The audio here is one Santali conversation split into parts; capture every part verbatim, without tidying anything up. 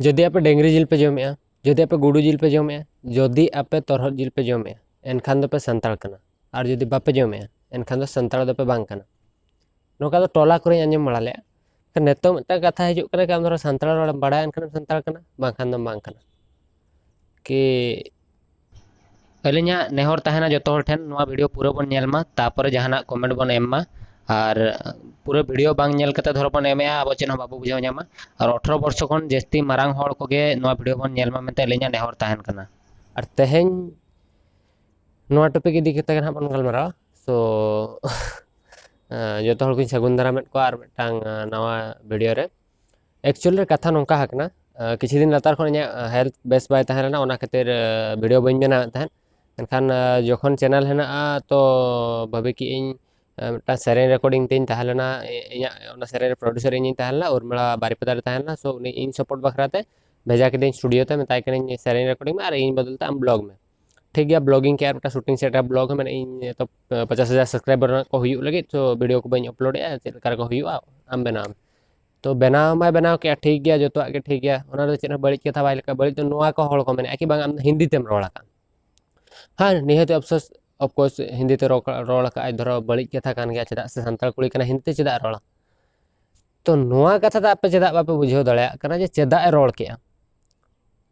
ᱡᱩᱫᱤ ᱟᱯᱮ ᱰᱟᱹᱝᱨᱤ ᱡᱤᱞ ᱯᱮ ᱡᱚᱢᱮᱜᱼᱟ, ᱡᱩᱫᱤ ᱟᱯᱮ ᱜᱩᱰᱩ ᱡᱤᱞ ᱯᱮ ᱡᱚᱢᱮᱜᱼᱟ, ᱡᱩᱫᱤ ᱟᱯᱮ ᱛᱚᱨᱦᱚᱫ ᱡᱤᱞ ᱯᱮ ᱡᱚᱢᱮᱜᱼᱟ, ᱮᱱᱠᱷᱟᱱ ᱫᱚᱯᱮ ᱥᱟᱱᱛᱟᱲ ᱠᱟᱱᱟ᱾ ᱟᱨ ᱡᱩᱫᱤ ᱵᱟᱯᱮ ᱡᱚᱢᱮᱜᱼᱟ, ᱮᱱᱠᱷᱟᱱ ᱫᱚ ᱥᱟᱱᱛᱟᱲ ᱫᱚᱯᱮ ᱵᱟᱝ ᱠᱟᱱᱟ᱾ ᱱᱚᱝᱠᱟ ᱫᱚ ᱴᱚᱞᱟ ᱠᱚᱨᱮᱧ ᱟᱸᱡᱚᱢ ᱵᱟᱲᱟ ᱞᱮᱫᱼᱟ᱾ ᱱᱤᱛᱚᱜ ᱢᱤᱫᱴᱟᱝ ᱠᱟᱛᱷᱟ ᱦᱤᱡᱩᱜ ᱠᱟᱱᱟ, ᱠᱤ ᱟᱢ ᱫᱷᱚᱨᱚ ᱥᱟᱱᱛᱟᱲ ᱨᱚᱲᱮᱢ ᱵᱟᱲᱟᱭᱟ, ᱮᱱᱠᱷᱟᱱᱮᱢ ᱥᱟᱱᱛᱟᱲ ᱠᱟᱱᱟ, ᱵᱟᱝᱠᱷᱟᱱ ᱫᱚᱢ ᱵᱟᱝ ᱠᱟᱱᱟ᱾ ᱠᱤ ᱟᱹᱞᱤᱧᱟᱜ ᱱᱮᱦᱚᱨ ᱛᱟᱦᱮᱱᱟ ᱡᱚᱛᱚ ᱦᱚᱲ ᱴᱷᱮᱱ, ᱱᱚᱣᱟ ᱵᱷᱤᱰᱤᱭᱳ ᱯᱩᱨᱟᱹ ᱵᱚᱱ ᱧᱮᱞ ᱢᱟ, ᱛᱟᱯᱚᱨᱮ ᱡᱟᱦᱟᱱᱟᱜ ᱠᱚᱢᱮᱱᱴ ᱵᱚᱱ ᱮᱢ ᱢᱟ᱾ ᱟᱨ ᱯᱩᱨᱟᱹ ᱵᱷᱤᱰᱤᱭᱳ ᱵᱟᱝ ᱧᱮᱞ ᱠᱟᱛᱮ ᱫᱷᱚᱨᱚ ᱵᱚᱱ ᱮᱢᱮᱜᱼᱟ, ᱟᱵᱚ ᱪᱮᱫ ᱦᱚᱸ ᱵᱟᱵᱚ ᱵᱩᱡᱷᱟᱹᱣ ᱧᱟᱢᱟ᱾ ᱟᱨ ᱟᱴᱷᱨᱚ ᱵᱚᱨᱥᱚ ᱠᱷᱚᱱ ᱡᱟᱹᱥᱛᱤ ᱢᱟᱨᱟᱝ ᱦᱚᱲ ᱠᱚᱜᱮ ᱱᱚᱣᱟ ᱵᱷᱤᱰᱤᱭᱳ ᱵᱚᱱ ᱧᱮᱞ ᱢᱟ ᱢᱮᱱᱛᱮ ᱟᱹᱞᱤᱧᱟᱜ ᱱᱮᱦᱚᱨ ᱛᱟᱦᱮᱱ ᱠᱟᱱᱟ᱾ ᱟᱨ ᱛᱮᱦᱮᱧ ᱱᱚᱣᱟ ᱴᱚᱯᱤᱠ ᱤᱫᱤ ᱠᱟᱛᱮ ᱜᱮ ᱱᱟᱦᱟᱜ ᱵᱚᱱ ᱜᱟᱞᱢᱟᱨᱟᱣᱟ᱾ ᱥᱳ ᱡᱚᱛᱚ ᱦᱚᱲ ᱠᱚᱧ ᱥᱟᱹᱜᱩᱱ ᱫᱟᱨᱟᱢᱮᱫ ᱠᱚᱣᱟ ᱟᱨ ᱢᱤᱫᱴᱟᱝ ᱱᱟᱣᱟ ᱵᱷᱤᱰᱤᱭᱳ ᱨᱮ᱾ ᱮᱠᱪᱩᱭᱮᱞ ᱨᱮ ᱠᱟᱛᱷᱟ ᱱᱚᱝᱠᱟ ᱟᱠᱟᱱᱟ, ᱠᱤᱪᱷᱩ ᱫᱤᱱ ᱞᱟᱛᱟᱨ ᱠᱷᱚᱱ ᱤᱧᱟᱹᱜ ᱦᱮᱞᱛᱷ ᱵᱮᱥ ᱵᱟᱭ ᱛᱟᱦᱮᱸ ᱞᱮᱱᱟ, ᱚᱱᱟ ᱠᱷᱟᱹᱛᱤᱨ ᱵᱷᱤᱰᱤᱭᱳ ᱵᱟᱹᱧ ᱵᱮᱱᱟᱣᱮᱫ ᱛᱟᱦᱮᱸᱫ᱾ ᱢᱮᱱᱠᱷᱟᱱ ᱡᱚᱠᱷᱚᱱ ᱪᱮᱱᱮᱞ ᱦᱮᱱᱟᱜᱼᱟ, ᱛᱚ ᱵᱷᱟᱹᱵᱤ ᱠᱮᱜ ᱟᱹᱧ ᱢᱤᱫᱴᱟᱝ ᱥᱮᱨᱮᱧ ᱨᱮᱠᱚᱨᱰᱤᱝ ᱛᱤᱧ ᱛᱟᱦᱮᱸ ᱞᱮᱱᱟ᱾ ᱤᱧᱟᱹᱜ ᱚᱱᱟ ᱥᱮᱨᱮᱧ ᱨᱮ ᱯᱨᱚᱰᱭᱩᱥᱟᱨ ᱤᱧᱤᱧ ᱛᱟᱦᱮᱸ ᱞᱮᱱᱟ, ᱩᱨᱢᱤᱞᱟ ᱵᱟᱨᱤᱯᱟᱫᱟ ᱨᱮ ᱛᱟᱦᱮᱸ ᱞᱮᱱᱟ᱾ ᱥᱳ ᱩᱱᱤ ᱤᱧ ᱥᱟᱯᱳᱨᱴ ᱵᱟᱠᱷᱨᱟ ᱛᱮ ᱵᱷᱮᱡᱟ ᱠᱤᱫᱟᱹᱧ ᱥᱴᱩᱰᱤᱭᱳ ᱛᱮ, ᱢᱮᱛᱟᱭ ᱠᱟᱹᱱᱟᱹᱧ ᱥᱮᱨᱮᱧ ᱨᱮᱠᱚᱨᱰᱤᱝ ᱢᱮ ᱟᱨ ᱤᱧ ᱵᱚᱫᱚᱞ ᱛᱮ ᱟᱢ ᱵᱞᱚᱜᱽ ᱢᱮ᱾ ᱴᱷᱤᱠ ᱜᱮᱭᱟ, ᱵᱞᱚᱜᱤᱝ ᱠᱮᱫᱼᱟ, ᱢᱤᱫᱴᱟᱝ ᱥᱩᱴᱤᱝ ᱥᱮᱴ ᱨᱮ ᱵᱞᱚᱜᱽ ᱦᱚᱸ ᱢᱮᱱᱮᱫ ᱤᱧ ᱛᱚ ᱯᱚᱪᱟᱥ ᱦᱟᱡᱟᱨ ᱥᱟᱵᱥᱠᱨᱟᱭᱵᱟᱨ ᱨᱮᱱᱟᱜ ᱠᱚ ᱦᱩᱭᱩᱜ ᱞᱟᱹᱜᱤᱫ, ᱛᱚ ᱵᱷᱤᱰᱤᱭᱳ ᱠᱚ ᱵᱟᱹᱧ ᱟᱯᱞᱳᱰᱮᱜᱼᱟ, ᱪᱮᱫ ᱞᱮᱠᱟ ᱨᱮᱠᱚ ᱦᱩᱭᱩᱜᱼᱟ ᱟᱢ ᱵᱮᱱᱟᱣ ᱢᱮ᱾ ᱛᱚ ᱵᱮᱱᱟᱣ ᱢᱟᱭ ᱵᱮᱱᱟᱣ ᱠᱮᱫᱼᱟ, ᱴᱷᱤᱠ ᱜᱮᱭᱟ, ᱡᱚᱛᱚᱣᱟᱜ ᱜᱮ ᱴᱷᱤᱠ ᱜᱮᱭᱟ, ᱚᱱᱟ ᱨᱮᱫᱚ ᱪᱮᱫ ᱦᱚᱸ ᱵᱟᱹᱲᱤᱡ ᱠᱟᱛᱷᱟ ᱵᱟᱭ ᱞᱮᱠᱟ᱾ ᱵᱟᱹᱲᱤᱡ ᱫᱚ ᱱᱚᱣᱟ ᱠᱚ ᱦᱚᱲ ᱠᱚ ᱢᱮᱱᱮᱫᱼᱟ ᱠᱤ ᱵᱟᱝ ᱟᱢ ᱫᱚ ᱦᱤᱱᱫᱤ ᱛᱮᱢ ᱨᱚᱲ ᱟᱠᱟᱫ᱾ ᱦᱮᱸ, ᱱᱤᱦᱟᱹᱛ ᱟᱯᱥᱳᱥ, ᱚᱯᱷᱠᱳᱨᱥ ᱦᱤᱱᱫᱤ ᱛᱮ ᱨᱚᱲ ᱨᱚᱲ ᱟᱠᱟᱫ ᱟᱭ, ᱫᱷᱚᱨᱚ ᱵᱟᱹᱲᱤᱡ ᱠᱟᱛᱷᱟ ᱠᱟᱱ ᱜᱮᱭᱟ, ᱪᱮᱫᱟᱜ ᱥᱮ ᱥᱟᱱᱛᱟᱲ ᱠᱩᱲᱤ ᱠᱟᱱᱟᱭ, ᱦᱤᱱᱫᱤ ᱛᱮ ᱪᱮᱫᱟᱜ ᱨᱚᱲᱟ? ᱛᱚ ᱱᱚᱣᱟ ᱠᱟᱛᱷᱟ ᱫᱚ ᱟᱯᱮ ᱪᱮᱫᱟᱜ ᱵᱟᱯᱮ ᱵᱩᱡᱷᱟᱹᱣ ᱫᱟᱲᱮᱭᱟᱜ ᱠᱟᱱᱟ ᱡᱮ ᱪᱮᱫᱟᱜ ᱮ ᱨᱚᱲ ᱠᱮᱜᱼᱟ?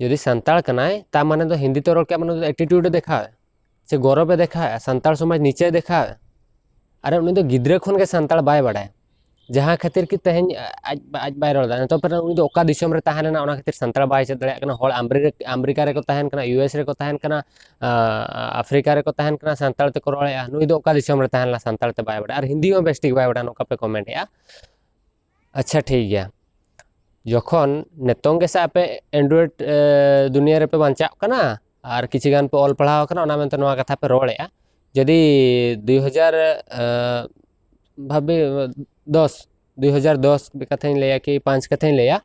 ᱡᱩᱫᱤ ᱥᱟᱱᱛᱟᱲ ᱠᱟᱱᱟᱭ, ᱛᱟ ᱢᱟᱱᱮ ᱫᱚ ᱦᱤᱱᱫᱤ ᱛᱮ ᱨᱚᱲ ᱠᱮᱜᱼᱟ ᱢᱟᱱᱮ ᱫᱚ ᱮᱴᱤᱴᱤᱭᱩᱰ ᱮ ᱫᱮᱠᱷᱟᱣᱮᱫᱼᱟ, ᱥᱮ ᱜᱚᱨᱚᱵ ᱮ ᱫᱮᱠᱷᱟᱣᱮᱫᱼᱟ, ᱥᱟᱱᱛᱟᱲ ᱥᱚᱢᱟᱡᱽ ᱱᱤᱪᱮ ᱫᱮᱠᱷᱟᱣᱮᱫᱼᱟ᱾ ᱟᱨᱮ ᱩᱱᱤ ᱫᱚ ᱜᱤᱫᱽᱨᱟᱹ ᱠᱷᱚᱱ ᱜᱮ ᱥᱟᱱᱛᱟᱲ ᱵᱟᱭ ᱵᱟᱲᱟᱭᱟ, ᱡᱟᱦᱟᱸ ᱠᱷᱟᱹᱛᱤᱨ ᱠᱤ ᱛᱮᱦᱮᱧ ᱟᱡ, ᱟᱡ ᱵᱟᱭ ᱨᱚᱲ ᱮᱫᱟ᱾ ᱱᱤᱛᱚᱜ ᱯᱮᱨᱮ ᱩᱱᱤ ᱫᱚ ᱚᱠᱟ ᱫᱤᱥᱚᱢ ᱨᱮ ᱛᱟᱦᱮᱸ ᱞᱮᱱᱟ, ᱚᱱᱟ ᱠᱷᱟᱹᱛᱤᱨ ᱥᱟᱱᱛᱟᱲ ᱵᱟᱭ ᱪᱮᱫ ᱫᱟᱲᱮᱭᱟᱜ ᱠᱟᱱᱟ᱾ ᱦᱚᱲ ᱟᱢᱨᱤ-, ᱟᱢᱨᱤᱠᱟ ᱨᱮᱠᱚ ᱛᱟᱦᱮᱱ ᱠᱟᱱᱟ, ᱤᱭᱩ ᱮᱥ ᱨᱮᱠᱚ ᱛᱟᱦᱮᱱ ᱠᱟᱱᱟ, ᱟᱸ, ᱟᱯᱷᱨᱤᱠᱟ ᱨᱮᱠᱚ ᱛᱟᱦᱮᱱ ᱠᱟᱱᱟ, ᱥᱟᱱᱛᱟᱲ ᱛᱮᱠᱚ ᱨᱚᱲᱮᱫᱼᱟ᱾ ᱱᱩᱭ ᱫᱚ ᱚᱠᱟ ᱫᱤᱥᱚᱢ ᱨᱮ ᱛᱟᱦᱮᱸ ᱞᱮᱱᱟ, ᱥᱟᱱᱛᱟᱲ ᱛᱮ ᱵᱟᱭ ᱵᱟᱲᱟᱭᱟ, ᱟᱨ ᱦᱤᱱᱫᱤ ᱦᱚᱸ ᱵᱮᱥ ᱴᱷᱤᱠ ᱵᱟᱭ ᱵᱟᱲᱟᱭᱟ, ᱱᱚᱝᱠᱟ ᱯᱮ ᱠᱚᱢᱮᱱᱴ ᱮᱫᱼᱟ᱾ ᱟᱪᱪᱷᱟ, ᱴᱷᱤᱠ ᱜᱮᱭᱟ, ᱡᱚᱠᱷᱚᱱ ᱱᱤᱛᱚᱝ ᱜᱮᱥᱮ ᱟᱯᱮ ᱮᱱᱰᱨᱚᱭᱮᱰ, ᱮ, ᱫᱩᱱᱤᱭᱟᱹ ᱨᱮᱯᱮ ᱵᱟᱧᱪᱟᱜ ᱠᱟᱱᱟ ᱟᱨ ᱠᱤᱪᱷᱤ ᱜᱟᱱ ᱯᱮ ᱚᱞ ᱯᱟᱲᱦᱟᱣ ᱠᱟᱱᱟ, ᱚᱱᱟ ᱢᱮᱱᱛᱮ ᱱᱚᱣᱟ ᱠᱟᱛᱷᱟ ᱯᱮ ᱨᱚᱲᱮᱫᱼᱟ᱾ ᱡᱩᱫᱤ ᱫᱩᱭ ᱦᱟᱡᱟᱨ, ᱮ, ᱵᱷᱟᱵᱮ, ᱫᱚᱥ, ᱫᱩᱭ ᱦᱟᱡᱟᱨ ᱫᱚᱥ ᱠᱟᱛᱷᱟᱧ ᱞᱟᱹᱭᱟ ᱠᱤ ᱯᱟᱸᱪ ᱠᱟᱛᱷᱟᱧ ᱞᱟᱹᱭᱟ,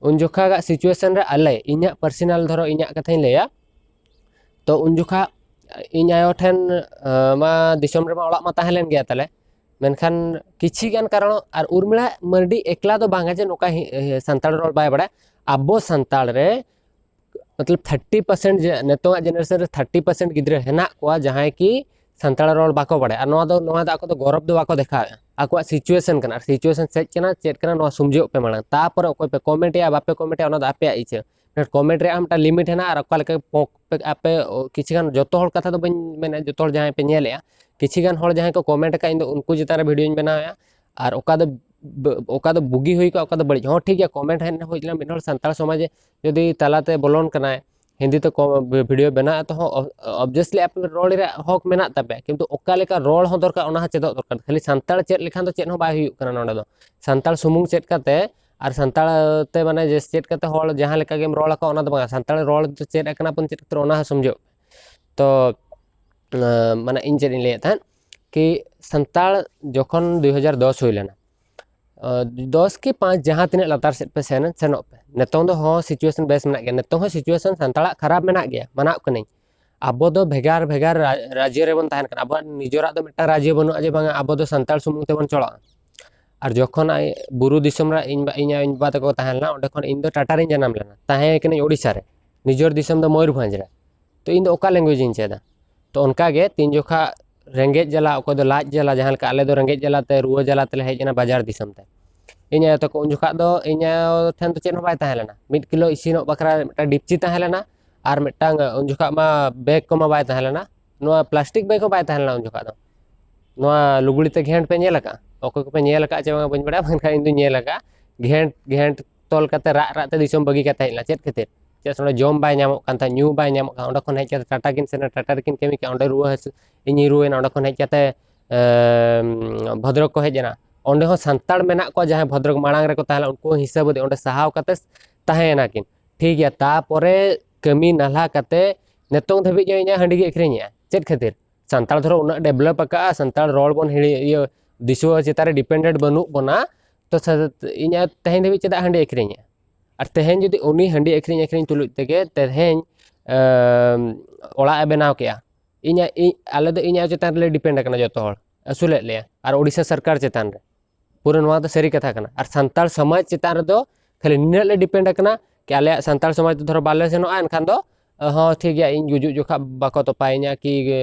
ᱩᱱ ᱡᱚᱠᱷᱟᱜᱟᱜ ᱥᱤᱪᱩᱭᱮᱥᱚᱱ ᱨᱮ ᱟᱞᱮ, ᱤᱧᱟᱹᱜ ᱯᱟᱨᱥᱚᱱᱟᱞ ᱫᱷᱚᱨᱚ ᱤᱧᱟᱹᱜ ᱠᱟᱛᱷᱟᱧ ᱞᱟᱹᱭᱟ, ᱛᱚ ᱩᱱ ᱡᱚᱠᱷᱟ ᱤᱧ ᱟᱭᱳ ᱴᱷᱮᱱ, ᱮ, ᱢᱟ ᱫᱤᱥᱚᱢ ᱨᱮᱢᱟ ᱚᱲᱟᱜ ᱢᱟ ᱛᱟᱦᱮᱸ ᱞᱮᱱ ᱜᱮᱭᱟ ᱛᱟᱞᱮ, ᱢᱮᱱᱠᱷᱟᱱ ᱠᱤᱪᱷᱤ ᱜᱟᱱ ᱠᱟᱨᱚᱱ, ᱟᱨ ᱩᱨᱢᱤᱞᱟ ᱢᱟᱨᱰᱤ ᱮᱠᱞᱟ ᱫᱚ ᱵᱟᱝᱟ ᱡᱮ ᱱᱚᱝᱠᱟ ᱦᱤ-, ᱮ, ᱥᱟᱱᱛᱟᱲ ᱨᱚᱲ ᱵᱟᱭ ᱵᱟᱲᱟᱭᱟ, ᱟᱵᱚ ᱥᱟᱱᱛᱟᱲ ᱨᱮ ᱢᱚᱛᱞᱚᱵ ᱛᱷᱟᱨᱴᱤ ᱯᱟᱨᱥᱮᱱᱴ ᱡᱮ ᱱᱤᱛᱚᱜᱟᱜ ᱡᱮᱱᱟᱨᱮᱥᱚᱱ ᱨᱮ ᱛᱷᱟᱨᱴᱤ ᱯᱟᱨᱥᱮᱱᱴ ᱜᱤᱫᱽᱨᱟᱹ ᱦᱮᱱᱟᱜ ᱠᱚᱣᱟ ᱡᱟᱦᱟᱸᱭ ᱠᱤ ᱥᱟᱱᱛᱟᱲ ᱨᱚᱲ ᱵᱟᱠᱚ ᱵᱟᱲᱟᱭᱟ᱾ ᱟᱨ ᱱᱚᱣᱟ ᱫᱚ ᱱᱚᱣᱟ ᱫᱚ ᱟᱠᱚ ᱫᱚ ᱜᱚᱨᱚᱵᱽ ᱫᱚ ᱵᱟᱠᱚ ᱫᱮᱠᱷᱟᱣᱮᱫᱼᱟ᱾ ᱟᱠᱚᱣᱟᱜ ᱥᱤᱪᱩᱭᱮᱥᱚᱱ ᱠᱟᱱᱟ, ᱟᱨ ᱥᱤᱪᱩᱭᱮᱥᱚᱱ ᱪᱮᱫ ᱠᱟᱱᱟ ᱱᱚᱣᱟ ᱥᱚᱢᱡᱷᱟᱣᱚᱜ ᱯᱮ ᱢᱟᱲᱟᱝ, ᱛᱟᱯᱚᱨᱮ ᱚᱠᱚᱭ ᱯᱮ ᱠᱚᱢᱮᱱᱴᱮᱜᱼᱟ ᱵᱟᱯᱮ ᱠᱚᱢᱮᱱᱴᱮᱜᱼᱟ ᱚᱱᱟ ᱫᱚ ᱟᱯᱮᱭᱟᱜ ᱤᱪᱪᱷᱟᱹ᱾ ᱠᱚᱢᱮᱱᱴ ᱨᱮᱭᱟᱜ ᱦᱚᱸ ᱢᱤᱫᱴᱟᱝ ᱞᱤᱢᱤᱴ ᱦᱮᱱᱟᱜᱼᱟ, ᱟᱨ ᱚᱠᱟ ᱞᱮᱠᱟ ᱯᱚ-, ᱯᱮ-, ᱟᱯᱮ ᱚ, ᱠᱤᱪᱷᱩ ᱜᱟᱱ, ᱡᱚᱛᱚ ᱦᱚᱲ ᱠᱟᱛᱷᱟ ᱫᱚ ᱵᱟᱹᱧ ᱢᱮᱱᱟ, ᱡᱚᱛᱚ ᱦᱚᱲ ᱡᱟᱦᱟᱸᱭ ᱯᱮ ᱧᱮᱞᱮᱜᱼᱟ, ᱠᱤᱪᱷᱩ ᱜᱟᱱ ᱦᱚᱲ ᱡᱟᱦᱟᱸᱭ ᱠᱚ ᱠᱚᱢᱮᱱᱴ ᱟᱠᱟᱫ ᱤᱧ ᱫᱚ ᱩᱱᱠᱩ ᱪᱮᱛᱟᱱ ᱨᱮ ᱵᱷᱤᱰᱤᱭᱳᱧ ᱵᱮᱱᱟᱣᱮᱜᱼᱟ᱾ ᱟᱨ ᱚᱠᱟ ᱫᱚ ᱵ-, ᱚᱠᱟ ᱫᱚ ᱵᱩᱜᱤ ᱦᱩᱭ ᱠᱚᱜᱼᱟ, ᱚᱠᱟ ᱫᱚ ᱵᱟᱹᱲᱤᱡ ᱦᱚᱸ ᱴᱷᱤᱠ ᱜᱮᱭᱟ, ᱠᱚᱢᱮᱱᱴ ᱦᱮᱡ ᱦᱩᱭ ᱞᱮᱱᱟ ᱢᱤᱫ ᱦᱚᱲ ᱥᱟᱱᱛᱟᱲ ᱥᱚᱢᱟᱡᱽ ᱡᱩᱫᱤ ᱛᱟᱞᱟᱛᱮ ᱵᱚᱞᱚᱱ ᱠᱟᱱᱟᱭ, ᱦᱤᱱᱫᱤ ᱛᱮ ᱠᱚ-, ᱵᱷᱤ-, ᱵᱷᱤᱰᱤᱭᱳ ᱵᱮᱱᱟᱣ ᱮᱫ ᱛᱮᱦᱚᱸ ᱚ-, ᱚᱵᱡᱮᱥᱞᱤ ᱟᱯᱮ ᱨᱚᱲ ᱨᱮᱭᱟᱜ ᱦᱚᱠ ᱢᱮᱱᱟᱜ ᱛᱟᱯᱮᱭᱟ, ᱠᱤᱱᱛᱩ ᱚᱠᱟ ᱞᱮᱠᱟ ᱨᱚᱲ ᱦᱚᱸ ᱫᱚᱨᱠᱟᱨ, ᱚᱱᱟ ᱦᱚᱸ ᱪᱮᱫᱚᱜ ᱫᱚᱨᱠᱟᱨ᱾ ᱠᱷᱟᱹᱞᱤ ᱥᱟᱱᱛᱟᱲ ᱪᱮᱫ ᱞᱮᱠᱷᱟᱱ ᱫᱚ ᱪᱮᱫ ᱦᱚᱸ ᱵᱟᱭ ᱦᱩᱭᱩᱜ ᱠᱟᱱᱟ ᱱᱚᱰᱮ ᱫᱚ᱾ ᱥᱟᱱᱛᱟᱲ ᱥᱩᱢᱩᱝ ᱪᱮᱫ ᱠᱟᱛᱮ ᱟᱨ ᱥᱟᱱᱛᱟᱲ ᱛᱮ ᱢᱟᱱᱮ ᱡᱮ ᱪᱮᱫ ᱠᱟᱛᱮ ᱦᱚᱲ ᱡᱟᱦᱟᱸ ᱞᱮᱠᱟ ᱜᱮᱢ ᱨᱚᱲ ᱟᱠᱚ ᱚᱱᱟ ᱫᱚ ᱵᱟᱝ, ᱥᱟᱱᱛᱟᱲ ᱨᱚᱲ ᱫᱚ ᱪᱮᱫ ᱟᱠᱟᱱᱟ ᱵᱚᱱ ᱪᱮᱫ ᱠᱟᱛᱮ ᱚᱱᱟ ᱦᱚᱸ ᱥᱚᱢᱡᱷᱟᱣ᱾ ᱛᱚ, ᱟᱸ, ᱢᱟᱱᱮ ᱤᱧ ᱪᱮᱫ ᱤᱧ ᱞᱟᱹᱭᱮᱫ ᱛᱟᱦᱮᱸᱫ ᱠᱤ ᱥᱟᱱᱛᱟᱲ ᱡᱚᱠᱷᱚᱱ ᱫᱩᱭ ᱦᱟᱡᱟᱨ ᱫᱚᱥ ᱦᱩᱭ ᱞᱮᱱᱟ, ᱟᱸ, ᱫᱚᱥ ᱠᱤ ᱯᱟᱸᱪ ᱡᱟᱦᱟᱸ ᱛᱤᱱᱟᱹᱜ ᱞᱟᱛᱟᱨ ᱥᱮᱫ ᱯᱮ ᱥᱮᱱ, ᱥᱮᱱᱚᱜ ᱯᱮ, ᱱᱤᱛᱚᱝ ᱫᱚ ᱦᱚᱸ ᱥᱤᱪᱩᱭᱮᱥᱚᱱ ᱵᱮᱥ ᱢᱮᱱᱟᱜ ᱜᱮᱭᱟ, ᱱᱤᱛᱚᱝ ᱦᱚᱸ ᱥᱤᱪᱩᱭᱮᱥᱚᱱ ᱥᱟᱱᱛᱟᱲᱟᱜ ᱠᱷᱟᱨᱟᱯ ᱢᱮᱱᱟᱜ ᱜᱮᱭᱟ, ᱢᱟᱱᱟᱜ ᱠᱟᱹᱱᱟᱹᱧ᱾ ᱟᱵᱚ ᱫᱚ ᱵᱷᱮᱜᱟᱨ ᱵᱷᱮᱜᱟᱨ ᱨᱟ-, ᱨᱟᱡᱽᱡᱚ ᱨᱮᱵᱚᱱ ᱛᱟᱦᱮᱱ ᱠᱟᱱᱟ, ᱟᱵᱚᱣᱟᱜ ᱱᱤᱡᱮᱨᱟᱜ ᱫᱚ ᱢᱤᱫᱴᱟᱝ ᱨᱟᱡᱽᱡᱚ ᱵᱟᱹᱱᱩᱜᱼᱟ ᱡᱮ ᱵᱟᱝᱟ ᱟᱵᱚ ᱫᱚ ᱥᱟᱱᱛᱟᱲ ᱥᱩᱢᱩᱝ ᱛᱮᱵᱚᱱ ᱪᱟᱞᱟᱜᱼᱟ᱾ ᱟᱨ ᱡᱚᱠᱷᱚᱱ ᱟᱭ-, ᱵᱩᱨᱩ ᱫᱤᱥᱚᱢ ᱨᱮ ᱤᱧ ᱵᱟ-, ᱤᱧ ᱟᱭᱳ ᱤᱧ ᱵᱟᱵᱟ ᱛᱟᱠᱚ ᱠᱚ ᱛᱟᱦᱮᱸ ᱞᱮᱱᱟ, ᱚᱸᱰᱮ ᱠᱷᱚᱱ ᱤᱧ ᱫᱚ ᱴᱟᱴᱟ ᱨᱤᱧ ᱡᱟᱱᱟᱢ ᱞᱮᱱᱟ, ᱛᱟᱦᱮᱸ ᱠᱟᱹᱱᱟᱹᱧ ᱳᱰᱤᱥᱟ ᱨᱮ, ᱱᱤᱡᱮᱨ ᱫᱤᱥᱚᱢ ᱫᱚ ᱢᱚᱭᱩᱨᱵᱷᱚᱸᱡᱽ ᱨᱮ᱾ ᱛᱚ ᱤᱧ ᱫᱚ ᱚᱠᱟ ᱞᱮᱝᱜᱩᱭᱮᱡᱽ ᱤᱧ ᱪᱮᱫᱟ? ᱛᱚ ᱚᱱᱠᱟ ᱜᱮ ᱛᱤᱱ ᱡᱚᱠᱷᱟ ᱨᱮᱸᱜᱮᱡ ᱡᱟᱞᱟ, ᱚᱠᱚᱭ ᱫᱚ ᱞᱟᱡ ᱡᱟᱞᱟ, ᱡᱟᱦᱟᱸ ᱞᱮᱠᱟ ᱟᱞᱮ ᱫᱚ ᱨᱮᱸᱜᱮᱡ ᱡᱟᱞᱟ ᱛᱮ, ᱨᱩᱣᱟᱹ ᱡᱟᱞᱟ ᱛᱮᱞᱮ ᱦᱮᱡ ᱮᱱᱟ ᱵᱟᱡᱟᱨ ᱫᱤᱥᱚᱢ ᱛᱮ᱾ ᱤᱧ ᱟᱭᱳ ᱛᱟᱠᱚ ᱩᱱ ᱡᱚᱠᱷᱟᱜ ᱫᱚ ᱤᱧ ᱟᱭᱳ ᱴᱷᱮᱱ ᱫᱚ ᱪᱮᱫ ᱦᱚᱸ ᱵᱟᱭ ᱛᱟᱦᱮᱸ ᱞᱮᱱᱟ, ᱢᱤᱫ ᱠᱤᱞᱳ ᱤᱥᱤᱱᱚᱜ ᱵᱟᱠᱷᱨᱟ ᱢᱤᱫᱴᱟᱝ ᱰᱤᱯᱪᱤ ᱛᱟᱦᱮᱸ ᱞᱮᱱᱟ, ᱟᱨ ᱢᱤᱫᱴᱟᱝ ᱩᱱ ᱡᱚᱠᱷᱟᱜ ᱢᱟ ᱵᱮᱜᱽ ᱠᱚᱢᱟ ᱵᱟᱭ ᱛᱟᱦᱮᱸ ᱞᱮᱱᱟ, ᱱᱚᱣᱟ ᱯᱞᱟᱥᱴᱤᱠ ᱵᱮᱜᱽ ᱦᱚᱸ ᱵᱟᱭ ᱛᱟᱦᱮᱸ ᱞᱮᱱᱟ ᱩᱱ ᱡᱚᱠᱷᱟᱜ ᱫᱚ᱾ ᱱᱚᱣᱟ ᱞᱩᱜᱽᱲᱤ ᱛᱮ ᱜᱷᱮᱸᱴ ᱯᱮ ᱧᱮᱞ ᱟᱠᱟᱫᱼᱟ? ᱚᱠᱚᱭ ᱠᱚᱯᱮ ᱧᱮᱞ ᱟᱠᱟᱫᱼᱟ ᱪᱮ ᱵᱟᱝᱟ ᱵᱟᱹᱧ ᱵᱟᱲᱟᱭᱟ, ᱢᱮᱱᱠᱷᱟᱱ ᱤᱧ ᱫᱚᱧ ᱧᱮᱞ ᱟᱠᱟᱫᱼᱟ᱾ ᱜᱷᱮᱸᱴ, ᱜᱷᱮᱸᱴ ᱛᱚᱞ ᱠᱟᱛᱮ ᱨᱟᱜ ᱨᱟᱜ ᱛᱮ ᱫᱤᱥᱚᱢ ᱵᱟᱹᱜᱤ ᱠᱟᱛᱮ ᱦᱮᱡ ᱞᱮᱱᱟ᱾ ᱪᱮᱫ ᱠᱷᱟᱹᱛᱤᱨ? ᱪᱮᱫᱟᱜ ᱥᱮ ᱚᱸᱰᱮ ᱡᱚᱢ ᱵᱟᱭ ᱧᱟᱢᱚᱜ ᱠᱟᱱ ᱛᱟᱦᱮᱸᱫ, ᱧᱩ ᱵᱟᱭ ᱧᱟᱢᱚᱜ ᱠᱟᱱ, ᱚᱸᱰᱮ ᱠᱷᱚᱱ ᱦᱮᱡ ᱠᱟᱛᱮ ᱴᱟᱴᱟ ᱠᱤᱱ ᱥᱮᱱᱟ, ᱴᱟᱴᱟ ᱨᱮᱠᱤᱱ ᱠᱟᱹᱢᱤ ᱠᱮᱫᱼᱟ, ᱚᱸᱰᱮ ᱨᱩᱣᱟᱹ ᱦᱟᱹᱥᱩ, ᱤᱧᱤᱧ ᱨᱩᱣᱟᱹᱭᱮᱱᱟ, ᱚᱸᱰᱮ ᱠᱷᱚᱱ ᱦᱮᱡ ᱠᱟᱛᱮ ᱮᱢ, ᱵᱷᱚᱫᱨᱚᱠ ᱠᱚ ᱦᱮᱡ ᱮᱱᱟ᱾ ᱚᱸᱰᱮ ᱦᱚᱸ ᱥᱟᱱᱛᱟᱲ ᱢᱮᱱᱟᱜ ᱠᱚᱣᱟ ᱡᱟᱦᱟᱸᱭ ᱵᱷᱚᱫᱨᱚᱠ ᱢᱟᱲᱟᱝ ᱨᱮᱠᱚ ᱛᱟᱦᱮᱸ ᱞᱮᱱᱟ, ᱩᱱᱠᱩ ᱦᱚᱸ ᱦᱤᱥᱟᱹᱵ ᱟᱹᱫᱟᱹᱭ ᱚᱸᱰᱮ ᱥᱟᱦᱟᱣ ᱠᱟᱛᱮ ᱛᱟᱦᱮᱸᱭᱮᱱᱟ ᱠᱤᱱ᱾ ᱴᱷᱤᱠ ᱜᱮᱭᱟ, ᱛᱟᱯᱚᱨᱮ ᱠᱟᱹᱢᱤ ᱱᱟᱞᱦᱟ ᱠᱟᱛᱮ ᱱᱤᱛᱚᱝ ᱫᱷᱟᱹᱵᱤᱡ ᱜᱮ ᱤᱧᱟᱹᱜ ᱦᱟᱺᱰᱤ ᱜᱮ ᱟᱹᱠᱷᱨᱤᱧᱮᱜᱼᱟ᱾ ᱪᱮᱫ ᱠᱷᱟᱹᱛᱤᱨ? ᱥᱟᱱᱛᱟᱲ ᱫᱷᱚᱨᱚᱢ ᱩᱱᱟᱹᱜ ᱰᱮᱵᱷᱞᱚᱯ ᱟᱠᱟᱜᱼᱟ, ᱥᱟᱱᱛᱟᱲ ᱨᱚᱲ ᱵᱚᱱ ᱦᱤᱲᱤ-, ᱤᱭᱟᱹ, ᱫᱤᱥᱩᱣᱟᱹ ᱪᱮᱛᱟᱱ ᱨᱮ ᱰᱤᱯᱮᱱᱰᱮᱱᱴ ᱵᱟᱹᱱᱩᱜ ᱵᱚᱱᱟ, ᱛᱚ ᱥᱟ-, ᱤᱧ ᱟᱨ ᱛᱮᱦᱮᱧ ᱫᱷᱟᱹᱵᱤᱡ ᱪᱮᱫᱟᱜ ᱦᱟᱺᱰᱤ ᱟᱹᱠᱷᱨᱤᱧᱮᱜᱼᱟ? ᱟᱨ ᱛᱮᱦᱮᱧ ᱡᱩᱫᱤ ᱩᱱᱤ ᱦᱟᱺᱰᱤ ᱟᱹᱠᱷᱨᱤᱧ ᱟᱹᱠᱷᱨᱤᱧ ᱛᱩᱞᱩᱡ ᱛᱮᱜᱮ ᱛᱮᱦᱮᱧ, ᱮᱢ, ᱚᱲᱟᱜ ᱮ ᱵᱮᱱᱟᱣ ᱠᱮᱜᱼᱟ, ᱤᱧᱟᱹᱜ, ᱤᱧ, ᱟᱞᱮ ᱫᱚ ᱤᱧ ᱟᱭᱳ ᱪᱮᱛᱟᱱ ᱨᱮᱞᱮ ᱰᱤᱯᱮᱱᱰ ᱟᱠᱟᱱᱟ ᱡᱚᱛᱚ ᱦᱚᱲ, ᱟᱹᱥᱩᱞᱮᱫ ᱞᱮᱭᱟ, ᱟᱨ ᱳᱰᱤᱥᱟ ᱥᱚᱨᱠᱟᱨ ᱪᱮᱛᱟᱱ ᱨᱮ᱾ ᱯᱩᱨᱟᱹ ᱱᱚᱣᱟ ᱫᱚ ᱥᱟᱹᱨᱤ ᱠᱟᱛᱷᱟ ᱠᱟᱱᱟ᱾ ᱟᱨ ᱥᱟᱱᱛᱟᱲ ᱥᱚᱢᱟᱡᱽ ᱪᱮᱛᱟᱱ ᱨᱮᱫᱚ ᱠᱷᱟᱹᱞᱤ ᱱᱤᱱᱟᱹᱜ ᱞᱮ ᱰᱤᱯᱮᱱᱰ ᱟᱠᱟᱱᱟ ᱠᱤ ᱟᱞᱮᱭᱟᱜ ᱥᱟᱱᱛᱟᱲ ᱥᱚᱢᱟᱡᱽ ᱛᱮ ᱫᱷᱚᱨᱚ ᱵᱟᱞᱮ ᱥᱮᱱᱚᱜᱼᱟ, ᱮᱱᱠᱷᱟᱱ ᱫᱚ ᱦᱚᱸ ᱴᱷᱤᱠ ᱜᱮᱭᱟ, ᱤᱧ ᱜᱩᱡᱩᱜ ᱡᱚᱠᱷᱟᱜ ᱵᱟᱠᱚ ᱛᱚᱯᱟᱭᱤᱧᱟ ᱠᱤ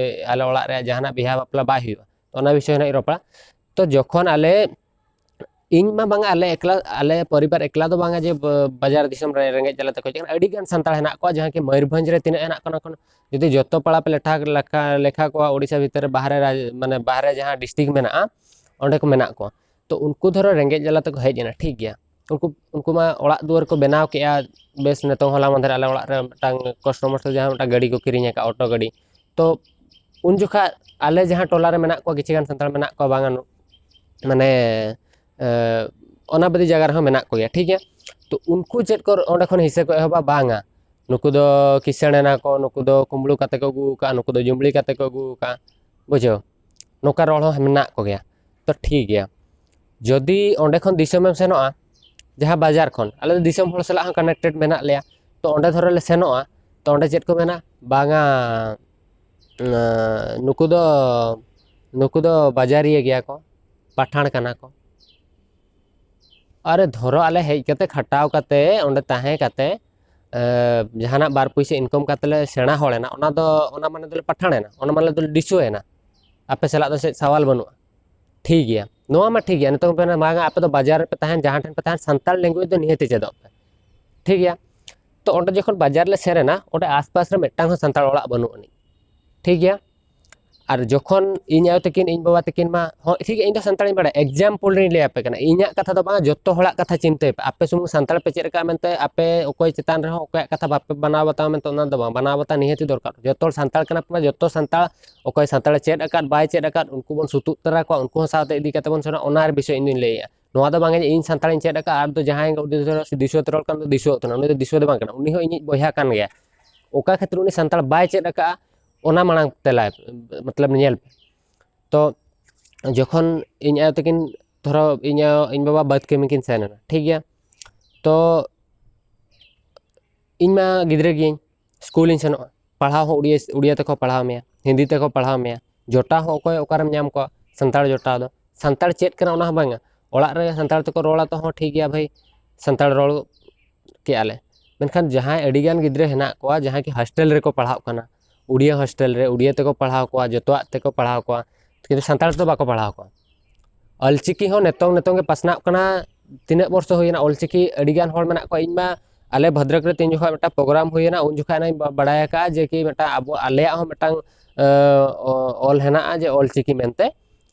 ᱟᱞᱮ ᱚᱲᱟᱜ ᱨᱮᱭᱟᱜ ᱡᱟᱦᱟᱱᱟᱜ ᱵᱤᱦᱟ ᱵᱟᱯᱞᱟ ᱵᱟᱭ ᱦᱩᱭᱩᱜᱼᱟ᱾ ᱛᱚ ᱚᱱᱟ ᱵᱤᱥᱚᱭ ᱱᱟᱜ ᱤᱧ ᱨᱚᱯᱚᱲᱟ᱾ ᱛᱚ ᱡᱚᱠᱷᱚᱱ ᱟᱞᱮ ᱤᱧ ᱢᱟ ᱵᱟᱝᱟ, ᱟᱞᱮ ᱮᱠᱞᱟ, ᱟᱞᱮ ᱯᱚᱨᱤᱵᱟᱨ ᱮᱠᱞᱟ ᱫᱚ ᱵᱟᱝᱟ ᱡᱮ ᱵᱟᱡᱟᱨ ᱫᱤᱥᱚᱢ ᱨᱮ ᱨᱮᱸᱜᱮᱡ ᱡᱟᱞᱟ ᱛᱮᱠᱚ ᱦᱮᱡ ᱟᱠᱟᱱᱟ᱾ ᱟᱹᱰᱤ ᱜᱟᱱ ᱥᱟᱱᱛᱟᱲ ᱦᱮᱱᱟᱜ ᱠᱚᱣᱟ, ᱡᱟᱦᱟᱸ ᱠᱤ ᱢᱚᱭᱩᱨᱵᱷᱚᱸᱡᱽ ᱨᱮ ᱛᱤᱱᱟᱹᱜ ᱦᱮᱱᱟᱜ ᱠᱚᱣᱟ, ᱡᱩᱫᱤ ᱡᱚᱛᱚ ᱯᱟᱲᱟ ᱯᱮ ᱞᱮᱠᱷᱟ ᱞᱮᱠᱷᱟ ᱠᱚᱣᱟ, ᱳᱰᱤᱥᱟ ᱵᱷᱤᱛᱤᱨ ᱨᱮ ᱵᱟᱦᱨᱮ ᱢᱟᱱᱮ ᱵᱟᱦᱨᱮ ᱡᱟᱦᱟᱸ ᱰᱤᱥᱴᱨᱤᱠᱴ ᱢᱮᱱᱟᱜᱼᱟ, ᱚᱸᱰᱮ ᱠᱚ ᱢᱮᱱᱟᱜ ᱠᱚᱣᱟ᱾ ᱛᱚ ᱩᱱᱠᱩ ᱫᱷᱚᱨᱚ ᱨᱮᱸᱜᱮᱡ ᱡᱟᱞᱟ ᱛᱮᱠᱚ ᱦᱮᱡ ᱮᱱᱟ, ᱴᱷᱤᱠ ᱜᱮᱭᱟ᱾ ᱩᱱᱠᱩ ᱩᱱᱠᱩ ᱢᱟ ᱚᱲᱟᱜ ᱫᱩᱣᱟᱹᱨ ᱠᱚ ᱵᱮᱱᱟᱣ ᱠᱮᱜᱼᱟ᱾ ᱵᱮᱥ, ᱱᱤᱛᱚᱝ ᱦᱚᱞᱟ ᱢᱟᱫᱷᱮᱨ ᱟᱞᱮ ᱚᱲᱟᱜ ᱨᱮ ᱢᱤᱫᱴᱟᱝ ᱠᱚᱥᱴᱚ ᱢᱚᱥᱴᱚ ᱡᱟᱦᱟᱸ ᱢᱤᱫᱴᱟᱝ ᱜᱟᱹᱰᱤ ᱠᱚ ᱠᱤᱨᱤᱧ ᱟᱠᱟᱫ, ᱚᱴᱳ ᱜᱟᱹᱰᱤ᱾ ᱛᱚ ᱩᱱ ᱡᱚᱠᱷᱟᱡ ᱟᱞᱮ ᱡᱟᱦᱟᱸ ᱴᱚᱞᱟ ᱨᱮ ᱢᱮᱱᱟᱜ ᱠᱚᱣᱟ, ᱠᱤᱪᱷᱩ ᱜᱟᱱ ᱥᱟᱱᱛᱟᱲ ᱢᱮᱱᱟᱜ ᱠᱚᱣᱟ ᱵᱟᱝᱟ, ᱢᱟᱱᱮ ᱚᱱᱟ ᱵᱟᱫᱤ ᱡᱟᱭᱜᱟ ᱨᱮᱦᱚᱸ ᱢᱮᱱᱟᱜ ᱠᱚᱜᱮᱭᱟ, ᱴᱷᱤᱠ ᱜᱮᱭᱟ᱾ ᱛᱚ ᱩᱱᱠᱩ ᱪᱮᱫ ᱠᱚ ᱚᱸᱰᱮ ᱠᱷᱚᱱ ᱦᱤᱥᱟᱹ ᱠᱚ ᱮᱦᱚᱵᱟ, ᱵᱟᱝᱟ ᱱᱩᱠᱩ ᱫᱚ ᱠᱤᱥᱟᱹᱬ ᱮᱱᱟ ᱠᱚ, ᱱᱩᱠᱩ ᱫᱚ ᱠᱩᱢᱵᱽᱲᱩ ᱠᱟᱛᱮ ᱠᱚ ᱟᱹᱜᱩ ᱟᱠᱟᱫᱼᱟ, ᱱᱩᱠᱩ ᱫᱚ ᱡᱩᱢᱲᱤ ᱠᱟᱛᱮ ᱠᱚ ᱟᱹᱜᱩ ᱟᱠᱟᱫᱼᱟ, ᱵᱩᱡᱷᱟᱹᱣ᱾ ᱱᱚᱝᱠᱟ ᱨᱚᱲ ᱦᱚᱸ ᱢᱮᱱᱟᱜ ᱠᱚᱜᱮᱭᱟ᱾ ᱛᱚ ᱴᱷᱤᱠ ᱜᱮᱭᱟ, ᱡᱩᱫᱤ ᱚᱸᱰᱮ ᱠᱷᱚᱱ ᱫᱤᱥᱚᱢᱮᱢ ᱥᱮᱱᱚᱜᱼᱟ, ᱡᱟᱦᱟᱸ ᱵᱟᱡᱟᱨ ᱠᱷᱚᱱ, ᱟᱞᱮ ᱫᱚ ᱫᱤᱥᱚᱢ ᱦᱚᱲ ᱥᱟᱞᱟᱜ ᱦᱚᱸ ᱠᱟᱱᱮᱠᱴᱮᱰ ᱢᱮᱱᱟᱜ ᱞᱮᱭᱟ᱾ ᱛᱚ ᱚᱸᱰᱮ ᱫᱷᱚᱨᱚ ᱞᱮ ᱥᱮᱱᱚᱜᱼᱟ, ᱛᱚ ᱚᱸᱰᱮ ᱪᱮᱫ ᱠᱚ ᱢᱮᱱᱟ, ᱵᱟᱝᱟ ᱱᱩᱠᱩ ᱫᱚ ᱱᱩᱠᱩ ᱫᱚ ᱵᱟᱡᱟᱨᱤᱭᱟᱹ ᱜᱮᱭᱟ ᱠᱚ, ᱯᱟᱴᱷᱟᱬ ᱠᱟᱱᱟ ᱠᱚ᱾ ᱟᱨᱮ ᱫᱷᱚᱨᱚ, ᱟᱞᱮ ᱦᱮᱡ ᱠᱟᱛᱮ, ᱠᱷᱟᱴᱟᱣ ᱠᱟᱛᱮ, ᱚᱸᱰᱮ ᱛᱟᱦᱮᱸ ᱠᱟᱛᱮ ᱡᱟᱦᱟᱱᱟᱜ ᱵᱟᱨ ᱯᱩᱭᱥᱟᱹ ᱤᱱᱠᱟᱢ ᱠᱟᱛᱮ ᱞᱮ ᱥᱮᱬᱟ ᱦᱚᱲ ᱮᱱᱟ, ᱚᱱᱟ ᱫᱚ ᱚᱱᱟ ᱢᱟᱱᱮ ᱫᱚᱞᱮ ᱯᱟᱴᱷᱟᱬ ᱮᱱᱟ, ᱚᱱᱟ ᱢᱟᱱᱮ ᱫᱚᱞᱮ ᱫᱤᱥᱩᱣᱟᱹ ᱮᱱᱟ᱾ ᱟᱯᱮ ᱥᱟᱞᱟᱜ ᱫᱚ ᱪᱮᱫ ᱥᱟᱣᱟᱞ ᱵᱟᱹᱱᱩᱜᱼᱟ᱾ ᱴᱷᱤᱠ ᱜᱮᱭᱟ, ᱱᱚᱣᱟ ᱢᱟ ᱴᱷᱤᱠ ᱜᱮᱭᱟ᱾ ᱱᱤᱛᱚᱝ ᱯᱮ ᱢᱮᱱᱟ, ᱵᱟᱝᱟ, ᱟᱯᱮ ᱫᱚ ᱵᱟᱡᱟᱨ ᱨᱮᱯᱮ ᱛᱟᱦᱮᱱ, ᱡᱟᱦᱟᱸ ᱴᱷᱮᱱ ᱯᱮ ᱛᱟᱦᱮᱱ, ᱥᱟᱱᱛᱟᱲ ᱞᱮᱝᱜᱩᱭᱮᱡᱽ ᱫᱚ ᱱᱤᱦᱟᱹᱛ ᱪᱮᱫᱚᱜ ᱯᱮ, ᱴᱷᱤᱠ ᱜᱮᱭᱟ᱾ ᱛᱚ ᱚᱸᱰᱮ ᱡᱚᱠᱷᱚᱱ ᱵᱟᱡᱟᱨ ᱞᱮ ᱥᱮᱱ ᱮᱱᱟ, ᱚᱸᱰᱮ ᱟᱥᱯᱟᱥ ᱨᱮ ᱢᱤᱫᱴᱟᱝ ᱦᱚᱸ ᱥᱟᱱᱛᱟᱲ ᱚᱲᱟᱜ ᱵᱟᱹᱱᱩᱜ ᱟᱹᱱᱤᱡ, ᱴᱷᱤᱠ ᱜᱮᱭᱟ᱾ ᱟᱨ ᱡᱚᱠᱷᱚᱱ ᱤᱧ ᱟᱭᱳ ᱛᱟᱹᱠᱤᱱ, ᱤᱧ ᱵᱟᱵᱟ ᱛᱟᱹᱠᱤᱱ ᱢᱟ, ᱦᱚᱸ ᱴᱷᱤᱠ ᱜᱮᱭᱟ, ᱤᱧ ᱫᱚ ᱥᱟᱱᱛᱟᱲᱤᱧ ᱵᱟᱲᱟᱭᱟ, ᱮᱠᱡᱟᱢᱯᱚᱞ ᱨᱤᱧ ᱞᱟᱹᱭ ᱟᱯᱮ ᱠᱟᱱᱟ, ᱤᱧᱟᱜ ᱠᱟᱛᱷᱟ ᱫᱚ ᱵᱟᱝ, ᱡᱚᱛᱚ ᱦᱚᱲᱟᱜ ᱠᱟᱛᱷᱟ ᱪᱤᱱᱛᱟᱹᱭ ᱯᱮ᱾ ᱟᱯᱮ ᱥᱩᱢᱩᱝ ᱥᱟᱱᱛᱟᱲ ᱯᱮ ᱪᱮᱫ ᱟᱠᱟᱫ ᱢᱮᱱᱛᱮ ᱟᱯᱮ ᱚᱠᱚᱭ ᱪᱮᱛᱟᱱ ᱨᱮᱦᱚᱸ ᱚᱠᱚᱭᱟᱜ ᱠᱟᱛᱷᱟ ᱵᱟᱯᱮ ᱢᱟᱱᱟᱣ ᱵᱟᱛᱟᱣᱟ ᱢᱮᱱᱛᱮ, ᱚᱱᱟ ᱫᱚ ᱵᱟᱝ, ᱢᱟᱱᱟᱣ ᱵᱟᱛᱟᱣ ᱱᱤᱦᱟᱹᱛᱤ ᱫᱚᱨᱠᱟᱨ᱾ ᱡᱚᱛᱚ ᱦᱚᱲ ᱥᱟᱱᱛᱟᱲ ᱠᱟᱱᱟ ᱯᱮ, ᱡᱚᱛᱚ ᱥᱟᱱᱛᱟᱲ, ᱚᱠᱚᱭ ᱥᱟᱱᱛᱟᱲᱮ ᱪᱮᱫ ᱟᱠᱟᱫ, ᱵᱟᱭ ᱪᱮᱫ ᱟᱠᱟᱫ, ᱩᱱᱠᱩ ᱵᱚᱱ ᱥᱩᱛᱩᱜ ᱛᱚᱨᱟ ᱠᱚᱣᱟ, ᱩᱱᱠᱩ ᱦᱚᱸ ᱥᱟᱶᱛᱮ ᱤᱫᱤ ᱠᱟᱛᱮ ᱵᱚᱱ ᱥᱮᱱᱚᱜᱼᱟ, ᱚᱱᱟ ᱵᱤᱥᱚᱭ ᱤᱧ ᱫᱩᱧ ᱞᱟᱹᱭᱮᱫᱼᱟ᱾ ᱱᱚᱣᱟ ᱫᱚ ᱵᱟᱝ ᱡᱮ ᱤᱧ ᱥᱟᱱᱛᱟᱲᱤᱧ ᱪᱮᱫ ᱟᱠᱟᱫ ᱟᱨ ᱫᱚ ᱡᱟᱦᱟᱸᱭ ᱫᱤᱥᱩᱣᱟᱹ ᱛᱮ ᱨᱚᱲ ᱠᱟᱱ ᱫᱚ ᱫᱤᱥᱩᱣᱟᱹ ᱠᱟᱱᱟ, ᱩᱱᱤ ᱫᱚ ᱫᱤᱥᱩᱣᱟᱹ ᱫᱚ ᱵᱟᱝ ᱠᱟᱱᱟ, ᱩᱱᱤ ᱦᱚᱸ ᱤᱧᱤᱡ ᱵᱚᱭᱦᱟ ᱠᱟᱱ ᱜᱮᱭᱟ᱾ ᱚᱠᱟ ᱠᱷᱟᱹᱛᱤᱨ ᱩᱱᱤ ᱥᱟᱱᱛᱟᱲ ᱵᱟᱭ ᱪᱮᱫ ᱟᱠᱟᱫᱼᱟ, ᱚᱱᱟ ᱢᱟᱲᱟᱝ ᱛᱮ ᱞᱟᱭ-, ᱢᱚᱛᱞᱚᱵ ᱧᱮᱞ ᱯᱮ᱾ ᱛᱚ ᱡᱚᱠᱷᱚᱱ ᱤᱧ ᱟᱭᱳ ᱛᱟᱹᱠᱤᱱ, ᱫᱷᱚᱨᱚ, ᱤᱧ ᱟᱭᱳ, ᱤᱧ ᱵᱟᱵᱟ ᱵᱟᱹᱫᱽ ᱠᱟᱹᱢᱤ ᱠᱤᱱ ᱥᱮᱱ ᱮᱱᱟ, ᱴᱷᱤᱠ ᱜᱮᱭᱟ᱾ ᱛᱚ ᱤᱧ ᱢᱟ ᱜᱤᱫᱽᱨᱟᱹ ᱜᱤᱭᱟᱹᱧ, ᱥᱠᱩᱞᱤᱧ ᱥᱮᱱᱚᱜᱼᱟ, ᱯᱟᱲᱦᱟᱣ ᱦᱚᱸ ᱩᱲᱤᱭᱟ, ᱩᱲᱤᱭᱟ ᱛᱮᱠᱚ ᱯᱟᱲᱦᱟᱣ ᱢᱮᱭᱟ, ᱦᱤᱱᱫᱤ ᱛᱮᱠᱚ ᱯᱟᱲᱦᱟᱣ ᱢᱮᱭᱟ, ᱡᱚᱴᱟᱣ ᱦᱚᱸ ᱚᱠᱚᱭ ᱚᱠᱟᱨᱮᱢ ᱧᱟᱢ ᱠᱚᱣᱟ ᱥᱟᱱᱛᱟᱲ ᱡᱚᱴᱟᱣ ᱫᱚ? ᱥᱟᱱᱛᱟᱲ ᱪᱮᱫ ᱠᱟᱱᱟ ᱚᱱᱟ ᱦᱚᱸ ᱵᱟᱝᱟ, ᱚᱲᱟᱜ ᱨᱮ ᱥᱟᱱᱛᱟᱲ ᱛᱮᱠᱚ ᱨᱚᱲᱟ ᱛᱚ ᱦᱚᱸ ᱴᱷᱤᱠ ᱜᱮᱭᱟ ᱵᱷᱟᱹᱭ, ᱥᱟᱱᱛᱟᱲ ᱨᱚᱲ ᱠᱮᱜᱼᱟ ᱞᱮ᱾ ᱢᱮᱱᱠᱷᱟᱱ ᱡᱟᱦᱟᱸᱭ ᱟᱹᱰᱤᱜᱟᱱ ᱜᱤᱫᱽᱨᱟᱹ ᱦᱮᱱᱟᱜ ᱠᱚᱣᱟ, ᱡᱟᱦᱟᱸᱭ ᱠᱤ ᱦᱳᱥᱴᱮᱞ ᱨᱮᱠᱚ ᱯᱟᱲᱦᱟᱜ ᱠᱟᱱᱟ, ᱩᱲᱤᱭᱟ ᱦᱳᱥᱴᱮᱞ ᱨᱮ, ᱩᱲᱤᱭᱟ ᱛᱮᱠᱚ ᱯᱟᱲᱦᱟᱣ ᱠᱚᱣᱟ, ᱡᱚᱛᱚᱣᱟᱜ ᱛᱮᱠᱚ ᱯᱟᱲᱦᱟᱣ ᱠᱚᱣᱟ, ᱠᱤᱱᱛᱩ ᱥᱟᱱᱛᱟᱲ ᱛᱮᱫᱚ ᱵᱟᱠᱚ ᱯᱟᱲᱦᱟᱣ ᱠᱚᱣᱟ᱾ ᱚᱞᱪᱤᱠᱤ ᱦᱚᱸ ᱱᱤᱛᱚᱝ ᱱᱤᱛᱚᱝ ᱜᱮ ᱯᱟᱥᱱᱟᱜ ᱠᱟᱱᱟ᱾ ᱛᱤᱱᱟᱹᱜ ᱵᱚᱨᱥᱚ ᱦᱩᱭᱮᱱᱟ ᱚᱞᱪᱤᱠᱤ? ᱟᱹᱰᱤᱜᱟᱱ ᱦᱚᱲ ᱢᱮᱱᱟᱜ ᱠᱚᱣᱟ᱾ ᱤᱧ ᱢᱟ ᱟᱞᱮ ᱵᱷᱚᱫᱨᱚᱠ ᱨᱮ ᱛᱤᱱ ᱡᱚᱠᱷᱚᱱ ᱢᱤᱫᱴᱟᱝ ᱯᱨᱳᱜᱨᱟᱢ ᱦᱩᱭᱮᱱᱟ, ᱩᱱ ᱡᱚᱠᱷᱚᱱ ᱤᱧ ᱵᱟ- ᱵᱟᱲᱟᱭ ᱟᱠᱟᱫᱼᱟ ᱡᱮ ᱠᱤ ᱢᱤᱫᱴᱟᱝ ᱟᱵᱚ, ᱟᱞᱮᱭᱟᱜ ᱦᱚᱸ ᱢᱤᱫᱴᱟᱝ, ᱟᱸ, ᱚ- ᱚᱞ ᱦᱮᱱᱟᱜᱼᱟ ᱡᱮ ᱚᱞᱪᱤᱠᱤ ᱢᱮᱱᱛᱮ,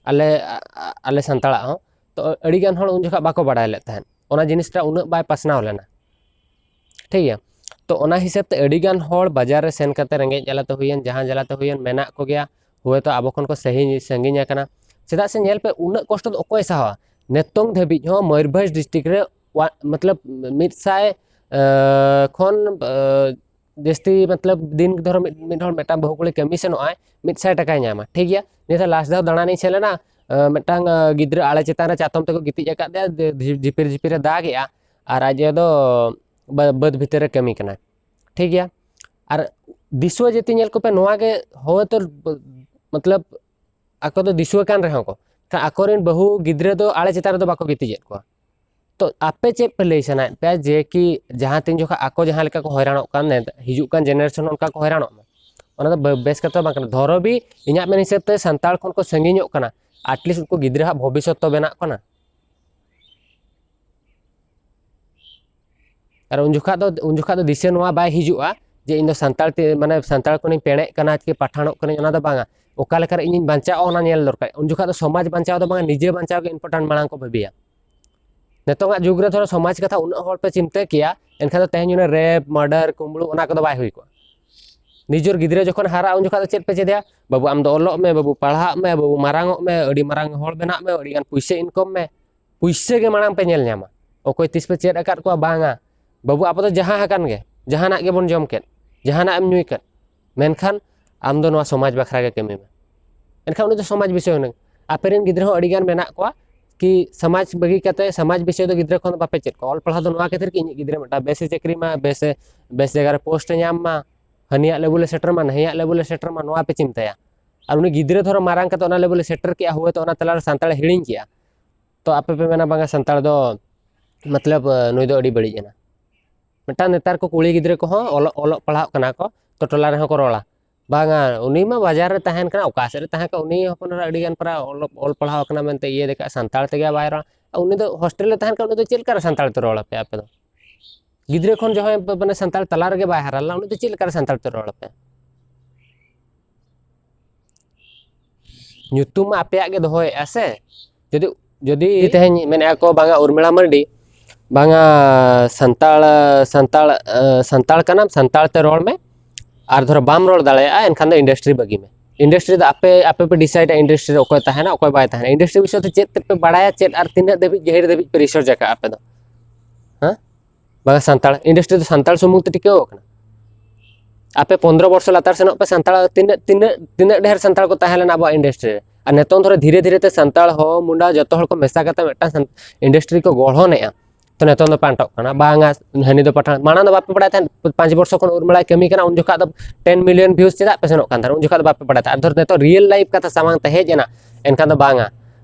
ᱟᱞᱮ, ᱟ- ᱟ- ᱟᱞᱮ ᱥᱟᱱᱛᱟᱲᱟᱜ ᱦᱚᱸ᱾ ᱛᱚ ᱟᱹᱰᱤᱜᱟᱱ ᱦᱚᱲ ᱩᱱ ᱡᱚᱠᱷᱚᱱ ᱵᱟᱠᱚ ᱵᱟᱲᱟᱭ ᱞᱮᱫ ᱛᱟᱦᱮᱸᱫ, ᱚᱱᱟ ᱡᱤᱱᱤᱥᱴᱟ ᱩᱱᱟᱹᱜ ᱵᱟᱭ ᱯᱟᱥᱱᱟᱣ ᱞᱮᱱᱟ᱾ ᱴᱷᱤᱠ ᱜᱮᱭᱟ᱾ ᱛᱚ ᱚᱱᱟ ᱦᱤᱥᱟᱹᱵ ᱛᱮ ᱟᱹᱰᱤ ᱜᱟᱱ ᱦᱚᱲ ᱵᱟᱡᱟᱨ ᱨᱮ ᱥᱮᱱ ᱠᱟᱛᱮ, ᱨᱮᱸᱜᱮᱡ ᱡᱟᱞᱟᱛᱮ ᱦᱩᱭᱮᱱ, ᱡᱟᱦᱟᱸ ᱡᱟᱞᱟᱛᱮ ᱦᱩᱭᱮᱱ, ᱢᱮᱱᱟᱜ ᱠᱚᱜᱮᱭᱟ, ᱦᱳᱭᱛᱳ ᱟᱵᱚ ᱠᱷᱚᱱ ᱠᱚ ᱥᱟᱺᱜᱤᱧ, ᱥᱟᱺᱜᱤᱧ ᱟᱠᱟᱱᱟ᱾ ᱪᱮᱫᱟᱜ ᱥᱮ ᱧᱮᱞ ᱯᱮ, ᱩᱱᱟᱹᱜ ᱠᱚᱥᱴᱚ ᱫᱚ ᱚᱠᱚᱭ ᱥᱟᱦᱟᱣᱟ? ᱱᱤᱛᱚᱝ ᱫᱷᱟᱹᱵᱤᱡ ᱦᱚᱸ ᱢᱚᱭᱩᱨᱵᱷᱚᱸᱡᱽ ᱰᱤᱥᱴᱨᱤᱠᱴ ᱨᱮ ᱣᱟ- ᱢᱚᱛᱞᱚᱵ ᱢᱤᱫ ᱥᱟᱭ, ᱟᱸ, ᱠᱷᱚᱱ, ᱟᱸ, ᱡᱟᱹᱥᱛᱤ, ᱢᱚᱛᱞᱚᱵ ᱫᱤᱱ ᱫᱷᱚᱨᱚ ᱢᱤᱫ, ᱢᱤᱫ ᱦᱚᱲ ᱢᱤᱫᱴᱟᱝ ᱵᱟᱹᱦᱩ ᱠᱩᱲᱤ ᱠᱟᱹᱢᱤ ᱥᱮᱱᱚᱜ ᱟᱭ, ᱢᱤᱫ ᱥᱟᱭ ᱴᱟᱠᱟᱭ ᱧᱟᱢᱟ, ᱴᱷᱤᱠ ᱜᱮᱭᱟ᱾ ᱱᱤᱭᱟᱹ ᱞᱟᱥᱴ ᱫᱷᱟᱣ ᱫᱟᱬᱟᱱᱤᱧ ᱥᱮᱱ ᱞᱮᱱᱟ, ᱟᱸ, ᱢᱤᱫᱴᱟᱝ, ᱟᱸ, ᱜᱤᱫᱽᱨᱟᱹ ᱟᱲᱮ ᱪᱮᱛᱟᱱ ᱨᱮ ᱪᱟᱛᱚᱢ ᱛᱮᱠᱚ ᱜᱤᱛᱤᱡ ᱟᱠᱟᱫ ᱛᱟᱭᱟ, ᱡᱮ ᱡᱷᱤ- ᱡᱷᱤᱯᱤᱨ ᱡᱷᱤᱯᱤᱨ ᱮ ᱫᱟᱜ ᱮᱜᱼᱟ, ᱟᱨ ᱟᱡ ᱟᱭᱳ ᱫᱚ ᱵᱟ- ᱵᱟᱹᱫᱽ ᱵᱷᱤᱛᱤᱨ ᱨᱮ ᱠᱟᱹᱢᱤ ᱠᱟᱱᱟᱭ, ᱴᱷᱤᱠ ᱜᱮᱭᱟ᱾ ᱟᱨ ᱫᱤᱥᱩᱣᱟᱹ ᱡᱟᱹᱛᱤ ᱧᱮᱞ ᱠᱚᱯᱮ, ᱱᱚᱣᱟ ᱜᱮ ᱦᱚᱭᱛᱚ, ᱢᱚᱛᱞᱚᱵ ᱟᱠᱚ ᱫᱚ ᱫᱤᱥᱩᱣᱟᱹ ᱠᱟᱱ ᱨᱮᱦᱚᱸ ᱠᱚ, ᱠᱷᱟᱱ ᱟᱠᱚᱨᱮᱱ ᱵᱟᱹᱦᱩ ᱜᱤᱫᱽᱨᱟᱹ ᱫᱚ ᱟᱲᱮ ᱪᱮᱛᱟᱱ ᱨᱮᱫᱚ ᱵᱟᱠᱚ ᱜᱤᱛᱤᱡᱮᱫ ᱠᱚᱣᱟ᱾ ᱛᱚ ᱟᱯᱮ ᱪᱮᱫ ᱯᱮ ᱞᱟᱹᱭ ᱥᱟᱱᱟᱭᱮᱫ ᱯᱮᱭᱟ ᱡᱮ ᱠᱤ ᱡᱟᱦᱟᱸ ᱛᱤᱱ ᱡᱚᱠᱷᱚᱱ ᱟᱠᱚ ᱡᱟᱦᱟᱸ ᱞᱮᱠᱟ ᱠᱚ ᱦᱚᱭᱨᱟᱱᱚᱜ ᱠᱟᱱ, ᱱᱮ- ᱦᱤᱡᱩᱜ ᱠᱟᱱ ᱡᱮᱱᱟᱨᱮᱥᱚᱱ ᱚᱱᱠᱟ ᱠᱚ ᱦᱚᱭᱨᱟᱱᱚᱜ ᱢᱟ, ᱚᱱᱟ ᱫᱚ ᱵᱮ- ᱵᱮᱥ ᱠᱟᱛᱷᱟ ᱵᱟᱝ ᱠᱟᱱᱟ᱾ ᱫᱷᱚᱨᱚ ᱵᱤ ᱤᱧᱟᱹᱜ ᱢᱮᱱ ᱦᱤᱥᱟᱹᱵ ᱛᱮ ᱥᱟᱱᱛᱟᱲ ᱠᱷᱚᱱ ᱠᱚ ᱥᱟᱺᱜᱤᱧᱚᱜ ᱠᱟᱱᱟ, ᱟᱴᱞᱤᱥᱴ ᱩᱱᱠᱩ ᱜᱤᱫᱽᱨᱟᱹ ᱦᱟᱜ ᱵᱷᱚᱵᱤᱥᱥᱚᱛ ᱛᱚ ᱵᱮᱱᱟᱜ ᱠᱟᱱᱟ᱾ ᱟᱨ ᱩᱱ ᱡᱚᱠᱷᱟᱜ ᱫᱚ, ᱩᱱ ᱡᱚᱠᱷᱟᱜ ᱫᱚ ᱫᱤᱥᱟᱹ ᱱᱚᱣᱟ ᱵᱟᱭ ᱦᱤᱡᱩᱜᱼᱟ ᱡᱮ ᱤᱧ ᱫᱚ ᱥᱟᱱᱛᱟᱲ ᱛᱮ, ᱢᱟᱱᱮ ᱥᱟᱱᱛᱟᱲ ᱠᱷᱚᱱᱤᱧ ᱯᱮᱲᱮᱜ ᱠᱟᱱᱟ ᱪᱤᱠᱟᱹ ᱯᱟᱴᱷᱟᱱᱚᱜ ᱠᱟᱹᱱᱟᱹᱧ, ᱚᱱᱟ ᱫᱚ ᱵᱟᱝᱟ᱾ ᱚᱠᱟ ᱞᱮᱠᱟᱨᱮ ᱤᱧᱤᱧ ᱵᱟᱧᱪᱟᱜᱼᱟ ᱚᱱᱟ ᱧᱮᱞ ᱫᱚᱨᱠᱟᱨ᱾ ᱩᱱ ᱡᱚᱠᱷᱟᱜ ᱫᱚ ᱥᱚᱢᱟᱡᱽ ᱵᱟᱧᱪᱟᱣ ᱫᱚ ᱵᱟᱝᱟ, ᱱᱤᱡᱮ ᱵᱟᱧᱪᱟᱣ ᱜᱮ ᱤᱢᱯᱚᱨᱴᱮᱱᱴ ᱢᱟᱲᱟᱝ ᱠᱚ ᱵᱷᱟᱹᱵᱤᱭᱟ᱾ ᱱᱤᱛᱚᱜᱟᱜ ᱡᱩᱜᱽ ᱨᱮ ᱫᱷᱚᱨᱚ ᱥᱚᱢᱟᱡᱽ ᱠᱟᱛᱷᱟ ᱩᱱᱟᱹᱜ ᱦᱚᱲ ᱯᱮ ᱪᱤᱱᱛᱟᱹ ᱠᱮᱭᱟ, ᱮᱱᱠᱷᱟᱱ ᱫᱚ ᱛᱮᱦᱮᱧ ᱚᱱᱟ ᱨᱮᱯ, ᱢᱟᱨᱰᱟᱨ, ᱠᱩᱢᱵᱽᱲᱩ ᱚᱱᱟ ᱠᱚᱫᱚ ᱵᱟᱭ ᱦᱩᱭ ᱠᱚᱜᱼᱟ᱾ ᱱᱤᱡᱮᱨ ᱜᱤᱫᱽᱨᱟᱹ ᱡᱚᱠᱷᱚᱱ ᱦᱟᱨᱟᱜᱼᱟ ᱩᱱ ᱡᱚᱠᱷᱟᱜ ᱫᱚ ᱪᱮᱫ ᱯᱮ ᱪᱮᱫᱮᱭᱟ? ᱵᱟᱹᱵᱩ ᱟᱢ ᱫᱚ ᱚᱞᱚᱜ ᱢᱮ, ᱵᱟᱹᱵᱩ ᱯᱟᱲᱦᱟᱜ ᱢᱮ, ᱵᱟᱹᱵᱩ ᱢᱟᱨᱟᱝ ᱚᱜ ᱢᱮ, ᱟᱹᱰᱤ ᱢᱟᱨᱟᱝ ᱦᱚᱲ ᱵᱮᱱᱟᱜ ᱢᱮ, ᱟᱹᱰᱤ ᱜᱟᱱ ᱯᱩᱭᱥᱟᱹ ᱤᱱᱠᱚᱢ ᱢᱮ᱾ ᱯᱩᱭᱥᱟᱹ ᱜᱮ ᱢᱟᱲᱟᱝ ᱯᱮ ᱧᱮᱞ ᱧᱟᱢᱟ᱾ ᱚᱠᱚᱭ ᱛᱤᱥ ᱯᱮ ᱪᱮᱫ ᱟᱠᱟᱫ ᱠᱚᱣᱟ? ᱵᱟᱝᱟ᱾ ᱵᱟᱹᱵᱩ ᱟᱵᱚ ᱫᱚ ᱡᱟᱦᱟᱸ ᱟᱠᱟᱱ ᱜᱮ, ᱡᱟᱦᱟᱱᱟᱜ ᱜᱮᱵᱚᱱ ᱡᱚᱢ ᱠᱮᱫ, ᱡᱟᱦᱟᱱᱟᱜ ᱮᱢ ᱧᱩᱭ ᱠᱮᱫ, ᱢᱮᱱᱠᱷᱟᱱ ᱟᱢ ᱫᱚ ᱱᱚᱣᱟ ᱥᱚᱢᱟᱡᱽ ᱵᱟᱠᱷᱨᱟ ᱜᱮ ᱠᱟᱹᱢᱤ ᱢᱮ᱾ ᱮᱱᱠᱷᱟᱱ ᱩᱱᱤ ᱫᱚ ᱥᱚᱢᱟᱡᱽ ᱵᱤᱥᱚᱭ ᱦᱩᱱᱟᱹᱝ᱾ ᱟᱯᱮ ᱨᱮᱱ ᱜᱤᱫᱽᱨᱟᱹ ᱦᱚᱸ ᱟᱹᱰᱤ ᱜᱟᱱ ᱢᱮᱱᱟᱜ ᱠᱚᱣᱟ ᱠᱤ ᱥᱚᱢᱟᱡᱽ ᱵᱟᱹᱜᱤ ᱠᱟᱛᱮ, ᱥᱚᱢᱟᱡᱽ ᱵᱤᱥᱚᱭ ᱫᱚ ᱜᱤᱫᱽᱨᱟᱹ ᱠᱷᱚᱱ ᱫᱚ ᱵᱟᱯᱮ ᱪᱮᱫ ᱠᱚᱣᱟ᱾ ᱚᱞ ᱯᱟᱲᱦᱟᱣ ᱫᱚ ᱱᱚᱣᱟ ᱠᱷᱟᱹᱛᱤᱨ ᱠᱤ ᱤᱧᱤᱡ ᱜᱤᱫᱽᱨᱟᱹ ᱢᱤᱫᱴᱟᱝ ᱵᱮᱥ ᱮ ᱪᱟᱹᱠᱨᱤ ᱢᱟ, ᱵᱮᱥ ᱮ, ᱵᱮᱥ ᱡᱟᱭᱜᱟ ᱨᱮ ᱯᱳᱥᱴ ᱮ ᱧᱟᱢ ᱢᱟ, ᱦᱟᱹᱱᱤᱭᱟᱜ ᱞᱮᱵᱮᱞ ᱮ ᱥᱮᱴᱮᱨ ᱢᱟ, ᱱᱟᱹᱭᱟᱜ ᱞᱮᱵᱮᱞ ᱮ ᱥᱮᱴᱮᱨ ᱢᱟ, ᱱᱚᱣᱟ ᱯᱮ ᱪᱤᱱᱛᱟᱹᱭᱟ᱾ ᱟᱨ ᱩᱱᱤ ᱜᱤᱫᱽᱨᱟᱹ ᱫᱷᱚᱨᱚ ᱢᱟᱨᱟᱝ ᱠᱟᱛᱮ ᱚᱱᱟ ᱞᱮᱵᱮᱞ ᱮ ᱥᱮᱴᱮᱨ ᱠᱮᱜᱼᱟ, ᱦᱳᱭᱛᱳ ᱚᱱᱟ ᱛᱟᱞᱟᱨᱮ ᱥᱟᱱᱛᱟᱲᱮ ᱦᱤᱲᱤᱧ ᱠᱮᱜᱼᱟ᱾ ᱛᱚ ᱟᱯᱮ ᱯᱮ ᱢᱮᱱᱟ ᱵᱟᱝᱟ ᱥᱟᱱᱛᱟᱲ ᱫᱚ ᱢᱚᱛᱞᱚᱵ ᱱᱩᱭ ᱫᱚ ᱟᱹᱰᱤ ᱵᱟᱹᱲᱤᱡ ᱮᱱᱟ᱾ ᱢᱤᱫᱴᱟᱝ ᱱᱮᱛᱟᱨ ᱠᱚ ᱠᱩᱲᱤ ᱜᱤᱫᱽᱨᱟᱹ ᱠᱚᱦᱚᱸ ᱚᱞᱚᱜ ᱚᱞᱚᱜ ᱯᱟᱲᱦᱟᱜ ᱠᱟᱱᱟ ᱠᱚ, ᱛᱚ ᱴᱚᱞᱟ ᱨᱮᱦᱚᱸ ᱠᱚ ᱨᱚᱲᱟ, ᱵᱟᱝᱟ ᱩᱱᱤ ᱢᱟ ᱵᱟᱡᱟᱨ ᱨᱮ ᱛᱟᱦᱮᱱ ᱠᱟᱱᱟ, ᱚᱠᱟ ᱥᱮᱫ ᱨᱮ ᱛᱟᱦᱮᱸ ᱠᱟᱱᱟ, ᱩᱱᱤ ᱦᱚᱯᱚᱱ ᱮᱨᱟ ᱟᱹᱰᱤ ᱜᱟᱱ ᱯᱟᱨᱟ ᱚᱞᱚᱜ ᱚᱞ ᱯᱟᱲᱦᱟᱣ ᱠᱟᱱᱟ ᱢᱮᱱᱛᱮ ᱤᱭᱟᱹ ᱞᱮᱠᱷᱟᱱ ᱥᱟᱱᱛᱟᱲ ᱛᱮᱜᱮ ᱵᱟᱭ ᱨᱚᱲᱟ᱾ ᱩᱱᱤ ᱫᱚ ᱦᱳᱥᱴᱮᱞ ᱨᱮ ᱛᱟᱦᱮᱱ ᱠᱷᱟᱱ ᱩᱱᱤ ᱫᱚ ᱪᱮᱫ ᱞᱮᱠᱟᱨᱮ ᱥᱟᱱᱛᱟᱲ ᱛᱮ ᱨᱚᱲ ᱟᱯᱮ ᱟᱯᱮ ᱫᱚ? ᱜᱤᱫᱽᱨᱟᱹ ᱠᱷᱚᱱ ᱡᱚᱠᱷᱚᱱ ᱢᱟᱱᱮ ᱥᱟᱱᱛᱟᱲ ᱛᱟᱞᱟ ᱨᱮᱜᱮ ᱵᱟᱭ ᱦᱟᱨᱟ ᱞᱮᱱᱟ, ᱩᱱᱤ ᱫᱚ ᱪᱮᱫ ᱞᱮᱠᱟᱨᱮ ᱥᱟᱱᱛᱟᱲ ᱛᱮ ᱨᱚᱲ ᱟᱯᱮ? ᱧᱩᱛᱩᱢ ᱢᱟ ᱟᱯᱮᱭᱟᱜ ᱜᱮ ᱫᱚᱦᱚᱭᱮᱫᱼᱟ ᱥᱮ᱾ ᱡᱩᱫᱤ ᱡᱩᱫᱤ ᱛᱮᱦᱮᱧ ᱢᱮᱱᱮᱫᱼᱟ ᱠᱚ ᱵᱟᱝᱟ ᱩᱨᱢᱤᱞᱟ ᱢᱟᱨᱰᱤ, ᱵᱟᱝᱟ ᱥᱟᱱᱛᱟᱲ ᱥᱟᱱᱛᱟᱲ ᱥᱟᱱᱛᱟᱲ ᱠᱟᱱᱟᱢ, ᱥᱟᱱᱛᱟᱲ ᱛᱮ ᱨᱚᱲ ᱢᱮ, ᱟᱨ ᱫᱷᱚᱨᱚ ᱵᱟᱢ ᱨᱚᱲ ᱫᱟᱲᱮᱭᱟᱜᱼᱟ ᱮᱱᱠᱷᱟᱱ ᱫᱚ ᱤᱱᱰᱟᱥᱴᱨᱤ ᱵᱟᱹᱜᱤ ᱢᱮ᱾ ᱤᱱᱰᱟᱥᱴᱨᱤ ᱫᱚ ᱟᱯᱮ ᱟᱯᱮ ᱯᱮ ᱰᱤᱥᱟᱭᱤᱰᱟ ᱤᱱᱰᱟᱥᱴᱨᱤ ᱨᱮ ᱚᱠᱚᱭ ᱛᱟᱦᱮᱱᱟ ᱚᱠᱚᱭ ᱵᱟᱭ ᱛᱟᱦᱮᱱᱟ᱾ ᱤᱱᱰᱟᱥᱴᱨᱤ ᱵᱤᱥᱚᱭ ᱛᱮ ᱪᱮᱫ ᱛᱮᱯᱮ ᱵᱟᱲᱟᱭᱟ, ᱪᱮᱫ ᱟᱨ ᱛᱤᱱᱟᱹᱜ ᱫᱷᱟᱹᱵᱤᱡ ᱜᱟᱹᱦᱤᱨ ᱫᱷᱟᱹᱵᱤᱡ ᱯᱮ ᱨᱤᱥᱟᱨᱪ ᱟᱠᱟᱫᱼᱟ ᱟᱯᱮ ᱫᱚ? ᱦᱮᱸ? ᱵᱟᱝ ᱥᱟᱱᱛᱟᱲ ᱤᱱᱰᱟᱥᱴᱨᱤ ᱫᱚ ᱥᱟᱱᱛᱟᱲ ᱥᱩᱢᱩᱝ ᱛᱮ ᱴᱤᱠᱟᱹᱣ ᱟᱠᱟᱱᱟ? ᱟᱯᱮ ᱯᱚᱱᱫᱽᱨᱚ ᱵᱚᱨᱥᱚ ᱞᱟᱛᱟᱨ ᱥᱮᱱᱚᱜ ᱯᱮ, ᱥᱟᱱᱛᱟᱲ ᱛᱤᱱᱟᱹᱜ ᱛᱤᱱᱟᱹᱜ ᱛᱤᱱᱟᱹᱜ ᱰᱷᱮᱨ ᱥᱟᱱᱛᱟᱲ ᱠᱚ ᱛᱟᱦᱮᱸ ᱞᱮᱱᱟ ᱟᱵᱚᱣᱟᱜ ᱤᱱᱰᱟᱥᱴᱨᱤ ᱨᱮ? ᱟᱨ ᱱᱤᱛᱚᱝ ᱫᱷᱚᱨᱮ ᱫᱷᱤᱨᱮ ᱫᱷᱤᱨᱮ ᱛᱮ ᱥᱟᱱᱛᱟᱲ ᱦᱚᱸ ᱢᱩᱱᱰᱟ ᱡᱚᱛᱚ ᱦᱚᱲ ᱠᱚ ᱢᱮᱥᱟ ᱠᱟᱛᱮ ᱢᱤᱫᱴᱟᱝ ᱤᱱᱰᱟᱥᱴᱨᱤ ᱠᱚ ᱜᱚᱲᱦᱚᱱᱮᱜᱼᱟ᱾ ᱛᱚ ᱱᱤᱛᱚᱝ ᱫᱚ ᱯᱟᱱᱴᱚᱜ ᱠᱟᱱᱟ, ᱵᱟᱝᱟ ᱦᱟᱹᱱᱤ ᱫᱚ ᱯᱟᱴᱷᱟᱱ᱾ ᱢᱟᱲᱟᱝ ᱫᱚ ᱵᱟᱯᱮ ᱵᱟᱲᱟᱭ ᱛᱟᱦᱮᱸᱫ ᱯᱟᱸᱪ ᱵᱚᱨᱥᱚ ᱠᱷᱚᱱ ᱩᱨᱢᱤᱞᱟᱭ ᱠᱟᱹᱢᱤ ᱠᱟᱱᱟ, ᱩᱱ ᱡᱚᱠᱷᱟᱜ ᱫᱚ ᱴᱮᱱ ᱢᱤᱞᱤᱭᱚᱱ ᱵᱷᱤᱭᱩᱡᱽ ᱪᱮᱫᱟᱜ ᱯᱮ ᱥᱮᱱᱚᱜ ᱠᱟᱱ ᱛᱟᱦᱮᱸᱫ? ᱩᱱ ᱡᱚᱠᱷᱟᱜ ᱫᱚ ᱵᱟᱯᱮ ᱵᱟᱲᱟᱭ ᱛᱟᱦᱮᱸᱫ᱾ ᱟᱨ ᱫᱷᱚᱨ ᱱᱤᱛᱚᱜ ᱨᱤᱭᱮᱞ ᱞᱟᱭᱤᱯᱷ ᱠᱟᱛᱷᱟ ᱥᱟᱢᱟᱝ ᱛᱮ ᱦᱮᱡ ᱮᱱᱟ, ᱮᱱᱠᱷᱟᱱ ᱫᱚ ᱵᱟᱝᱟ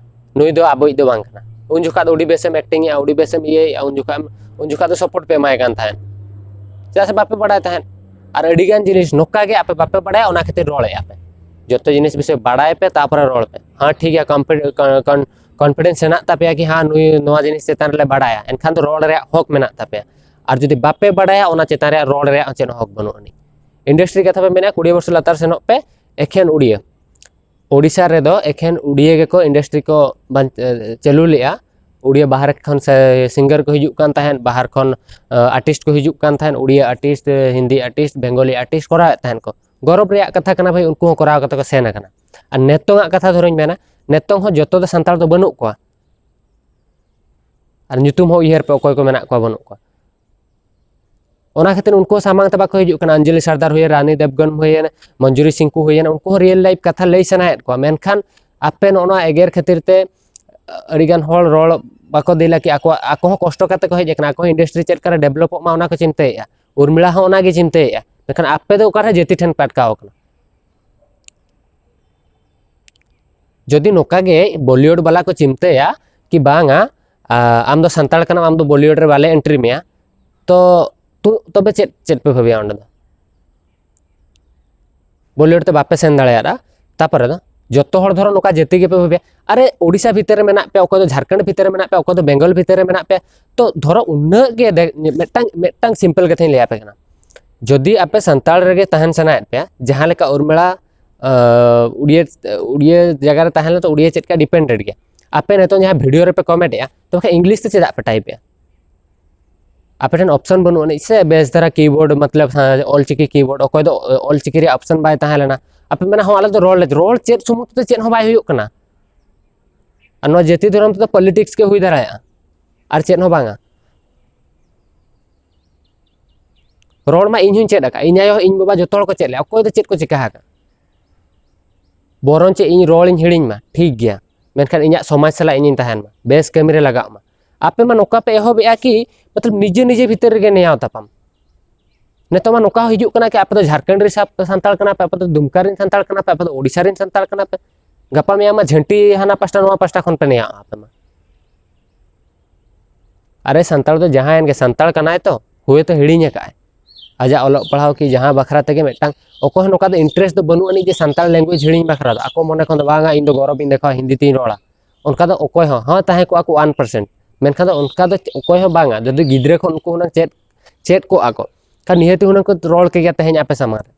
ᱱᱩᱭ ᱫᱚ ᱟᱵᱚᱭᱤᱡ ᱫᱚ ᱵᱟᱝ ᱠᱟᱱᱟ᱾ ᱩᱱ ᱡᱚᱠᱷᱟᱜ ᱫᱚ ᱟᱹᱰᱤ ᱵᱮᱥᱮᱢ ᱮᱠᱴᱤᱝ ᱮᱜᱼᱟ, ᱟᱹᱰᱤ ᱵᱮᱥᱮᱢ ᱤᱭᱟᱹᱭᱮᱜᱼᱟ, ᱩᱱ ᱡᱚᱠᱷᱟᱜ ᱩᱱ ᱡᱚᱠᱷᱟᱜ ᱫᱚ ᱥᱟᱯᱳᱨᱴ ᱯᱮ ᱮᱢᱟᱭ ᱠᱟᱱ ᱛᱟᱦᱮᱸᱫ, ᱪᱮᱫᱟᱜ ᱥᱮ ᱵᱟᱯᱮ ᱵᱟᱲᱟᱭ ᱛᱟᱦᱮᱸᱫ᱾ ᱟᱨ ᱟᱹᱰᱤ ᱜᱟᱱ ᱡᱤᱱᱤᱥ ᱱᱚᱝᱠᱟ ᱜᱮ ᱟᱯᱮ ᱵᱟᱯᱮ ᱵᱟᱲᱟᱭᱟ, ᱚᱱᱟ ᱠᱷᱟᱹᱛᱤᱨ ᱨᱚᱲᱮᱜᱼᱟ ᱯᱮ᱾ ᱡᱚᱛᱚ ᱡᱤᱱᱤᱥ ᱵᱤᱥᱚᱭ ᱵᱟᱲᱟᱭ ᱯᱮ, ᱛᱟᱨᱯᱚᱨᱮ ᱨᱚᱲ ᱯᱮ᱾ ᱦᱮᱸ ᱴᱷᱤᱠ ᱜᱮᱭᱟ, ᱠᱚᱱᱯᱷᱤᱰᱮᱱᱥ ᱦᱮᱱᱟᱜ ᱛᱟᱯᱮᱭᱟ ᱠᱤ ᱦᱮᱸ ᱱᱩᱭ ᱱᱚᱣᱟ ᱡᱤᱱᱤᱥ ᱪᱮᱛᱟᱱ ᱨᱮᱞᱮ ᱵᱟᱲᱟᱭᱟ, ᱮᱱᱠᱷᱟᱱ ᱫᱚ ᱨᱚᱲ ᱨᱮᱭᱟᱜ ᱦᱚᱠ ᱢᱮᱱᱟᱜ ᱛᱟᱯᱮᱭᱟ᱾ ᱟᱨ ᱡᱩᱫᱤ ᱵᱟᱯᱮ ᱵᱟᱲᱟᱭᱟ, ᱚᱱᱟ ᱪᱮᱛᱟᱱ ᱨᱮᱭᱟᱜ ᱨᱚᱲ ᱨᱮᱭᱟᱜ ᱦᱚᱸ ᱪᱮᱫ ᱦᱚᱸ ᱦᱚᱠ ᱵᱟᱹᱱᱩᱜ ᱟᱹᱱᱤᱡ᱾ ᱤᱱᱰᱟᱥᱴᱨᱤ ᱠᱟᱛᱷᱟ ᱯᱮ ᱢᱮᱱᱟ, ᱠᱩᱲᱤ ᱵᱚᱪᱷᱚᱨ ᱞᱟᱛᱟᱨ ᱥᱮᱱᱚᱜ ᱯᱮ, ᱮᱠᱷᱮᱱ ᱩᱲᱤᱭᱟᱹ᱾ ᱳᱰᱤᱥᱟ ᱨᱮᱫᱚ ᱮᱠᱷᱮᱱ ᱩᱲᱤᱭᱟᱹ ᱜᱮᱠᱚ ᱤᱱᱰᱟᱥᱴᱨᱨᱤ ᱠᱚ ᱵᱟᱧ- ᱪᱟᱹᱞᱩ ᱞᱮᱜᱼᱟ᱾ ᱩᱲᱤᱭᱟᱹ ᱵᱟᱦᱨᱮ ᱠᱷᱚᱱ ᱥᱮ ᱥᱤᱝᱜᱟᱨ ᱠᱚ ᱦᱤᱡᱩᱜ ᱠᱟᱱ ᱛᱟᱦᱮᱸᱫ, ᱵᱟᱦᱨ ᱠᱷᱚᱱ ᱟᱨᱴᱤᱥᱴ ᱠᱚ ᱦᱤᱡᱩᱜ ᱠᱟᱱ ᱛᱟᱦᱮᱸᱫ, Odia artist, Hindi artist, Bengali artist ᱠᱚᱨᱟᱣᱮᱫ ᱛᱟᱦᱮᱸᱫ ᱠᱚ᱾ ᱜᱚᱨᱚᱵᱽ ᱨᱮᱭᱟᱜ ᱠᱟᱛᱷᱟ ᱠᱟᱱᱟ ᱵᱷᱟᱹᱭ, ᱩᱱᱠᱩ ᱦᱚᱸ ᱠᱚᱨᱟᱣ ᱠᱟᱛᱮ ᱠᱚ ᱥᱮᱱ ᱟᱠᱟᱱᱟ᱾ ᱟᱨ ᱱᱤᱛᱚᱝᱟᱜ ᱠᱟᱛᱷᱟ ᱫᱷᱚᱨᱚᱧ ᱢᱮᱱᱟ, ᱱᱤᱛᱚᱝ ᱦᱚᱸ ᱡᱚᱛᱚ ᱫᱚ ᱥᱟᱱᱛᱟᱲ ᱫᱚ ᱵᱟᱹᱱᱩᱜ ᱠᱚᱣᱟ᱾ ᱟᱨ ᱧᱩᱛᱩᱢ ᱦᱚᱸ ᱩᱭᱦᱟᱹᱨ ᱯᱮ ᱚᱠᱚᱭ ᱠᱚ ᱢᱮᱱᱟᱜ ᱠᱚᱣᱟ ᱵᱟᱹᱱᱩᱜ ᱠᱚᱣᱟ᱾ ᱚᱱᱟ ᱠᱷᱟᱹᱛᱤᱨ ᱩᱱᱠᱩ ᱥᱟᱢᱟᱝ ᱛᱮ ᱵᱟᱠᱚ ᱦᱤᱡᱩᱜ ᱠᱟᱱᱟ᱾ ᱚᱧᱡᱚᱞᱤ ᱥᱟᱨᱫᱟᱨ ᱦᱩᱭᱮᱱ, ᱨᱟᱱᱤ ᱫᱮᱵᱽᱜᱟᱱ ᱦᱩᱭᱮᱱ, ᱢᱚᱧᱡᱩᱨᱤ ᱥᱤᱝᱠᱩ ᱦᱩᱭᱮᱱ, ᱩᱱᱠᱩ ᱦᱚᱸ ᱨᱤᱭᱮᱞ ᱞᱟᱭᱤᱯᱷ ᱠᱟᱛᱷᱟ ᱞᱟᱹᱭ ᱥᱟᱱᱟᱭᱮᱫ ᱠᱚᱣᱟ᱾ ᱢᱮᱱᱠᱷᱟᱱ ᱟᱯᱮ ᱱᱚᱜᱼᱚ ᱱᱚᱣᱟ ᱮᱜᱮᱨ ᱠᱷᱟᱹᱛᱤᱨ ᱛᱮ ᱟᱹᱰᱤᱜᱟᱱ ᱦᱚᱲ ᱨᱚᱲ ᱵᱟᱠᱚ ᱫᱤᱞᱟ ᱠᱤ ᱟᱠᱚ, ᱟᱠᱚ ᱦᱚᱸ ᱠᱚᱥᱴᱚ ᱠᱟᱛᱮ ᱠᱚ ᱦᱮᱡ ᱟᱠᱟᱱᱟ, ᱟᱠᱚ ᱦᱚᱸ ᱤᱱᱰᱟᱥᱴᱨᱤ ᱪᱮᱫ ᱞᱮᱠᱟᱨᱮ ᱰᱮᱵᱷᱞᱚᱯᱚᱜ ᱢᱟ ᱚᱱᱟ ᱠᱚ ᱪᱤᱱᱛᱟᱹᱭᱮᱫᱼᱟ᱾ ᱩᱨᱢᱤᱞᱟ ᱦᱚᱸ ᱚᱱᱟᱜᱮ ᱪᱤᱱᱛᱟᱹᱭᱮᱫᱼᱟ᱾ ᱢᱮᱱᱠᱷᱟᱱ ᱟᱯᱮ ᱫᱚ ᱚᱠᱟᱨᱮ ᱡᱟᱹᱛᱤ ᱴᱷᱮᱱ ᱯᱮ ᱟᱴᱠᱟᱣ ᱟᱠᱟᱱᱟ? ᱡᱩᱫᱤ ᱱᱚᱝᱠᱟ ᱜᱮ ᱵᱚᱞᱤᱣᱩᱰ ᱵᱟᱞᱟ ᱠᱚ ᱪᱤᱱᱛᱟᱹᱭᱟ ᱠᱤ ᱵᱟᱝᱟ, ᱟᱢ ᱫᱚ ᱥᱟᱱᱛᱟᱲ ᱠᱟᱱᱟᱢ, ᱟᱢ ᱫᱚ ᱵᱚᱞᱤᱣᱩᱰ ᱨᱮ ᱵᱟᱞᱮ ᱮᱱᱴᱨᱤ ᱢᱮᱭᱟ, ᱛᱚ ᱛᱚ- ᱛᱚᱵᱮ ᱪᱮᱫ ᱪᱮᱫ ᱯᱮ ᱵᱷᱟᱹᱵᱤᱭᱟ ᱚᱸᱰᱮ ᱫᱚ? ᱵᱚᱞᱤᱣᱩᱰ ᱛᱮ ᱵᱟᱯᱮ ᱥᱮᱱ ᱫᱟᱲᱮᱭᱟᱜᱼᱟ᱾ ᱛᱟᱯᱚᱨᱮ ᱫᱚ ᱡᱚᱛᱚ ᱦᱚᱲ ᱫᱷᱚᱨᱚ ᱱᱚᱝᱠᱟ ᱡᱟᱹᱛᱤ ᱜᱮᱯᱮ ᱵᱷᱟᱹᱵᱤᱭᱟ᱾ ᱟᱨᱮ, ᱳᱰᱤᱥᱟ ᱵᱷᱤᱛᱤᱨ ᱨᱮ ᱢᱮᱱᱟᱜ ᱯᱮᱭᱟ, ᱚᱠᱚᱭ ᱫᱚ ᱡᱷᱟᱲᱠᱷᱚᱸᱰ ᱵᱷᱤᱛᱤᱨ ᱨᱮ ᱢᱮᱱᱟᱜ ᱯᱮᱭᱟ, ᱚᱠᱚᱭ ᱫᱚ ᱵᱮᱝᱜᱚᱞ ᱵᱷᱤᱛᱤᱨ ᱨᱮ ᱢᱮᱱᱟᱜ ᱯᱮᱭᱟ, ᱛᱚ ᱫᱷᱚᱨᱚ ᱩᱱᱟᱹᱜ ᱜᱮ ᱫᱮ-, ᱢᱤᱫᱴᱟᱝ ᱢᱤᱫᱴᱟᱝ ᱥᱤᱢᱯᱮᱞ ᱠᱟᱛᱷᱟᱧ ᱞᱟᱹᱭ ᱟᱯᱮ ᱠᱟᱱᱟ᱾ ᱡᱩᱫᱤ ᱟᱯᱮ ᱥᱟᱱᱛᱟᱲ ᱨᱮᱜᱮ ᱛᱟᱦᱮᱱ ᱥᱟᱱᱟᱭᱮᱫ ᱯᱮᱭᱟ, ᱡᱟᱦᱟᱸ ᱞᱮᱠᱟ ᱩᱨᱢᱤᱞᱟ ᱟᱸ, ᱩᱲᱤᱭᱟᱹ ᱩᱲᱤᱭᱟᱹ ᱡᱟᱭᱜᱟ ᱨᱮ ᱛᱟᱦᱮᱸ ᱞᱮᱱᱟ, ᱛᱚ ᱩᱲᱤᱭᱟᱹ ᱪᱮᱫ ᱞᱮᱠᱟ ᱰᱤᱯᱮᱱᱰᱮᱰ ᱜᱮᱭᱟ᱾ ᱟᱯᱮ ᱱᱤᱛᱚᱝ ᱡᱟᱦᱟᱸ ᱵᱷᱤᱰᱤᱭᱳ ᱨᱮᱯᱮ ᱠᱚᱢᱮᱱᱴ ᱮᱜᱼᱟ, ᱛᱚᱵᱮ ᱠᱷᱟᱱ ᱤᱝᱞᱤᱥ ᱛᱮ ᱪᱮᱫᱟᱜ ᱯᱮ ᱴᱟᱭᱤᱯ ᱮᱜᱼᱟ? ᱟᱯᱮ ᱴᱷᱮᱱ ᱚᱯᱥᱚᱱ ᱵᱟᱹᱱᱩᱜ ᱟᱹᱱᱤᱡ ᱥᱮ ᱵᱮᱥ ᱫᱷᱟᱨᱟ ᱠᱤᱵᱳᱨᱰ, ᱢᱚᱛᱞᱚᱵ, ᱦᱮᱸ, ᱚᱞᱪᱤᱠᱤ ᱠᱤᱵᱳᱨᱰ, ᱚᱠᱚᱭ ᱫᱚ, ᱚ, ᱚᱞᱪᱤᱠᱤ ᱨᱮᱭᱟᱜ ᱚᱯᱥᱚᱱ ᱵᱟᱭ ᱛᱟᱦᱮᱸ ᱞᱮᱱᱟ᱾ ᱟᱯᱮ ᱢᱮᱱᱟ, "ᱦᱚᱸ, ᱟᱞᱮ ᱫᱚ ᱨᱚᱲ ᱞᱮ, ᱨᱚᱲ ᱪᱮᱫ ᱥᱩᱢᱩᱝ ᱛᱮᱫᱚ ᱪᱮᱫ ᱦᱚᱸ ᱵᱟᱭ ᱦᱩᱭᱩᱜ ᱠᱟᱱᱟ, ᱟᱨ ᱱᱚᱣᱟ ᱡᱟᱹᱛᱤ ᱫᱷᱚᱨᱚᱢ ᱛᱮᱫᱚ ᱯᱚᱞᱤᱴᱤᱠᱥ ᱜᱮ ᱦᱩᱭ ᱫᱟᱲᱮᱭᱟᱜᱼᱟ, ᱟᱨ ᱪᱮᱫ ᱦᱚᱸ ᱵᱟᱝᱟ᱾ ᱨᱚᱲ ᱢᱟ ᱤᱧ ᱦᱚᱸᱧ ᱪᱮᱫ ᱟᱠᱟᱫ, ᱤᱧ ᱟᱭᱳ, ᱤᱧ ᱵᱟᱵᱟ ᱡᱚᱛᱚ ᱦᱚᱲ ᱠᱚ ᱪᱮᱫ ᱞᱮᱫᱼᱟ, ᱚᱠᱚᱭ ᱫᱚ ᱪᱮᱫ ᱠᱚ ᱪᱤᱠᱟ ᱟᱠᱟᱫ?" ᱵᱚᱨᱚᱝ ᱪᱮᱫ ᱤᱧ ᱨᱚᱲᱤᱧ ᱦᱤᱲᱤᱧ ᱢᱟ, ᱴᱷᱤᱠ ᱜᱮᱭᱟ, ᱢᱮᱱᱠᱷᱟᱱ ᱤᱧᱟᱹᱜ ᱥᱚᱢᱟᱡᱽ ᱥᱟᱞᱟᱜ ᱤᱧᱤᱧ ᱛᱟᱦᱮᱱ ᱢᱟ, ᱵᱮᱥ ᱠᱟᱹᱢᱤ ᱨᱮ ᱞᱟᱜᱟᱜ ᱢᱟ᱾ ᱟᱯᱮ ᱢᱟ ᱱᱚᱝᱠᱟ ᱯᱮ ᱮᱦᱚᱵᱮᱜᱼᱟ ᱠᱤ, ᱢᱚᱛᱞᱚᱵ, ᱱᱤᱡᱮ ᱱᱤᱡᱮ ᱵᱷᱤᱛᱤᱨ ᱨᱮᱜᱮ ᱱᱮᱭᱟᱣ ᱛᱟᱯᱟᱢ᱾ ᱱᱤᱛᱚᱜ ᱢᱟ ᱱᱚᱝᱠᱟ ᱦᱚᱸ ᱦᱤᱡᱩᱜ ᱠᱟᱱᱟ ᱠᱤ, ᱟᱯᱮ ᱫᱚ ᱡᱷᱟᱲᱠᱷᱚᱸᱰ ᱨᱮ ᱥᱟ-, ᱥᱟᱱᱛᱟᱲ ᱠᱟᱱᱟ ᱯᱮ, ᱟᱯᱮ ᱫᱚ ᱫᱩᱢᱠᱟ ᱨᱮᱱ ᱥᱟᱱᱛᱟᱲ ᱠᱟᱱᱟ ᱯᱮ, ᱟᱯᱮ ᱫᱚ ᱳᱰᱤᱥᱟ ᱨᱮᱱ ᱥᱟᱱᱛᱟᱲ ᱠᱟᱱᱟ ᱯᱮ᱾ ᱜᱟᱯᱟ ᱢᱮᱭᱟᱝ ᱢᱟ ᱡᱷᱟᱹᱱᱴᱤ ᱦᱟᱱᱟ ᱯᱟᱥᱴᱟ ᱱᱚᱣᱟ ᱯᱟᱥᱴᱟ ᱠᱷᱚᱱ ᱯᱮ ᱱᱮᱭᱟᱣᱜᱼᱟ ᱟᱯᱮ ᱢᱟ᱾ ᱟᱨᱮ, ᱥᱟᱱᱛᱟᱲ ᱫᱚ ᱡᱟᱦᱟᱸᱭᱮᱱ ᱜᱮ, ᱥᱟᱱᱛᱟᱲ ᱠᱟᱱᱟᱭ ᱛᱚ, ᱦᱳᱭᱛᱳ ᱦᱤᱲᱤᱧ ᱟᱠᱟᱫᱼᱟᱭ, ᱟᱡᱟᱜ ᱚᱞᱚᱜ ᱯᱟᱲᱦᱟᱣ ᱠᱤ ᱡᱟᱦᱟᱸ ᱵᱟᱠᱷᱨᱟ ᱛᱮᱜᱮ ᱢᱤᱫᱴᱟᱝ, ᱚᱠᱚᱭ ᱦᱚᱸ ᱱᱚᱝᱠᱟ ᱫᱚ ᱤᱱᱴᱟᱨᱮᱥᱴ ᱫᱚ ᱵᱟᱹᱱᱩᱜ ᱟᱹᱱᱤᱡ ᱡᱮ ᱥᱟᱱᱛᱟᱲ ᱞᱮᱝᱜᱩᱭᱮᱡᱽ ᱦᱤᱲᱤᱧ ᱵᱟᱠᱷᱨᱟ ᱫᱚ, ᱟᱠᱚ ᱢᱚᱱᱮ ᱠᱷᱚᱱ ᱫᱚ, "ᱵᱟᱝᱟ, ᱤᱧ ᱫᱚ ᱜᱚᱨᱚᱵᱽ ᱤᱧ ᱫᱮᱠᱷᱟᱣᱟ, ᱦᱤᱱᱫᱤ ᱛᱤᱧ ᱨᱚᱲᱟ", ᱚᱱᱠᱟ ᱫᱚ ᱚᱠᱚᱭ ᱦᱚᱸ, ᱦᱚᱸ, ᱛᱟᱦᱮᱸ ᱠᱚᱜᱼᱟ ᱠᱚ ᱚᱣᱟᱱ ᱯᱟᱨᱥᱮᱱᱴ, ᱢᱮᱱᱠᱷᱟᱱ ᱫᱚ ᱚᱱᱠᱟ ᱫᱚ ᱚᱠᱚᱭ ᱦᱚᱸ ᱵᱟᱝᱟ᱾ ᱡᱩᱫᱤ ᱜᱤᱫᱽᱨᱟᱹ ᱠᱷᱚᱱ ᱩᱱᱠᱩ ᱦᱩᱱᱟᱹᱝ ᱪᱮᱫ, ᱪᱮᱫ ᱠᱚᱜᱼᱟ ᱠᱚ, ᱠᱷᱟᱱ ᱱᱤᱦᱟᱹᱛᱤ ᱦᱩᱱᱟᱹᱝ ᱠᱚ ᱨᱚᱲ ᱠᱮᱜᱮᱭᱟ ᱛᱮᱦᱮᱧ ᱟᱯᱮ ᱥᱟᱢᱟᱝ ᱨᱮ᱾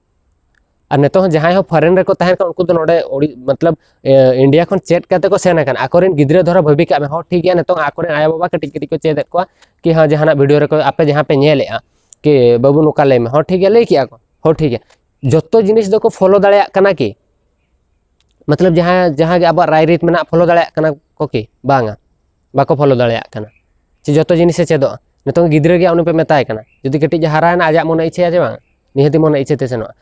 ᱟᱨ ᱱᱤᱛᱚᱜ ᱦᱚᱸ ᱡᱟᱦᱟᱸᱭ ᱦᱚᱸ ᱯᱷᱚᱨᱮᱱ ᱨᱮᱠᱚ ᱛᱟᱦᱮᱱ ᱠᱷᱟᱱ, ᱩᱱᱠᱩ ᱫᱚ ᱱᱚᱰᱮ ᱳᱰᱤ-, ᱢᱚᱛᱞᱚᱵ, ᱮ, ᱤᱱᱰᱤᱭᱟ ᱠᱷᱚᱱ ᱪᱮᱫ ᱠᱟᱛᱮ ᱠᱚ ᱥᱮᱱ ᱟᱠᱟᱱᱟ᱾ ᱟᱠᱚᱨᱮᱱ ᱜᱤᱫᱽᱨᱟᱹ ᱫᱷᱚᱨᱚ ᱵᱷᱟᱹᱵᱤ ᱠᱟᱜ ᱢᱮ, ᱦᱚᱸ, ᱴᱷᱤᱠ ᱜᱮᱭᱟ, ᱱᱤᱛᱚᱝ ᱟᱠᱚᱨᱮᱱ ᱟᱭᱳᱼᱵᱟᱵᱟ ᱠᱟᱹᱴᱤᱡ ᱠᱟᱹᱴᱤᱡ ᱠᱚ ᱪᱮᱫ ᱮᱫ ᱠᱚᱣᱟ ᱠᱤ, ᱦᱮᱸ, ᱡᱟᱦᱟᱱᱟᱜ ᱵᱷᱤᱰᱤᱭᱳ ᱨᱮᱠᱚ, ᱟᱯᱮ ᱡᱟᱦᱟᱸ ᱯᱮ ᱧᱮᱞᱮᱫᱼᱟ ᱠᱤ, "ᱵᱟᱹᱵᱩ, ᱱᱚᱝᱠᱟ ᱞᱟᱹᱭ ᱢᱮ", ᱦᱚᱸ, ᱴᱷᱤᱠ ᱜᱮᱭᱟ, ᱞᱟᱹᱭ ᱠᱮᱜᱼᱟ ᱠᱚ, ᱦᱚᱸ, ᱴᱷᱤᱠ ᱜᱮᱭᱟ᱾ ᱡᱚᱛᱚ ᱡᱤᱱᱤᱥ ᱫᱚᱠᱚ ᱯᱷᱚᱞᱳ ᱫᱟᱲᱮᱭᱟᱜ ᱠᱟᱱᱟ ᱠᱤ? ᱢᱚᱛᱞᱚᱵ, ᱡᱟᱦᱟᱸ, ᱡᱟᱦᱟᱸ ᱜᱮ ᱟᱵᱚᱣᱟᱜ ᱨᱟᱭ ᱨᱤᱛ ᱢᱮᱱᱟᱜ, ᱯᱷᱚᱞᱳ ᱫᱟᱲᱮᱭᱟᱜ ᱠᱟᱱᱟ ᱠᱚ ᱠᱤ? ᱵᱟᱝᱟ, ᱵᱟᱠᱚ ᱯᱷᱚᱞᱳ ᱫᱟᱲᱮᱭᱟᱜ ᱠᱟᱱᱟ᱾ ᱪᱮ ᱡᱚᱛᱚ ᱡᱤᱱᱤᱥᱮ ᱪᱮᱫᱚᱜᱼᱟ? ᱱᱤᱛᱚᱝ ᱜᱤᱫᱽᱨᱟᱹ ᱜᱮ ᱩᱱᱤ ᱯᱮ ᱢᱮᱛᱟᱭ ᱠᱟᱱᱟ, ᱡᱩᱫᱤ ᱠᱟᱹᱴᱤᱡ ᱮ ᱦᱟᱨᱟᱭᱮᱱᱟ, ᱟᱡᱟᱜ ᱢᱚᱱᱮ ᱤᱪᱪᱷᱟᱹᱭᱟ ᱪᱮ ᱵᱟᱝ? ᱱᱤᱦᱟᱹᱛᱤ ᱢᱚᱱᱮ ᱤᱪᱪᱷᱟᱹ ᱛᱮ ᱥᱮᱱᱚᱜᱼᱟ᱾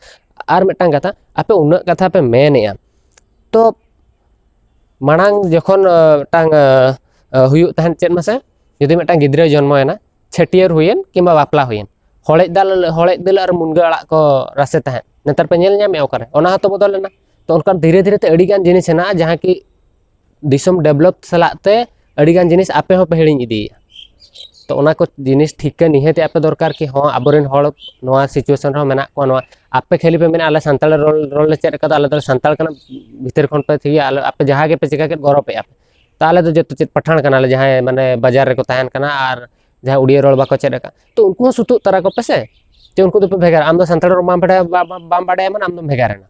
ᱟᱨ ᱢᱤᱫᱴᱟᱝ ᱠᱟᱛᱷᱟ, ᱟᱯᱮ ᱩᱱᱟᱹᱜ ᱠᱟᱛᱷᱟ ᱯᱮ ᱢᱮᱱᱮᱜᱼᱟ, ᱛᱚ ᱢᱟᱲᱟᱝ ᱡᱚᱠᱷᱚᱱ, ᱟᱸ, ᱢᱤᱫᱴᱟᱝ, ᱟᱸ, ᱟᱸ, ᱦᱩᱭᱩᱜ ᱛᱟᱦᱮᱸᱫ ᱪᱮᱫ ᱢᱟᱥᱮ, ᱡᱩᱫᱤ ᱢᱤᱫᱴᱟᱝ ᱜᱤᱫᱽᱨᱟᱹᱭ ᱡᱚᱱᱢᱚᱭᱮᱱᱟ, ᱪᱷᱟᱹᱴᱭᱟᱹᱨ ᱦᱩᱭᱮᱱ ᱠᱤᱝᱵᱟ ᱵᱟᱯᱞᱟ ᱦᱩᱭᱮᱱ, ᱦᱚᱲᱮᱡ ᱫᱟᱜ, ᱦᱚᱲᱮᱡ ᱫᱟᱹᱞ ᱟᱨ ᱢᱩᱱᱜᱟᱹ ᱟᱲᱟᱜ ᱠᱚ ᱨᱟᱥᱮ ᱛᱟᱦᱮᱸᱫ, ᱱᱮᱛᱟᱨ ᱯᱮ ᱧᱮᱞ ᱧᱟᱢᱮᱫᱼᱟ ᱚᱠᱟᱨᱮ? ᱚᱱᱟ ᱦᱚᱸᱛᱚ ᱵᱚᱫᱚᱞ ᱮᱱᱟ᱾ ᱛᱚ ᱚᱱᱠᱟᱱ ᱫᱷᱤᱨᱮ ᱫᱷᱤᱨᱮ ᱛᱮ ᱟᱹᱰᱤ ᱜᱟᱱ ᱡᱤᱱᱤᱥ ᱦᱮᱱᱟᱜᱼᱟ, ᱡᱟᱦᱟᱸ ᱠᱤ ᱫᱤᱥᱚᱢ ᱰᱮᱵᱷᱞᱚᱯ ᱥᱟᱞᱟᱜ ᱛᱮ ᱟᱹᱰᱤᱜᱟᱱ ᱡᱤᱱᱤᱥ ᱟᱯᱮ ᱦᱚᱸᱯᱮ ᱦᱤᱲᱤᱧ ᱤᱫᱤᱭᱮᱫᱼᱟ᱾ ᱛᱚ ᱚᱱᱟ ᱠᱚ ᱡᱤᱱᱤᱥ ᱴᱷᱤᱠᱟᱹ ᱱᱤᱦᱟᱹᱛ ᱟᱯᱮ ᱫᱚᱨᱠᱟᱨ ᱠᱤ ᱦᱚᱸ ᱟᱵᱚᱨᱮᱱ ᱦᱚᱲ ᱱᱚᱣᱟ situation ᱨᱮᱦᱚᱸ ᱢᱮᱱᱟᱜ ᱠᱚᱣᱟ, ᱱᱚᱣᱟ ᱟᱯᱮ ᱠᱷᱟᱹᱞᱤ ᱯᱮ ᱢᱮᱱᱟ ᱟᱞᱮ ᱥᱟᱱᱛᱟᱲ ᱨᱚᱲ, ᱨᱚᱲ ᱞᱮ ᱪᱮᱫ ᱟᱠᱟᱫᱟ, ᱟᱞᱮ ᱫᱚ ᱥᱟᱱᱛᱟᱲ ᱠᱟᱱᱟ ᱵᱷᱤᱛᱤᱨ ᱠᱷᱚᱱ ᱯᱮ ᱴᱷᱤᱠ ᱜᱮᱭᱟ, ᱟᱞᱮ ᱟᱯᱮ ᱡᱟᱦᱟᱸ ᱜᱮᱯᱮ ᱪᱤᱠᱟ ᱠᱮᱫ ᱜᱚᱨᱚᱵᱮᱜᱼᱟ ᱯᱮ᱾ ᱛᱚ ᱟᱞᱮ ᱫᱚ ᱡᱚᱛᱚ ᱪᱮᱫ ᱯᱟᱴᱷᱟᱱ ᱠᱟᱱᱟᱞᱮ, ᱡᱟᱦᱟᱸᱭ ᱢᱟᱱᱮ ᱵᱟᱡᱟᱨ ᱨᱮᱠᱚ ᱛᱟᱦᱮᱱ ᱠᱟᱱᱟ ᱟᱨ ᱡᱟᱦᱟᱸᱭ ᱩᱲᱤᱭᱟᱹ ᱨᱚᱲ ᱵᱟᱠᱚ ᱪᱮᱫ ᱟᱠᱟᱫ, ᱛᱚ ᱩᱱᱠᱩ ᱦᱚᱸ ᱥᱩᱛᱩᱜ ᱛᱟᱨᱟ ᱠᱚᱯᱮ ᱥᱮ, ᱡᱮ ᱩᱱᱠᱩ ᱫᱚᱯᱮ ᱵᱷᱮᱜᱟᱨᱟ, ᱟᱢ ᱫᱚ ᱥᱟᱱᱛᱟᱲ ᱨᱚᱲ ᱵᱟᱢ ᱵᱟᱰᱟᱭᱟ, ᱵᱟ-, ᱵᱟ-, ᱵᱟᱢ ᱵᱟᱰᱟᱭᱟ ᱢᱟᱱᱮ ᱟᱢ ᱫᱚᱢ ᱵᱷᱮᱜᱟᱨ ᱮᱱᱟ᱾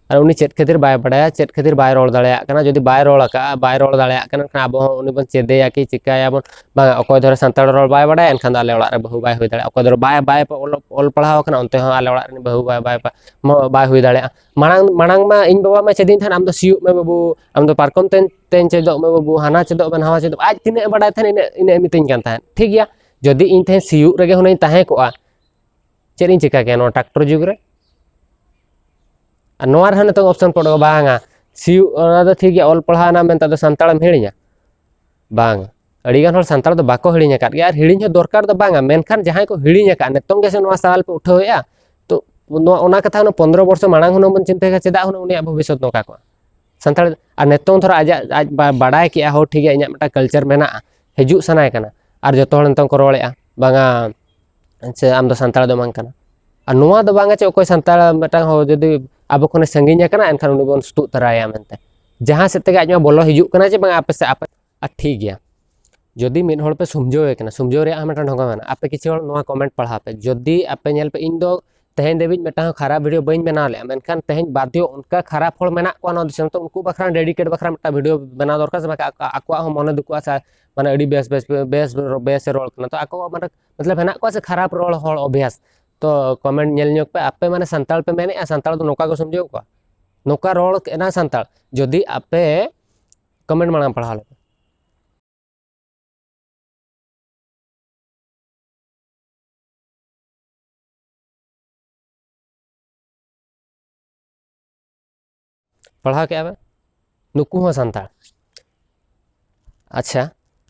ᱟᱨ ᱩᱱᱤ ᱪᱮᱫ ᱠᱷᱟᱹᱛᱤᱨ ᱵᱟᱭ ᱵᱟᱰᱟᱭᱟ, ᱪᱮᱫ ᱠᱷᱟᱹᱛᱤᱨ ᱵᱟᱭ ᱨᱚᱲ ᱫᱟᱲᱮᱭᱟᱜ ᱠᱟᱱᱟ? ᱡᱩᱫᱤ ᱵᱟᱭ ᱨᱚᱲ ᱟᱠᱟᱫᱼᱟ, ᱵᱟᱭ ᱨᱚᱲ ᱫᱟᱲᱮᱭᱟᱜ ᱠᱟᱱᱟ, ᱮᱱᱠᱷᱟᱱ ᱟᱵᱚ ᱦᱚᱸ ᱩᱱᱤ ᱵᱚᱱ ᱪᱮᱫᱮᱭᱟ ᱠᱤ ᱪᱤᱠᱟᱹᱭᱟᱵᱚᱱ? ᱵᱟᱝ, ᱚᱠᱚᱭ ᱫᱷᱚᱨᱮ ᱥᱟᱱᱛᱟᱲ ᱨᱚᱲ ᱵᱟᱭ ᱵᱟᱰᱟᱭᱟ, ᱮᱱᱠᱷᱟᱱ ᱫᱚ ᱟᱞᱮ ᱚᱲᱟᱜ ᱨᱮ ᱵᱟᱹᱦᱩ ᱵᱟᱭ ᱦᱩᱭ ᱫᱟᱲᱮᱭᱟᱜᱼᱟ᱾ ᱚᱠᱚᱭ ᱫᱷᱚᱨᱮ ᱵᱟᱭ, ᱵᱟᱭ ᱚᱞ, ᱚᱞ ᱯᱟᱲᱦᱟᱣ ᱟᱠᱟᱱᱟ, ᱚᱱᱛᱮ ᱦᱚᱸ ᱟᱞᱮ ᱚᱲᱟᱜ ᱨᱤᱱᱤᱡ ᱵᱟᱹᱦᱩ ᱵᱟᱭ, ᱵᱟᱭ, ᱵᱟᱭ, ᱢᱚ-, ᱵᱟᱭ ᱦᱩᱭ ᱫᱟᱲᱮᱭᱟᱜᱼᱟ᱾ ᱢᱟᱲᱟᱝ, ᱢᱟᱲᱟᱝ ᱢᱟ ᱤᱧ ᱵᱟᱵᱟ ᱢᱟ ᱪᱮᱫᱤᱧ ᱛᱟᱦᱮᱸᱱ, "ᱟᱢ ᱫᱚ ᱥᱤᱭᱳᱜ ᱢᱮ ᱵᱟᱹᱵᱩ, ᱟᱢ ᱫᱚ ᱯᱟᱨᱠᱚᱢ ᱛᱮᱧ, ᱛᱮᱧ ᱪᱮᱫᱚᱜ ᱢᱮ ᱵᱟᱹᱵᱩ, ᱦᱟᱱᱟ ᱪᱮᱫᱚᱜ ᱢᱮ, ᱱᱟᱣᱟ ᱪᱮᱫᱚᱜ ᱢᱮ", ᱟᱡ ᱛᱤᱱᱟᱹᱜ ᱮ ᱵᱟᱰᱟᱭ ᱛᱟᱦᱮᱸᱱ, ᱤᱱᱟᱹᱜ, ᱤᱱᱟᱹᱜ ᱮ ᱢᱤᱛᱟᱹᱧ ᱠᱟᱱ ᱛᱟᱦᱮᱸᱫ᱾ ᱴᱷᱤᱠ ᱜᱮᱭᱟ, ᱡᱩᱫᱤ ᱤᱧ ᱛᱮᱦᱮᱧ ᱥᱤᱭᱳᱜ ᱨᱮᱜᱮ ᱦᱩᱱᱟᱹᱧ ᱛᱟᱦᱮᱸ ᱠᱚᱜᱼᱟ, ᱪᱮᱫ ᱤᱧ ᱪᱤᱠᱟ ᱠᱮᱭᱟ ᱱᱚᱣᱟ ᱴᱨᱟᱠᱴᱚᱨ ᱡᱩᱜᱽ ᱨᱮ? ᱟᱨ ᱱᱚᱣᱟ ᱨᱮᱦᱚᱸ ᱱᱤᱛᱚᱝ option ᱯᱚᱲᱚᱜᱼᱟ, ᱵᱟᱝᱟ, ᱥᱤᱭᱳᱜ ᱚᱱᱟ ᱫᱚ ᱴᱷᱤᱠ ᱜᱮᱭᱟ, ᱚᱞ ᱯᱟᱲᱦᱟᱣ ᱮᱱᱟᱢ ᱢᱮᱱᱛᱮ ᱟᱫᱚ ᱥᱟᱱᱛᱟᱲᱮᱢ ᱦᱤᱲᱤᱧᱟ? ᱵᱟᱝ, ᱟᱹᱰᱤᱜᱟᱱ ᱦᱚᱲ ᱥᱟᱱᱛᱟᱲ ᱫᱚ ᱵᱟᱠᱚ ᱦᱤᱲᱤᱧ ᱟᱠᱟᱫ ᱜᱮᱭᱟ, ᱟᱨ ᱦᱤᱲᱤᱧ ᱦᱚᱸ ᱫᱚᱨᱠᱟᱨ ᱫᱚ ᱵᱟᱝᱟ, ᱢᱮᱱᱠᱷᱟᱱ ᱡᱟᱦᱟᱸᱭ ᱠᱚ ᱦᱤᱲᱤᱧ ᱟᱠᱟᱫ, ᱱᱤᱛᱚᱝ ᱜᱮᱥᱮ ᱱᱚᱣᱟ ᱥᱟᱣᱟᱞ ᱯᱮ ᱩᱴᱷᱟᱹᱣᱮᱫᱼᱟ, ᱛᱚ ᱱᱚᱣᱟ, ᱚᱱᱟ ᱠᱟᱛᱷᱟ ᱦᱩᱱᱟᱹᱝ ᱯᱚᱱᱫᱽᱨᱚ ᱵᱚᱨᱥᱚ ᱢᱟᱲᱟᱝ ᱦᱩᱱᱟᱹᱝ ᱵᱚᱱ ᱪᱤᱱᱛᱟᱹ ᱠᱮᱭᱟ, ᱪᱮᱫᱟᱜ ᱦᱩᱱᱟᱹᱝ ᱩᱱᱤᱭᱟᱜ ᱵᱷᱚᱵᱤᱥᱥᱚᱛ ᱱᱚᱝᱠᱟ ᱠᱚᱜᱼᱟ? ᱥᱟᱱᱛᱟᱲ, ᱟᱨ ᱱᱤᱛᱚᱝ ᱫᱷᱚᱨᱟ ᱟᱡᱟᱜ, ᱟᱡ ᱵᱟ-, ᱵᱟᱰᱟᱭ ᱠᱮᱜᱼᱟ, ᱦᱳ ᱴᱷᱤᱠ ᱜᱮᱭᱟ, ᱤᱧᱟᱹᱜ ᱢᱤᱫᱴᱟᱝ culture ᱢᱮᱱᱟᱜᱼᱟ, ᱦᱤᱡᱩᱜ ᱥᱟᱱᱟᱭᱮ ᱠᱟᱱᱟ, ᱟᱨ ᱡᱚᱛᱚ ᱦᱚᱲ ᱱᱤᱛᱚᱝ ᱠᱚ ᱨᱚᱲᱮᱫᱼᱟ, ᱵᱟᱝᱟ, ᱥᱮ ᱟᱢ ᱫᱚ ᱥᱟᱱᱛᱟᱲ ᱫᱚ ᱵᱟᱝ ᱠᱟᱱᱟ᱾ ᱟᱨ ᱱᱚᱣᱟ ᱫᱚ ᱵᱟᱝᱟ ᱪᱮ ᱚᱠᱚᱭ ᱥᱟᱱᱛᱟᱲ ᱢᱤᱫᱴᱟᱝ ᱦᱚᱲ ᱡᱩᱫᱤ ᱟᱵᱚ ᱠᱷᱚᱱᱮ ᱥᱟᱺᱜᱤᱧ ᱟᱠᱟᱱᱟ, ᱮᱱᱠᱷᱟᱱ ᱩᱱᱤ ᱵᱚᱱ ᱥᱩᱛᱩᱜ ᱛᱟᱨᱟᱭᱟ ᱢᱮᱱᱛᱮ᱾ ᱡᱟᱦᱟᱸ ᱥᱮᱫ ᱛᱮᱜᱮ ᱟᱡ ᱢᱟ ᱵᱚᱞᱚ ᱦᱤᱡᱩᱜ ᱠᱟᱱᱟ ᱡᱮ ᱵᱟᱝᱟ ᱟᱯᱮ ᱥᱮᱫ ᱟᱯᱮ, ᱟᱨ ᱴᱷᱤᱠ ᱜᱮᱭᱟ᱾ ᱡᱩᱫᱤ ᱢᱤᱫ ᱦᱚᱲ ᱯᱮ ᱥᱚᱢᱡᱷᱟᱹᱣ ᱮ ᱠᱟᱱᱟ, ᱥᱚᱢᱡᱷᱟᱹᱣ ᱨᱮᱭᱟᱜ ᱦᱚᱸ ᱢᱤᱫᱴᱟᱝ ᱰᱷᱚᱸᱜᱟ ᱢᱮᱱᱟᱜᱼᱟ᱾ ᱟᱯᱮ ᱠᱤᱪᱷᱩ ᱦᱚᱲ ᱱᱚᱣᱟ comment ᱯᱟᱲᱦᱟᱣ ᱯᱮ, ᱡᱩᱫᱤ ᱟᱯᱮ ᱧᱮᱞ ᱯᱮ, ᱤᱧ ᱫᱚ ᱛᱮᱦᱮᱧ ᱫᱷᱟᱹᱵᱤᱡ ᱢᱤᱫᱴᱟᱝ ᱦᱚᱸ ᱠᱷᱟᱨᱟᱯ video ᱵᱟᱹᱧ ᱵᱮᱱᱟᱣ ᱞᱮᱫᱼᱟ, ᱢᱮᱱᱠᱷᱟᱱ ᱛᱮᱦᱮᱧ ᱵᱟᱫᱽᱫᱷᱚ ᱚᱱᱠᱟ ᱠᱷᱟᱨᱟᱯ ᱦᱚᱲ ᱢᱮᱱᱟᱜ ᱠᱚᱣᱟ ᱱᱚᱣᱟ ᱫᱤᱥᱚᱢ, ᱛᱚ ᱩᱱᱠᱩ ᱵᱟᱠᱷᱨᱟ dedicate ᱵᱟᱠᱷᱨᱟ ᱢᱤᱫᱴᱟᱝ video ᱵᱮᱱᱟᱣ ᱫᱚᱨᱠᱟᱨ ᱥᱮ ᱵᱟᱝ? ᱟᱠᱚᱣᱟᱜ ᱦᱚᱸ ᱢᱚᱱᱮ ᱫᱩᱠᱩᱜᱼᱟ ᱥᱮ, ᱢᱟᱱᱮ ᱟᱹᱰᱤ ᱵᱮᱥ, ᱵᱮᱥ, ᱵᱮᱥ, ᱵᱮᱥ ᱮ ᱨᱚᱲ ᱠᱟᱱᱟ, ᱛᱚ ᱟᱠᱚᱣᱟᱜ ᱢᱟᱱᱮ ᱢᱚᱛᱞᱚᱵ ᱦᱮᱱᱟᱜ ᱠᱚᱣᱟ ᱥᱮ ᱠᱷᱟᱨᱟᱯ ᱨᱚᱲ ᱦᱚᱲ ᱚᱵᱷᱭᱟᱥ᱾ ᱛᱚ comment ᱧᱮᱞ ᱧᱚᱜ ᱯᱮ, ᱟᱯᱮ ᱢᱟᱱᱮ ᱥᱟᱱᱛᱟᱲ ᱯᱮ ᱢᱮᱱᱮᱫᱼᱟ, ᱥᱟᱱᱛᱟᱲ ᱫᱚ ᱱᱚᱝᱠᱟ ᱠᱚ ᱥᱚᱢᱡᱷᱟᱹᱣ ᱠᱚᱣᱟ, ᱱᱚᱝᱠᱟ ᱨᱚᱲ ᱮᱱᱟ ᱥᱟᱱᱛᱟᱲ᱾ ᱡᱩᱫᱤ ᱟᱯᱮ comment ᱢᱟᱲᱟᱝ ᱯᱟᱲᱦᱟᱣ ᱞᱮᱯᱮ᱾ ᱯᱟᱲᱦᱟᱣ ᱠᱮᱜᱼᱟ ᱯᱮ, ᱱᱩᱠᱩ ᱦᱚᱸ ᱥᱟᱱᱛᱟᱲ᱾ ᱟᱪᱪᱷᱟ,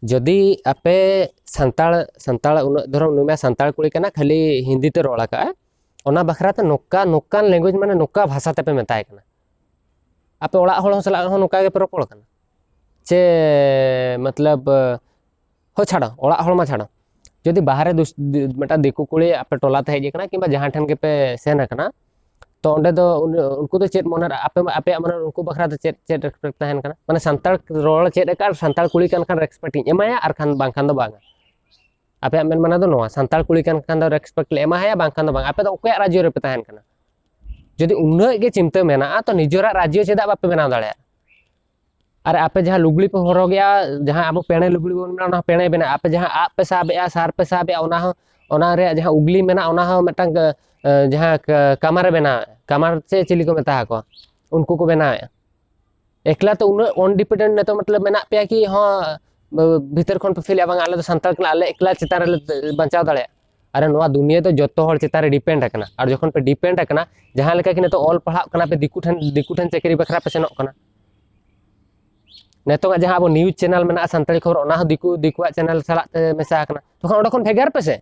ᱡᱩᱫᱤ ᱟᱯᱮ ᱥᱟᱱᱛᱟᱲ, ᱥᱟᱱᱛᱟᱲ ᱩᱱᱟᱹᱜ ᱫᱷᱚᱨᱚᱢ, ᱱᱩᱭ ᱢᱟ ᱥᱟᱱᱛᱟᱲ ᱠᱩᱲᱤ ᱠᱟᱱᱟ, ᱠᱷᱟᱹᱞᱤ ᱦᱤᱱᱫᱤ ᱛᱮ ᱨᱚᱲ ᱟᱠᱟᱜᱼᱟᱭ, ᱚᱱᱟ ᱵᱟᱠᱷᱨᱟ ᱛᱮ ᱱᱚᱝᱠᱟ, ᱱᱚᱝᱠᱟᱱ language, ᱢᱟᱱᱮ ᱱᱚᱝᱠᱟ ᱵᱷᱟᱥᱟ ᱛᱮᱯᱮ ᱢᱮᱛᱟᱭ ᱠᱟᱱᱟ, ᱟᱯᱮ ᱚᱲᱟᱜ ᱦᱚᱲ ᱦᱚᱸ ᱥᱟᱞᱟᱜ ᱦᱚᱸ ᱱᱚᱝᱠᱟ ᱜᱮᱯᱮ ᱨᱚᱯᱚᱲ ᱠᱟᱱᱟ᱾ ᱪᱮ ᱢᱚᱛᱞᱚᱵ, ᱦᱳ ᱪᱷᱟᱲᱚ, ᱚᱲᱟᱜ ᱦᱚᱲ ᱢᱟ ᱪᱷᱟᱲᱚ, ᱡᱩᱫᱤ ᱵᱟᱦᱨᱮ ᱫᱩᱥ-, ᱫᱤ-, ᱢᱤᱫᱴᱟᱝ ᱫᱤᱠᱩ ᱠᱩᱲᱤ ᱟᱯᱮ ᱴᱚᱞᱟ ᱛᱮ ᱦᱮᱡ ᱟᱠᱟᱱᱟ ᱠᱤᱝᱵᱟ ᱡᱟᱦᱟᱸ ᱴᱷᱮᱱ ᱜᱮᱯᱮ ᱥᱮᱱ ᱟᱠᱟᱱᱟ, ᱛᱚ ᱚᱸᱰᱮ ᱫᱚ ᱩᱱ-, ᱩᱱᱠᱩ ᱫᱚ ᱪᱮᱫ ᱢᱚᱱᱮ ᱨᱮ, ᱟᱯᱮ, ᱟᱯᱮᱭᱟᱜ ᱢᱚᱱᱮ ᱨᱮ ᱩᱱᱠᱩ ᱵᱟᱠᱷᱨᱟ ᱫᱚ ᱪᱮᱫ, ᱪᱮᱫ ᱨᱮᱥᱯᱮᱠᱴ ᱛᱟᱦᱮᱱ ᱠᱟᱱᱟ? ᱢᱟᱱᱮ ᱥᱟᱱᱛᱟᱲ ᱨᱚᱲ ᱪᱮᱫ ᱟᱠᱟᱫ ᱟᱨ ᱥᱟᱱᱛᱟᱲ ᱠᱩᱲᱤ ᱠᱟᱱ ᱠᱷᱟᱱ ᱨᱮᱥᱯᱮᱠᱴ ᱤᱧ ᱮᱢᱟᱭᱟ, ᱟᱨ ᱠᱷᱟᱱ ᱵᱟᱝᱠᱷᱟᱱ ᱫᱚ ᱵᱟᱝᱟ᱾ ᱟᱯᱮᱭᱟᱜ ᱢᱮᱱ ᱢᱟᱱᱟ ᱫᱚ ᱱᱚᱣᱟ, ᱥᱟᱱᱛᱟᱲ ᱠᱩᱲᱤ ᱠᱟᱱ ᱠᱷᱟᱱ ᱫᱚ ᱨᱮᱥᱯᱮᱠᱴ ᱞᱮ ᱮᱢᱟᱭᱟ, ᱵᱟᱝᱠᱷᱟᱱ ᱫᱚ ᱵᱟᱝ᱾ ᱟᱯᱮ ᱫᱚ ᱚᱠᱚᱭᱟᱜ ᱨᱟᱡᱽᱡᱚ ᱨᱮᱯᱮ ᱛᱟᱦᱮᱱ ᱠᱟᱱᱟ? ᱡᱩᱫᱤ ᱩᱱᱟᱹᱜ ᱜᱮ ᱪᱤᱱᱛᱟᱹ ᱢᱮᱱᱟᱜᱼᱟ, ᱛᱚ ᱱᱤᱡᱮᱨᱟᱜ ᱨᱟᱡᱽᱡᱚ ᱪᱮᱫᱟᱜ ᱵᱟᱯᱮ ᱵᱮᱱᱟᱣ ᱫᱟᱲᱮᱭᱟᱜᱼᱟ? ᱟᱨ ᱟᱯᱮ ᱡᱟᱦᱟᱸ ᱞᱩᱜᱽᱲᱤ ᱯᱮ ᱦᱚᱨᱚᱜᱮᱜᱼᱟ, ᱡᱟᱦᱟᱸ ᱟᱵᱚ ᱯᱮᱬᱮ ᱞᱩᱜᱽᱲᱤ ᱵᱚᱱ ᱢᱮᱱᱟ, ᱚᱱᱟ ᱦᱚᱸ ᱯᱮᱬᱮ ᱵᱮᱱᱟᱜᱼᱟ᱾ ᱟᱯᱮ ᱡᱟᱦᱟᱸ ᱟᱜ ᱯᱮ ᱥᱟᱵᱮᱜᱼᱟ, ᱥᱟᱨ ᱯᱮ ᱥᱟᱵᱮᱜᱼᱟ, ᱚᱱᱟ ᱦᱚᱸ, ᱚᱱᱟ ᱨᱮᱭᱟᱜ ᱡᱟᱦᱟᱸ ᱩᱜᱽᱞᱤ ᱢᱮᱱᱟᱜᱼᱟ, ᱚᱱᱟ ᱦᱚᱸ ᱢᱤᱫᱴᱟᱝ, ᱮ, ᱡᱟᱦᱟᱸ ᱠᱟ-, ᱠᱟᱢᱟᱨᱮ ᱵᱮᱱᱟᱣᱮᱜᱼᱟ, ᱠᱟᱢᱟᱨ ᱪᱮ ᱪᱤᱞᱤ ᱠᱚ ᱢᱮᱛᱟ ᱟᱠᱚᱣᱟ, ᱩᱱᱠᱩ ᱠᱚ ᱵᱮᱱᱟᱣᱮᱜᱼᱟ᱾ ᱮᱠᱞᱟ ᱛᱮ ᱩᱱᱟᱹᱜ ᱚᱱᱰᱤᱯᱮᱱᱰᱮᱱᱴ ᱱᱤᱛᱚᱜ ᱢᱚᱛᱞᱚᱵ ᱢᱮᱱᱟᱜ ᱯᱮᱭᱟ ᱠᱤ, ᱦᱚᱸ, ᱵᱷᱤᱛᱟᱹᱨ ᱠᱷᱚᱱ ᱯᱮ ᱯᱷᱤᱞᱮᱜᱼᱟ, ᱵᱟᱝ, ᱟᱞᱮ ᱫᱚ ᱥᱟᱱᱛᱟᱲ ᱠᱟᱱᱟ, ᱟᱞᱮ ᱮᱠᱞᱟ ᱪᱮᱛᱟᱱ ᱨᱮᱞᱮ ᱵᱟᱧᱪᱟᱣ ᱫᱟᱲᱮᱭᱟᱜᱼᱟ? ᱟᱨ ᱱᱚᱣᱟ ᱫᱩᱱᱤᱭᱟᱹ ᱫᱚ ᱡᱚᱛᱚ ᱦᱚᱲ ᱪᱮᱛᱟᱱ ᱨᱮ ᱰᱤᱯᱮᱱᱰ ᱟᱠᱟᱱᱟ᱾ ᱟᱨ ᱡᱚᱠᱷᱚᱱ ᱯᱮ ᱰᱤᱯᱮᱱᱰ ᱟᱠᱟᱱᱟ, ᱡᱟᱦᱟᱸ ᱞᱮᱠᱟ ᱠᱤ ᱱᱤᱛᱚᱜ ᱚᱞ ᱯᱟᱲᱦᱟᱜ ᱠᱟᱱᱟ ᱯᱮ, ᱫᱤᱠᱩ ᱴᱷᱮᱱ, ᱫᱤᱠᱩ ᱴᱷᱮᱱ ᱪᱟᱹᱠᱨᱤ ᱵᱟᱠᱷᱨᱟ ᱯᱮ ᱥᱮᱱᱚᱜ ᱠᱟᱱᱟ᱾ ᱱᱤᱛᱚᱜ ᱡᱟᱦᱟᱸ ᱟᱵᱚ ᱱᱤᱭᱩᱡᱽ ᱪᱮᱱᱮᱞ ᱢᱮᱱᱟᱜᱼᱟ, ᱥᱟᱱᱛᱟᱲᱤ ᱠᱷᱚᱵᱚᱨ, ᱚᱱᱟ ᱦᱚᱸ ᱫᱤᱠᱩ, ᱫᱤᱠᱩᱣᱟᱜ ᱪᱮᱱᱮᱞ ᱥᱟᱞᱟᱜ ᱛᱮ ᱢᱮᱥᱟ ᱟᱠᱟᱱᱟ᱾ ᱛᱚᱠᱷᱚᱱ ᱚᱸᱰᱮ ᱠᱷᱚᱱ ᱵᱷᱮᱜᱟᱨ ᱯᱮ ᱥᱮ᱾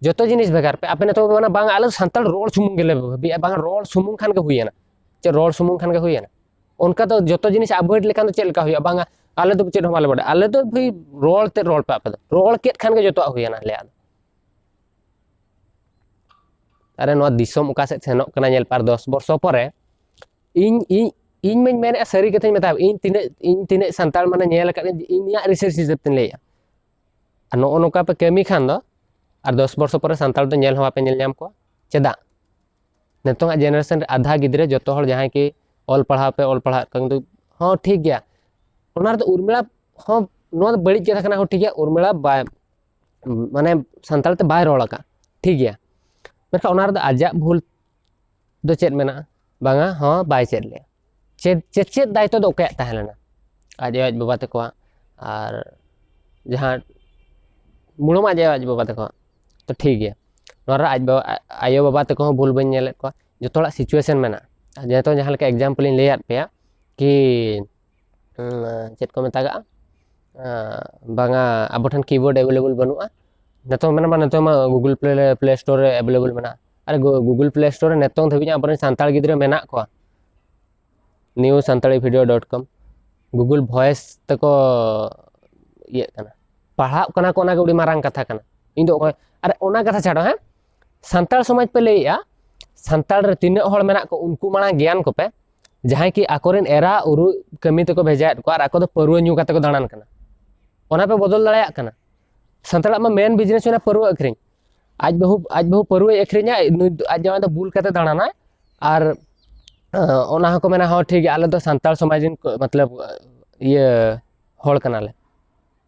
ᱡᱚᱛᱚ ᱡᱤᱱᱤᱥ ᱵᱷᱮᱜᱟᱨ ᱯᱮ᱾ ᱟᱯᱮ ᱱᱤᱛᱚᱜ ᱯᱮ ᱢᱮᱱᱟ, "ᱵᱟᱝ, ᱟᱞᱮ ᱫᱚ ᱥᱟᱱᱛᱟᱲ ᱨᱚᱲ ᱥᱩᱢᱩᱝ ᱜᱮᱞᱮ ᱵᱷᱟᱹᱵᱤᱜᱼᱟ, ᱵᱟᱝ, ᱨᱚᱲ ᱥᱩᱢᱩᱝ ᱠᱷᱟᱱ ᱜᱮ ᱦᱩᱭᱮᱱᱟ, ᱪᱮᱫ ᱨᱚᱲ ᱥᱩᱢᱩᱝ ᱠᱷᱟᱱ ᱜᱮ ᱦᱩᱭᱮᱱᱟ?" ᱚᱱᱠᱟ ᱫᱚ ᱡᱚᱛᱚ ᱡᱤᱱᱤᱥ ᱟᱵᱷᱚᱭᱮᱰ ᱞᱮᱠᱷᱟᱱ ᱫᱚ ᱪᱮᱫ ᱞᱮᱠᱟ ᱦᱩᱭᱩᱜᱼᱟ? ᱵᱟᱝᱟ, ᱟᱞᱮ ᱫᱚ ᱪᱮᱫ ᱦᱚᱸ ᱵᱟᱞᱮ ᱵᱟᱰᱟᱭᱟ, ᱟᱞᱮ ᱫᱚ ᱵᱷᱟᱹᱭ ᱨᱚᱲ ᱛᱮᱫ ᱨᱚᱲ ᱯᱮ, ᱟᱯᱮ ᱫᱚ ᱨᱚᱲ ᱠᱮᱫ ᱠᱷᱟᱱ ᱜᱮ ᱡᱚᱛᱚᱣᱟᱜ ᱦᱩᱭᱮᱱᱟ ᱟᱞᱮᱭᱟᱜ ᱫᱚ᱾ ᱟᱨᱮ, ᱱᱚᱣᱟ ᱫᱤᱥᱚᱢ ᱚᱠᱟ ᱥᱮᱫ ᱥᱮᱱᱚᱜ ᱠᱟᱱᱟ ᱧᱮᱞ ᱯᱮ, ᱟᱨ ᱫᱚᱥ ᱵᱚᱨᱥᱚ ᱯᱚᱨᱮ ᱤᱧ, ᱤᱧ, ᱤᱧ ᱢᱟᱧ ᱢᱮᱱᱮᱫᱼᱟ, ᱥᱟᱹᱨᱤ ᱠᱟᱛᱷᱟᱧ ᱢᱮᱛᱟᱢ, ᱤᱧ ᱛᱤᱱᱟᱹᱜ, ᱤᱧ ᱛᱤᱱᱟᱹᱜ ᱥᱟᱱᱛᱟᱲ ᱢᱟᱱᱮ ᱧᱮᱞ ᱟᱠᱟᱫ ᱤᱧ, ᱤᱧᱟᱹᱜ ᱨᱤᱥᱟᱨᱪ ᱦᱤᱥᱟᱹᱵ ᱛᱤᱧ ᱞᱟᱹᱭᱮᱫᱼᱟ᱾ ᱟᱨ ᱱᱚᱜᱼᱚ ᱱᱚᱝᱠᱟ ᱯᱮ ᱠᱟᱹᱢᱤ ᱠᱷᱟᱱ ᱫᱚ, ᱟᱨ ᱫᱚᱥ ᱵᱚᱨᱥᱚ ᱯᱚᱨᱮ ᱥᱟᱱᱛᱟᱲ ᱫᱚ ᱧᱮᱞ ᱦᱚᱸ ᱵᱟᱯᱮ ᱧᱮᱞ ᱧᱟᱢ ᱠᱚᱣᱟ᱾ ᱪᱮᱫᱟᱜ? ᱱᱤᱛᱚᱝᱟᱜ ᱡᱮᱱᱟᱨᱮᱥᱚᱱ ᱨᱮ ᱟᱫᱷᱟ ᱜᱤᱫᱽᱨᱟᱹ, ᱡᱚᱛᱚ ᱦᱚᱲ ᱡᱟᱦᱟᱸᱭ ᱠᱤ ᱚᱞ ᱯᱟᱲᱦᱟᱣ ᱯᱮ, ᱚᱞ ᱯᱟᱲᱦᱟᱜ ᱠᱟᱱᱟ, ᱠᱤᱱᱛᱩ ᱦᱚᱸ ᱴᱷᱤᱠ ᱜᱮᱭᱟ, ᱚᱱᱟ ᱨᱮᱫᱚ ᱩᱨᱢᱤᱞᱟ ᱦᱚᱸ, ᱱᱚᱣᱟ ᱫᱚ ᱵᱟᱹᱲᱤᱡ ᱠᱟᱛᱷᱟ ᱠᱟᱱᱟ, ᱦᱚᱸ ᱴᱷᱤᱠ ᱜᱮᱭᱟ, ᱩᱨᱢᱤᱞᱟ ᱵᱟᱭ, ᱢᱟᱱᱮ ᱥᱟᱱᱛᱟᱲ ᱛᱮ ᱵᱟᱭ ᱨᱚᱲ ᱟᱠᱟᱫ, ᱴᱷᱤᱠ ᱜᱮᱭᱟ, ᱢᱮᱱᱠᱷᱟᱱ ᱚᱱᱟ ᱨᱮᱫᱚ ᱟᱡᱟᱜ ᱵᱷᱩᱞ ᱫᱚ ᱪᱮᱫ ᱢᱮᱱᱟᱜᱼᱟ? ᱵᱟᱝᱟ, ᱦᱚᱸ ᱵᱟᱭ ᱪᱮᱫ ᱞᱮᱜᱼᱟ᱾ ᱪᱮᱫ, ᱪᱮᱫ, ᱪᱮᱫ ᱫᱟᱭᱤᱛᱛᱚ ᱫᱚ ᱚᱠᱚᱭᱟᱜ ᱛᱟᱦᱮᱸ ᱞᱮᱱᱟ? ᱟᱡ ᱟᱭᱳ ᱟᱡ ᱵᱟᱵᱟ ᱛᱟᱠᱚᱣᱟᱜ᱾ ᱟᱨ ᱡᱟᱦᱟᱸ ᱢᱩᱲᱩᱢ ᱟᱡ ᱟᱭᱳ ᱟᱡ ᱵᱟᱵᱟ ᱛᱟᱠᱚᱣᱟᱜ, ᱛᱚ ᱴᱷᱤᱠ ᱜᱮᱭᱟ, ᱱᱚᱣᱟ ᱨᱮ ᱟᱡ ᱵᱟᱵᱟ, ᱟ-, ᱟᱭᱳ ᱵᱟᱵᱟ ᱛᱟᱠᱚ ᱦᱚᱸ ᱵᱷᱩᱞ ᱵᱟᱹᱧ ᱧᱮᱞᱮᱫ ᱠᱚᱣᱟ, ᱡᱚᱛᱚ ᱦᱚᱲᱟᱜ ᱥᱤᱪᱩᱭᱮᱥᱚᱱ ᱢᱮᱱᱟᱜᱼᱟ᱾ ᱟᱨ ᱡᱮᱦᱮᱛᱩ ᱡᱟᱦᱟᱸ ᱞᱮᱠᱟ ᱮᱠᱡᱟᱢᱯᱮᱞ ᱤᱧ ᱞᱟᱹᱭᱟᱫ ᱯᱮᱭᱟ ᱠᱤ, ᱩᱸ, ᱪᱮᱫ ᱠᱚ ᱢᱮᱛᱟᱜᱟᱜᱼᱟ, ᱟᱸ, ᱵᱟᱝᱟ, ᱟᱵᱚ ᱴᱷᱮᱱ ᱠᱤᱵᱳᱨᱰ ᱮᱵᱮᱞᱮᱵᱮᱞ ᱵᱟᱹᱱᱩᱜᱼᱟ᱾ ᱱᱤᱛᱚᱝ ᱢᱮᱱᱟ ᱢᱟ, ᱱᱤᱛᱚᱝ ᱢᱟ ᱜᱩᱜᱩᱞ ᱯᱞᱮ, ᱯᱞᱮ ᱥᱴᱳᱨ ᱨᱮ ᱮᱵᱮᱞᱮᱵᱮᱞ ᱢᱮᱱᱟᱜᱼᱟ᱾ ᱟᱨ ᱜᱩ-, ᱜᱩᱜᱩᱞ ᱯᱞᱮ ᱥᱴᱳᱨ ᱨᱮ ᱱᱤᱛᱚᱝ ᱫᱷᱟᱹᱵᱤᱡ ᱟᱵᱚᱨᱮᱱ ᱥᱟᱱᱛᱟᱲ ᱜᱤᱫᱽᱨᱟᱹ ᱢᱮᱱᱟᱜ ᱠᱚᱣᱟ, new santali video dot com᱾ Google Voice ᱛᱮᱠᱚ ᱤᱭᱟᱹᱜ ᱠᱟᱱᱟ, ᱯᱟᱲᱦᱟᱜ ᱠᱟᱱᱟ ᱠᱚ, ᱚᱱᱟᱜᱮ ᱟᱹᱰᱤ ᱢᱟᱨᱟᱝ ᱠᱟᱛᱷᱟ ᱠᱟᱱᱟ᱾ ᱤᱧ ᱫᱚ ᱚᱠᱚᱭ, ᱟᱨ ᱚᱱᱟ ᱠᱟᱛᱷᱟ ᱪᱷᱟᱰᱟ, ᱦᱮᱸ, ᱥᱟᱱᱛᱟᱲ ᱥᱚᱢᱟᱡᱽ ᱯᱮ ᱞᱟᱹᱭᱮᱜᱼᱟ, ᱥᱟᱱᱛᱟᱲ ᱨᱮ ᱛᱤᱱᱟᱹᱜ ᱦᱚᱲ ᱢᱮᱱᱟᱜ ᱠᱚ, ᱩᱱᱠᱩ ᱢᱟᱲᱟᱝ ᱜᱮᱭᱟᱱ ᱠᱚᱯᱮ, ᱡᱟᱦᱟᱸᱭ ᱠᱤ ᱟᱠᱚᱨᱮᱱ ᱮᱨᱟ ᱩᱨᱩ ᱠᱟᱹᱢᱤ ᱛᱮᱠᱚ ᱵᱷᱮᱡᱟᱭᱮᱫ ᱠᱚᱣᱟ ᱟᱨ ᱟᱠᱚ ᱫᱚ ᱯᱟᱹᱨᱣᱟᱹ ᱧᱩ ᱠᱟᱛᱮ ᱠᱚ ᱫᱟᱬᱟᱱ ᱠᱟᱱᱟ, ᱚᱱᱟ ᱯᱮ ᱵᱚᱫᱚᱞ ᱫᱟᱲᱮᱭᱟᱜ ᱠᱟᱱᱟ᱾ ᱥᱟᱱᱛᱟᱲᱟᱜ ᱢᱟ ᱢᱮᱱ ᱵᱤᱡᱽᱱᱮᱥ ᱦᱩᱭᱱᱟ ᱯᱟᱹᱨᱣᱟᱹ ᱟᱹᱠᱷᱨᱤᱧ᱾ ᱟᱡ ᱵᱟᱹᱦᱩ, ᱟᱡ ᱵᱟᱹᱦᱩ ᱯᱟᱹᱨᱣᱟᱹᱭ ᱟᱹᱠᱷᱨᱤᱧᱟ, ᱱᱩᱭ ᱫᱚ, ᱟᱡ ᱡᱟᱶᱟᱭ ᱫᱚ ᱵᱩᱞ ᱠᱟᱛᱮ ᱫᱟᱬᱟᱱᱟᱭ, ᱟᱨ ᱟᱸ, ᱚᱱᱟ ᱦᱚᱸᱠᱚ ᱢᱮᱱᱟ, ᱦᱚᱸ ᱴᱷᱤᱠ ᱜᱮᱭᱟ, ᱟᱞᱮ ᱫᱚ ᱥᱟᱱᱛᱟᱲ ᱥᱚᱢᱟᱡᱽ ᱨᱮᱱ ᱠᱚ, ᱢᱚᱛᱞᱚᱵ, ᱤᱭᱟᱹ ᱦᱚᱲ ᱠᱟᱱᱟᱞᱮ᱾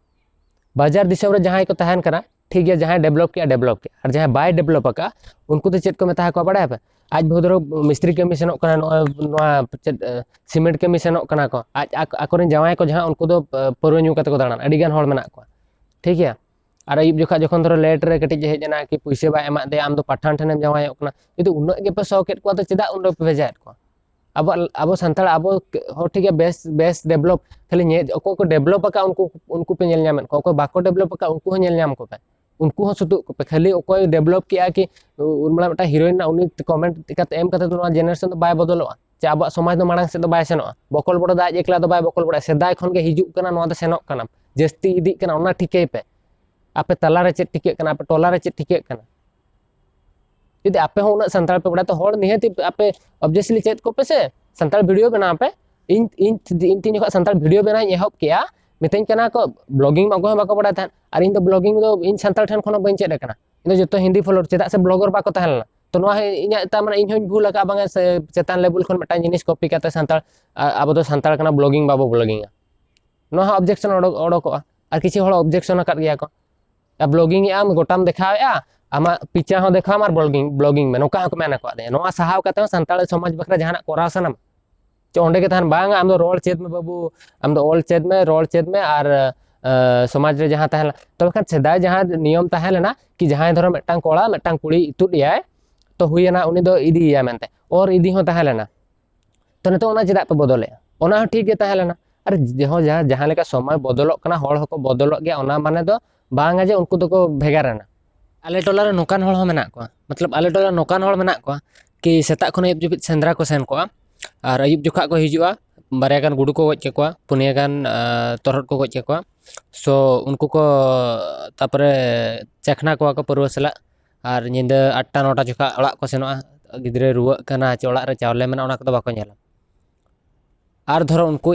ᱵᱟᱡᱟᱨ ᱫᱤᱥᱚᱢ ᱨᱮ ᱡᱟᱦᱟᱸᱭ ᱠᱚ ᱛᱟᱦᱮᱱ ᱠᱟᱱᱟ, ᱴᱷᱤᱠ ᱜᱮᱭᱟ, ᱡᱟᱦᱟᱸᱭ ᱰᱮᱵᱷᱞᱚᱯ ᱠᱮᱜᱼᱟ, ᱰᱮᱵᱷᱞᱚᱯ ᱠᱮᱜᱼᱟ, ᱟᱨ ᱡᱟᱦᱟᱸᱭ ᱵᱟᱭ ᱰᱮᱵᱷᱞᱚᱯ ᱟᱠᱟᱫᱼᱟ, ᱩᱱᱠᱩ ᱫᱚ ᱪᱮᱫ ᱠᱚ ᱢᱮᱛᱟ ᱠᱚᱣᱟ ᱵᱟᱲᱟᱭᱟ ᱯᱮ? ᱟᱡ ᱵᱟᱹᱦᱩ ᱫᱷᱚᱨᱚ ᱢᱤᱥᱛᱨᱤ ᱠᱟᱹᱢᱤ ᱥᱮᱱᱚᱜ ᱠᱟᱱᱟ, ᱱᱚᱜᱼᱚᱭ ᱱᱚᱣᱟ ᱪᱮᱫ, ᱮ, ᱥᱤᱢᱮᱱᱴ ᱠᱟᱹᱢᱤ ᱥᱮᱱᱚᱜ ᱠᱟᱱᱟ ᱠᱚ, ᱟᱡ, ᱟᱠ-, ᱟᱠᱚᱨᱮᱱ ᱡᱟᱶᱟᱭ ᱠᱚ ᱡᱟᱦᱟᱸ, ᱩᱱᱠᱩ ᱫᱚ, ᱮ, ᱯᱟᱹᱣᱨᱟᱹ ᱧᱩ ᱠᱟᱛᱮ ᱠᱚ ᱫᱟᱬᱟᱱᱟ, ᱟᱹᱰᱤ ᱜᱟᱱ ᱦᱚᱲ ᱢᱮᱱᱟᱜ ᱠᱚᱣᱟ, ᱴᱷᱤᱠ ᱜᱮᱭᱟ᱾ ᱟᱨ ᱟᱹᱭᱩᱵ ᱡᱚᱠᱷᱟᱡ ᱡᱚᱠᱷᱚᱱ ᱫᱷᱚᱨᱚ ᱞᱮᱴ ᱨᱮ ᱠᱟᱹᱴᱤᱡ ᱮ ᱦᱮᱡ ᱮᱱᱟ, ᱠᱤ ᱯᱩᱭᱥᱟᱹ ᱵᱟᱭ ᱮᱢᱟᱫ ᱫᱮᱭᱟ, ᱟᱢ ᱫᱚ ᱯᱟᱴᱷᱟᱱ ᱴᱷᱮᱱᱮᱢ ᱡᱟᱶᱟᱭᱚᱜ ᱠᱟᱱᱟ, ᱡᱩᱫᱤ ᱩᱱᱟᱹᱜ ᱜᱮᱯᱮ ᱥᱚ ᱠᱮᱫ ᱠᱚᱣᱟ, ᱛᱚ ᱪᱮᱫᱟᱜ ᱩᱱ ᱨᱮᱯᱮ ᱵᱷᱮᱡᱟᱭᱮᱫ ᱠᱚᱣᱟ? ᱟᱵᱚ, ᱟᱵᱚ ᱥᱟᱱᱛᱟᱲ, ᱟᱵᱚ ᱦᱚᱲ ᱴᱷᱤᱠ ᱜᱮᱭᱟ, ᱵᱮᱥ, ᱵᱮᱥ ᱰᱮᱵᱷᱞᱚᱯ, ᱠᱷᱟᱹᱞᱤ ᱧᱮᱞ, ᱚᱠᱚᱭ ᱠᱚ ᱰᱮᱵᱷᱞᱚᱯ ᱟᱠᱟᱫ, ᱩᱱᱠᱩ, ᱩᱱᱠᱩ ᱯᱮ ᱧᱮᱞ ᱧᱟᱢᱮᱫ ᱠᱚᱣᱟ, ᱚᱠᱚᱭ ᱵᱟᱠᱚ ᱰᱮᱵᱷᱞᱚᱯ ᱟᱠᱟᱫ, ᱩᱱᱠᱩ ᱦᱚᱸ ᱧᱮᱞ ᱧᱟᱢ ᱠᱚᱯᱮ, ᱩᱱᱠᱩ ᱦᱚᱸ ᱥᱩᱛᱩᱜ ᱠᱚᱯᱮ᱾ ᱠᱷᱟᱹᱞᱤ ᱚᱠᱚᱭ ᱰᱮᱵᱷᱞᱚᱯ ᱠᱮᱜᱼᱟ ᱠᱤ, ᱩᱨᱢᱤᱞᱟ ᱢᱤᱫᱴᱟᱝ ᱦᱤᱨᱳᱭᱤᱱ ᱨᱮᱱᱟᱜ ᱩᱱᱤ ᱠᱚᱢᱮᱱᱴ ᱠᱟᱛᱮ, ᱮᱢ ᱠᱟᱛᱮ ᱫᱚ ᱱᱚᱣᱟ ᱡᱮᱱᱟᱨᱮᱥᱚᱱ ᱫᱚ ᱵᱟᱭ ᱵᱚᱫᱚᱞᱚᱜᱼᱟ, ᱪᱮ ᱟᱵᱚᱣᱟᱜ ᱥᱚᱢᱟᱡᱽ ᱫᱚ ᱢᱟᱲᱟᱝ ᱥᱮᱫ ᱫᱚ ᱵᱟᱭ ᱥᱮᱱᱚᱜᱼᱟ᱾ ᱵᱚᱠᱚᱞ ᱵᱚᱰᱮ ᱫᱚ ᱟᱡ ᱮᱠᱞᱟ ᱫᱚ ᱵᱟᱭ ᱵᱚᱠᱚᱞ ᱵᱚᱰᱮᱜᱼᱟ, ᱥᱮᱫᱟᱭ ᱠᱷᱚᱱ ᱜᱮ ᱦᱤᱡᱩᱜ ᱠᱟᱱᱟ, ᱱᱚᱣᱟ ᱫᱚ ᱥᱮᱱᱚᱜ ᱠᱟᱱᱟ, ᱡᱟᱹᱥᱛᱤ ᱤᱫᱤᱜ ᱠᱟᱱᱟ, ᱚᱱᱟ ᱴᱷᱤᱠᱟᱹᱭ ᱯᱮ᱾ ᱟᱯᱮ ᱛᱟᱞᱟ ᱨᱮ ᱪᱮᱫ ᱴᱷᱤᱠᱟᱹᱜ ᱠᱟᱱᱟ, ᱟᱯᱮ ᱴᱚᱞᱟ ᱨᱮ ᱪᱮᱫ ᱴᱷᱤᱠᱟᱹᱜ ᱠᱟᱱᱟ? ᱡᱩᱫᱤ ᱟᱯᱮ ᱦᱚᱸ ᱩᱱᱟᱹᱜ ᱥᱟᱱᱛᱟᱲ ᱯᱮ ᱵᱟᱲᱟᱭᱟ, ᱛᱚ ᱦᱚᱲ ᱱᱤᱦᱟᱹᱛ ᱟᱯᱮ obviously ᱪᱮᱫ ᱠᱚᱯᱮ ᱥᱮ, ᱥᱟᱱᱛᱟᱲ ᱵᱷᱤᱰᱤᱭᱳ ᱵᱮᱱᱟᱣ ᱯᱮ᱾ ᱤᱧ, ᱤᱧ, ᱤᱧ ᱛᱤᱱ ᱡᱚᱠᱷᱚᱱ ᱥᱟᱱᱛᱟᱲ ᱵᱷᱤᱰᱤᱭᱳ ᱵᱮᱱᱟᱣ ᱤᱧ ᱮᱦᱚᱵ ᱠᱮᱜᱼᱟ, ᱢᱤᱛᱟᱹᱧ ᱠᱟᱱᱟ ᱠᱚ, ᱵᱞᱚᱜᱤᱝ ᱢᱟ ᱚᱠᱚᱭ ᱦᱚᱸ ᱵᱟᱠᱚ ᱵᱟᱲᱟᱭ ᱛᱟᱦᱮᱸᱫ, ᱟᱨ ᱤᱧ ᱫᱚ ᱵᱞᱚᱜᱤᱝ ᱫᱚ ᱤᱧ ᱥᱟᱱᱛᱟᱲ ᱴᱷᱮᱱ ᱠᱷᱚᱱ ᱦᱚᱸ ᱵᱟᱹᱧ ᱪᱮᱫ ᱟᱠᱟᱱᱟ᱾ ᱤᱧ ᱫᱚ ᱡᱚᱛᱚ ᱦᱤᱱᱫᱤ ᱯᱷᱚᱞᱳᱣᱟᱨ, ᱪᱮᱫᱟᱜ ᱥᱮ ᱵᱞᱚᱜᱟᱨ ᱵᱟᱠᱚ ᱛᱟᱦᱮᱸ ᱞᱮᱱᱟ᱾ ᱛᱚ ᱱᱚᱣᱟ ᱦᱚᱸ ᱤᱧᱟᱹᱜ, ᱛᱟᱨ ᱢᱟᱱᱮ ᱤᱧ ᱦᱚᱸᱧ ᱵᱷᱩᱞ ᱟᱠᱟᱫᱼᱟ, ᱵᱟᱝᱟ ᱥᱮ ᱪᱮᱛᱟᱱ ᱞᱮᱵᱮᱞ ᱠᱷᱚᱱ ᱢᱤᱫᱴᱟᱝ ᱡᱤᱱᱤᱥ ᱠᱚᱯᱤ ᱠᱟᱛᱮ ᱥᱟᱱᱛᱟᱲ, ᱟ-, ᱟᱵᱚ ᱫᱚ ᱥᱟᱱᱛᱟᱲ ᱠᱟᱱᱟ, ᱵᱞᱚᱜᱤᱝ ᱵᱟᱵᱚ ᱵᱞᱚᱜᱤᱝᱟ᱾ ᱱᱚᱣᱟ ᱦᱚᱸ ᱚᱵᱡᱮᱠᱥᱚᱱ ᱚᱰᱚᱠ, ᱚᱰᱚᱠᱚᱜᱼᱟ᱾ ᱟᱨ ᱠᱤᱪᱷᱩ ᱦᱚᱲ ᱚᱵᱡᱮᱠᱥᱚᱱ ᱟᱠᱟᱫ ᱜᱮᱭᱟ ᱠᱚ, ᱟᱨ ᱵᱞᱚᱜᱤᱝ ᱮᱜ ᱟᱢ, ᱜᱚᱴᱟᱢ ᱫᱮᱠᱷᱟᱣᱮᱜᱼᱟ, ᱟᱢᱟᱜ ᱯᱤᱪᱟ ᱦᱚᱸ ᱫᱮᱠᱷᱟᱣ ᱟᱢ ᱟᱨ ᱵᱞᱚᱜᱤᱝ, ᱵᱞᱚᱜᱤᱝ ᱢᱮ, ᱱᱚᱝᱠᱟ ᱦᱚᱸᱠᱚ ᱢᱮᱱ ᱟᱠᱟᱫ ᱞᱤᱧᱟ᱾ ᱱᱚᱣᱟ ᱥᱟᱦᱟᱣ ᱠᱟᱛᱮ ᱦᱚᱸ ᱥᱟᱱᱛᱟᱲ ᱥᱚᱢᱟᱡᱽ ᱵᱟᱠᱷᱨᱟ ᱡᱟᱦᱟᱱᱟᱜ ᱠᱚᱨᱟᱣ ᱥᱟᱱᱟᱢᱟ, ᱪᱮ ᱚᱸᱰᱮ ᱜᱮ ᱛᱟᱦᱮᱱ, ᱵᱟᱝ, ᱟᱢ ᱫᱚ ᱨᱚᱲ ᱪᱮᱫ ᱢᱮ ᱵᱟᱹᱵᱩ, ᱟᱢ ᱫᱚ ᱚᱞ ᱪᱮᱫ ᱢᱮ, ᱨᱚᱲ ᱪᱮᱫ ᱢᱮ, ᱟᱨ, ᱮ, ᱥᱚᱢᱟᱡᱽ ᱨᱮ ᱡᱟᱦᱟᱸ ᱛᱟᱦᱮᱸ ᱞᱮᱱᱟ᱾ ᱛᱚᱵᱮ ᱠᱷᱟᱱ ᱥᱮᱫᱟᱭ ᱡᱟᱦᱟᱸ ᱱᱤᱭᱚᱢ ᱛᱟᱦᱮᱸ ᱞᱮᱱᱟ ᱠᱤ ᱡᱟᱦᱟᱸᱭ ᱫᱷᱚᱨᱚ ᱢᱤᱫᱴᱟᱝ ᱠᱚᱲᱟ ᱢᱤᱫᱴᱟᱝ ᱠᱩᱲᱤ ᱤᱛᱩᱫ ᱮᱭᱟᱭ, ᱛᱚ ᱦᱩᱭᱮᱱᱟ, ᱩᱱᱤ ᱫᱚ ᱤᱫᱤᱭᱮᱭᱟ ᱢᱮᱱᱛᱮ, ᱚᱨ ᱤᱫᱤ ᱦᱚᱸ ᱛᱟᱦᱮᱸ ᱞᱮᱱᱟ᱾ ᱛᱚ ᱱᱤᱛᱚᱜ ᱚᱱᱟ ᱪᱮᱫᱟᱜ ᱯᱮ ᱵᱚᱫᱚᱞᱮᱜᱼᱟ? ᱚᱱᱟ ᱦᱚᱸ ᱴᱷᱤᱠ ᱜᱮ ᱛᱟᱦᱮᱸ ᱞᱮᱱᱟ᱾ ᱟᱨ ᱡᱟᱦᱟᱸ, ᱡᱟᱦᱟᱸ, ᱡᱟᱦᱟᱸ ᱞᱮᱠᱟ ᱥᱚᱢᱚᱭ ᱵᱚᱫᱚᱞᱚᱜ ᱠᱟᱱᱟ, ᱦᱚᱲ ᱦᱚᱸᱠᱚ ᱵᱚᱫᱚᱞᱚᱜ ᱜᱮᱭᱟ, ᱚᱱᱟ ᱢᱟᱱᱮ ᱫᱚ ᱵᱟᱝᱟ ᱡᱮ ᱩᱱᱠᱩ ᱫᱚᱠᱚ ᱵᱷᱮᱜᱟᱨ ᱮᱱᱟ᱾ ᱟᱞᱮ ᱴᱚᱞᱟ ᱨᱮ ᱱᱚᱝᱠᱟᱱ ᱦᱚᱲ ᱦᱚᱸ ᱢᱮᱱᱟᱜ ᱠᱚᱣᱟ, ᱢᱚᱛᱞᱚᱵ ᱟᱞᱮ ᱴᱚᱞᱟ ᱨᱮ ᱱᱚᱝᱠᱟᱱ ᱦᱚᱲ ᱢᱮᱱᱟᱜ ᱠᱚᱣᱟ ᱠᱤ ᱥᱮᱛᱟᱜ ᱠᱷᱚᱱ ᱟᱹᱭᱩᱵ ᱫᱷᱟᱹᱵᱤᱡ ᱥᱮᱸᱫᱽᱨᱟ ᱠᱚ ᱥᱮᱱ ᱠᱚᱜᱼᱟ, ᱟᱨ ᱟᱹᱭᱩᱵ ᱡᱚᱠᱷᱟᱜ ᱠᱚ ᱦᱤᱡᱩᱜᱼᱟ, ᱵᱟᱨᱭᱟ ᱜᱟᱱ ᱜᱩᱰᱩ ᱠᱚ ᱜᱚᱡ ᱠᱮᱠᱚᱣᱟ, ᱯᱩᱱᱭᱟᱹ ᱜᱟᱱ ᱛᱚᱨᱦᱚᱫ ᱠᱚ ᱜᱚᱡ ᱠᱮᱠᱚᱣᱟ᱾ ᱥᱳ ᱩᱱᱠᱩ ᱠᱚ ᱛᱟᱨᱯᱚᱨᱮ ᱪᱟᱠᱷᱱᱟ ᱠᱚᱣᱟ ᱠᱚ ᱯᱟᱹᱨᱣᱟᱹ ᱥᱟᱞᱟᱜ᱾ ᱟᱨ ᱧᱤᱫᱟᱹ ᱟᱴᱴᱟ ᱱᱚᱴᱟ ᱡᱚᱠᱷᱚᱱ ᱚᱲᱟᱜ ᱠᱚ ᱥᱮᱱᱚᱜᱼᱟ, ᱜᱤᱫᱽᱨᱟᱹ ᱨᱩᱣᱟᱹᱜ ᱠᱟᱱᱟ ᱪᱮ ᱚᱲᱟᱜ ᱨᱮ ᱪᱟᱣᱞᱮ ᱢᱮᱱᱟᱜᱼᱟ, ᱚᱱᱟ ᱠᱚᱫᱚ ᱵᱟᱠᱚ ᱧᱮᱞᱟ᱾ ᱟᱨ ᱫᱷᱚᱨᱚ ᱩᱱᱠᱩ,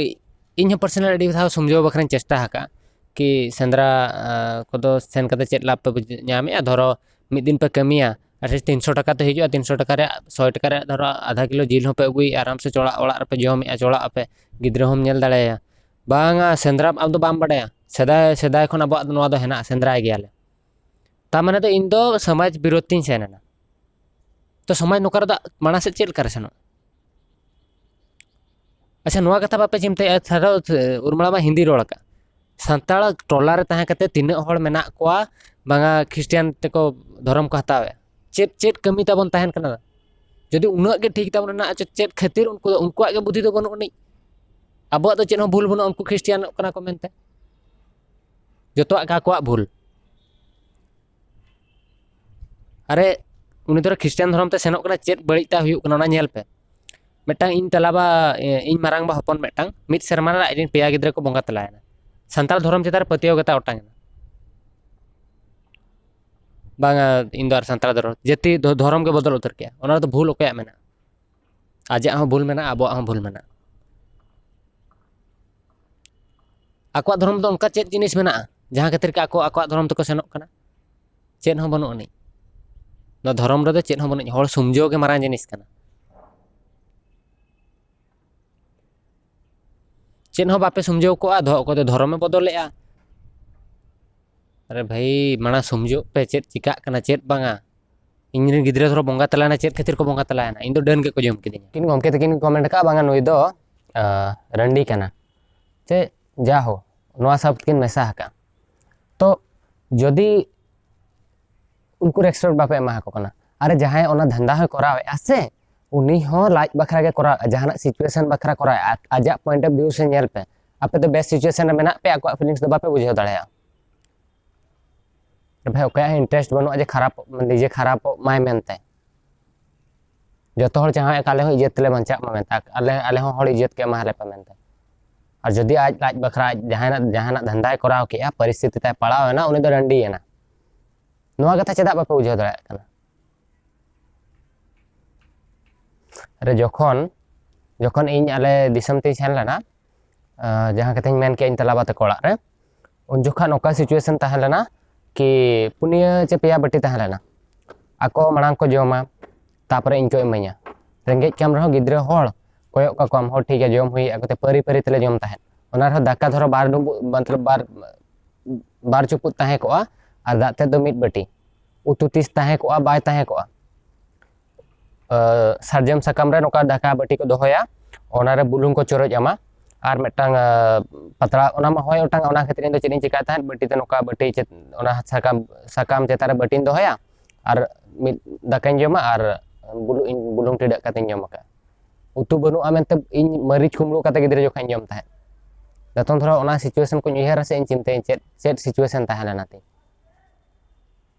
ᱤᱧ ᱦᱚᱸ ᱯᱟᱨᱥᱚᱱᱟᱞ ᱟᱹᱰᱤ ᱫᱷᱟᱣ ᱥᱚᱢᱡᱷᱟᱹᱣ ᱵᱟᱠᱷᱨᱟᱧ ᱪᱮᱥᱴᱟ ᱟᱠᱟᱫᱼᱟ ᱠᱤ ᱥᱮᱸᱫᱽᱨᱟ ᱠᱚᱫᱚ ᱥᱮᱱ ᱠᱟᱛᱮ ᱪᱮᱫ ᱞᱟᱵᱷ ᱯᱮ ᱧᱟᱢᱮᱫᱼᱟ? ᱫᱷᱚᱨᱚ ᱢᱤᱫ ᱫᱤᱱ ᱯᱮ ᱠᱟᱹᱢᱤᱭᱟ, ᱟᱨ ᱛᱤᱱᱥᱚ ᱴᱟᱠᱟ ᱛᱮ ᱦᱤᱡᱩᱜᱼᱟ, ᱛᱤᱱᱥᱚ ᱴᱟᱠᱟ ᱨᱮᱭᱟᱜ ᱥᱚᱭ ᱴᱟᱠᱟ ᱨᱮᱭᱟᱜ ᱫᱷᱚᱨᱚ ᱟᱫᱷᱟ ᱠᱤᱞᱳ ᱡᱤᱞ ᱦᱚᱸᱯᱮ ᱟᱹᱜᱩᱭᱮᱫᱼᱟ, ᱟᱨᱟᱢ ᱥᱮ ᱪᱚᱲᱟᱜ ᱚᱲᱟᱜ ᱨᱮᱯᱮ ᱡᱚᱢᱮᱫᱼᱟ, ᱪᱚᱲᱟᱜ ᱟᱯᱮ, ᱜᱤᱫᱽᱨᱟᱹ ᱦᱚᱸᱢ ᱧᱮᱞ ᱫᱟᱲᱮᱭᱟᱭᱟ᱾ ᱵᱟᱝᱟ, ᱥᱮᱸᱫᱽᱨᱟ ᱟᱢ ᱫᱚ ᱵᱟᱢ ᱵᱟᱰᱟᱭᱟ, ᱥᱮᱫᱟᱭ ᱥᱮᱫᱟᱭ ᱠᱷᱚᱱ ᱟᱵᱚᱣᱟᱜ ᱱᱚᱣᱟ ᱫᱚ ᱦᱮᱱᱟᱜᱼᱟ, ᱥᱮᱸᱫᱽᱨᱟᱭ ᱜᱮᱭᱟᱞᱮ᱾ ᱛᱟᱨ ᱢᱟᱱᱮ ᱫᱚ ᱤᱧ ᱫᱚ ᱥᱚᱢᱟᱡᱽ ᱵᱤᱨᱳᱫᱷ ᱛᱤᱧ ᱥᱮᱱ ᱮᱱᱟ᱾ ᱛᱚ ᱥᱚᱢᱟᱡᱽ ᱱᱚᱝᱠᱟ ᱨᱮᱫᱚ ᱢᱟᱲᱟᱝ ᱥᱮᱫ ᱪᱮᱫ ᱞᱮᱠᱟᱨᱮ ᱥᱮᱱᱚᱜᱼᱟ? ᱟᱪᱪᱷᱟ, ᱱᱚᱣᱟ ᱠᱟᱛᱷᱟ ᱵᱟᱯᱮ ᱪᱤᱱᱛᱟᱹᱭᱟ? ᱥᱟᱨᱟ ᱩᱨᱢᱤᱞᱟ ᱢᱟ ᱦᱤᱱᱫᱤ ᱨᱚᱲ ᱟᱠᱟᱫ᱾ ᱥᱟᱱᱛᱟᱲ ᱴᱚᱞᱟ ᱨᱮ ᱛᱟᱦᱮᱸ ᱠᱟᱛᱮ ᱛᱤᱱᱟᱹᱜ ᱦᱚᱲ ᱢᱮᱱᱟᱜ ᱠᱚᱣᱟ ᱵᱟᱝᱟ ᱠᱷᱨᱤᱥᱴᱟᱱ ᱛᱮᱠᱚ ᱫᱷᱚᱨᱚᱢ ᱠᱚ ᱦᱟᱛᱟᱣᱮᱫ? ᱪᱮᱫ ᱪᱮᱫ ᱠᱟᱹᱢᱤ ᱛᱟᱵᱚᱱ ᱛᱟᱦᱮᱱ ᱠᱟᱱᱟ? ᱡᱩᱫᱤ ᱩᱱᱟᱹᱜ ᱜᱮ ᱴᱷᱤᱠ ᱛᱟᱵᱚᱱ ᱢᱮᱱᱟᱜᱼᱟ, ᱪᱮᱫ ᱠᱷᱟᱹᱛᱤᱨ ᱩᱱᱠᱩ ᱫᱚ, ᱩᱱᱠᱩᱣᱟᱜ ᱜᱮ ᱵᱩᱫᱷᱤ ᱫᱚ ᱵᱟᱹᱱᱩᱜ ᱟᱹᱱᱤᱡ? ᱟᱵᱚᱣᱟᱜ ᱫᱚ ᱪᱮᱫ ᱦᱚᱸ ᱵᱷᱩᱞ ᱵᱟᱹᱱᱩᱜᱼᱟ ᱩᱱᱠᱩ ᱠᱷᱨᱤᱥᱴᱟᱱᱚᱜ ᱠᱟᱱᱟ ᱠᱚ ᱢᱮᱱᱛᱮ᱾ ᱡᱚᱛᱚᱣᱟᱜ ᱜᱮ ᱟᱠᱚᱣᱟᱜ ᱵᱷᱩᱞ᱾ ᱟᱨᱮ, ᱩᱱᱤ ᱫᱚ ᱠᱷᱨᱤᱥᱴᱟᱱ ᱫᱷᱚᱨᱚᱢ ᱛᱮ ᱥᱮᱱᱚᱜ ᱠᱟᱱᱟ, ᱪᱮᱫ ᱵᱟᱹᱲᱤᱡ ᱛᱟᱭ ᱦᱩᱭᱩᱜ ᱠᱟᱱᱟ ᱚᱱᱟ ᱧᱮᱞ ᱯᱮ᱾ ᱢᱤᱫᱴᱟᱝ ᱤᱧ ᱛᱟᱞᱟᱵᱟ, ᱤᱧ ᱢᱟᱨᱟᱝᱵᱟ ᱦᱚᱯᱚᱱ ᱢᱤᱫᱴᱟᱝ, ᱢᱤᱫ ᱥᱮᱨᱢᱟ ᱨᱮ ᱟᱡ ᱨᱮᱱ ᱯᱮᱭᱟ ᱜᱤᱫᱽᱨᱟᱹ ᱠᱚ ᱵᱚᱸᱜᱟ ᱛᱟᱞᱟᱭᱮᱱᱟ᱾ ᱥᱟᱱᱛᱟᱲ ᱫᱷᱚᱨᱚᱢ ᱪᱮᱛᱟᱱ ᱨᱮ ᱯᱟᱹᱛᱭᱟᱹᱣ ᱜᱮᱛᱟᱭ ᱚᱴᱟᱝ ᱮᱱᱟ᱾ ᱵᱟᱝᱟ, ᱤᱧ ᱫᱚ ᱟᱨ ᱥᱟᱱᱛᱟᱲ ᱫᱷᱚᱨᱚᱢ, ᱡᱟᱹᱛᱤ ᱫᱷᱚ-, ᱫᱷᱚᱨᱚᱢ ᱜᱮ ᱵᱚᱫᱚᱞ ᱩᱛᱟᱹᱨ ᱠᱮᱜᱼᱟ᱾ ᱚᱱᱟ ᱨᱮᱫᱚ ᱵᱷᱩᱞ ᱚᱠᱚᱭᱟᱜ ᱢᱮᱱᱟᱜᱼᱟ? ᱟᱡᱟᱜ ᱦᱚᱸ ᱵᱷᱩᱞ ᱢᱮᱱᱟᱜᱼᱟ, ᱟᱵᱚᱣᱟᱜ ᱦᱚᱸ ᱵᱷᱩᱞ ᱢᱮᱱᱟᱜᱼᱟ᱾ ᱟᱠᱚᱣᱟᱜ ᱫᱷᱚᱨᱚᱢ ᱫᱚ ᱚᱱᱠᱟ ᱪᱮᱫ ᱡᱤᱱᱤᱥ ᱢᱮᱱᱟᱜᱼᱟ ᱡᱟᱦᱟᱸ ᱠᱷᱟᱹᱛᱤᱨ ᱜᱮ ᱟᱠᱚ ᱟᱠᱚᱣᱟᱜ ᱫᱷᱚᱨᱚᱢ ᱛᱮᱠᱚ ᱥᱮᱱᱚᱜ ᱠᱟᱱᱟ? ᱪᱮᱫ ᱦᱚᱸ ᱵᱟᱹᱱᱩᱜ ᱟᱹᱱᱤᱡ᱾ ᱱᱚᱣᱟ ᱫᱷᱚᱨᱚᱢ ᱨᱮᱫᱚ ᱪᱮᱫ ᱦᱚᱸ ᱵᱟᱹᱱᱩᱜ ᱟᱹᱱᱤᱡ, ᱦᱚᱲ ᱥᱩᱢᱡᱷᱟᱹᱣ ᱜᱮ ᱢᱟᱨᱟᱝ ᱡᱤᱱᱤᱥ ᱠᱟᱱᱟ᱾ ᱪᱮᱫ ᱦᱚᱸ ᱵᱟᱯᱮ ᱥᱩᱢᱡᱷᱟᱹᱣ ᱠᱚᱜᱼᱟ, ᱫᱷᱚ-, ᱚᱠᱚᱭ ᱫᱚ ᱫᱷᱚᱨᱚᱢᱮ ᱵᱚᱫᱚᱞᱮᱜᱼᱟ᱾ ᱟᱨᱮ ᱵᱷᱟᱹᱭ, ᱢᱟᱲᱟᱝ ᱥᱩᱢᱡᱷᱟᱹᱜ ᱯᱮ, ᱪᱮᱫ ᱪᱤᱠᱟᱹᱜ ᱠᱟᱱᱟ, ᱪᱮᱫ ᱵᱟᱝᱟ᱾ ᱤᱧ ᱨᱮᱱ ᱜᱤᱫᱽᱨᱟᱹ ᱫᱷᱚᱨᱚ ᱵᱚᱸᱜᱟ ᱛᱟᱞᱟᱭᱮᱱᱟ, ᱪᱮᱫ ᱠᱷᱟᱹᱛᱤᱨ ᱠᱚ ᱵᱚᱸᱜᱟ ᱛᱟᱞᱟᱭᱮᱱᱟ? ᱤᱧ ᱫᱚ ᱰᱟᱹᱱ ᱜᱮᱠᱚ ᱡᱚᱢ ᱠᱤᱫᱤᱧᱟ᱾ ᱩᱱᱠᱤᱱ ᱜᱚᱢᱠᱮ ᱛᱟᱹᱠᱤᱱ ᱠᱚ ᱢᱮᱱ ᱠᱟᱜᱼᱟ, ᱵᱟᱝᱟ, ᱱᱩᱭ ᱫᱚ, ᱟᱸ, ᱨᱟᱺᱰᱤ ᱠᱟᱱᱟ᱾ ᱪᱮ ᱡᱟ ᱦᱳ, ᱱᱚᱣᱟ ᱥᱟᱶ ᱛᱮᱠᱤᱱ ᱢᱮᱥᱟ ᱟᱠᱟᱫᱼᱟ᱾ ᱛᱚ ᱡᱩᱫᱤ ᱩᱱᱠᱩ ᱨᱮᱥᱯᱮᱠᱴ ᱵᱟᱯᱮ ᱮᱢᱟ ᱟᱠᱚ ᱠᱟᱱᱟ, ᱟᱨ ᱡᱟᱦᱟᱸᱭ ᱚᱱᱟ ᱫᱷᱟᱱᱫᱟ ᱦᱚᱸᱭ ᱠᱚᱨᱟᱣᱮᱫᱼᱟ ᱥᱮ, ᱩᱱᱤ ᱦᱚᱸ ᱞᱟᱡ ᱵᱟᱠᱷᱨᱟ ᱜᱮ ᱠᱚᱨᱟᱣᱮᱫᱼᱟ, ᱡᱟᱦᱟᱱᱟᱜ ᱥᱤᱪᱩᱭᱮᱥᱚᱱ ᱵᱟᱠᱷᱨᱟ ᱠᱚᱨᱟᱣᱮᱫᱼᱟ᱾ ᱟᱡᱟᱜ ᱯᱚᱭᱮᱱᱴ ᱚᱯᱷ ᱵᱷᱤᱭᱩ ᱥᱮ ᱧᱮᱞ ᱯᱮ, ᱟᱯᱮ ᱫᱚ ᱵᱮᱥ ᱥᱤᱪᱩᱭᱮᱥᱚᱱ ᱨᱮ ᱢᱮᱱᱟᱜ ᱯᱮᱭᱟ, ᱟᱠᱚᱣᱟᱜ ᱯᱷᱤᱞᱤᱝᱥ ᱫᱚ ᱵᱟᱯᱮ ᱵᱩᱡᱷᱟᱹᱣ ᱫᱟᱲᱮᱭᱟᱜᱼᱟ᱾ ᱵᱷᱟᱭ, ᱚᱠᱚᱭᱟᱜ ᱦᱚᱸ ᱤᱱᱴᱟᱨᱮᱥᱴ ᱵᱟᱹᱱᱩᱜᱼᱟ ᱡᱮ ᱠᱷᱟᱨᱟᱯᱚᱜ, ᱱᱤᱡᱮ ᱠᱷᱟᱨᱟᱯᱚᱜ ᱢᱟᱭ ᱢᱮᱱᱛᱮ᱾ ᱡᱚᱛᱚ ᱦᱚᱲ ᱪᱟᱦᱟᱣᱮᱫ ᱠᱚ ᱟᱞᱮ ᱦᱚᱸ ᱤᱡᱽᱡᱚᱛ ᱛᱮᱞᱮ ᱵᱟᱧᱪᱟᱜ ᱢᱟ ᱢᱮᱱᱛᱮ, ᱟᱞᱮ ᱟᱞᱮ ᱦᱚᱸ ᱦᱚᱲ ᱤᱡᱽᱡᱚᱛ ᱠᱚ ᱮᱢᱟ ᱞᱮ ᱯᱮ ᱢᱮᱱᱛᱮ᱾ ᱟᱨ ᱡᱩᱫᱤ ᱟᱡ ᱞᱟᱡ ᱵᱟᱠᱷᱨᱟ ᱟᱡ ᱡᱟᱦᱟᱱᱟᱜ ᱡᱟᱦᱟᱱᱟᱜ ᱫᱷᱟᱱᱫᱟᱭ ᱠᱚᱨᱟᱣ ᱠᱮᱜᱼᱟ, ᱯᱚᱨᱤᱥᱛᱷᱤᱛᱤ ᱛᱟᱭ ᱯᱟᱲᱟᱣ ᱮᱱᱟ, ᱩᱱᱤ ᱫᱚ ᱨᱟᱺᱰᱤᱭᱮᱱᱟ᱾ ᱱᱚᱣᱟ ᱠᱟᱛᱷᱟ ᱪᱮᱫᱟᱜ ᱵᱟᱯᱮ ᱵᱩᱡᱷᱟᱹᱣ ᱫᱟᱲᱮᱭᱟᱜ ᱠᱟᱱᱟ? ᱨᱮ ᱡᱚᱠᱷᱚᱱ ᱡᱚᱠᱷᱚᱱ ᱤᱧ ᱟᱞᱮ ᱫᱤᱥᱚᱢ ᱛᱤᱧ ᱥᱮᱱ ᱞᱮᱱᱟ, ᱟᱸ, ᱡᱟᱦᱟᱸ ᱠᱟᱛᱷᱟᱧ ᱢᱮᱱ ᱠᱮᱜᱼᱟ ᱤᱧ ᱛᱟᱞᱟ ᱵᱟ ᱛᱟᱠᱚ ᱚᱲᱟᱜ ᱨᱮ, ᱩᱱ ᱡᱚᱠᱷᱚᱱ ᱱᱚᱝᱠᱟ situation ᱛᱟᱦᱮᱸ ᱞᱮᱱᱟ ᱠᱤ ᱯᱩᱱᱭᱟᱹ ᱪᱮ ᱯᱮᱭᱟ ᱵᱟᱹᱴᱤ ᱛᱟᱦᱮᱸ ᱞᱮᱱᱟ᱾ ᱟᱠᱚ ᱢᱟᱲᱟᱝ ᱠᱚ ᱡᱚᱢᱟ, ᱛᱟᱯᱚᱨᱮ ᱤᱧ ᱠᱚ ᱤᱢᱟᱹᱧᱟ᱾ ᱨᱮᱸᱜᱮᱡ ᱠᱟᱱ ᱨᱮᱦᱚᱸ ᱜᱤᱫᱽᱨᱟᱹ ᱦᱚᱲ ᱠᱚᱭᱚᱜ ᱠᱟᱠᱚᱣᱟᱢ, ᱦᱚᱲ ᱴᱷᱤᱠ ᱜᱮᱭᱟ ᱡᱚᱢ ᱦᱩᱭᱩᱜᱼᱟ, ᱠᱚᱛᱮ ᱯᱟᱹᱨᱤ ᱯᱟᱹᱨᱤ ᱛᱮᱞᱮ ᱡᱚᱢ ᱛᱟᱦᱮᱸᱫ᱾ ᱚᱱᱟ ᱨᱮᱦᱚᱸ ᱫᱟᱠᱟ ᱫᱷᱚᱨᱚ ᱵᱟᱨ ᱰᱩᱸᱵᱩᱜ ᱢᱚᱛᱞᱚᱵ ᱵᱟᱨ ᱵᱟᱨ ᱪᱩᱯᱩᱫ ᱛᱟᱦᱮᱸ ᱠᱚᱜᱼᱟ ᱟᱨ ᱫᱟᱜ ᱛᱮᱫ ᱫᱚ ᱢᱤᱫ ᱵᱟᱹᱴᱤ᱾ ᱩᱛᱩ ᱛᱤᱥ ᱛᱟᱦᱮᱸ ᱠᱚᱜᱼᱟ ᱵᱟᱭ ᱛᱟᱦᱮᱸ ᱠᱚᱜᱼᱟ᱾ ᱟᱸ, ᱥᱟᱨᱡᱚᱢ ᱥᱟᱠᱟᱢ ᱨᱮ ᱱᱚᱝᱠᱟ ᱫᱟᱠᱟ ᱵᱟᱹᱴᱤ ᱠᱚ ᱫᱚᱦᱚᱭᱟ, ᱚᱱᱟᱨᱮ ᱵᱩᱞᱩᱝ ᱠᱚ ᱪᱚᱨᱚᱡ ᱟᱢᱟ, ᱟᱨ ᱢᱤᱫᱴᱟᱝ ᱟᱸ, ᱯᱟᱛᱲᱟ, ᱚᱱᱟ ᱢᱟ ᱦᱚᱭ ᱚᱴᱟᱝ, ᱚᱱᱟ ᱠᱷᱟᱹᱛᱤᱨ ᱤᱧ ᱫᱚ ᱪᱮᱫ ᱤᱧ ᱪᱮᱠᱟᱭ ᱛᱟᱦᱮᱸᱫ, ᱵᱟᱹᱴᱤ ᱛᱮ ᱱᱚᱝᱠᱟ ᱵᱟᱹᱴᱤ ᱪᱮᱛ-, ᱚᱱᱟ ᱥᱟᱠᱟᱢ ᱥᱟᱠᱟᱢ ᱪᱮᱛᱟᱱ ᱨᱮ ᱵᱟᱹᱴᱤᱧ ᱫᱚᱦᱚᱭᱟ, ᱟᱨ ᱢᱤᱫ ᱫᱟᱠᱟᱧ ᱡᱚᱢᱟ ᱟᱨ ᱵᱩᱞᱩᱝ ᱤᱧ ᱵᱩᱞᱩᱝ ᱴᱤᱰᱟᱹᱜ ᱠᱟᱛᱮᱧ ᱡᱚᱢ ᱟᱠᱟᱫᱼᱟ᱾ ᱩᱛᱩ ᱵᱟᱹᱱᱩᱜᱼᱟ ᱢᱮᱱᱛᱮ ᱤᱧ ᱢᱟᱹᱨᱤᱪ ᱠᱩᱢᱵᱽᱲᱩ ᱠᱟᱛᱮ ᱜᱤᱫᱽᱨᱟᱹ ᱡᱚᱠᱷᱚᱱᱤᱧ ᱡᱚᱢ ᱛᱟᱦᱮᱸᱫ᱾ ᱱᱤᱛᱚᱝ ᱫᱷᱚᱨᱚ ᱚᱱᱟ situation ᱠᱚᱧ ᱩᱭᱦᱟᱹᱨᱟ ᱥᱮ ᱤᱧ ᱪᱤᱱᱛᱟᱹᱭᱟᱹᱧ ᱪᱮᱫ ᱪᱮᱫ situation ᱛᱟᱦᱮᱸ ᱞᱮᱱᱟ ᱛᱤᱧ᱾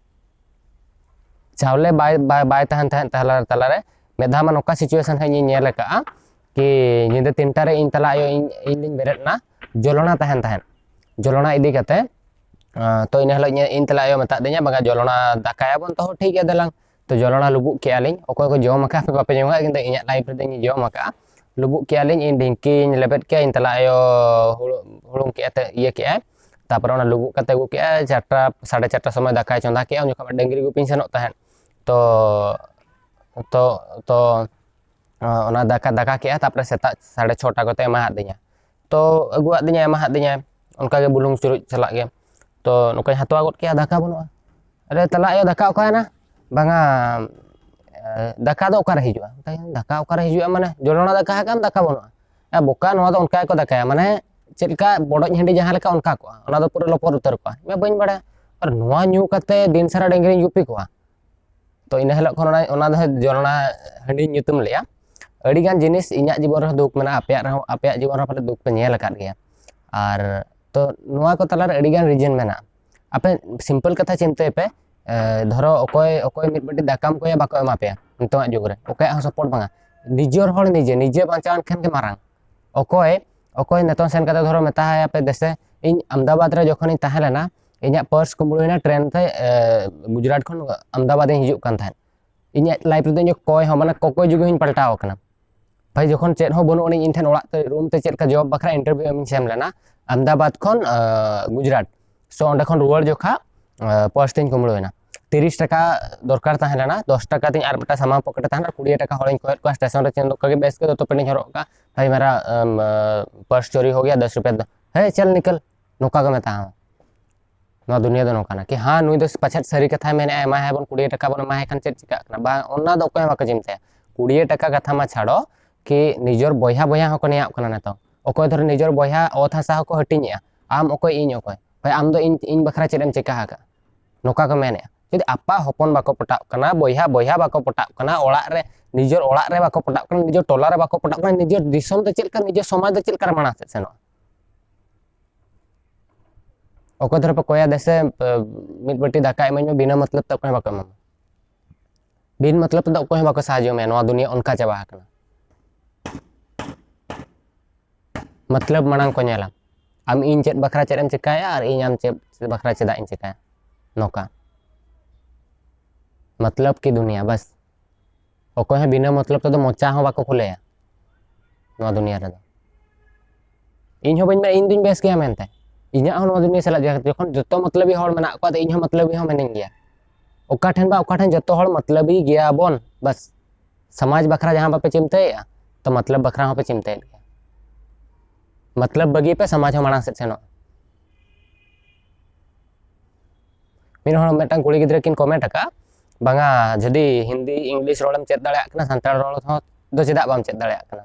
ᱪᱟᱣᱞᱮ ᱵᱟᱭ ᱵᱟᱭ ᱵᱟᱭ ᱛᱟᱦᱮᱱ ᱛᱟᱦᱮᱸᱫ ᱛᱟᱞᱟ ᱛᱟᱞᱟᱨᱮ᱾ ᱢᱤᱫ ᱫᱷᱟᱣ ᱢᱟ ᱱᱚᱝᱠᱟ situation ᱦᱚᱸ ᱤᱧᱤᱧ ᱧᱮᱞ ᱟᱠᱟᱫᱼᱟ ᱠᱤ ᱧᱤᱫᱟᱹ ᱛᱤᱱᱴᱟ ᱨᱮ ᱤᱧ ᱛᱟᱞᱟ ᱟᱭᱳ ᱤᱧ ᱤᱧ ᱞᱤᱧ ᱵᱮᱨᱮᱫ ᱮᱱᱟ, ᱡᱚᱞᱚᱱᱟ ᱛᱟᱦᱮᱱ ᱛᱟᱦᱮᱸᱫ᱾ ᱡᱚᱞᱚᱱᱟ ᱤᱫᱤ ᱠᱟᱛᱮ, ᱟᱸ, ᱛᱚ ᱤᱱᱟᱹ ᱦᱤᱞᱳᱜ ᱤᱧ ᱤᱧ ᱛᱟᱞᱟ ᱟᱭᱳ ᱢᱮᱛᱟᱫ ᱫᱤᱧᱟ, "ᱵᱟᱝᱟ, ᱡᱚᱞᱚᱱᱟ ᱫᱟᱠᱟᱭᱟᱵᱚᱱ ᱛᱚ, ᱴᱷᱤᱠ ᱜᱮᱭᱟ, ᱫᱮᱞᱟᱝ᱾" ᱛᱚ ᱡᱚᱞᱚᱱᱟ ᱞᱩᱵᱩᱜ ᱠᱮᱜᱼᱟ ᱞᱤᱧ, ᱚᱠᱚᱭ ᱠᱚ ᱡᱚᱢ ᱟᱠᱟᱫ ᱯᱮ ᱵᱟᱯᱮ ᱡᱚᱢ ᱟᱠᱟᱫ, ᱠᱤᱱᱛᱩ ᱤᱧᱟᱹᱜ life ᱨᱮᱫᱚ ᱤᱧ ᱡᱚᱢ ᱟᱠᱟᱫᱼᱟ᱾ ᱞᱩᱵᱩᱜ ᱠᱮᱜᱼᱟ ᱞᱤᱧ, ᱤᱧ ᱰᱷᱤᱝᱠᱤᱧ ᱞᱮᱵᱮᱫ ᱠᱮᱜᱼᱟ, ᱤᱧ ᱛᱟᱞᱟ ᱟᱭᱳ ᱦᱩᱲᱩ ᱦᱩᱲᱩᱝ ᱠᱮᱜᱼᱟ ᱛᱮ ᱤᱭᱟᱹ ᱠᱮᱜᱼᱟᱭ᱾ ᱛᱟᱯᱚᱨᱮ ᱚᱱᱟ ᱞᱩᱵᱩᱜ ᱠᱟᱛᱮ ᱟᱹᱜᱩ ᱠᱮᱜᱼᱟᱭ, ᱪᱟᱨᱴᱟ ᱥᱟᱲᱮ ᱪᱟᱨᱴᱟ ᱥᱚᱢᱚᱭ ᱫᱟᱠᱟᱭ ᱪᱚᱸᱫᱟ ᱠᱮᱜᱼᱟ, ᱩᱱ ᱡᱚᱠᱷᱚᱱ ᱢᱟ ᱰᱟᱹᱝᱨᱤ ᱜᱩᱯᱤᱧ ᱥᱮᱱᱚᱜ ᱛᱟᱦᱮᱸᱫ᱾ ᱛᱚ ᱛᱚ ᱛᱚ ᱚᱱᱟ ᱫᱟᱠᱟ ᱫᱟᱠᱟ ᱠᱮᱜᱼᱟ, ᱛᱟᱯᱚᱨᱮ ᱥᱮᱛᱟᱜ ᱥᱟᱲᱮ ᱪᱷᱚᱴᱟ ᱠᱚᱛᱮ ᱮᱢᱟᱦᱟᱫ ᱫᱤᱧᱟ᱾ ᱛᱚ ᱟᱹᱜᱩᱣᱟᱫ ᱫᱤᱧᱟ, ᱮᱢᱟᱦᱟᱫ ᱫᱤᱧᱟ, ᱚᱱᱠᱟᱜᱮ ᱵᱩᱞᱩᱝ ᱪᱩᱨᱩᱡ ᱥᱟᱞᱟᱜ ᱜᱮ᱾ ᱛᱚ ᱱᱚᱝᱠᱟᱧ ᱦᱟᱛᱣᱟ ᱜᱚᱫ ᱠᱮᱜᱼᱟ, ᱫᱟᱠᱟ ᱵᱟᱹᱱᱩᱜᱼᱟ᱾ "ᱟᱨᱮ ᱛᱟᱞᱟ ᱟᱭᱳ, ᱫᱟᱠᱟ ᱚᱠᱟᱭᱮᱱᱟ?" "ᱵᱟᱝᱟ, ᱮ, ᱫᱟᱠᱟ ᱫᱚ ᱚᱠᱟᱨᱮ ᱦᱤᱡᱩᱜᱼᱟ?" ᱢᱮᱛᱟᱭ ᱠᱟᱱᱟ, "ᱫᱟᱠᱟ ᱚᱠᱟᱨᱮ ᱦᱤᱡᱩᱜᱼᱟ ᱢᱟᱱᱮ, ᱡᱚᱞᱚᱱᱟ ᱫᱟᱠᱟ ᱟᱠᱟᱱ, ᱫᱟᱠᱟ ᱵᱟᱹᱱᱩᱜᱼᱟ?" "ᱮ ᱵᱚᱠᱟ, ᱱᱚᱣᱟ ᱫᱚ ᱚᱱᱠᱟ ᱜᱮᱠᱚ ᱫᱟᱠᱟᱭᱟ, ᱢᱟᱱᱮ ᱪᱮᱫ ᱞᱮᱠᱟ ᱵᱚᱰᱚᱡ ᱦᱟᱺᱰᱤ ᱡᱟᱦᱟᱸ ᱞᱮᱠᱟ ᱚᱱᱠᱟ ᱠᱚᱜᱼᱟ, ᱚᱱᱟ ᱫᱚ ᱯᱩᱨᱟᱹ ᱞᱚᱯᱚᱫ ᱩᱛᱟᱹᱨ ᱠᱚᱜᱼᱟ᱾" "ᱤᱧ ᱢᱟ ᱵᱟᱹᱧ ᱵᱟᱲᱟᱭᱟ, ᱟᱨ ᱱᱚᱣᱟ ᱧᱩ ᱠᱟᱛᱮ ᱫᱤᱱ ᱥᱟᱨᱟ ᱰᱟᱹᱝᱨᱤᱧ ᱜᱩᱯᱤ ᱠᱚᱣᱟ?" ᱛᱚ ᱤᱱᱟᱹ ᱦᱤᱞᱳᱜ ᱠᱷᱚᱱ ᱚᱱᱟ ᱚᱱᱟ ᱫᱚ ᱡᱚᱞᱚᱱᱟ ᱦᱟᱺᱰᱤᱧ ᱧᱩᱛᱩᱢ ᱞᱮᱜᱼᱟ᱾ ᱟᱹᱰᱤᱜᱟᱱ ᱡᱤᱱᱤᱥ ᱤᱧᱟᱹᱜ ᱡᱤᱵᱚᱱ ᱨᱮᱦᱚᱸ ᱫᱩᱠ ᱢᱮᱱᱟᱜᱼᱟ, ᱟᱯᱮᱭᱟᱜ ᱨᱮᱦᱚᱸ, ᱟᱯᱮᱭᱟᱜ ᱡᱤᱵᱚᱱ ᱨᱮᱦᱚᱸ ᱯᱟᱞᱮ ᱫᱩᱠ ᱯᱮ ᱧᱮᱞ ᱟᱠᱟᱫ ᱜᱮᱭᱟ᱾ ᱟᱨ ᱛᱚ ᱱᱚᱣᱟ ᱠᱚ ᱛᱟᱞᱟᱨᱮ ᱟᱹᱰᱤᱜᱟᱱ reason ᱢᱮᱱᱟᱜᱼᱟ᱾ ᱟᱯᱮ simple ᱠᱟᱛᱷᱟ ᱪᱤᱱᱛᱟᱹᱭ ᱯᱮ, ᱮ, ᱫᱷᱚᱨᱚ ᱚᱠᱚᱭ ᱚᱠᱚᱭ ᱢᱤᱫ ᱵᱟᱹᱴᱤ ᱫᱟᱠᱟᱢ ᱠᱚᱭᱟ, ᱵᱟᱠᱚ ᱮᱢᱟ ᱯᱮᱭᱟ ᱱᱤᱛᱚᱜᱟᱜ ᱡᱩᱜᱽ ᱨᱮ, ᱚᱠᱚᱭᱟᱜ ᱦᱚᱸ ᱥᱟᱯᱳᱨᱴ ᱵᱟᱝᱟ᱾ ᱱᱤᱡᱮᱨ ᱦᱚᱲ ᱱᱤᱡᱮ ᱱᱤᱡᱮ ᱵᱟᱧᱪᱟᱣ ᱮᱱ ᱠᱷᱟᱱ ᱜᱮ ᱢᱟᱨᱟᱝ᱾ ᱚᱠᱚᱭ ᱚᱠᱚᱭ ᱱᱤᱛᱚᱝ ᱥᱮᱱ ᱠᱟᱛᱮ ᱫᱷᱚᱨᱚ ᱢᱮᱛᱟᱭᱟ ᱯᱮ ᱫᱮᱥᱮ, ᱤᱧ ᱟᱢᱫᱟᱵᱟᱫᱽ ᱨᱮ ᱡᱚᱠᱷᱚᱱᱤᱧ ᱛᱟᱦᱮᱸ ᱞᱮᱱᱟ, ᱤᱧᱟᱹᱜ ᱯᱟᱨᱥ ᱠᱩᱢᱵᱽᱲᱩᱭᱮᱱᱟ ᱴᱨᱮᱱ ᱛᱮ, ᱮ, ᱜᱩᱡᱽᱨᱟᱴ ᱠᱷᱚᱱ ᱟᱢᱫᱟᱵᱟᱫᱽ ᱤᱧ ᱦᱤᱡᱩᱜ ᱠᱟᱱ ᱛᱟᱦᱮᱸᱫ᱾ ᱤᱧᱟᱹᱜ ᱞᱟᱭᱤᱯᱷ ᱨᱮᱫᱚ ᱤᱧ ᱚᱠᱚᱭ ᱦᱚᱸ ᱢᱟᱱᱮ ᱠᱚᱠᱚᱭ ᱡᱩᱜᱽ ᱦᱚᱸᱧ ᱯᱟᱞᱴᱟᱣ ᱟᱠᱟᱱᱟ᱾ ᱵᱷᱟᱭ ᱡᱚᱠᱷᱚᱱ ᱪᱮᱫ ᱦᱚᱸ ᱵᱟᱹᱱᱩᱜ ᱟᱹᱱᱤᱡ ᱤᱧ ᱴᱷᱮᱱ ᱚᱲᱟᱜ ᱛᱮ, ᱨᱩᱢ ᱛᱮ, ᱪᱮᱫ ᱞᱮᱠᱟ ᱡᱚᱵ ᱵᱟᱠᱷᱨᱟ ᱤᱱᱴᱟᱨᱵᱷᱤᱭᱩ ᱮᱢ ᱤᱧ ᱥᱮᱱ ᱞᱮᱱᱟ ᱟᱢᱫᱟᱵᱟᱫᱽ ᱠᱷᱚᱱ, ᱟᱸ, ᱜᱩᱡᱽᱨᱟᱴ᱾ ᱥᱳ ᱚᱸᱰᱮ ᱠᱷᱚᱱ ᱨᱩᱣᱟᱹᱲ ᱡᱚᱠᱷᱟ, ᱟᱸ, ᱯᱟᱨᱥ ᱛᱤᱧ ᱠᱩᱢᱵᱽᱲᱩᱭᱮᱱᱟ᱾ ᱛᱤᱨᱤᱥ ᱴᱟᱠᱟ ᱫᱚᱨᱠᱟᱨ ᱛᱟᱦᱮᱸ ᱞᱮᱱᱟ, ᱫᱚᱥ ᱴᱟᱠᱟ ᱛᱤᱧ ᱟᱨ ᱢᱤᱫᱴᱟᱝ ᱥᱟᱢᱟᱱ ᱯᱚᱠᱮᱴ ᱨᱮ ᱛᱟᱦᱮᱸ ᱞᱮᱱᱟ, ᱠᱩᱲᱤ ᱴᱟᱠᱟ ᱦᱚᱲᱤᱧ ᱠᱚᱭᱮᱫ ᱠᱚᱣᱟ ᱥᱴᱮᱥᱚᱱ ᱨᱮ, ᱪᱮᱫ ᱞᱮᱠᱟ ᱜᱮ ᱵᱮᱥ ᱜᱮ ᱫᱚᱛᱚ ᱯᱮᱱᱴ ᱤᱧ ᱦᱚᱨᱚᱜ ᱠᱟᱜᱼᱟ, ᱵᱷᱟᱭ ᱢᱮᱨᱟ, ᱟᱢ, ᱟᱸ, ᱯᱟᱨᱥ ᱪᱳᱨᱤ ᱦᱳ ᱜᱮᱭᱟ, ᱫᱚᱥ ᱨᱩᱯᱤᱭᱟ ᱫᱚ, ᱦᱮᱸ ᱪᱚᱞ ᱱᱤᱠᱚᱞ, ᱱᱚᱝᱠᱟ ᱠᱚ ᱢᱮᱛᱟᱢᱟ᱾ ᱱᱚᱣᱟ ᱫᱩᱱᱤᱭᱟᱹ ᱫᱚ ᱱᱚᱝᱠᱟᱱᱟ ᱠᱤ ᱦᱟᱸ ᱱᱩᱭ ᱫᱚ ᱯᱟᱪᱷᱮᱫ ᱥᱟᱹᱨᱤ ᱠᱟᱛᱷᱟᱭ ᱢᱮᱱᱮᱫᱼᱟ, ᱮᱢᱟᱭ ᱦᱟᱵᱚᱱ ᱠᱩᱲᱤ ᱴᱟᱠᱟ ᱵᱚᱱ ᱮᱢᱟᱭ ᱠᱷᱟᱱ ᱪᱮᱫ ᱪᱤᱠᱟᱹᱜ ᱠᱟᱱᱟ? ᱵᱟᱝ, ᱚᱱᱟ ᱫᱚ ᱚᱠᱚᱭ ᱦᱚᱸ ᱵᱟᱠᱚ ᱪᱤᱱᱛᱟᱹᱭᱟ᱾ ᱠᱩᱲᱤ ᱴᱟᱠᱟ ᱠᱟᱛᱷᱟ ᱢᱟ ᱪᱷᱟᱲᱚ, ᱠᱤ ᱱᱤᱡᱚᱨ ᱵᱚᱭᱦᱟ ᱵᱚᱭᱦᱟ ᱦᱚᱸᱠᱚ ᱱᱮᱭᱟᱜ ᱠᱟᱱᱟ ᱱᱤᱛᱚᱝ᱾ ᱚᱠᱚᱭ ᱫᱷᱚᱨᱚ ᱱᱤᱡᱚᱨ ᱵᱚᱭᱦᱟ ᱚᱛ ᱦᱟᱥᱟ ᱦᱚᱸᱠᱚ ᱦᱟᱹᱴᱤᱧᱮᱜᱼᱟ, ᱟᱢ ᱚᱠᱚᱭ ᱤᱧ ᱚᱠᱚᱭ, ᱦᱳᱭ ᱟᱢ ᱫᱚ ᱤᱧ ᱤᱧ ᱵᱟᱠᱷᱨᱟ ᱪᱮᱫ ᱮᱢ ᱪᱤᱠᱟ ᱟᱠᱟᱫ, ᱱᱚᱝᱠᱟ ᱠᱚ ᱢᱮᱱᱮᱫᱼᱟ᱾ ᱡᱩᱫᱤ ᱟᱯᱟ ᱦᱚᱯᱚᱱ ᱵᱟᱠᱚ ᱯᱚᱴᱟᱜ ᱠᱟᱱᱟ, ᱵᱚᱭᱦᱟ ᱵᱚᱭᱦᱟ ᱵᱟᱠᱚ ᱯᱚᱴᱟᱜ ᱠᱟᱱᱟ, ᱚᱲᱟᱜ ᱨᱮ ᱱᱤᱡᱚᱨ ᱚᱲᱟᱜ ᱨᱮ ᱵᱟᱠᱚ ᱯᱚᱴᱟᱜ ᱠᱟᱱᱟ, ᱱᱤᱡᱚᱨ ᱴᱚᱞᱟ ᱨᱮ ᱵᱟᱠᱚ ᱯᱚᱴᱟᱜ ᱠᱟᱱᱟ, ᱱᱤᱡᱚᱨ ᱫᱤᱥᱚᱢ ᱫᱚ ᱪᱮᱫ ᱞᱮᱠᱟ, ᱱᱤᱡᱚᱨ ᱥᱚᱢᱟᱡᱽ ᱫᱚ ᱪᱮᱫ ᱞᱮᱠᱟ ᱨᱮ ᱢᱟᱲᱟᱝ ᱥᱮᱫ ᱥᱮᱱᱚᱜᱼᱟ? ᱚᱠᱚᱭ ᱫᱷᱚᱨᱮ ᱯᱮ ᱠᱚᱭᱟ ᱫᱮᱥᱮ, ᱮ, ᱢᱤᱫ ᱵᱟᱹᱴᱤ ᱫᱟᱠᱟ ᱤᱢᱟᱹᱧ ᱢᱮ, ᱵᱤᱱᱟᱹ ᱢᱚᱛᱞᱚᱵ ᱛᱮ ᱚᱠᱚᱭ ᱦᱚᱸ ᱵᱟᱠᱚ ᱮᱢᱟᱢᱟ᱾ ᱵᱤᱱ ᱢᱚᱛᱞᱚᱵ ᱛᱮᱫᱚ ᱚᱠᱚᱭ ᱦᱚᱸ ᱵᱟᱠᱚ ᱥᱟᱦᱟᱡᱽᱡᱚ ᱢᱮᱭᱟ᱾ ᱱᱚᱣᱟ ᱫᱩᱱᱤᱭᱟᱹ ᱚᱱᱠᱟ ᱪᱟᱵᱟ ᱟᱠᱟᱱᱟ᱾ ᱢᱚᱛᱞᱚᱵ ᱢᱟᱲᱟᱝ ᱠᱚ ᱧᱮᱞᱟ, ᱟᱢ ᱤᱧ ᱪᱮᱫ ᱵᱟᱠᱷᱨᱟ ᱪᱮᱫ ᱮᱢ ᱪᱮᱠᱟᱭᱟ ᱟᱨ ᱤᱧ ᱟᱢ ᱪᱮᱫ ᱵᱟᱠᱷᱨᱟ ᱪᱮᱫᱟᱜ ᱤᱧ ᱪᱮᱠᱟᱭᱟ, ᱱᱚᱝᱠᱟ᱾ ᱢᱚᱛᱞᱚᱵ ᱠᱤ ᱫᱩᱱᱤᱭᱟᱹ ᱵᱟᱥ᱾ ᱚᱠᱚᱭ ᱦᱚᱸ ᱵᱤᱱᱟᱹ ᱢᱚᱛᱞᱚᱵ ᱛᱮᱫᱚ ᱢᱚᱪᱟ ᱦᱚᱸ ᱵᱟᱠᱚ ᱠᱷᱩᱞᱟᱹᱭᱟ ᱱᱚᱣᱟ ᱫᱩᱱᱤᱭᱟᱹ ᱨᱮᱫᱚ᱾ ᱤᱧ ᱦᱚᱸ ᱵᱟᱹᱧ ᱢᱮᱱᱟ ᱤᱧ ᱫᱩᱧ ᱵᱮᱥ ᱜᱮᱭᱟ ᱢᱮᱱᱛᱮ᱾ ᱤᱧᱟᱹᱜ ᱦᱚᱸ ᱱᱚᱣᱟ ᱫᱩᱱᱤᱭᱟᱹ ᱥᱟᱞᱟᱜ ᱡᱚᱠᱷᱚᱱ ᱡᱚᱛᱚ ᱢᱚᱛᱞᱚᱵᱤ ᱦᱚᱲ ᱢᱮᱱᱟᱜ ᱠᱚᱣᱟ, ᱟᱫᱚ ᱤᱧ ᱦᱚᱸ ᱢᱚᱛᱞᱚᱵᱤ ᱦᱚᱸ ᱢᱤᱱᱟᱹᱧ ᱜᱮᱭᱟ᱾ ᱚᱠᱟ ᱴᱷᱮᱱ ᱵᱟ ᱚᱠᱟ ᱴᱷᱮᱱ ᱡᱚᱛᱚ ᱦᱚᱲ ᱢᱚᱛᱞᱚᱵᱤ ᱜᱮᱭᱟ ᱵᱚᱱ, ᱵᱟᱥ᱾ ᱥᱚᱢᱟᱡᱽ ᱵᱟᱠᱷᱨᱟ ᱡᱟᱦᱟᱸ ᱵᱟᱯᱮ ᱪᱤᱱᱛᱟᱹᱭᱮᱫᱼᱟ, ᱛᱚ ᱢᱚᱛᱞᱚᱵ ᱵᱟᱠᱷᱨᱟ ᱦᱚᱸᱯᱮ ᱪᱤᱱᱛᱟᱹᱭᱮᱫ ᱜᱮᱭᱟ᱾ ᱢᱚᱛᱞᱚᱵ ᱵᱟᱹᱜᱤ ᱯᱮ, ᱥᱚᱢᱟᱡᱽ ᱦᱚᱸ ᱢᱟᱲᱟᱝ ᱥᱮᱫ ᱥᱮᱱᱚᱜᱼᱟ᱾ ᱢᱤᱫ ᱦᱚᱲ ᱢᱤᱫᱴᱟᱝ ᱠᱩᱲᱤ ᱜᱤᱫᱽᱨᱟᱹ ᱠᱤᱱ ᱠᱚᱢᱮᱱᱴ ᱟᱠᱟᱫᱼᱟ, ᱵᱟᱝᱟ ᱡᱩᱫᱤ ᱦᱤᱱᱫᱤ ᱤᱝᱞᱤᱥ ᱨᱚᱲᱮᱢ ᱪᱮᱫ ᱫᱟᱲᱮᱭᱟᱜ ᱠᱟᱱᱟ, ᱥᱟᱱᱛᱟᱲ ᱨᱚᱲ ᱦᱚᱸ ᱫᱚ ᱪᱮᱫᱟᱜ ᱵᱟᱢ ᱪᱮᱫ ᱫᱟᱲᱮᱭᱟᱜ ᱠᱟᱱᱟ?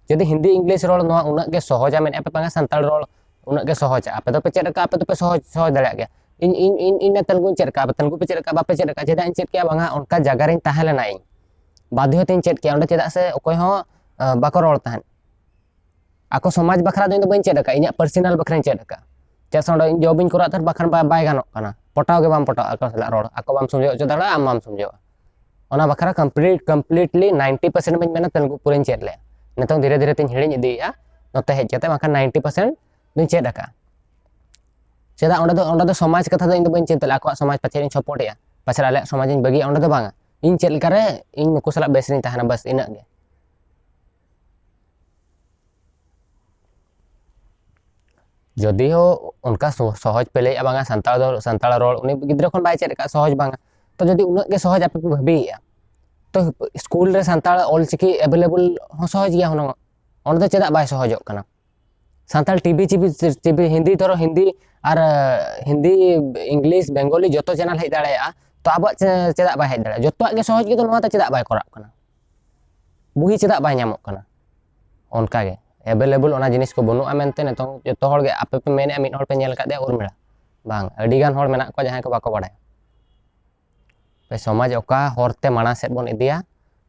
ᱡᱩᱫᱤ ᱦᱤᱱᱫᱤ ᱤᱝᱞᱤᱥ ᱨᱚᱲ ᱱᱚᱣᱟ ᱩᱱᱟᱹᱜ ᱜᱮ ᱥᱚᱦᱚᱡᱟ ᱢᱮᱱᱮᱫᱼᱟ ᱯᱮ, ᱵᱟᱝᱟ ᱥᱟᱱᱛᱟᱲ ᱨᱚᱲ ᱩᱱᱟᱹᱜ ᱜᱮ ᱥᱚᱦᱚᱡᱟ, ᱟᱯᱮ ᱫᱚᱯᱮ ᱪᱮᱫ ᱟᱠᱟᱫᱼᱟ, ᱟᱯᱮ ᱫᱚᱯᱮ ᱥᱚᱦᱚᱡ ᱥᱚᱦᱚᱡ ᱫᱟᱲᱮᱭᱟᱜ ᱜᱮᱭᱟ᱾ ᱤᱧ ᱤᱧ ᱤᱧ ᱤᱧ ᱢᱟ ᱛᱮᱞᱮᱜᱩᱧ ᱪᱮᱫ ᱟᱠᱟᱫᱼᱟ, ᱟᱯᱮ ᱛᱮᱞᱮᱜᱩ ᱯᱮ ᱪᱮᱫ ᱟᱠᱟᱫᱼᱟ, ᱵᱟᱯᱮ ᱪᱮᱫ ᱟᱠᱟᱫᱼᱟ᱾ ᱪᱮᱫᱟᱜ ᱤᱧ ᱪᱮᱫ ᱠᱮᱭᱟ? ᱵᱟᱝᱟ ᱚᱱᱠᱟ ᱡᱟᱭᱜᱟ ᱨᱤᱧ ᱛᱟᱦᱮᱸ ᱞᱮᱱᱟ ᱤᱧ, ᱵᱟᱫᱽᱫᱷᱚ ᱛᱮᱧ ᱪᱮᱫ ᱠᱮᱭᱟ ᱚᱸᱰᱮ, ᱪᱮᱫᱟᱜ ᱥᱮ ᱚᱠᱚᱭ ᱦᱚᱸ, ᱟᱸ, ᱵᱟᱠᱚ ᱨᱚᱲ ᱛᱟᱦᱮᱸᱫ᱾ ᱟᱠᱚ ᱥᱚᱢᱟᱡᱽ ᱵᱟᱠᱷᱨᱟ ᱫᱚ ᱤᱧ ᱫᱚ ᱵᱟᱹᱧ ᱪᱮᱫ ᱟᱠᱟᱫᱼᱟ, ᱤᱧᱟᱹᱜ ᱯᱟᱨᱥᱚᱱᱟᱞ ᱵᱟᱠᱷᱨᱟᱧ ᱪᱮᱫ ᱟᱠᱟᱫᱼᱟ᱾ ᱪᱮᱫᱟᱜ ᱥᱮ ᱚᱸᱰᱮ ᱤᱧ ᱡᱚᱵ ᱤᱧ ᱠᱚᱨᱟᱣ ᱛᱟᱦᱮᱸᱫ, ᱵᱟᱠᱷᱟᱱ ᱵᱟᱭ ᱵᱟᱭ ᱜᱟᱱᱚᱜ ᱠᱟᱱᱟ, ᱯᱚᱴᱟᱣ ᱜᱮ ᱵᱟᱢ ᱯᱚᱴᱟᱣ ᱟᱠᱚ ᱥᱟᱞᱟᱜ ᱨᱚᱲ, ᱟᱠᱚ ᱵᱟᱢ ᱥᱚᱢᱡᱷᱟᱹᱣ ᱦᱚᱪᱚ ᱫᱟᱲᱮᱭᱟᱜᱼᱟ, ᱟᱢ ᱵᱟᱢ ᱥᱚᱢᱡᱷᱟᱹᱣᱟ᱾ ᱚᱱᱟ ᱵᱟᱠᱷᱨᱟ ᱠᱚᱢᱯᱞᱤᱴ ᱠᱚᱢᱯᱞᱤᱴᱞᱤ ᱱᱟᱭᱤᱱᱴᱤ ᱯᱟᱨᱥᱮᱱᱴ ᱵᱚᱱ ᱢᱮᱱᱟ ᱛᱮᱞᱮᱜᱩ ᱯᱩᱨᱟᱹᱧ ᱪᱮᱫ ᱞᱮᱫᱼᱟ᱾ ᱱᱤᱛᱚᱝ ᱫᱷᱤᱨᱮ ᱫᱷᱤᱨᱮ ᱛᱤᱧ ᱦᱤᱲᱤᱧ ᱤᱫᱤᱭᱮᱫᱼᱟ, ᱱᱚᱛᱮ ᱦᱮᱡ ᱠᱟᱛᱮ ᱵᱟᱝᱠᱷᱟᱱ ᱱᱟᱭᱤᱱᱴᱤ ᱯᱟᱨᱥᱮᱱᱴ ᱫᱚᱧ ᱪᱮᱫ ᱟᱠᱟᱫᱼᱟ᱾ ᱪᱮᱫᱟᱜ ᱚᱸᱰᱮ ᱫᱚ, ᱚᱸᱰᱮ ᱫᱚ ᱥᱚᱢᱟᱡᱽ ᱠᱟᱛᱷᱟ ᱫᱚ ᱤᱧ ᱫᱚ ᱵᱟᱹᱧ ᱪᱤᱱᱛᱟᱹ ᱞᱮᱫᱼᱟ, ᱟᱠᱚᱣᱟᱜ ᱥᱚᱢᱟᱡᱽ ᱯᱟᱪᱮᱫ ᱤᱧ ᱥᱟᱯᱳᱨᱴ ᱮᱫᱼᱟ, ᱯᱟᱪᱮᱫ ᱟᱞᱮᱭᱟᱜ ᱥᱚᱢᱟᱡᱽ ᱤᱧ ᱵᱟᱹᱜᱤᱭᱟ, ᱚᱸᱰᱮ ᱫᱚ ᱵᱟᱝᱟ᱾ ᱤᱧ ᱪᱮᱫ ᱞᱮᱠᱟᱨᱮ ᱤᱧ ᱱᱩᱠᱩ ᱥᱟᱞᱟᱜ ᱵᱮᱥ ᱨᱤᱧ ᱛᱟᱦᱮᱱᱟ, ᱵᱟᱥ ᱤᱱᱟᱹᱜ ᱜᱮ᱾ ᱡᱚᱫᱤᱭᱳ ᱚᱱᱠᱟ ᱥᱚ-, ᱥᱚᱦᱚᱡᱽ ᱯᱮ ᱞᱟᱹᱭᱮᱫᱼᱟ, ᱵᱟᱝᱟ ᱥᱟᱱᱛᱟᱲ ᱫᱚ, ᱥᱟᱱᱛᱟᱲ ᱨᱚᱲ ᱩᱱᱤ ᱜᱤᱫᱽᱨᱟᱹ ᱠᱷᱚᱱ ᱵᱟᱭ ᱪᱮᱫ ᱟᱠᱟᱫ, ᱥᱚᱦᱚᱡᱽ ᱵᱟᱝᱟ᱾ ᱛᱚ ᱡᱩᱫᱤ ᱩᱱᱟᱹᱜ ᱜᱮ ᱥᱚᱦᱚᱡᱽ ᱟᱯᱮ ᱯᱮ ᱵᱷᱟᱹᱵᱤᱭᱮᱫᱼᱟ, ᱛᱚ ᱥᱠᱩᱞ ᱨᱮ ᱥᱟᱱᱛᱟᱲ ᱚᱞᱪᱤᱠᱤ ᱮᱵᱮᱞᱮᱵᱚᱞ ᱦᱚᱸ ᱥᱚᱦᱚᱡᱽ ᱜᱮᱭᱟ ᱦᱩᱱᱟᱹᱝ, ᱚᱸᱰᱮ ᱫᱚ ᱪᱮᱫᱟᱜ ᱵᱟᱭ ᱥᱚᱦᱚᱡᱚᱜ ᱠᱟᱱᱟ? Santal TV, TV, TV Hindi, ᱫᱷᱚᱨᱚ ᱦᱤᱱᱫᱤ ᱟᱨ, ᱟᱸ, ᱦᱤᱱᱫᱤ, ᱤᱝᱞᱤᱥ, ᱵᱮᱝᱜᱚᱞᱤ ᱡᱚᱛᱚ ᱪᱮᱱᱮᱞ ᱦᱮᱡ ᱫᱟᱲᱮᱭᱟᱜᱼᱟ, ᱛᱚ ᱟᱵᱚᱣᱟᱜ ᱪᱮ-, ᱪᱮᱫᱟᱜ ᱵᱟᱭ ᱦᱮᱡ ᱫᱟᱲᱮᱭᱟᱜᱼᱟ? ᱡᱚᱛᱚᱣᱟᱜ ᱜᱮ ᱥᱚᱦᱚᱡᱽ ᱜᱮ ᱫᱚ, ᱱᱚᱣᱟ ᱫᱚ ᱪᱮᱫᱟᱜ ᱵᱟᱭ ᱠᱚᱨᱟᱜ ᱠᱟᱱᱟ? ᱵᱩᱦᱤ ᱪᱮᱫᱟᱜ ᱵᱟᱭ ᱧᱟᱢᱚᱜ ᱠᱟᱱᱟ? ᱚᱱᱠᱟ ᱜᱮ ᱮᱵᱮᱞᱮᱵᱚᱞ ᱚᱱᱟ ᱡᱤᱱᱤᱥ ᱠᱚ ᱵᱟᱹᱱᱩᱜᱼᱟ ᱢᱮᱱᱛᱮ ᱱᱤᱛᱚᱝ ᱡᱚᱛᱚ ᱦᱚᱲ ᱜᱮ, ᱟᱯᱮ ᱯᱮ ᱢᱮᱱᱮᱫᱼᱟ, ᱢᱤᱫ ᱦᱚᱲ ᱯᱮ ᱧᱮᱞ ᱟᱠᱟᱫᱮᱭᱟ ᱩᱨᱢᱤᱲᱟ᱾ ᱵᱟᱝ, ᱟᱹᱰᱤ ᱜᱟᱱ ᱦᱚᱲ ᱢᱮᱱᱟᱜ ᱠᱚᱣᱟ ᱡᱟᱦᱟᱸᱭ ᱠᱚ ᱵᱟᱠᱚ ᱵᱟᱲᱟᱭᱟ᱾ ᱯᱮ ᱥᱚᱢᱟᱡᱽ ᱚᱠᱟ ᱦᱚᱨ ᱛᱮ ᱢᱟᱲᱟᱝ ᱥᱮᱫ ᱵᱚᱱ ᱤᱫᱤᱭᱟ᱾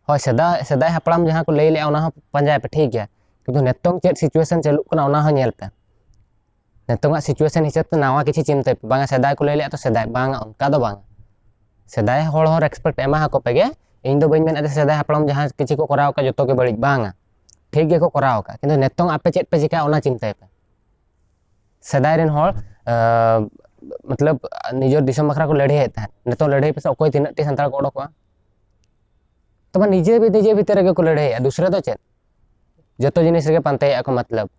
ᱦᱳᱭ, ᱥᱮᱫᱟᱭ, ᱥᱮᱫᱟᱭ ᱦᱟᱯᱲᱟᱢ ᱡᱟᱦᱟᱸ ᱠᱚ ᱞᱟᱹᱭ ᱞᱮᱫᱼᱟ, ᱚᱱᱟ ᱦᱚᱸ ᱯᱟᱸᱡᱟᱭ ᱯᱮ, ᱴᱷᱤᱠ ᱜᱮᱭᱟ᱾ ᱠᱤᱱᱛᱩ ᱱᱤᱛᱚᱝ ᱪᱮᱫ ᱥᱤᱪᱩᱭᱮᱥᱚᱱ ᱪᱟᱹᱞᱩᱜ ᱠᱟᱱᱟ, ᱚᱱᱟ ᱦᱚᱸ ᱧᱮᱞ ᱯᱮ᱾ ᱱᱤᱛᱚᱝᱟᱜ ᱥᱤᱪᱩᱭᱮᱥᱚᱱ ᱦᱤᱥᱟᱹᱵ ᱛᱮ ᱱᱟᱣᱟ ᱠᱤᱪᱷᱩ ᱪᱤᱱᱛᱟᱹᱭ ᱯᱮ᱾ ᱵᱟᱝᱟ, ᱥᱮᱫᱟᱭ ᱠᱚ ᱞᱟᱹᱭ ᱞᱮᱫᱼᱟ ᱛᱚ ᱥᱮᱫᱟᱭ, ᱵᱟᱝᱟ, ᱚᱱᱠᱟ ᱫᱚ ᱵᱟᱝᱟ᱾ ᱥᱮᱫᱟᱭ ᱦᱚᱲ ᱦᱚᱸ ᱨᱮᱥᱯᱮᱠᱴ ᱮᱢᱟ ᱟᱠᱚ ᱯᱮᱜᱮ᱾ ᱤᱧ ᱫᱚ ᱵᱟᱹᱧ ᱢᱮᱱᱮᱫ ᱡᱮ ᱥᱮᱫᱟᱭ ᱦᱟᱯᱲᱟᱢ ᱡᱟᱦᱟᱸ ᱠᱤᱪᱷᱩ ᱠᱚ ᱠᱚᱨᱟᱣ ᱟᱠᱟᱫ, ᱡᱚᱛᱚ ᱜᱮ ᱵᱟᱹᱲᱤᱡ, ᱵᱟᱝᱟ, ᱴᱷᱤᱠ ᱜᱮᱠᱚ ᱠᱚᱨᱟᱣ ᱟᱠᱟᱫ, ᱠᱤᱱᱛᱩ ᱱᱤᱛᱚᱝ ᱟᱯᱮ ᱪᱮᱫ ᱯᱮ ᱪᱤᱠᱟᱹᱭᱟ, ᱚᱱᱟ ᱪᱤᱱᱛᱟᱹᱭ ᱯᱮ᱾ ᱥᱮᱫᱟᱭ ᱨᱮᱱ ᱦᱚᱲ, ᱟᱸ, ᱢᱚᱛᱞᱚᱵ, ᱱᱤᱡᱮᱨ ᱫᱤᱥᱚᱢ ᱵᱟᱠᱷᱨᱟ ᱠᱚ ᱞᱟᱹᱲᱦᱟᱹᱭᱮᱫ ᱛᱟᱦᱮᱸᱫ, ᱱᱤᱛᱚᱝ ᱞᱟᱹᱲᱦᱟᱹᱭ ᱯᱮᱥᱮ, ᱚᱠᱚᱭ ᱛᱤᱱᱟᱹᱜ ᱴᱤ ᱥᱟᱱᱛᱟᱲ ᱠᱚ ᱚᱰᱚᱠᱚᱜᱼᱟ? ᱛᱚᱵᱮ ᱱᱤᱡᱮ ᱱᱤᱡᱮ ᱵᱷᱤᱛᱤᱨ ᱨᱮᱜᱮ ᱠᱚ ᱞᱟᱹᱲᱦᱟᱹᱭᱮᱫᱼᱟ, ᱫᱩᱥᱨᱟᱹ ᱫᱚ ᱪᱮᱫ? ᱡᱚᱛᱚ ᱡᱤᱱᱤᱥ ᱨᱮᱜᱮ ᱯᱟᱱᱛᱮᱭᱮᱫᱼᱟ ᱠᱚ ᱢᱚᱛᱞᱚᱵ᱾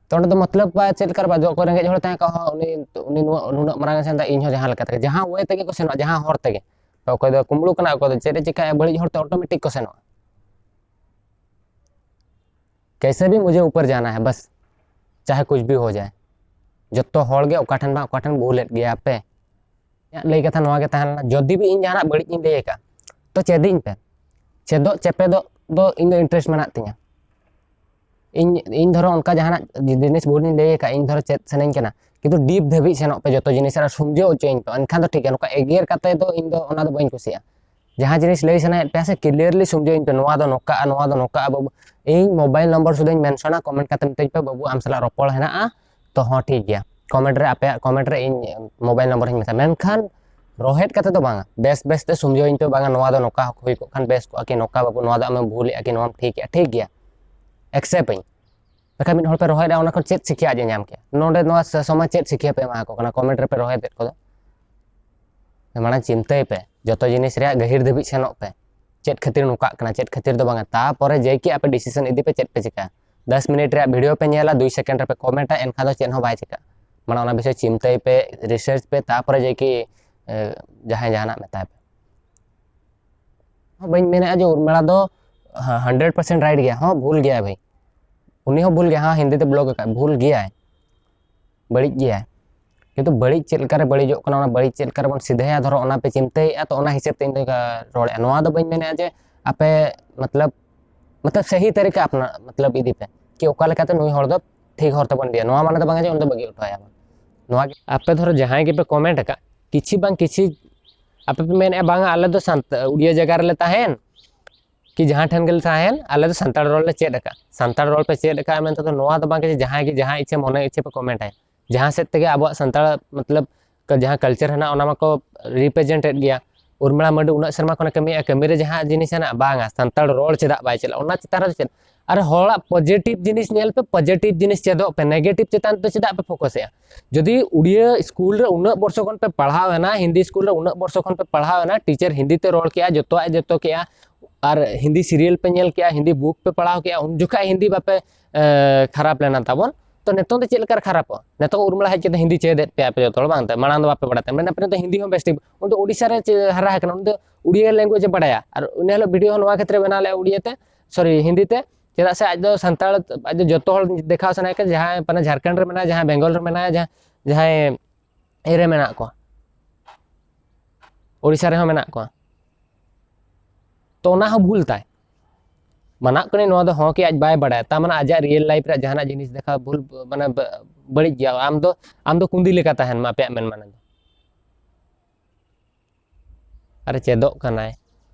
ᱛᱚ ᱚᱸᱰᱮ ᱫᱚ ᱢᱚᱛᱞᱚᱵ ᱵᱟᱭ ᱪᱮᱫ ᱞᱮᱠᱟ ᱨᱮ ᱵᱟᱡᱚᱜ, ᱚᱠᱚᱭ ᱨᱮᱸᱜᱮᱡ ᱦᱚᱲ ᱛᱟᱦᱮᱸ ᱠᱚᱜ ᱦᱚᱸ, ᱩᱱᱤ, ᱩᱱᱤ ᱱᱩᱱᱟᱹᱜ ᱢᱟᱨᱟᱝ ᱮ ᱥᱮᱱ ᱮᱫᱟ, ᱤᱧ ᱦᱚᱸ ᱡᱟᱦᱟᱸ ᱞᱮᱠᱟ ᱛᱮᱜᱮ, ᱡᱟᱦᱟᱸ ᱚᱭᱮ ᱛᱮᱜᱮ ᱠᱚ ᱥᱮᱱᱚᱜᱼᱟ, ᱡᱟᱦᱟᱸ ᱦᱚᱨ ᱛᱮᱜᱮ᱾ ᱛᱚ ᱚᱠᱚᱭ ᱫᱚ ᱠᱩᱢᱵᱽᱲᱩ ᱠᱟᱱᱟ, ᱚᱠᱚᱭ ᱫᱚ ᱪᱮᱫ ᱮ ᱪᱤᱠᱟᱹᱭᱟ, ᱵᱟᱹᱲᱤᱡ ᱦᱚᱨ ᱛᱮ ᱚᱴᱳᱢᱮᱴᱤᱠ ᱠᱚ ᱥᱮᱱᱚᱜᱼᱟ᱾ ᱠᱮᱥᱮ ᱵᱷᱤ ᱢᱩᱡᱷᱮ ᱩᱯᱚᱨ ᱡᱟᱱᱟ ᱦᱟᱭ, ᱵᱟᱥ, ᱪᱟᱦᱮ ᱠᱩᱪ ᱵᱷᱤ ᱦᱳ ᱡᱟᱭ᱾ ᱡᱚᱛᱚ ᱦᱚᱲ ᱜᱮ ᱚᱠᱟ ᱴᱷᱮᱱ ᱵᱟᱝ ᱚᱠᱟ ᱴᱷᱮᱱ ᱵᱷᱩᱞᱮᱫ ᱜᱮᱭᱟ ᱯᱮ᱾ ᱤᱧᱟᱹᱜ ᱞᱟᱹᱭ ᱠᱟᱛᱷᱟ ᱱᱚᱣᱟ ᱜᱮ ᱛᱟᱦᱮᱸ ᱞᱮᱱᱟ, ᱡᱩᱫᱤ ᱵᱷᱤ ᱤᱧ ᱡᱟᱦᱟᱱᱟᱜ ᱵᱟᱹᱲᱤᱡ ᱤᱧ ᱞᱟᱹᱭ ᱟᱠᱟᱫ, ᱛᱚ ᱪᱮᱫᱤᱧ ᱯᱮ, ᱪᱮᱫᱚᱜ ᱪᱮᱯᱮᱫᱚᱜ ᱫᱚ ᱤᱧ ᱫᱚ ᱤᱱᱴᱟᱨᱮᱥᱴ ᱢᱮᱱᱟᱜ ᱛᱤᱧᱟ᱾ ᱤᱧ, ᱤᱧ ᱫᱷᱚᱨᱚ ᱚᱱᱠᱟ ᱡᱟᱦᱟᱱᱟᱜ ᱡᱤᱱᱤᱥ ᱵᱷᱩᱞ ᱤᱧ ᱞᱟᱹᱭ ᱟᱠᱟᱫ, ᱤᱧ ᱫᱷᱚᱨᱚ ᱪᱮᱫ ᱥᱟᱱᱟᱧ ᱠᱟᱱᱟ, ᱠᱤᱱᱛᱩ ᱰᱤᱯ ᱫᱷᱟᱹᱵᱤᱡ ᱥᱮᱱᱚᱜ ᱯᱮ ᱡᱚᱛᱚ ᱡᱤᱱᱤᱥ ᱟᱨ ᱥᱚᱢᱡᱷᱟᱹᱣ ᱦᱚᱪᱚᱧ ᱯᱮ, ᱮᱱᱠᱷᱟᱱ ᱫᱚ ᱴᱷᱤᱠ ᱜᱮᱭᱟ᱾ ᱱᱚᱝᱠᱟ ᱮᱜᱮᱨ ᱠᱟᱛᱮ ᱫᱚ ᱤᱧ ᱫᱚ ᱚᱱᱟ ᱫᱚ ᱵᱟᱹᱧ ᱠᱩᱥᱤᱭᱟᱜᱼᱟ᱾ ᱡᱟᱦᱟᱸ ᱡᱤᱱᱤᱥ ᱞᱟᱹᱭ ᱥᱟᱱᱟᱭᱮᱫ ᱯᱮᱭᱟ ᱥᱮ, ᱠᱞᱤᱭᱟᱨᱞᱤ ᱥᱚᱢᱡᱷᱟᱹᱣ ᱤᱧ ᱯᱮ, ᱱᱚᱣᱟ ᱫᱚ ᱱᱚᱝᱠᱟᱜᱼᱟ, ᱱᱚᱣᱟ ᱫᱚ ᱱᱚᱝᱠᱟᱜᱼᱟ ᱵᱟᱹᱵᱩ᱾ ᱤᱧ ᱢᱳᱵᱟᱭᱤᱞ ᱱᱚᱢᱵᱚᱨ ᱥᱩᱫᱷᱟᱹᱧ ᱢᱮᱱᱥᱚᱱᱟ, ᱠᱚᱢᱮᱱᱴ ᱠᱟᱛᱮ ᱢᱤᱛᱟᱹᱧ ᱯᱮ, "ᱵᱟᱹᱵᱩ, ᱟᱢ ᱥᱟᱞᱟᱜ ᱨᱚᱯᱚᱲ ᱦᱮᱱᱟᱜᱼᱟ", ᱛᱚ ᱦᱚᱸ ᱴᱷᱤᱠ ᱜᱮᱭᱟ᱾ ᱠᱚᱢᱮᱱᱴ ᱨᱮ ᱟᱯᱮᱭᱟᱜ ᱠᱚᱢᱮᱱᱴ ᱨᱮ ᱤᱧ ᱢᱳᱵᱟᱭᱤᱞ ᱱᱚᱢᱵᱚᱨ ᱤᱧ ᱢᱮᱛᱟ, ᱢᱮᱱᱠᱷᱟᱱ ᱨᱚᱦᱮᱫ ᱠᱟᱛᱮ ᱫᱚ ᱵᱟᱝᱟ, ᱵᱮᱥ ᱵᱮᱥ ᱛᱮ ᱥᱚᱢᱡᱷᱟᱹᱣ ᱤᱧ ᱯᱮ, ᱵᱟᱝᱟ ᱱᱚᱣᱟ ᱫᱚ ᱱᱚᱝᱠᱟ ᱦᱩᱭ ᱠᱚᱜ ᱠᱷᱟᱱ ᱵᱮᱥ ᱠᱚᱜᱼᱟ, ᱠᱤ ᱱᱚᱝᱠᱟ ᱵᱟᱹᱵᱩ ᱱᱚᱣᱟ ᱫᱚ ᱟᱢᱮᱢ ᱵᱷᱩᱞᱮᱜᱼᱟ, ᱠᱤ ᱱᱚᱣᱟᱢ ᱴᱷᱤᱠᱮᱜᱼᱟ, ᱴᱷᱤᱠ ᱜᱮᱭᱟ, ᱮᱠᱥᱮᱯᱴ ᱟᱹᱧ᱾ ᱵᱟᱠᱷᱟᱡ ᱢᱤᱫ ᱦᱚᱲ ᱯᱮ ᱨᱚᱦᱮᱫᱟ, ᱚᱱᱟ ᱠᱷᱚᱱ ᱪᱮᱫ ᱥᱤᱠᱷᱭᱟ ᱟᱡ ᱮ ᱧᱟᱢ ᱠᱮᱭᱟ? ᱱᱚᱰᱮ ᱱᱚᱣᱟ ᱥ-, ᱥᱚᱢᱟᱡᱽ ᱪᱮᱫ ᱥᱤᱠᱷᱭᱟ ᱯᱮ ᱮᱢᱟ ᱠᱚ ᱠᱟᱱᱟ? ᱠᱚᱢᱮᱱᱴ ᱨᱮᱯᱮ ᱨᱚᱦᱮᱫᱮᱫ ᱠᱚᱫᱚ, ᱢᱟᱲᱟᱝ ᱪᱤᱱᱛᱟᱹᱭ ᱯᱮ, ᱡᱚᱛᱚ ᱡᱤᱱᱤᱥ ᱨᱮᱭᱟᱜ ᱜᱟᱹᱦᱤᱨ ᱫᱷᱟᱹᱵᱤᱡ ᱥᱮᱱᱚᱜ ᱯᱮ᱾ ᱪᱮᱫ ᱠᱷᱟᱹᱛᱤᱨ ᱱᱚᱝᱠᱟᱜ ᱠᱟᱱᱟ, ᱪᱮᱫ ᱠᱷᱟᱹᱛᱤᱨ ᱫᱚ ᱵᱟᱝᱟ, ᱛᱟᱯᱚᱨᱮ ᱡᱮ ᱠᱤ ᱟᱯᱮ ᱰᱤᱥᱤᱥᱚᱱ ᱤᱫᱤ ᱯᱮ, ᱪᱮᱫ ᱯᱮ ᱪᱤᱠᱟ᱾ ᱫᱚᱥ ᱢᱤᱱᱤᱴ ᱨᱮᱭᱟᱜ ᱵᱷᱤᱰᱤᱭᱳ ᱯᱮ ᱧᱮᱞᱟ, ᱫᱩᱭ ᱥᱮᱠᱮᱱᱰ ᱨᱮᱯᱮ ᱠᱚᱢᱮᱱᱴᱟ, ᱮᱱᱠᱷᱟᱱ ᱫᱚ ᱪᱮᱫ ᱦᱚᱸ ᱵᱟᱭ ᱪᱤᱠᱟ᱾ ᱢᱟᱱᱮ ᱚᱱᱟ ᱵᱤᱥᱚᱭ ᱪᱤᱱᱛᱟᱹᱭ ᱯᱮ, ᱨᱤᱥᱟᱨᱪ ᱯᱮ, ᱛᱟᱯᱚᱨᱮ ᱡᱮ ᱠᱤ, ᱮ, ᱡᱟᱦᱟᱸᱭ ᱡᱟᱦᱟᱱᱟᱜ ᱢᱮᱛᱟᱭ ᱯᱮ᱾ ᱦᱚᱸ, ᱵᱟᱹᱧ ᱢᱮᱱᱮᱫᱼᱟ ᱡᱮ ᱩᱨᱢᱤᱞᱟ ᱫᱚ ᱦᱟᱱᱰᱨᱮᱰ ᱯᱟᱨᱥᱮᱱᱴ ᱨᱟᱭᱤᱴ ᱜᱮᱭᱟ, ᱦᱚᱸ ᱵᱷᱩᱞ ᱜᱮᱭᱟᱭ ᱵᱷᱟᱹᱭ, ᱩᱱᱤ ᱦᱚᱸ ᱵᱷᱩᱞ ᱜᱮᱭᱟ, ᱦᱚᱸ ᱦᱤᱱᱫᱤ ᱛᱮ ᱵᱞᱚᱜ ᱟᱠᱟᱫ, ᱵᱷᱩᱞ ᱜᱮᱭᱟᱭ, ᱵᱟᱹᱲᱤᱡ ᱜᱮᱭᱟᱭ᱾ ᱠᱤᱱᱛᱩ ᱵᱟᱹᱲᱤᱡ ᱪᱮᱫ ᱞᱮᱠᱟᱨᱮ ᱵᱟᱹᱲᱤᱡᱚᱜ ᱠᱟᱱᱟ, ᱚᱱᱟ ᱵᱟᱹᱲᱤᱡ ᱪᱮᱫ ᱞᱮᱠᱟᱨᱮ ᱵᱚᱱ ᱥᱤᱫᱷᱟᱹᱭᱟ, ᱫᱷᱚᱨᱚ ᱚᱱᱟ ᱯᱮ ᱪᱤᱱᱛᱟᱹᱭᱮᱫᱼᱟ, ᱛᱚ ᱚᱱᱟ ᱦᱤᱥᱟᱹᱵ ᱛᱮ ᱤᱧ ᱫᱚᱧ ᱨᱚᱲᱮᱫᱼᱟ᱾ ᱱᱚᱣᱟ ᱫᱚ ᱵᱟᱹᱧ ᱢᱮᱱᱮᱫᱼᱟ ᱡᱮ ᱟᱯᱮ ᱢᱚᱛᱞᱚᱵ, ᱢᱚᱛᱞᱚᱵ ᱥᱟᱹᱦᱤ ᱛᱟᱹᱨᱤᱠᱟ ᱟᱯᱱᱟ, ᱢᱚᱛᱞᱚᱵ ᱤᱫᱤ ᱯᱮ, ᱠᱤ ᱚᱠᱟ ᱞᱮᱠᱟᱛᱮ ᱱᱩᱭ ᱦᱚᱲ ᱫᱚ ᱴᱷᱤᱠ ᱦᱚᱨ ᱛᱮᱵᱚᱱ ᱤᱫᱤᱭᱟ, ᱱᱚᱣᱟ ᱢᱟᱱᱮ ᱫᱚ ᱵᱟᱝᱟ ᱡᱮ ᱩᱱᱤ ᱫᱚ ᱵᱟᱹᱜᱤ ᱦᱚᱴᱚ ᱟᱭᱟ ᱵᱚᱱ᱾ ᱱᱚᱣᱟ ᱜᱮ ᱟᱯᱮ ᱫᱷᱚᱨᱚ ᱡᱟᱦᱟᱸᱭ ᱜᱮᱯᱮ ᱠᱚᱢᱮᱱᱴ ᱟᱠᱟᱫ, ᱠᱤᱪᱷᱤ ᱵᱟᱝ ᱠᱤᱪᱷᱤ ᱟᱯᱮ ᱯᱮ ᱢᱮᱱᱮᱫᱼᱟ, "ᱵᱟᱝᱟ, ᱟᱞᱮ ᱫᱚ ᱥᱟᱱᱛ-, ᱩᱲᱤᱭᱟ ᱡᱟᱭᱜᱟ ᱨᱮᱞᱮ ᱛᱟᱦᱮᱱ, ᱠᱤ ᱡᱟᱦᱟᱸ ᱴᱷᱮᱱ ᱜᱮᱞᱮ ᱛᱟᱦᱮᱱ, ᱟᱞᱮ ᱫᱚ ᱥᱟᱱᱛᱟᱲ ᱨᱚᱲ ᱞᱮ ᱪᱮᱫ ᱟᱠᱟᱫ, ᱥᱟᱱᱛᱟᱲ ᱨᱚᱲ ᱯᱮ ᱪᱮᱫ ᱟᱠᱟᱫ" ᱢᱮᱱᱛᱮ ᱫᱚ ᱱᱚᱣᱟ ᱫᱚ ᱵᱟᱝ ᱡᱮ ᱡᱟᱦᱟᱸᱭ ᱜᱮ ᱡᱟᱦᱟᱸ ᱤᱪᱪᱷᱟᱹ ᱢᱚᱱᱮ ᱤᱪᱪᱷᱟᱹ ᱯᱮ ᱠᱚᱢᱮᱱᱴ ᱟᱭᱟ᱾ ᱡᱟᱦᱟᱸ ᱥᱮᱫ ᱛᱮᱜᱮ ᱟᱵᱚᱣᱟᱜ ᱥᱟᱱᱛᱟᱲ ᱢᱚᱛᱞᱚᱵ ᱠᱟ-, ᱡᱟᱦᱟᱸ ᱠᱟᱞᱪᱟᱨ ᱦᱮᱱᱟᱜ, ᱚᱱᱟ ᱢᱟᱠᱚ ᱨᱤᱯᱨᱮᱡᱮᱱᱴ ᱮᱫ ᱜᱮᱭᱟ᱾ ᱩᱨᱢᱤᱞᱟ ᱢᱟᱹᱨᱰᱤ ᱩᱱᱟᱹᱜ ᱥᱮᱨᱢᱟ ᱠᱷᱚᱱᱮ ᱠᱟᱹᱢᱤᱭᱮᱫᱼᱟ, ᱠᱟᱹᱢᱤ ᱨᱮ ᱡᱟᱦᱟᱸ ᱡᱤᱱᱤᱥ ᱦᱮᱱᱟᱜ, ᱵᱟᱝᱟ, ᱥᱟᱱᱛᱟᱲ ᱨᱚᱲ ᱪᱮᱫᱟᱜ ᱵᱟᱭ ᱪᱟᱞᱟᱜᱼᱟ, ᱚᱱᱟ ᱪᱮᱛᱟᱱ ᱨᱮ ᱪᱮᱫ? ᱟᱨ ᱦᱚᱲᱟᱜ ᱯᱚᱡᱮᱴᱤᱵᱷ ᱡᱤᱱᱤᱥ ᱧᱮᱞ ᱯᱮ, ᱯᱚᱡᱮᱴᱤᱵᱷ ᱡᱤᱱᱤᱥ ᱪᱮᱫᱚᱜ ᱯᱮ, ᱱᱮᱜᱮᱴᱤᱵᱷ ᱪᱮᱛᱟᱱ ᱛᱮ ᱪᱮᱫᱟᱜ ᱯᱮ ᱯᱷᱳᱠᱟᱥᱮᱜᱼᱟ? ᱡᱩᱫᱤ ᱩᱲᱤᱭᱟᱹ ᱥᱠᱩᱞ ᱨᱮ ᱩᱱᱟᱹᱜ ᱵᱚᱨᱥᱚ ᱠᱷᱚᱱ ᱯᱮ ᱯᱟᱲᱦᱟᱣ ᱮᱱᱟ, ᱦᱤᱱᱫᱤ ᱥᱠᱩᱞ ᱨᱮ ᱩᱱᱟᱹᱜ ᱵᱚᱨᱥᱚ ᱠᱷᱚᱱ ᱯᱮ ᱯᱟᱲᱦᱟᱣ ᱮᱱᱟ, ᱴᱤᱪᱟᱨ ᱦᱤᱱᱫᱤ ᱛᱮ ᱨᱚᱲ ᱠᱮᱜᱼᱟ, ᱡᱚᱛᱚᱣᱟᱜ ᱮ ᱡᱚᱛᱚ ᱠᱮᱜᱼᱟ, ᱟᱨ ᱦᱤᱱᱫᱤ ᱥᱤᱨᱤᱭᱟᱞ ᱯᱮ ᱧᱮᱞ ᱠᱮᱜᱼᱟ, ᱦᱤᱱᱫᱤ ᱵᱩᱠ ᱯᱮ ᱯᱟᱲᱦᱟᱣ ᱠᱮᱜᱼᱟ, ᱩᱱ ᱡᱚᱠᱷᱟᱡ ᱦᱤᱱᱫᱤ ᱵᱟᱯᱮ, ᱮ, ᱠᱷᱟᱨᱟᱯ ᱞᱮᱱᱟ ᱛᱟᱵᱚᱱ᱾ ᱛᱚ ᱱᱤᱛᱚᱝ ᱫᱚ ᱪᱮᱫ ᱞᱮᱠᱟ ᱨᱮ ᱠᱷᱟᱨᱟᱯᱚᱜᱼᱟ? ᱱᱤᱛᱚᱝ ᱩᱨᱢᱤᱞᱟ ᱦᱮᱡ ᱠᱟᱛᱮ ᱦᱤᱱᱫᱤ ᱪᱮᱫ ᱮᱫ ᱯᱮᱭᱟ ᱟᱯᱮ ᱡᱚᱛᱚ ᱦᱚᱲ, ᱵᱟᱝ ᱛᱮ? ᱢᱟᱲᱟᱝ ᱫᱚ ᱵᱟᱯᱮ ᱵᱟᱲᱟᱭ ᱛᱟᱦᱮᱸᱫ, ᱢᱮᱱ ᱟᱯᱮ ᱫᱚ ᱦᱤᱱᱫᱤ ᱦᱚᱸ ᱵᱮᱥ ᱴᱷᱤᱠ, ᱩᱱᱤ ᱫᱚ ᱳᱰᱤᱥᱟ ᱨᱮ ᱪᱮ-, ᱦᱟᱨᱟ ᱟᱠᱟᱱᱟ, ᱩᱱᱤ ᱫᱚ ᱩᱲᱤᱭᱟ ᱞᱮᱝᱜᱩᱭᱮᱡᱽ ᱮ ᱵᱟᱲᱟᱭᱟ᱾ ᱟᱨ ᱩᱱᱤ ᱦᱤᱞᱳᱜ ᱵᱷᱤᱰᱤᱭᱳ ᱦᱚᱸ ᱱᱚᱣᱟ ᱠᱷᱟᱹᱛᱤᱨ ᱵᱮᱱᱟᱣ ᱞᱮᱫᱼᱟ ᱩᱲᱤᱭᱟ ᱛᱮ, ᱥᱚᱨᱤ, ᱦᱤᱱᱫᱤ ᱛᱮ, ᱪᱮᱫᱟᱜ ᱥᱮ ᱟᱡ ᱫᱚ ᱥᱟᱱᱛᱟᱲ, ᱟᱡ ᱫᱚ ᱡᱚᱛᱚ ᱦᱚᱲ ᱫᱮᱠᱷᱟᱣ ᱥᱟᱱᱟᱭᱮ ᱠᱟᱱᱟ, ᱡᱟᱦᱟᱸᱭ ᱢᱟᱱᱮ ᱡᱷᱟᱲᱠᱷᱚᱸᱰ ᱨᱮ ᱢᱮᱱᱟᱭᱟ, ᱡᱟᱦᱟᱸᱭ ᱵᱮᱝᱜᱚᱞ ᱨᱮ ᱢᱮᱱᱟᱭᱟ, ᱡᱟᱦᱟᱸ, ᱡᱟᱦᱟᱸᱭ ᱤᱭᱟᱹ ᱨᱮ ᱢᱮᱱᱟᱜ ᱠᱚᱣᱟ, ᱳᱰᱤᱥᱟ ᱨᱮᱦᱚᱸ ᱢᱮᱱᱟᱜ ᱠᱚᱣᱟ᱾ ᱛᱚ ᱚᱱᱟ ᱦᱚᱸ ᱵᱷᱩᱞ ᱛᱟᱭ᱾ ᱢᱟᱱᱟᱜ ᱠᱟᱹᱱᱟᱹᱧ ᱱᱚᱣᱟ ᱫᱚ ᱦᱚᱸ ᱠᱤ ᱟᱡ ᱵᱟᱭ ᱵᱟᱲᱟᱭᱟ, ᱛᱟᱨ ᱢᱟᱱᱮ ᱟᱡᱟᱜ ᱨᱤᱭᱮᱞ ᱞᱟᱭᱤᱯᱷ ᱨᱮᱭᱟᱜ ᱡᱟᱦᱟᱱᱟᱜ ᱡᱤᱱᱤᱥ ᱫᱮᱠᱷᱟᱣ ᱵᱷᱩᱞ, ᱢᱟᱱᱮ ᱵᱟ-, ᱵᱟᱹᱲᱤᱡ ᱜᱮᱭᱟ᱾ ᱟᱢ ᱫᱚ, ᱟᱢ ᱫᱚ ᱠᱩᱸᱫᱤ ᱞᱮᱠᱟ ᱛᱟᱦᱮᱱ ᱢᱮ, ᱟᱯᱮᱭᱟᱜ ᱢᱮᱱ ᱢᱟᱱᱮ ᱫᱚ᱾ ᱟᱨᱮ ᱪᱮᱫᱚᱜ ᱠᱟᱱᱟᱭ,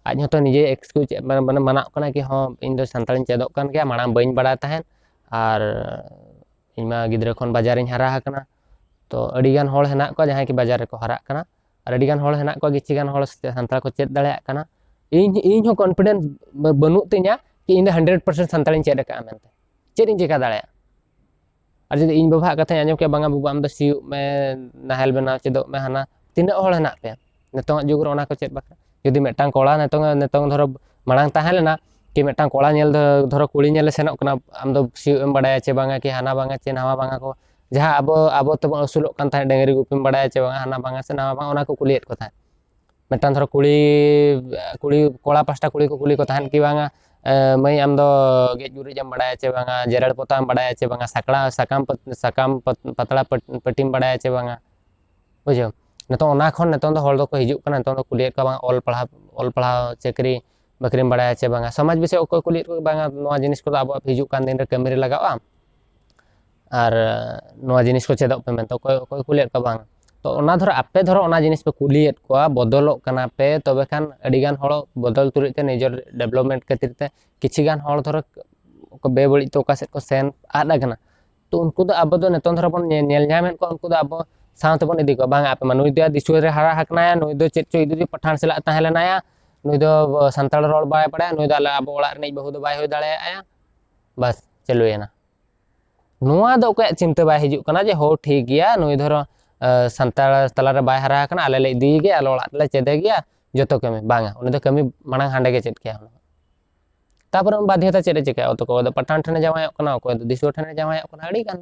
ᱟᱡ ᱦᱚᱸᱛᱚ ᱱᱤᱡᱮ ᱮᱠᱥᱠᱤᱭᱩᱡᱽ ᱢᱟᱱᱮ ᱢᱟᱱᱟᱜ ᱠᱟᱱᱟ ᱠᱤ ᱦᱚᱸ ᱤᱧ ᱫᱚ ᱥᱟᱱᱛᱟᱲᱤᱧ ᱪᱮᱫᱚᱜ ᱠᱟᱱ ᱜᱮᱭᱟ, ᱢᱟᱲᱟᱝ ᱵᱟᱹᱧ ᱵᱟᱲᱟᱭ ᱛᱟᱦᱮᱸᱫ, ᱟᱨ ᱤᱧ ᱢᱟ ᱜᱤᱫᱽᱨᱟᱹ ᱠᱷᱚᱱ ᱵᱟᱡᱟᱨᱤᱧ ᱦᱟᱨᱟ ᱟᱠᱟᱱᱟ᱾ ᱛᱚ ᱟᱹᱰᱤ ᱜᱟᱱ ᱦᱚᱲ ᱦᱮᱱᱟᱜ ᱠᱚᱣᱟ ᱡᱟᱦᱟᱸᱭ ᱠᱤ ᱵᱟᱡᱟᱨ ᱨᱮᱠᱚ ᱦᱟᱨᱟᱜ ᱠᱟᱱᱟ, ᱟᱨ ᱟᱹᱰᱤ ᱜᱟᱱ ᱦᱚᱲ ᱦᱮᱱᱟᱜ ᱠᱚᱣᱟ ᱠᱤᱪᱷᱩ ᱜᱟᱱ ᱦᱚᱲ ᱥᱟᱱᱛᱟᱲ ᱠᱚ ᱪᱮᱫ ᱫᱟᱲᱮᱭᱟᱜ ᱠᱟᱱᱟ᱾ ᱤᱧ ᱤᱧ ᱦᱚᱸ ᱠᱚᱱᱯᱷᱤᱰᱮᱱᱥ ᱵᱟᱹᱱᱩᱜ ᱛᱤᱧᱟ ᱠᱤ ᱤᱧ ᱫᱚ ᱦᱟᱱᱰᱨᱮᱰ ᱯᱟᱨᱥᱮᱱᱴ ᱥᱟᱱᱛᱟᱲᱤᱧ ᱪᱮᱫ ᱟᱠᱟᱫᱼᱟ ᱢᱮᱱᱛᱮ᱾ ᱪᱮᱫ ᱤᱧ ᱪᱮᱠᱟ ᱫᱟᱲᱮᱭᱟᱜᱼᱟ? ᱟᱨ ᱡᱩᱫᱤ ᱤᱧ ᱵᱟᱵᱟᱣᱟᱜ ᱠᱟᱛᱷᱟᱧ ᱟᱸᱡᱚᱢ ᱠᱮᱭᱟ, ᱵᱟᱝᱟ ᱵᱟᱹᱵᱩ, ᱟᱢ ᱫᱚ ᱥᱤᱭᱳᱜ ᱢᱮ, ᱱᱟᱦᱮᱞ ᱵᱮᱱᱟᱣ ᱪᱮᱫᱚᱜ ᱢᱮ, ᱦᱟᱱᱟ ᱛᱤᱱᱟᱹᱜ ᱦᱚᱲ ᱦᱮᱱᱟᱜ ᱯᱮᱭᱟ ᱱᱤᱛᱚᱝᱟᱜ ᱡᱩᱜᱽ ᱨᱮ ᱚᱱᱟ ᱠᱚ ᱪᱮᱫ ᱵᱟᱠᱷᱨᱟ? ᱡᱩᱫᱤ ᱢᱤᱫᱴᱟᱝ ᱠᱚᱲᱟ ᱱᱤᱛᱚᱝ ᱱᱤᱛᱚᱝ ᱫᱷᱚᱨᱚ ᱢᱟᱲᱟᱝ ᱛᱟᱦᱮᱸ ᱞᱮᱱᱟ ᱠᱤ ᱢᱤᱫᱴᱟᱝ ᱠᱚᱲᱟ ᱧᱮᱞ ᱫᱚ ᱫᱷᱚᱨᱚ ᱠᱩᱲᱤ ᱧᱮᱞᱮ ᱥᱮᱱᱚᱜ ᱠᱟᱱᱟ, ᱟᱢ ᱫᱚ ᱥᱤᱭᱳᱜ ᱮᱢ ᱵᱟᱲᱟᱭᱟ ᱪᱮ ᱵᱟᱝᱟ ᱠᱤ ᱦᱟᱱᱟ ᱵᱟᱝᱟ ᱪᱮ ᱱᱟᱣᱟ ᱵᱟᱝᱟ ᱠᱚ, ᱡᱟᱦᱟᱸ ᱟᱵᱚ ᱟᱵᱚ ᱛᱮᱵᱚᱱ ᱟᱹᱥᱩᱞᱚᱜ ᱠᱟᱱ ᱛᱟᱦᱮᱸᱫ, ᱰᱟᱹᱝᱨᱤ ᱜᱩᱯᱤᱢ ᱵᱟᱲᱟᱭᱟ ᱪᱮ ᱵᱟᱝᱟ ᱦᱟᱱᱟ ᱵᱟᱝᱟ ᱥᱮ ᱱᱟᱣᱟ ᱵᱟᱝᱟ, ᱚᱱᱟ ᱠᱚ ᱠᱩᱞᱤᱭᱮᱫ ᱠᱚ ᱛᱟᱦᱮᱸᱫ᱾ ᱢᱤᱫᱴᱟᱝ ᱫᱷᱚᱨᱚ ᱠᱩᱲᱤ ᱠᱩᱲᱤ ᱠᱚᱲᱟ ᱯᱟᱦᱴᱟ ᱠᱩᱲᱤ ᱠᱚ ᱠᱩᱞᱤ ᱠᱚ ᱛᱟᱦᱮᱸᱫ ᱠᱤ ᱵᱟᱝᱟ, ᱮ, ᱢᱟᱹᱭ ᱟᱢ ᱫᱚ ᱜᱮᱡ ᱜᱩᱨᱤᱡ ᱮᱢ ᱵᱟᱲᱟᱭᱟ ᱪᱮ ᱵᱟᱝᱟ, ᱡᱮᱨᱮᱲ ᱯᱚᱛᱟᱣ ᱮᱢ ᱵᱟᱲᱟᱭᱟ ᱪᱮ ᱵᱟᱝᱟ, ᱥᱟᱠᱲᱟ ᱥᱟᱠᱟᱢ ᱯᱟᱹ- ᱥᱟᱠᱟᱢ ᱯᱟᱹ- ᱯᱟᱛᱲᱟ ᱯᱟᱹᱴ- ᱯᱟᱹᱴᱤᱢ ᱵᱟᱲᱟᱭᱟ ᱪᱮ ᱵᱟᱝᱟ? ᱵᱩᱡᱷᱟᱹᱣ? ᱱᱤᱛᱚᱝ ᱚᱱᱟ ᱠᱷᱚᱱ ᱱᱤᱛᱚᱝ ᱫᱚ ᱦᱚᱲ ᱫᱚᱠᱚ ᱦᱤᱡᱩᱜ ᱠᱟᱱᱟ, ᱱᱤᱛᱚᱝ ᱫᱚ ᱠᱩᱞᱤᱭᱮᱫ ᱠᱚᱣᱟ ᱵᱟᱝ ᱚᱞ ᱯᱟᱲᱦᱟᱣ ᱚᱞ ᱯᱟᱲᱦᱟᱣ ᱪᱟᱹᱠᱨᱤ ᱵᱟᱹᱠᱨᱤᱢ ᱵᱟᱲᱟᱭᱟ ᱪᱮ ᱵᱟᱝᱟ? ᱥᱚᱢᱟᱡᱽ ᱵᱤᱥᱚᱭ ᱚᱠᱚᱭ ᱠᱩᱞᱤᱭᱮᱫ ᱠᱚᱣᱟ ᱵᱟᱝᱟ ᱱᱚᱣᱟ ᱡᱤᱱᱤᱥ ᱠᱚᱫᱚ ᱟᱵᱚᱣᱟᱜ ᱦᱤᱡᱩᱜ ᱠᱟᱱ ᱫᱤᱱ ᱨᱮ ᱠᱟᱹᱢᱤ ᱨᱮ ᱞᱟᱜᱟᱜᱼᱟ, ᱟᱨ ᱱᱚᱣᱟ ᱡᱤᱱᱤᱥ ᱠᱚ ᱪᱮᱫᱚᱜ ᱯᱮ ᱢᱮᱱᱛᱮ ᱚᱠᱚᱭ ᱚᱠᱚᱭ ᱠᱩᱞᱤᱭᱮᱫ ᱠᱚᱣᱟ ᱵᱟᱝ? ᱛᱚ ᱚᱱᱟ ᱫᱷᱚᱨᱚ ᱟᱯᱮ ᱫᱷᱚᱨᱚ ᱚᱱᱟ ᱡᱤᱱᱤᱥ ᱯᱮ ᱠᱩᱞᱤᱭᱮᱫ ᱠᱚᱣᱟ, ᱵᱚᱫᱚᱞᱚᱜ ᱠᱟᱱᱟ ᱯᱮ, ᱛᱚᱵᱮ ᱠᱷᱟᱱ ᱟᱹᱰᱤ ᱜᱟᱱ ᱦᱚᱲ ᱵᱚᱫᱚᱞ ᱛᱩᱞᱩᱡ ᱛᱮ ᱱᱤᱡᱮᱨ ᱰᱮᱵᱷᱞᱚᱯᱢᱮᱱᱴ ᱠᱷᱟᱹᱛᱤᱨ ᱛᱮ ᱠᱤᱪᱷᱤ ᱜᱟᱱ ᱦᱚᱲ ᱫᱷᱚᱨᱚ ᱵᱮᱵᱟᱹᱲᱤᱡ ᱛᱮ ᱚᱠᱟ ᱥᱮᱫ ᱠᱚ ᱥᱮᱱ ᱟᱫ ᱟᱠᱟᱱᱟ᱾ ᱛᱚ ᱩᱱᱠᱩ ᱫᱚ ᱟᱵᱚ ᱫᱚ ᱱᱤᱛᱚᱝ ᱫᱷᱚᱨᱚ ᱵᱚᱱ ᱧᱮᱞ ᱧᱮᱞ ᱧᱟᱢᱮᱫ ᱠᱚᱣᱟ, ᱩᱱᱠᱩ ᱫᱚ ᱟᱵᱚ ᱥᱟᱶ ᱛᱮᱵᱚᱱ ᱤᱫᱤ ᱠᱚᱣᱟ, ᱵᱟᱝ ᱟᱯᱮ ᱢᱟ ᱱᱩᱭ ᱫᱚ ᱫᱤᱥᱩᱣᱟᱹ ᱨᱮ ᱦᱟᱨᱟ ᱟᱠᱟᱱᱟᱭᱟ, ᱱᱩᱭ ᱫᱚ ᱪᱮᱫ ᱪᱚ ᱤᱫᱤ ᱯᱟᱴᱷᱟᱱ ᱥᱟᱞᱟᱜ ᱛᱟᱦᱮᱸ ᱞᱮᱱᱟᱭᱟ, ᱱᱩᱭ ᱫᱚ ᱥᱟᱱᱛᱟᱲ ᱨᱚᱲ ᱵᱟᱭ ᱵᱟᱲᱟᱭᱟ, ᱱᱩᱭ ᱫᱚ ᱟᱞᱮ ᱟᱵᱚ ᱚᱲᱟᱜ ᱨᱤᱱᱤᱡ ᱵᱟᱹᱦᱩ ᱫᱚ ᱵᱟᱭ ᱦᱩᱭ ᱫᱟᱲᱮᱭᱟᱜᱼᱟ᱾ ᱵᱟᱥ ᱪᱟᱹᱞᱩᱭᱮᱱᱟ᱾ ᱱᱚᱣᱟ ᱫᱚ ᱚᱠᱚᱭᱟᱜ ᱪᱤᱱᱛᱟᱹ ᱵᱟᱭ ᱦᱤᱡᱩᱜ ᱠᱟᱱᱟ ᱡᱮ ᱦᱳ ᱴᱷᱤᱠ ᱜᱮᱭᱟ, ᱱᱩᱭ ᱫᱷᱚᱨᱚ ᱥᱟᱱᱛᱟᱲ ᱛᱟᱞᱟᱨᱮ ᱵᱟᱭ ᱦᱟᱨᱟ ᱟᱠᱟᱱᱟ, ᱟᱞᱮ ᱞᱮ ᱤᱫᱤᱭᱮ ᱜᱮᱭᱟ, ᱟᱞᱮ ᱚᱲᱟᱜ ᱨᱮᱞᱮ ᱪᱮᱫᱮ ᱜᱮᱭᱟ ᱡᱚᱛᱚ ᱠᱟᱹᱢᱤ᱾ ᱵᱟᱝᱟ, ᱩᱱᱤ ᱫᱚ ᱠᱟᱹᱢᱤ ᱢᱟᱲᱟᱝ ᱦᱟᱸᱰᱮ ᱜᱮ ᱪᱮᱫ ᱠᱮᱭᱟ᱾ ᱛᱟᱯᱚᱨᱮ ᱩᱱᱤ ᱵᱟᱫᱽᱫᱷᱚᱛᱟ ᱪᱮᱫ ᱮ ᱪᱤᱠᱟᱹᱭᱟ? ᱚᱠᱚᱭ ᱫᱚ ᱯᱟᱴᱷᱟᱱ ᱴᱷᱮᱱᱮ ᱡᱟᱶᱟᱭᱚᱜ ᱠᱟᱱᱟ, ᱚᱠᱚᱭ ᱫᱚ ᱫᱤᱥᱩᱣᱟᱹ ᱴᱷᱮᱱᱮ ᱡᱟᱶᱟᱭᱚᱜ ᱠᱟᱱᱟ, ᱟᱹᱰᱤ ᱜᱟᱱ᱾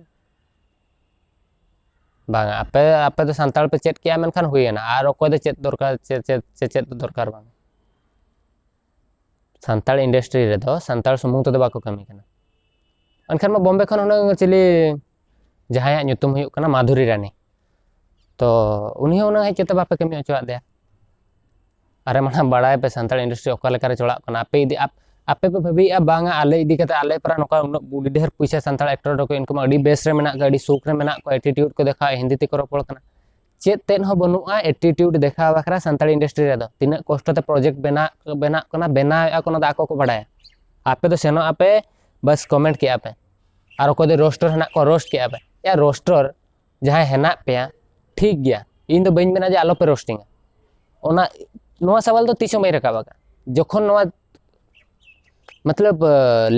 ᱵᱟᱝᱟ, ᱟᱯᱮ ᱟᱯᱮ ᱫᱚ ᱥᱟᱱᱛᱟᱲ ᱯᱮ ᱪᱮᱫ ᱠᱮᱜᱼᱟ, ᱢᱮᱱᱠᱷᱟᱱ ᱦᱩᱭᱮᱱᱟ, ᱟᱨ ᱚᱠᱚᱭ ᱫᱚ ᱪᱮᱫ ᱫᱚᱨᱠᱟᱨ, ᱪᱮᱫ ᱪᱮᱫ ᱪᱮᱫ ᱪᱮᱫ ᱫᱚᱨᱠᱟᱨ ᱵᱟᱝ᱾ ᱥᱟᱱᱛᱟᱲ ᱤᱱᱰᱟᱥᱴᱨᱤ ᱨᱮᱫᱚ ᱥᱟᱱᱛᱟᱲ ᱥᱩᱢᱩᱝ ᱛᱮᱫᱚ ᱵᱟᱠᱚ ᱠᱟᱹᱢᱤ ᱠᱟᱱᱟ᱾ ᱮᱱᱠᱷᱟᱱ ᱢᱟ ᱵᱚᱢᱵᱮ ᱠᱷᱚᱱ ᱦᱩᱱᱟᱹᱝ ᱪᱤᱞᱤ ᱡᱟᱦᱟᱸᱭᱟᱜ ᱧᱩᱛᱩᱢ ᱦᱩᱭᱩᱜ ᱠᱟᱱᱟ ᱢᱟᱫᱷᱩᱨᱤ ᱨᱟᱱᱤ, ᱛᱚ ᱩᱱᱤ ᱦᱚᱸ ᱦᱩᱱᱟᱹᱝ ᱦᱮᱡ ᱠᱟᱛᱮ ᱵᱟᱯᱮ ᱠᱟᱹᱢᱤ ᱦᱚᱪᱚᱣᱟᱫ ᱫᱮᱭᱟ? ᱟᱨᱮ ᱢᱟᱲᱟᱝ ᱵᱟᱲᱟᱭ ᱯᱮ ᱥᱟᱱᱛᱟᱲ ᱤᱱᱰᱟᱥᱴᱨᱤ ᱚᱠᱟ ᱞᱮᱠᱟᱨᱮ ᱪᱟᱞᱟᱜ ᱠᱟᱱᱟ᱾ ᱟᱯᱮ ᱤᱫᱤ ᱟᱯ- ᱟᱯᱮ ᱯᱮ ᱵᱷᱟᱹᱵᱤᱭᱮᱫᱼᱟ ᱵᱟᱝᱟ ᱟᱞᱮ ᱤᱫᱤ ᱠᱟᱛᱮ ᱟᱞᱮ ᱯᱟᱨᱟ ᱱᱚᱝᱠᱟ ᱩᱱᱟᱹᱜ ᱟᱹᱰᱤ ᱰᱷᱮᱨ ᱯᱩᱭᱥᱟᱹ ᱥᱟᱱᱛᱟᱲ ᱮᱠᱴᱚᱨ ᱫᱚᱠᱚ ᱤᱱᱠᱟᱢᱟ, ᱟᱹᱰᱤ ᱵᱮᱥ ᱨᱮ ᱢᱮᱱᱟᱜ ᱠᱚᱣᱟ, ᱟᱹᱰᱤ ᱥᱩᱠ ᱨᱮ ᱢᱮᱱᱟᱜ ᱠᱚᱣᱟ, ᱮᱴᱤᱴᱤᱭᱩᱰ ᱠᱚ ᱫᱮᱠᱷᱟᱣᱟ, ᱦᱤᱱᱫᱤ ᱛᱮᱠᱚ ᱨᱚᱯᱚᱲ ᱠᱟᱱᱟ᱾ ᱪᱮᱫ ᱛᱮᱫ ᱦᱚᱸ ᱵᱟᱹᱱᱩᱜᱼᱟ ᱮᱴᱤᱴᱤᱭᱩᱰ ᱫᱮᱠᱷᱟᱣ ᱵᱟᱠᱷᱨᱟ ᱥᱟᱱᱛᱟᱲᱤ ᱤᱱᱰᱟᱥᱴᱨᱤ ᱨᱮᱫᱚ᱾ ᱛᱤᱱᱟᱹᱜ ᱠᱚᱥᱴᱚ ᱛᱮ ᱯᱨᱚᱡᱮᱠᱴ ᱵᱮᱱᱟᱜ ᱵᱮᱱᱟᱜ ᱠᱟᱱᱟ, ᱵᱮᱱᱟᱣᱮᱫᱼᱟ ᱠᱚ, ᱚᱱᱟ ᱫᱚ ᱟᱠᱚ ᱠᱚ ᱵᱟᱰᱟᱭᱟ᱾ ᱟᱯᱮ ᱫᱚ ᱥᱮᱱᱚᱜ ᱟᱯᱮ, ᱵᱟᱥ ᱠᱚᱢᱮᱱᱴ ᱠᱮᱜᱼᱟ ᱯᱮ, ᱟᱨ ᱚᱠᱚᱭ ᱫᱚ ᱨᱳᱥᱴᱚᱨ ᱦᱮᱱᱟᱜ ᱠᱚᱣᱟ, ᱨᱳᱥᱴ ᱠᱮᱜᱼᱟ ᱯᱮ᱾ ᱭᱟ ᱨᱳᱥᱴᱚᱨ ᱡᱟᱦᱟᱸᱭ ᱦᱮᱱᱟᱜ ᱯᱮᱭᱟ, ᱴᱷᱤᱠ ᱜᱮᱭᱟ, ᱤᱧ ᱫᱚ ᱵᱟᱹᱧ ᱢᱮᱱᱟ ᱡᱮ ᱟᱞᱚᱯᱮ ᱨᱳᱥᱴᱤᱝᱟ᱾ ᱚᱱᱟ, ᱱᱚᱣᱟ ᱥᱟᱣᱟᱞ ᱫᱚ ᱛᱤᱥ ᱦᱚᱸ ᱵᱟᱹᱧ ᱨᱟᱠᱟᱵ ᱟᱠᱟᱫᱼᱟ᱾ ᱡᱚᱠᱷᱚᱱ ᱱᱚᱣᱟ ᱢᱚᱛᱞᱚᱵ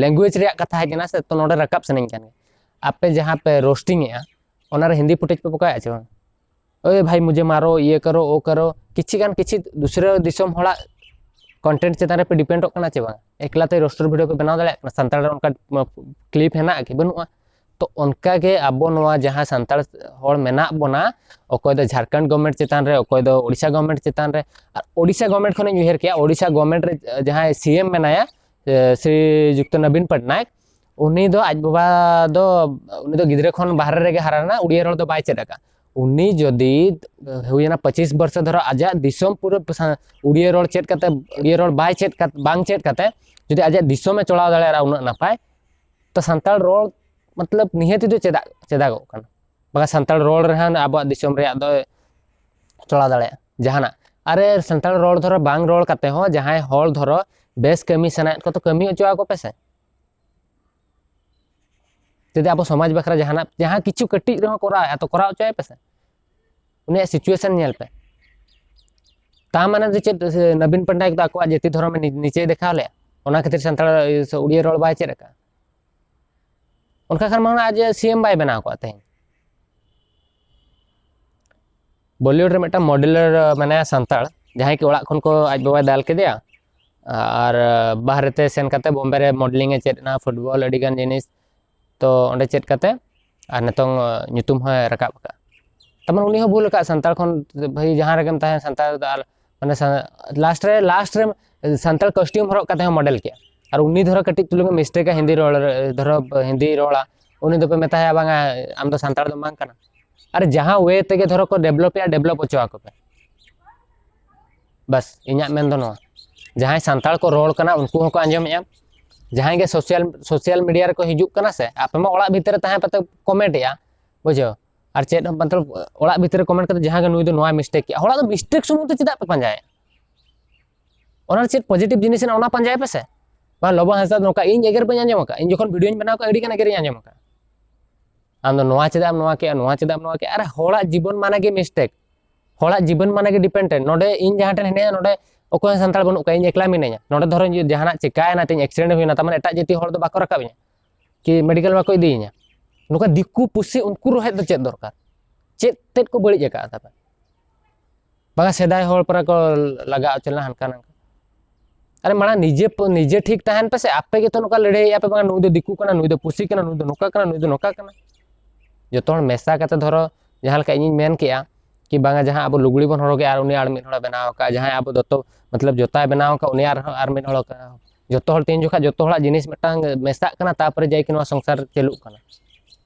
ᱞᱮᱝᱜᱩᱭᱮᱡᱽ ᱨᱮᱭᱟᱜ ᱠᱟᱛᱷᱟ ᱦᱮᱡ ᱮᱱᱟ ᱥᱮ, ᱛᱚ ᱱᱚᱰᱮ ᱨᱟᱠᱟᱵ ᱥᱟᱱᱟᱧ ᱠᱟᱱ ᱜᱮᱭᱟ᱾ ᱟᱯᱮ ᱡᱟᱦᱟᱸ ᱯᱮ ᱨᱳᱥᱴᱤᱝ ᱮᱜᱼᱟ, ᱚᱱᱟᱨᱮ ᱦᱤᱱᱫᱤ ᱯᱷᱩᱴᱮᱡᱽ ᱯᱮ ᱯᱚᱠᱟᱣᱮᱫᱼᱟ ᱪᱮ ᱵᱟᱝ? ᱳᱭ ᱵᱷᱟᱭ ᱢᱩᱡᱷᱮ ᱢᱟᱨᱳ, ᱤᱭᱟᱹ ᱠᱟᱨᱳ, ᱳ ᱠᱟᱨᱳ, ᱠᱤᱪᱷᱤ ᱜᱟᱱ ᱠᱤᱪᱷᱤ ᱫᱩᱥᱨᱟᱹ ᱫᱤᱥᱚᱢ ᱦᱚᱲᱟᱜ ᱠᱚᱱᱴᱮᱱᱴ ᱪᱮᱛᱟᱱ ᱨᱮᱯᱮ ᱰᱤᱯᱮᱱᱰᱚᱜ ᱠᱟᱱᱟ ᱪᱮ ᱵᱟᱝ? ᱮᱠᱞᱟ ᱛᱮ ᱨᱳᱥᱴᱟᱨ ᱵᱷᱤᱰᱤᱭᱳ ᱯᱮ ᱵᱮᱱᱟᱣ ᱫᱟᱲᱮᱭᱟᱜ ᱠᱟᱱᱟ? ᱥᱟᱱᱛᱟᱲ ᱨᱮ ᱚᱱᱠᱟ ᱠᱞᱤᱯ ᱦᱮᱱᱟᱜᱼᱟ ᱠᱤ? ᱵᱟᱹᱱᱩᱜᱼᱟ᱾ ᱛᱚ ᱚᱱᱠᱟ ᱜᱮ ᱟᱵᱚ ᱱᱚᱣᱟ ᱡᱟᱦᱟᱸ ᱥᱟᱱᱛᱟᱲ ᱦᱚᱲ ᱢᱮᱱᱟᱜ ᱵᱚᱱᱟ, ᱚᱠᱚᱭ ᱫᱚ ᱡᱷᱟᱲᱠᱷᱚᱸᱰ ᱜᱚᱵᱷᱢᱮᱱᱴ ᱪᱮᱛᱟᱱ ᱨᱮ, ᱚᱠᱚᱭ ᱫᱚ ᱳᱰᱤᱥᱟ ᱜᱚᱵᱷᱢᱮᱱᱴ ᱪᱮᱛᱟᱱ ᱨᱮ, ᱟᱨ ᱳᱰᱤᱥᱟ ᱜᱚᱵᱷᱢᱮᱱᱴ ᱠᱷᱚᱱᱤᱧ ᱩᱭᱦᱟᱹᱨ ᱠᱮᱜᱼᱟ, ᱳᱰᱤᱥᱟ ᱜᱚᱵᱷᱢᱮᱱᱴ ᱨᱮ ᱡᱟᱦᱟᱸᱭ ᱥᱤ ᱮᱢ ᱢᱮᱱᱟᱭᱟ, ᱮ, ᱥᱨᱤ ᱡᱩᱠᱛᱚ ᱱᱚᱵᱤᱱ ᱯᱚᱴᱱᱟᱭᱮᱠ, ᱩᱱᱤ ᱫᱚ ᱟᱡ ᱵᱟᱵᱟ ᱫᱚ, ᱩᱱᱤ ᱫᱚ ᱜᱤᱫᱽᱨᱟᱹ ᱠᱷᱚᱱ ᱵᱟᱦᱨᱮ ᱨᱮᱜᱮ ᱦᱟᱨᱟ ᱞᱮᱱᱟ, ᱩᱲᱤᱭᱟ ᱨᱚᱲ ᱫᱚ ᱵᱟᱭ ᱪᱮᱫ ᱟᱠᱟᱫ᱾ ᱩᱱᱤ ᱡᱩᱫᱤ ᱦᱩᱭᱮᱱᱟ ᱯᱚᱸᱪᱤᱥ ᱵᱚᱨᱥᱚ ᱫᱷᱚᱨᱚ ᱟᱡᱟᱜ ᱫᱤᱥᱚᱢ ᱯᱩᱨᱟᱹ ᱥᱟ-, ᱩᱲᱤᱭᱟ ᱨᱚᱲ ᱪᱮᱫ ᱠᱟᱛᱮ, ᱩᱲᱤᱭᱟ ᱨᱚᱲ ᱵᱟᱭ ᱪᱮᱫ ᱠᱟᱛᱮ, ᱵᱟᱝ ᱪᱮᱫ ᱠᱟᱛᱮ ᱡᱩᱫᱤ ᱟᱡᱟᱜ ᱫᱤᱥᱚᱢᱮ ᱪᱟᱞᱟᱣ ᱫᱟᱲᱮᱭᱟᱜᱼᱟ ᱩᱱᱟᱹᱜ ᱱᱟᱯᱟᱭ, ᱛᱚ ᱥᱟᱱᱛᱟᱲ ᱨᱚᱲ ᱢᱚᱛᱞᱚᱵ ᱱᱤᱦᱟᱹᱛ ᱫᱚ ᱪᱮᱫᱟᱜ, ᱪᱮᱫᱟᱜᱚᱜ ᱠᱟᱱᱟ? ᱵᱟᱠᱷᱟᱱ ᱥᱟᱱᱛᱟᱲ ᱨᱚᱲ ᱨᱮᱦᱚᱸ ᱟᱵᱚᱣᱟᱜ ᱫᱤᱥᱚᱢ ᱨᱮᱭᱟᱜ ᱫᱚ ᱪᱟᱞᱟᱣ ᱫᱟᱲᱮᱭᱟᱜᱼᱟ ᱡᱟᱦᱟᱱᱟᱜ᱾ ᱟᱨᱮ ᱥᱟᱱᱛᱟᱲ ᱨᱚᱲ ᱫᱷᱚᱨᱚ ᱵᱟᱝ ᱨᱚᱲ ᱠᱟᱛᱮ ᱦᱚᱸ ᱡᱟᱦᱟᱸᱭ ᱦᱚᱲ ᱫᱷᱚᱨᱚ ᱵᱮᱥ ᱠᱟᱹᱢᱤ ᱥᱟᱱᱟᱭᱮᱫ ᱠᱚ, ᱛᱚ ᱠᱟᱹᱢᱤ ᱦᱚᱪᱚ ᱟᱠᱚ ᱯᱮ ᱥᱮ᱾ ᱡᱩᱫᱤ ᱟᱵᱚ ᱥᱚᱢᱟᱡᱽ ᱵᱟᱠᱷᱨᱟ ᱡᱟᱦᱟᱱᱟᱜ, ᱡᱟᱦᱟᱸ ᱠᱤᱪᱷᱩ ᱠᱟᱹᱴᱤᱡ ᱨᱮᱦᱚᱸ ᱠᱚᱨᱟᱣᱮᱫᱼᱟ, ᱛᱚ ᱠᱚᱨᱟᱣ ᱦᱚᱪᱚᱭ ᱯᱮ ᱥᱮ᱾ ᱩᱱᱤᱭᱟᱜ ᱥᱤᱪᱩᱭᱮᱥᱚᱱ ᱧᱮᱞ ᱯᱮ᱾ ᱛᱟ ᱢᱟᱱᱮ ᱫᱚ ᱪᱮᱫ, ᱥᱮ ᱱᱚᱵᱤᱱ ᱯᱚᱴᱱᱟᱭᱮᱠ ᱫᱚ ᱟᱠᱚᱣᱟᱜ ᱡᱟᱹᱛᱤ ᱫᱷᱚᱨᱚᱢ ᱱᱤ-, ᱱᱤᱪᱮᱭ ᱫᱮᱠᱷᱟᱣ ᱞᱮᱫᱼᱟ, ᱚᱱᱟ ᱠᱷᱟᱹᱛᱤᱨ ᱥᱟᱱᱛᱟᱲ ᱥᱮ ᱩᱲᱤᱭᱟ ᱨᱚᱲ ᱵᱟᱭ ᱪᱮᱫ ᱟᱠᱟᱫᱼᱟ? ᱚᱱᱠᱟ ᱠᱷᱟᱱ ᱢᱟ ᱟᱡ ᱥᱤ ᱮᱢ ᱵᱟᱭ ᱵᱮᱱᱟᱣ ᱠᱚᱜᱼᱟ ᱛᱮᱦᱮᱧ᱾ ᱵᱚᱞᱤᱣᱩᱰ ᱨᱮ ᱢᱤᱫᱴᱟᱝ ᱢᱚᱰᱮᱞᱟᱨ ᱢᱮᱱᱟᱭᱟ ᱥᱟᱱᱛᱟᱲ, ᱡᱟᱦᱟᱸᱭ ᱠᱤ ᱚᱲᱟᱜ ᱠᱷᱚᱱ ᱠᱚ ᱟᱡ ᱵᱟᱵᱟᱭ ᱫᱟᱞ ᱠᱮᱫᱮᱭᱟ, ᱟᱨ ᱵᱟᱦᱨᱮ ᱛᱮ ᱥᱮᱱ ᱠᱟᱛᱮ ᱵᱚᱢᱵᱮ ᱨᱮ ᱢᱚᱰᱮᱞᱤᱝ ᱮ ᱪᱮᱫ ᱮᱱᱟ, ᱯᱷᱩᱴᱵᱚᱞ, ᱟᱹᱰᱤ ᱜᱟᱱ ᱡᱤᱱᱤᱥ᱾ ᱛᱚ ᱚᱸᱰᱮ ᱪᱮᱫ ᱠᱟᱛᱮ ᱟᱨ ᱱᱤᱛᱚᱝ, ᱟ, ᱧᱩᱛᱩᱢ ᱦᱚᱸᱭ ᱨᱟᱠᱟᱵ ᱟᱠᱟᱫ᱾ ᱛᱟᱨᱢᱟᱱᱮ ᱩᱱᱤ ᱦᱚᱸ ᱵᱷᱩᱞ ᱟᱠᱟᱫ, ᱥᱟᱱᱛᱟᱲ ᱠᱷᱚᱱ ᱵᱷᱟᱹᱜᱤ ᱡᱟᱦᱟᱸ ᱨᱮᱜᱮᱢ ᱛᱟᱦᱮᱸ ᱥᱟᱱᱛᱟᱲ ᱫᱚ, ᱟᱨ ᱢᱟᱱᱮ ᱥᱟ-, ᱞᱟᱥᱴ ᱨᱮ, ᱞᱟᱥᱴ ᱨᱮ ᱥᱟᱱᱛᱟᱲ ᱠᱚᱥᱴᱤᱭᱩᱢ ᱦᱚᱨᱚᱜ ᱠᱟᱛᱮ ᱦᱚᱸ ᱢᱚᱰᱮᱞ ᱠᱮᱜᱼᱟ᱾ ᱟᱨ ᱩᱱᱤ ᱫᱷᱚᱨᱚ ᱠᱟᱹᱴᱤᱡ ᱪᱩᱞᱩᱝ ᱮ ᱢᱤᱥᱴᱮᱠᱟ ᱦᱤᱱᱫᱤ ᱨᱚᱲ ᱨᱮ, ᱫᱷᱚᱨᱚ ᱦᱤᱱᱫᱤ ᱨᱚᱲᱟ, ᱩᱱᱤ ᱫᱚᱯᱮ ᱢᱮᱛᱟᱭᱟ, "ᱵᱟᱝᱟ, ᱟᱢ ᱫᱚ ᱥᱟᱱᱛᱟᱲ ᱫᱚ ᱵᱟᱝ ᱠᱟᱱᱟ᱾" ᱟᱨ ᱡᱟᱦᱟᱸ ᱣᱮ ᱛᱮᱜᱮ ᱫᱷᱚᱨᱚ ᱠᱚ ᱰᱮᱵᱷᱞᱚᱯᱮᱜᱼᱟ, ᱰᱮᱵᱷᱞᱚᱯ ᱦᱚᱪᱚ ᱟᱠᱚ ᱯᱮ᱾ ᱵᱟᱥ, ᱤᱧᱟᱹᱜ ᱢᱮᱱ ᱫᱚ ᱱᱚᱣᱟ, ᱡᱟᱦᱟᱸᱭ ᱥᱟᱱᱛᱟᱲ ᱠᱚ ᱨᱚᱲ ᱠᱟᱱᱟ, ᱩᱱᱠᱩ ᱦᱚᱸᱠᱚ ᱟᱸᱡᱚᱢᱮᱜᱼᱟ᱾ ᱡᱟᱦᱟᱸᱭ ᱜᱮ ᱥᱳᱥᱟᱞ, ᱥᱳᱥᱟᱞ ᱢᱤᱰᱤᱭᱟ ᱨᱮᱠᱚ ᱦᱤᱡᱩᱜ ᱠᱟᱱᱟ ᱥᱮ, ᱟᱯᱮ ᱢᱟ ᱚᱲᱟᱜ ᱵᱷᱤᱛᱤᱨ ᱨᱮ ᱛᱟᱦᱮᱸ ᱠᱟᱛᱮ ᱠᱚᱢᱮᱱᱴ ᱮᱜᱼᱟ, ᱵᱩᱡᱷᱟᱹᱣ? ᱟᱨ ᱪᱮᱫ ᱢᱚᱛᱞᱚᱵ ᱚᱲᱟᱜ ᱵᱷᱤᱛᱨᱤ ᱨᱮ ᱠᱚᱢᱮᱱᱴ ᱠᱟᱛᱮ ᱡᱟᱦᱟᱸ ᱜᱮ ᱱᱩᱭ ᱫᱚ ᱱᱚᱣᱟ ᱢᱤᱥᱴᱮᱠ ᱠᱮᱜᱼᱟ, ᱦᱚᱲᱟᱜ ᱫᱚ ᱢᱤᱥᱴᱮᱠ ᱥᱩᱢᱩᱝ ᱛᱮ ᱪᱮᱫᱟᱜ ᱯᱮ ᱯᱟᱸᱡᱟᱭᱟ? ᱚᱱᱟ ᱨᱮ ᱪᱮᱫ ᱯᱚᱡᱤᱴᱤᱵᱷ ᱡᱤᱱᱤᱥ ᱦᱮᱱᱟᱜᱼᱟ ᱚᱱᱟ ᱯᱟᱸᱡᱟᱭ ᱯᱮᱥᱮ᱾ ᱵᱟᱝ ᱞᱚᱵᱚ ᱦᱟᱸᱥᱫᱟ ᱫᱚ ᱱᱚᱝᱠᱟ, ᱤᱧ ᱮᱜᱮᱨ ᱵᱟᱹᱧ ᱟᱸᱡᱚᱢ ᱟᱠᱟᱫ, ᱤᱧ ᱡᱚᱠᱷᱚᱱ ᱵᱷᱤᱰᱤᱭᱳᱧ ᱵᱮᱱᱟᱣ ᱠᱟᱜᱼᱟ ᱟᱹᱰᱤ ᱜᱟᱱ ᱮᱜᱮᱨᱤᱧ ᱟᱸᱡᱚᱢ ᱟᱠᱟᱫ᱾ ᱟᱢ ᱫᱚ ᱱᱚᱣᱟ ᱪᱮᱫᱟᱜ ᱮᱢ ᱱᱚᱣᱟ ᱠᱮᱜᱼᱟ, ᱱᱚᱣᱟ ᱪᱮᱫᱟᱜ ᱮᱢ ᱱᱚᱣᱟ ᱠᱮᱜᱼᱟ? ᱟᱨᱮ ᱦᱚᱲᱟᱜ ᱡᱤᱵᱚᱱ ᱢᱟᱱᱮ ᱜᱮ ᱢᱤᱥᱴᱮᱠ, ᱦᱚᱲᱟᱜ ᱡᱤᱵᱚᱱ ᱢᱟᱱᱮ ᱜᱮ ᱰᱤᱯᱮᱱᱰᱮᱱᱴ᱾ ᱱᱚᱰᱮ ᱤᱧ ᱡᱟᱦᱟᱸ ᱴᱷᱮᱱ ᱦᱤᱱᱟᱹᱧᱟ ᱱᱚᱰᱮ ᱚᱠᱚᱭ ᱦᱚᱸ ᱥᱟᱱᱛᱟᱲ ᱵᱟᱹᱱᱩᱜ ᱠᱚᱣᱟ, ᱤᱧ ᱮᱠᱞᱟ ᱢᱤᱱᱟᱹᱧᱟ᱾ ᱱᱚᱰᱮ ᱫᱷᱚᱨᱚ ᱡᱟᱦᱟᱱᱟᱜ ᱪᱤᱠᱟᱭᱮᱱᱟ ᱛᱤᱧ, ᱮᱠᱥᱤᱰᱮᱱᱴ ᱦᱩᱭᱱᱟ, ᱛᱟᱨ ᱢᱟᱱᱮ ᱮᱴᱟᱜ ᱡᱟᱹᱛᱤ ᱦᱚᱲ ᱫᱚ ᱵᱟᱠᱚ ᱨᱟᱠᱟᱵ ᱤᱧᱟ ᱠᱤ ᱢᱮᱰᱤᱠᱮᱞ ᱵᱟᱠᱚ ᱤᱫᱤᱭᱤᱧᱟ? ᱱᱚᱝᱠᱟ ᱫᱤᱠᱩ ᱯᱩᱥᱤ ᱩᱱᱠᱩ ᱨᱚᱦᱮᱫ ᱫᱚ ᱪᱮᱫ ᱫᱚᱨᱠᱟᱨ? ᱪᱮᱫ ᱛᱮᱫ ᱠᱚ ᱵᱟᱹᱲᱤᱡ ᱟᱠᱟᱫᱼᱟ ᱛᱟᱯᱮ? ᱵᱟᱝᱟ ᱥᱮᱫᱟᱭ ᱦᱚᱲ ᱯᱟᱨᱟ ᱠᱚ ᱞᱟᱜᱟ ᱦᱚᱪᱚ ᱞᱮᱱᱟ ᱦᱟᱱᱠᱟ ᱱᱟᱝᱠᱟ᱾ ᱟᱨᱮ ᱢᱟᱲᱟᱝ ᱱᱤᱡᱮ ᱯ- ᱱᱤᱡᱮ ᱴᱷᱤᱠ ᱛᱟᱦᱮᱱ ᱯᱮᱥᱮ, ᱟᱯᱮ ᱜᱮᱛᱚ ᱱᱚᱝᱠᱟ ᱞᱟᱹᱲᱦᱟᱹᱭᱮᱫᱼᱟ ᱯᱮ, ᱵᱟᱝᱟ ᱱᱩᱭ ᱫᱚ ᱫᱤᱠᱩ ᱠᱟᱱᱟ, ᱱᱩᱭ ᱫᱚ ᱯᱩᱥᱤ ᱠᱟᱱᱟ, ᱱᱩᱭ ᱫᱚ ᱱᱚᱝᱠᱟ ᱠᱟᱱᱟ, ᱱᱩᱭ ᱫᱚ ᱱᱚᱝᱠᱟ ᱠᱟᱱᱟ᱾ ᱡᱚᱛᱚ ᱦᱚᱲ ᱢᱮᱥᱟ ᱠᱟᱛᱮ ᱫᱷᱚᱨᱚ ᱡᱟᱦᱟᱸ ᱞᱮᱠᱟ ᱤᱧᱤᱧ ᱢᱮᱱ ᱠᱮᱜᱼᱟ ᱠᱤ ᱵᱟᱝᱟ ᱡᱟᱦᱟᱸ ᱟᱵᱚ ᱞᱩᱜᱽᱲᱤ ᱵᱚᱱ ᱦᱚᱨᱚᱜᱮᱜᱼᱟ ᱟᱨ ᱩᱱᱤ ᱟᱨ ᱢᱤᱫ ᱦᱚᱲᱮ ᱵᱮᱱᱟᱣ ᱟᱠᱟᱫᱼᱟ, ᱡᱟᱦᱟᱸᱭ ᱟᱵᱚ ᱫᱚᱛᱚ ᱢᱚᱛᱞᱚᱵ ᱡᱚᱛᱟᱭ ᱵᱮᱱᱟᱣ ᱟᱠᱟᱫ ᱩᱱᱤ ᱟᱨᱦᱚᱸ ᱟᱨ ᱢᱤᱫ ᱦᱚᱲ ᱠᱟᱱᱟ᱾ ᱡᱚᱛᱚ ᱦᱚᱲ ᱛᱤᱱ ᱡᱚᱠᱷᱟ ᱡᱚᱛᱚ ᱦᱚᱲᱟᱜ ᱡᱤᱱᱤᱥ ᱢᱤᱫᱴᱟᱝ ᱢᱮᱥᱟᱜ ᱠᱟᱱᱟ ᱛᱟᱨᱯᱚᱨᱮ ᱡᱟᱭ ᱠᱤ ᱱᱚᱣᱟ ᱥᱚᱝᱥᱟᱨ ᱪᱟᱹᱞᱩᱜ ᱠᱟᱱᱟ᱾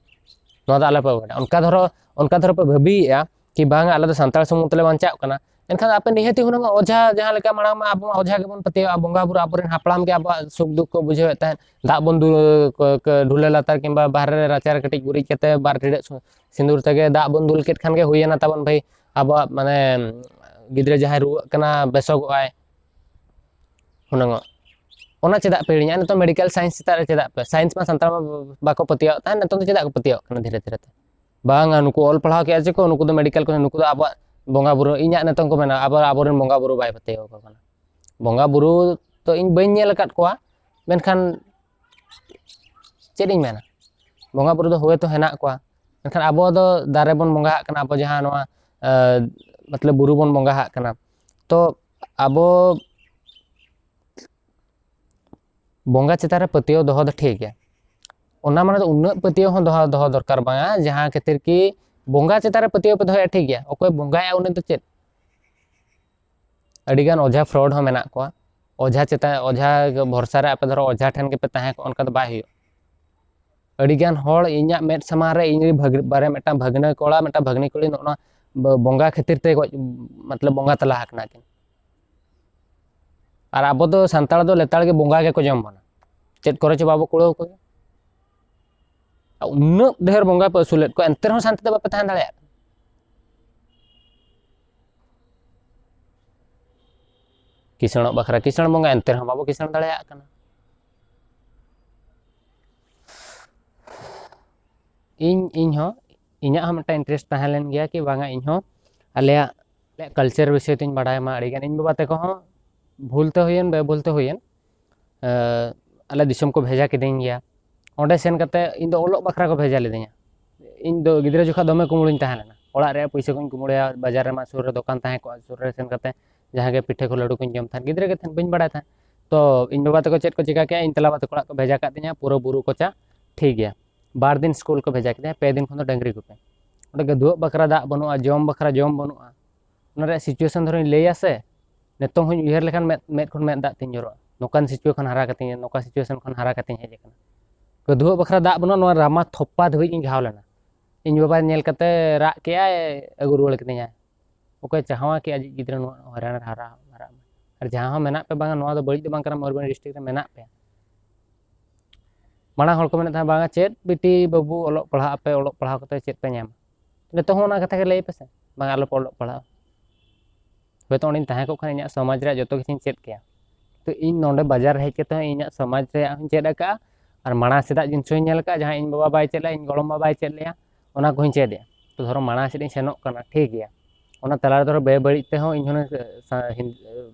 ᱱᱚᱣᱟ ᱫᱚ ᱟᱞᱮ ᱯᱮ ᱵᱟᱰᱟᱭᱟ᱾ ᱚᱱᱠᱟ ᱫᱷᱚᱨᱚ ᱚᱱᱠᱟ ᱫᱷᱚᱨᱚ ᱯᱮ ᱵᱷᱟᱹᱵᱤᱭᱮᱫᱼᱟ ᱠᱤ ᱵᱟᱝ ᱟᱞᱮ ᱫᱚ ᱥᱟᱱᱛᱟᱲ ᱥᱩᱢᱩᱝ ᱛᱮᱞᱮ ᱵᱟᱧᱪᱟᱜ ᱠᱟᱱᱟ, ᱮᱱᱠᱷᱟᱱ ᱟᱯᱮ ᱱᱤᱦᱟᱹᱛᱤ ᱦᱩᱱᱟᱹᱝ ᱚᱡᱷᱟ ᱡᱟᱦᱟᱸ ᱞᱮᱠᱟ ᱢᱟᱲᱟᱝ ᱢᱟ ᱟᱵᱚ ᱢᱟ ᱚᱡᱷᱟ ᱜᱮᱵᱚᱱ ᱯᱟᱹᱛᱭᱟᱹᱣᱟ, ᱵᱚᱸᱜᱟ ᱵᱩᱨᱩ ᱟᱵᱚᱨᱮᱱ ᱦᱟᱯᱲᱟᱢ ᱜᱮ ᱟᱵᱚᱣᱟᱜ ᱥᱩᱠ ᱫᱩᱠ ᱠᱚ ᱵᱩᱡᱷᱟᱹᱣᱮᱫ ᱛᱟᱦᱮᱸᱫ᱾ ᱫᱟᱜ ᱵᱚᱱ ᱫᱩᱞ ᱠᱚ- ᱠᱚ- ᱰᱷᱩᱞᱟᱹ ᱞᱟᱛᱟᱨ ᱠᱤᱝᱵᱟ ᱵᱟᱦᱨᱮ ᱨᱮ ᱨᱟᱪᱟᱨᱮ ᱠᱟᱹᱴᱤᱡ ᱜᱩᱨᱤᱡ ᱠᱟᱛᱮ ᱵᱟᱨ ᱴᱤᱰᱟᱹᱜ ᱥᱩ- ᱥᱤᱸᱫᱩᱨ ᱛᱮᱜᱮ ᱫᱟᱜ ᱵᱚᱱ ᱫᱩᱞ ᱠᱮᱫ ᱠᱷᱟᱱ ᱜᱮ ᱦᱩᱭᱮᱱᱟ ᱛᱟᱵᱚᱱ ᱵᱷᱟᱹᱭ ᱟᱵᱚᱣᱟᱜ ᱢᱟᱱᱮ ᱜᱤᱫᱽᱨᱟᱹ ᱡᱟᱦᱟᱸᱭ ᱨᱩᱣᱟᱹᱜ ᱠᱟᱱᱟ ᱵᱮᱥᱚᱜᱚᱜᱼᱟᱭ ᱦᱩᱱᱟᱹᱝᱚᱜ᱾ ᱚᱱᱟ ᱪᱮᱫᱟᱜ ᱯᱮ ᱦᱤᱲᱤᱧᱟ? ᱱᱤᱛᱚᱜ ᱢᱮᱰᱤᱠᱮᱞ ᱥᱟᱭᱮᱱᱥ ᱪᱮᱛᱟᱱ ᱨᱮ ᱪᱮᱫᱟᱜ ᱯᱮ, ᱥᱟᱭᱮᱱᱥ ᱢᱟ ᱥᱟᱱᱛᱟᱲ ᱢᱟ ᱵᱟᱠᱚ ᱯᱟᱹᱛᱭᱟᱹᱣᱟᱜ ᱛᱟᱦᱮᱸᱫ, ᱱᱤᱛᱚᱝ ᱫᱚ ᱪᱮᱫᱟᱜ ᱠᱚ ᱯᱟᱹᱛᱭᱟᱹᱣᱟᱜ ᱠᱟᱱᱟ ᱫᱷᱤᱨᱮ ᱫᱷᱤᱨᱮ ᱛᱮ? ᱵᱟᱝᱟ, ᱱᱩᱠᱩ ᱚᱞ ᱯᱟᱲᱦᱟᱣ ᱠᱮᱜᱼᱟ ᱪᱮ ᱠᱚ, ᱱᱩᱠᱩ ᱫᱚ ᱢᱮᱰᱤᱠᱮᱞ ᱠᱚ, ᱱᱩᱠᱩ ᱫᱚ ᱟᱵᱚᱣᱟᱜ ᱵᱚᱸᱜᱟ ᱵᱩᱨᱩ, ᱤᱧᱟᱹᱜ ᱱᱤᱛᱚᱝ ᱠᱚ ᱢᱮᱱᱟ ᱟᱵᱚ ᱟᱵᱚᱨᱮᱱ ᱵᱚᱸᱜᱟ ᱵᱩᱨᱩ ᱵᱟᱭ ᱯᱟᱹᱛᱭᱟᱹᱣ ᱟᱠᱚ ᱠᱟᱱᱟ᱾ ᱵᱚᱸᱜᱟ ᱵᱩᱨᱩ ᱛᱚ ᱤᱧ ᱵᱟᱹᱧ ᱧᱮᱞ ᱟᱠᱟᱫ ᱠᱚᱣᱟ, ᱢᱮᱱᱠᱷᱟᱱ ᱪᱮᱫ ᱤᱧ ᱢᱮᱱᱟ, ᱵᱚᱸᱜᱟ ᱵᱩᱨᱩ ᱫᱚ ᱦᱳᱭᱛᱳ ᱦᱮᱱᱟᱜ ᱠᱚᱣᱟ, ᱢᱮᱱᱠᱷᱟᱱ ᱟᱵᱚ ᱫᱚ ᱫᱟᱨᱮ ᱵᱚᱱ ᱵᱚᱸᱜᱟ ᱟᱜ ᱠᱟᱱᱟ, ᱟᱵᱚ ᱡᱟᱦᱟᱸ ᱱᱚᱣᱟ ᱟᱸ, ᱢᱚᱛᱞᱚᱵ ᱵᱩᱨᱩ ᱵᱚᱱ ᱵᱚᱸᱜᱟ ᱟᱜ ᱠᱟᱱᱟ᱾ ᱛᱚ ᱟᱵᱚ ᱵᱚᱸᱜᱟ ᱪᱮᱛᱟᱱ ᱨᱮ ᱯᱟᱹᱛᱭᱟᱹᱣ ᱫᱚᱦᱚ ᱫᱚ ᱴᱷᱤᱠ ᱜᱮᱭᱟ, ᱚᱱᱟ ᱢᱟᱱᱮ ᱫᱚ ᱩᱱᱟᱹᱜ ᱯᱟᱹᱛᱭᱟᱹᱣ ᱦᱚᱸ ᱫᱚᱦᱚ ᱫᱚᱦᱚ ᱫᱚᱨᱠᱟᱨ ᱵᱟᱝᱟ ᱡᱟᱦᱟᱸ ᱠᱷᱟᱹᱛᱤᱨ ᱠᱤ ᱵᱚᱸᱜᱟ ᱪᱮᱛᱟᱱ ᱨᱮ ᱯᱟᱹᱛᱭᱟᱹᱣ ᱯᱮ ᱫᱚᱦᱚᱭᱟ ᱴᱷᱤᱠ ᱜᱮᱭᱟ, ᱚᱠᱚᱭ ᱵᱚᱸᱜᱟᱭᱟ ᱩᱱᱤ ᱫᱚ ᱪᱮᱫ? ᱟᱹᱰᱤᱜᱟᱱ ᱚᱡᱷᱟ ᱯᱷᱨᱚᱰ ᱦᱚᱸ ᱢᱮᱱᱟᱜ ᱠᱚᱣᱟ᱾ ᱚᱡᱷᱟ ᱪᱮᱛᱟᱱ ᱚᱡᱷᱟ ᱵᱷᱚᱨᱥᱟ ᱨᱮ ᱟᱯᱮ ᱫᱷᱚᱨᱚ ᱚᱡᱷᱟ ᱴᱷᱮᱱ ᱜᱮᱯᱮ ᱛᱟᱦᱮᱸ ᱠᱚᱜᱼᱟ, ᱚᱱᱠᱟ ᱫᱚ ᱵᱟᱭ ᱦᱩᱭᱩᱜᱼᱟ᱾ ᱟᱹᱰᱤᱜᱟᱱ ᱦᱚᱲ ᱤᱧᱟᱹᱜ ᱢᱮᱫ ᱥᱟᱢᱟᱝ ᱨᱮ ᱤᱧ ᱨᱮᱱ ᱵᱷᱟᱹᱜᱽ- ᱵᱟᱨᱭᱟ ᱢᱤᱫᱴᱟᱝ ᱵᱷᱟᱹᱜᱽᱱᱟᱹ ᱠᱚᱲᱟ ᱢᱤᱫᱴᱟᱝ ᱵᱷᱟᱹᱜᱽᱱᱤ ᱠᱩᱲᱤ ᱱᱚᱜᱼᱚ ᱱᱚᱣᱟ ᱵᱚᱸᱜᱟ ᱠᱷᱟᱹᱛᱤᱨ ᱛᱮ ᱜᱚᱡ ᱢᱚᱛᱞᱚᱵ ᱵᱚᱸᱜᱟ ᱛᱟᱞᱟ ᱟᱠᱟᱱᱟ ᱠᱤᱱ᱾ ᱟᱨ ᱟᱵᱚ ᱫᱚ ᱥᱟᱱᱛᱟᱲ ᱫᱚ ᱞᱮᱛᱟᱲ ᱜᱮ ᱵᱚᱸᱜᱟ ᱜᱮᱠᱚ ᱡᱚᱢ ᱵᱚᱱᱟ, ᱪᱮᱫ ᱠᱚᱨᱮ ᱪᱚ ᱵᱟᱵᱚ ᱠᱩᱲᱟᱹᱣ ᱠᱚᱜᱮ᱾ ᱟᱨ ᱩᱱᱟᱹᱜ ᱰᱷᱮᱨ ᱵᱚᱸᱜᱟ ᱯᱮ ᱟᱹᱥᱩᱞᱮᱫ ᱠᱚᱣᱟ, ᱮᱱᱛᱮ ᱨᱮᱦᱚᱸ ᱥᱟᱱᱛᱤ ᱛᱮ ᱵᱟᱯᱮ ᱛᱟᱦᱮᱸ ᱫᱟᱲᱮᱭᱟᱜ ᱠᱟᱱᱟ᱾ ᱠᱤᱥᱟᱹᱬᱚᱜ ᱵᱟᱠᱷᱨᱟ ᱠᱤᱥᱟᱹᱬ ᱵᱚᱸᱜᱟ, ᱮᱱᱛᱮ ᱨᱮᱦᱚᱸ ᱵᱟᱵᱚ ᱠᱤᱥᱟᱹᱬ ᱫᱟᱲᱮᱭᱟᱜ ᱠᱟᱱᱟ᱾ ᱤᱧ ᱤᱧ ᱦᱚᱸ ᱤᱧᱟᱹᱜ ᱦᱚᱸ ᱢᱤᱫᱴᱟᱝ interest ᱛᱟᱦᱮᱸ ᱞᱮᱱ ᱜᱮᱭᱟ ᱠᱤ ᱵᱟᱝᱟ, ᱤᱧ ᱦᱚᱸ ᱟᱞᱮᱭᱟᱜ ᱟᱞᱮᱭᱟᱜ culture ᱵᱤᱥᱚᱭ ᱛᱤᱧ ᱵᱟᱲᱟᱭ ᱢᱟ ᱟᱹᱰᱤᱜᱟᱱ᱾ ᱤᱧ ᱵᱟᱵᱟ ᱛᱟᱠᱚ ᱦᱚᱸ ᱵᱷᱩᱞ ᱛᱮ ᱦᱩᱭᱮᱱ, ᱵᱮᱵᱷᱩᱞ ᱛᱮ ᱦᱩᱭᱮᱱ, ᱟᱞᱮ ᱫᱤᱥᱚᱢ ᱠᱚ ᱵᱷᱮᱡᱟ ᱠᱤᱫᱤᱧ ᱜᱮᱭᱟ᱾ ᱚᱸᱰᱮ ᱥᱮᱱ ᱠᱟᱛᱮ ᱤᱧ ᱫᱚ ᱚᱞᱚᱜ ᱵᱟᱠᱷᱨᱟ ᱠᱚ ᱵᱷᱮᱡᱟ ᱞᱤᱫᱤᱧᱟ᱾ ᱤᱧ ᱫᱚ ᱜᱤᱫᱽᱨᱟᱹ ᱡᱚᱠᱷᱚᱱ ᱫᱚᱢᱮ ᱠᱩᱢᱵᱽᱲᱩᱧ ᱛᱟᱦᱮᱸ ᱞᱮᱱᱟ, ᱚᱲᱟᱜ ᱨᱮᱭᱟᱜ ᱯᱩᱭᱥᱟᱹ ᱠᱚᱧ ᱠᱩᱢᱵᱽᱲᱩᱭᱟ, ᱵᱟᱡᱟᱨ ᱨᱮᱢᱟ ᱥᱩᱨ ᱨᱮ ᱫᱚᱠᱟᱱ ᱛᱟᱦᱮᱸ ᱠᱚᱜᱼᱟ, ᱥᱩᱨ ᱨᱮ ᱥᱮᱱ ᱠᱟᱛᱮ ᱡᱟᱦᱟᱸ ᱜᱮ ᱯᱤᱴᱷᱟᱹ ᱠᱚ ᱞᱟᱹᱰᱩ ᱠᱚᱧ ᱡᱚᱢ ᱛᱟᱦᱮᱸᱫ, ᱜᱤᱫᱽᱨᱟᱹ ᱜᱮ ᱛᱟᱦᱮᱸᱫ, ᱵᱟᱹᱧ ᱵᱟᱲᱟᱭ ᱛᱟᱦᱮᱸᱫ᱾ ᱛᱚ ᱤᱧ ᱵᱟᱵᱟ ᱛᱟᱠᱚ ᱪᱮᱫ ᱠᱚ ᱪᱤᱠᱟ ᱠᱮᱜᱼᱟ, ᱤᱧ ᱛᱟᱞᱟ ᱵᱟ ᱛᱟᱠᱚ ᱚᱲᱟᱜ ᱠᱚ ᱵᱷᱮᱡᱟ ᱠᱟᱫᱤᱧᱟ ᱯᱩᱨᱟᱹ ᱵᱩᱨᱩ ᱠᱚᱪᱟ, ᱴᱷᱤᱠ ᱜᱮᱭᱟ᱾ ᱵᱟᱨ ᱫᱤᱱ ᱥᱠᱩᱞ ᱠᱚ ᱵᱷᱮᱡᱟ ᱠᱮᱫᱤᱧᱟ, ᱯᱮ ᱫᱤᱱ ᱠᱷᱚᱱ ᱫᱚ ᱰᱟᱹᱝᱨᱤ ᱜᱩᱯᱤ᱾ ᱚᱸᱰᱮ ᱜᱟᱹᱫᱩᱣᱟᱹᱜ ᱵᱟᱠᱷᱨᱟ ᱫᱟᱜ ᱵᱟᱹᱱᱩᱜᱼᱟ, ᱡᱚᱢ ᱵᱟᱠᱷᱨᱟ ᱡᱚᱢ ᱵᱟᱹᱱᱩᱜᱼᱟ᱾ ᱚᱱᱟ ᱨᱮᱭᱟᱜ situation ᱫᱷᱚᱨᱚᱧ ᱞᱟᱹᱭᱟ ᱥᱮ, ᱱᱤᱛᱚᱝ ᱦᱚᱸᱧ ᱩᱭᱦᱟᱹᱨ ᱞᱮᱠᱷᱟᱱ ᱢᱮᱫ ᱢᱮᱫ ᱠᱷᱚᱱ ᱢᱮᱫ ᱫᱟᱜ ᱛᱤᱧ ᱡᱚᱨᱚᱜᱼᱟ᱾ ᱱᱚᱝᱠᱟᱱ situation ᱠᱷᱚᱱ ᱦᱟᱨᱟ ᱠᱟᱛᱮᱧ ᱱᱚᱝᱠᱟ situation ᱠᱷᱚᱱ ᱦᱟᱨᱟ ᱠᱟᱛᱮᱧ ᱦᱮᱡ ᱟᱠᱟᱱᱟ᱾ ᱜᱟᱹᱫᱩᱣᱟᱹᱜ ᱵᱟᱠᱷᱨᱟ ᱫᱟᱜ ᱵᱟᱹᱱᱩᱜᱼᱟ, ᱱᱚᱣᱟ ᱨᱟᱢᱟ ᱛᱷᱚᱯᱟ ᱫᱷᱟᱹᱵᱤᱡ ᱤᱧ ᱜᱷᱟᱣ ᱞᱮᱱᱟ᱾ ᱤᱧ ᱵᱟᱵᱟ ᱧᱮᱞ ᱠᱟᱛᱮ ᱨᱟᱜ ᱠᱮᱜᱼᱟᱭ, ᱟᱹᱜᱩ ᱨᱩᱣᱟᱹᱲ ᱠᱤᱫᱤᱧᱟᱭ᱾ ᱚᱠᱚᱭ ᱪᱟᱦᱟᱣᱟ ᱠᱤ ᱟᱡᱤᱡ ᱜᱤᱫᱽᱨᱟᱹ ᱱᱚᱣᱟ ᱦᱚᱭᱨᱟᱱ ᱨᱮ ᱦᱟᱨᱟ ᱦᱟᱨᱟᱜ ᱢᱟ? ᱟᱨ ᱡᱟᱦᱟᱸ ᱦᱚᱸ ᱢᱮᱱᱟᱜ ᱯᱮ ᱵᱟᱝᱟ, ᱱᱚᱣᱟ ᱫᱚ ᱵᱟᱹᱲᱤᱡ ᱫᱚ ᱵᱟᱝ ᱠᱟᱱᱟ, ᱢᱚᱭᱩᱨᱵᱷᱚᱸᱡᱽ district ᱨᱮ ᱢᱮᱱᱟᱜ ᱯᱮᱭᱟ᱾ ᱢᱟᱲᱟᱝ ᱦᱚᱲ ᱠᱚ ᱢᱮᱱᱮᱫ ᱛᱟᱦᱮᱸᱫ, "ᱵᱟᱝᱟ ᱪᱮᱫ ᱵᱤᱴᱤ ᱵᱟᱹᱵᱩ ᱚᱞᱚᱜ ᱯᱟᱲᱦᱟᱜ ᱟᱯᱮ, ᱚᱞᱚᱜ ᱯᱟᱲᱦᱟᱣ ᱠᱟᱛᱮ ᱪᱮᱫ ᱯᱮ ᱧᱟᱢᱟ?" ᱱᱤᱛᱚᱜ ᱦᱚᱸ ᱚᱱᱟ ᱠᱟᱛᱷᱟ ᱜᱮ ᱞᱟᱹᱭ ᱯᱮᱥᱮ, "ᱵᱟᱝᱟ ᱟᱞᱚᱯᱮ ᱚᱞᱚᱜ ᱯᱟᱲᱦᱟᱜᱼᱟ᱾" ᱦᱳᱭᱛᱳ ᱚᱸᱰᱮᱧ ᱛᱟᱦᱮᱸ ᱠᱚᱜ ᱠᱷᱟᱱ ᱤᱧᱟᱹᱜ ᱥᱚᱢᱟᱡᱽ ᱨᱮᱭᱟᱜ ᱡᱚᱛᱚ ᱠᱤᱪᱷᱩᱧ ᱪᱮᱫ ᱠᱮᱭᱟ᱾ ᱛᱚ ᱤᱧ ᱱᱚᱰᱮ ᱵᱟᱡᱟᱨ ᱨᱮ ᱦᱮᱡ ᱠᱟᱛᱮ ᱦᱚᱸ ᱤᱧᱟᱹᱜ ᱥᱚᱢᱟᱡᱽ ᱨᱮᱭᱟᱜ ᱦᱚᱸᱧ ᱪᱮᱫ ᱟᱠᱟᱫᱼᱟ, ᱟᱨ ᱢᱟᱲᱟᱝ ᱥᱮᱫᱟᱜ ᱡᱤᱱᱤᱥ ᱦᱚᱸᱧ ᱧᱮᱞ ᱟᱠᱟᱫᱼᱟ, ᱡᱟᱦᱟᱸ ᱤᱧ ᱵᱟᱵᱟ ᱵᱟᱭ ᱪᱮᱫ ᱞᱮᱫᱼᱟ, ᱤᱧ ᱜᱚᱲᱚᱢ ᱵᱟᱵᱟᱭ ᱪᱮᱫ ᱞᱮᱫᱼᱟ, ᱚᱱᱟ ᱠᱚᱦᱚᱸᱧ ᱪᱮᱫ ᱮᱫᱼᱟ᱾ ᱛᱚ ᱫᱷᱚᱨᱚ ᱢᱟᱲᱟᱝ ᱥᱮᱫ ᱤᱧ ᱥᱮᱱᱚᱜ ᱠᱟᱱᱟ, ᱴᱷᱤᱠ ᱜᱮᱭᱟ, ᱚᱱᱟ ᱛᱟᱞᱟ ᱨᱮ ᱫᱷᱚᱨᱚ ᱵᱮᱵᱟᱹᱲᱤᱡ ᱛᱮᱦᱚᱸ ᱤᱧ ᱦᱚᱸ ᱥᱟ-, ᱦᱤᱱ-,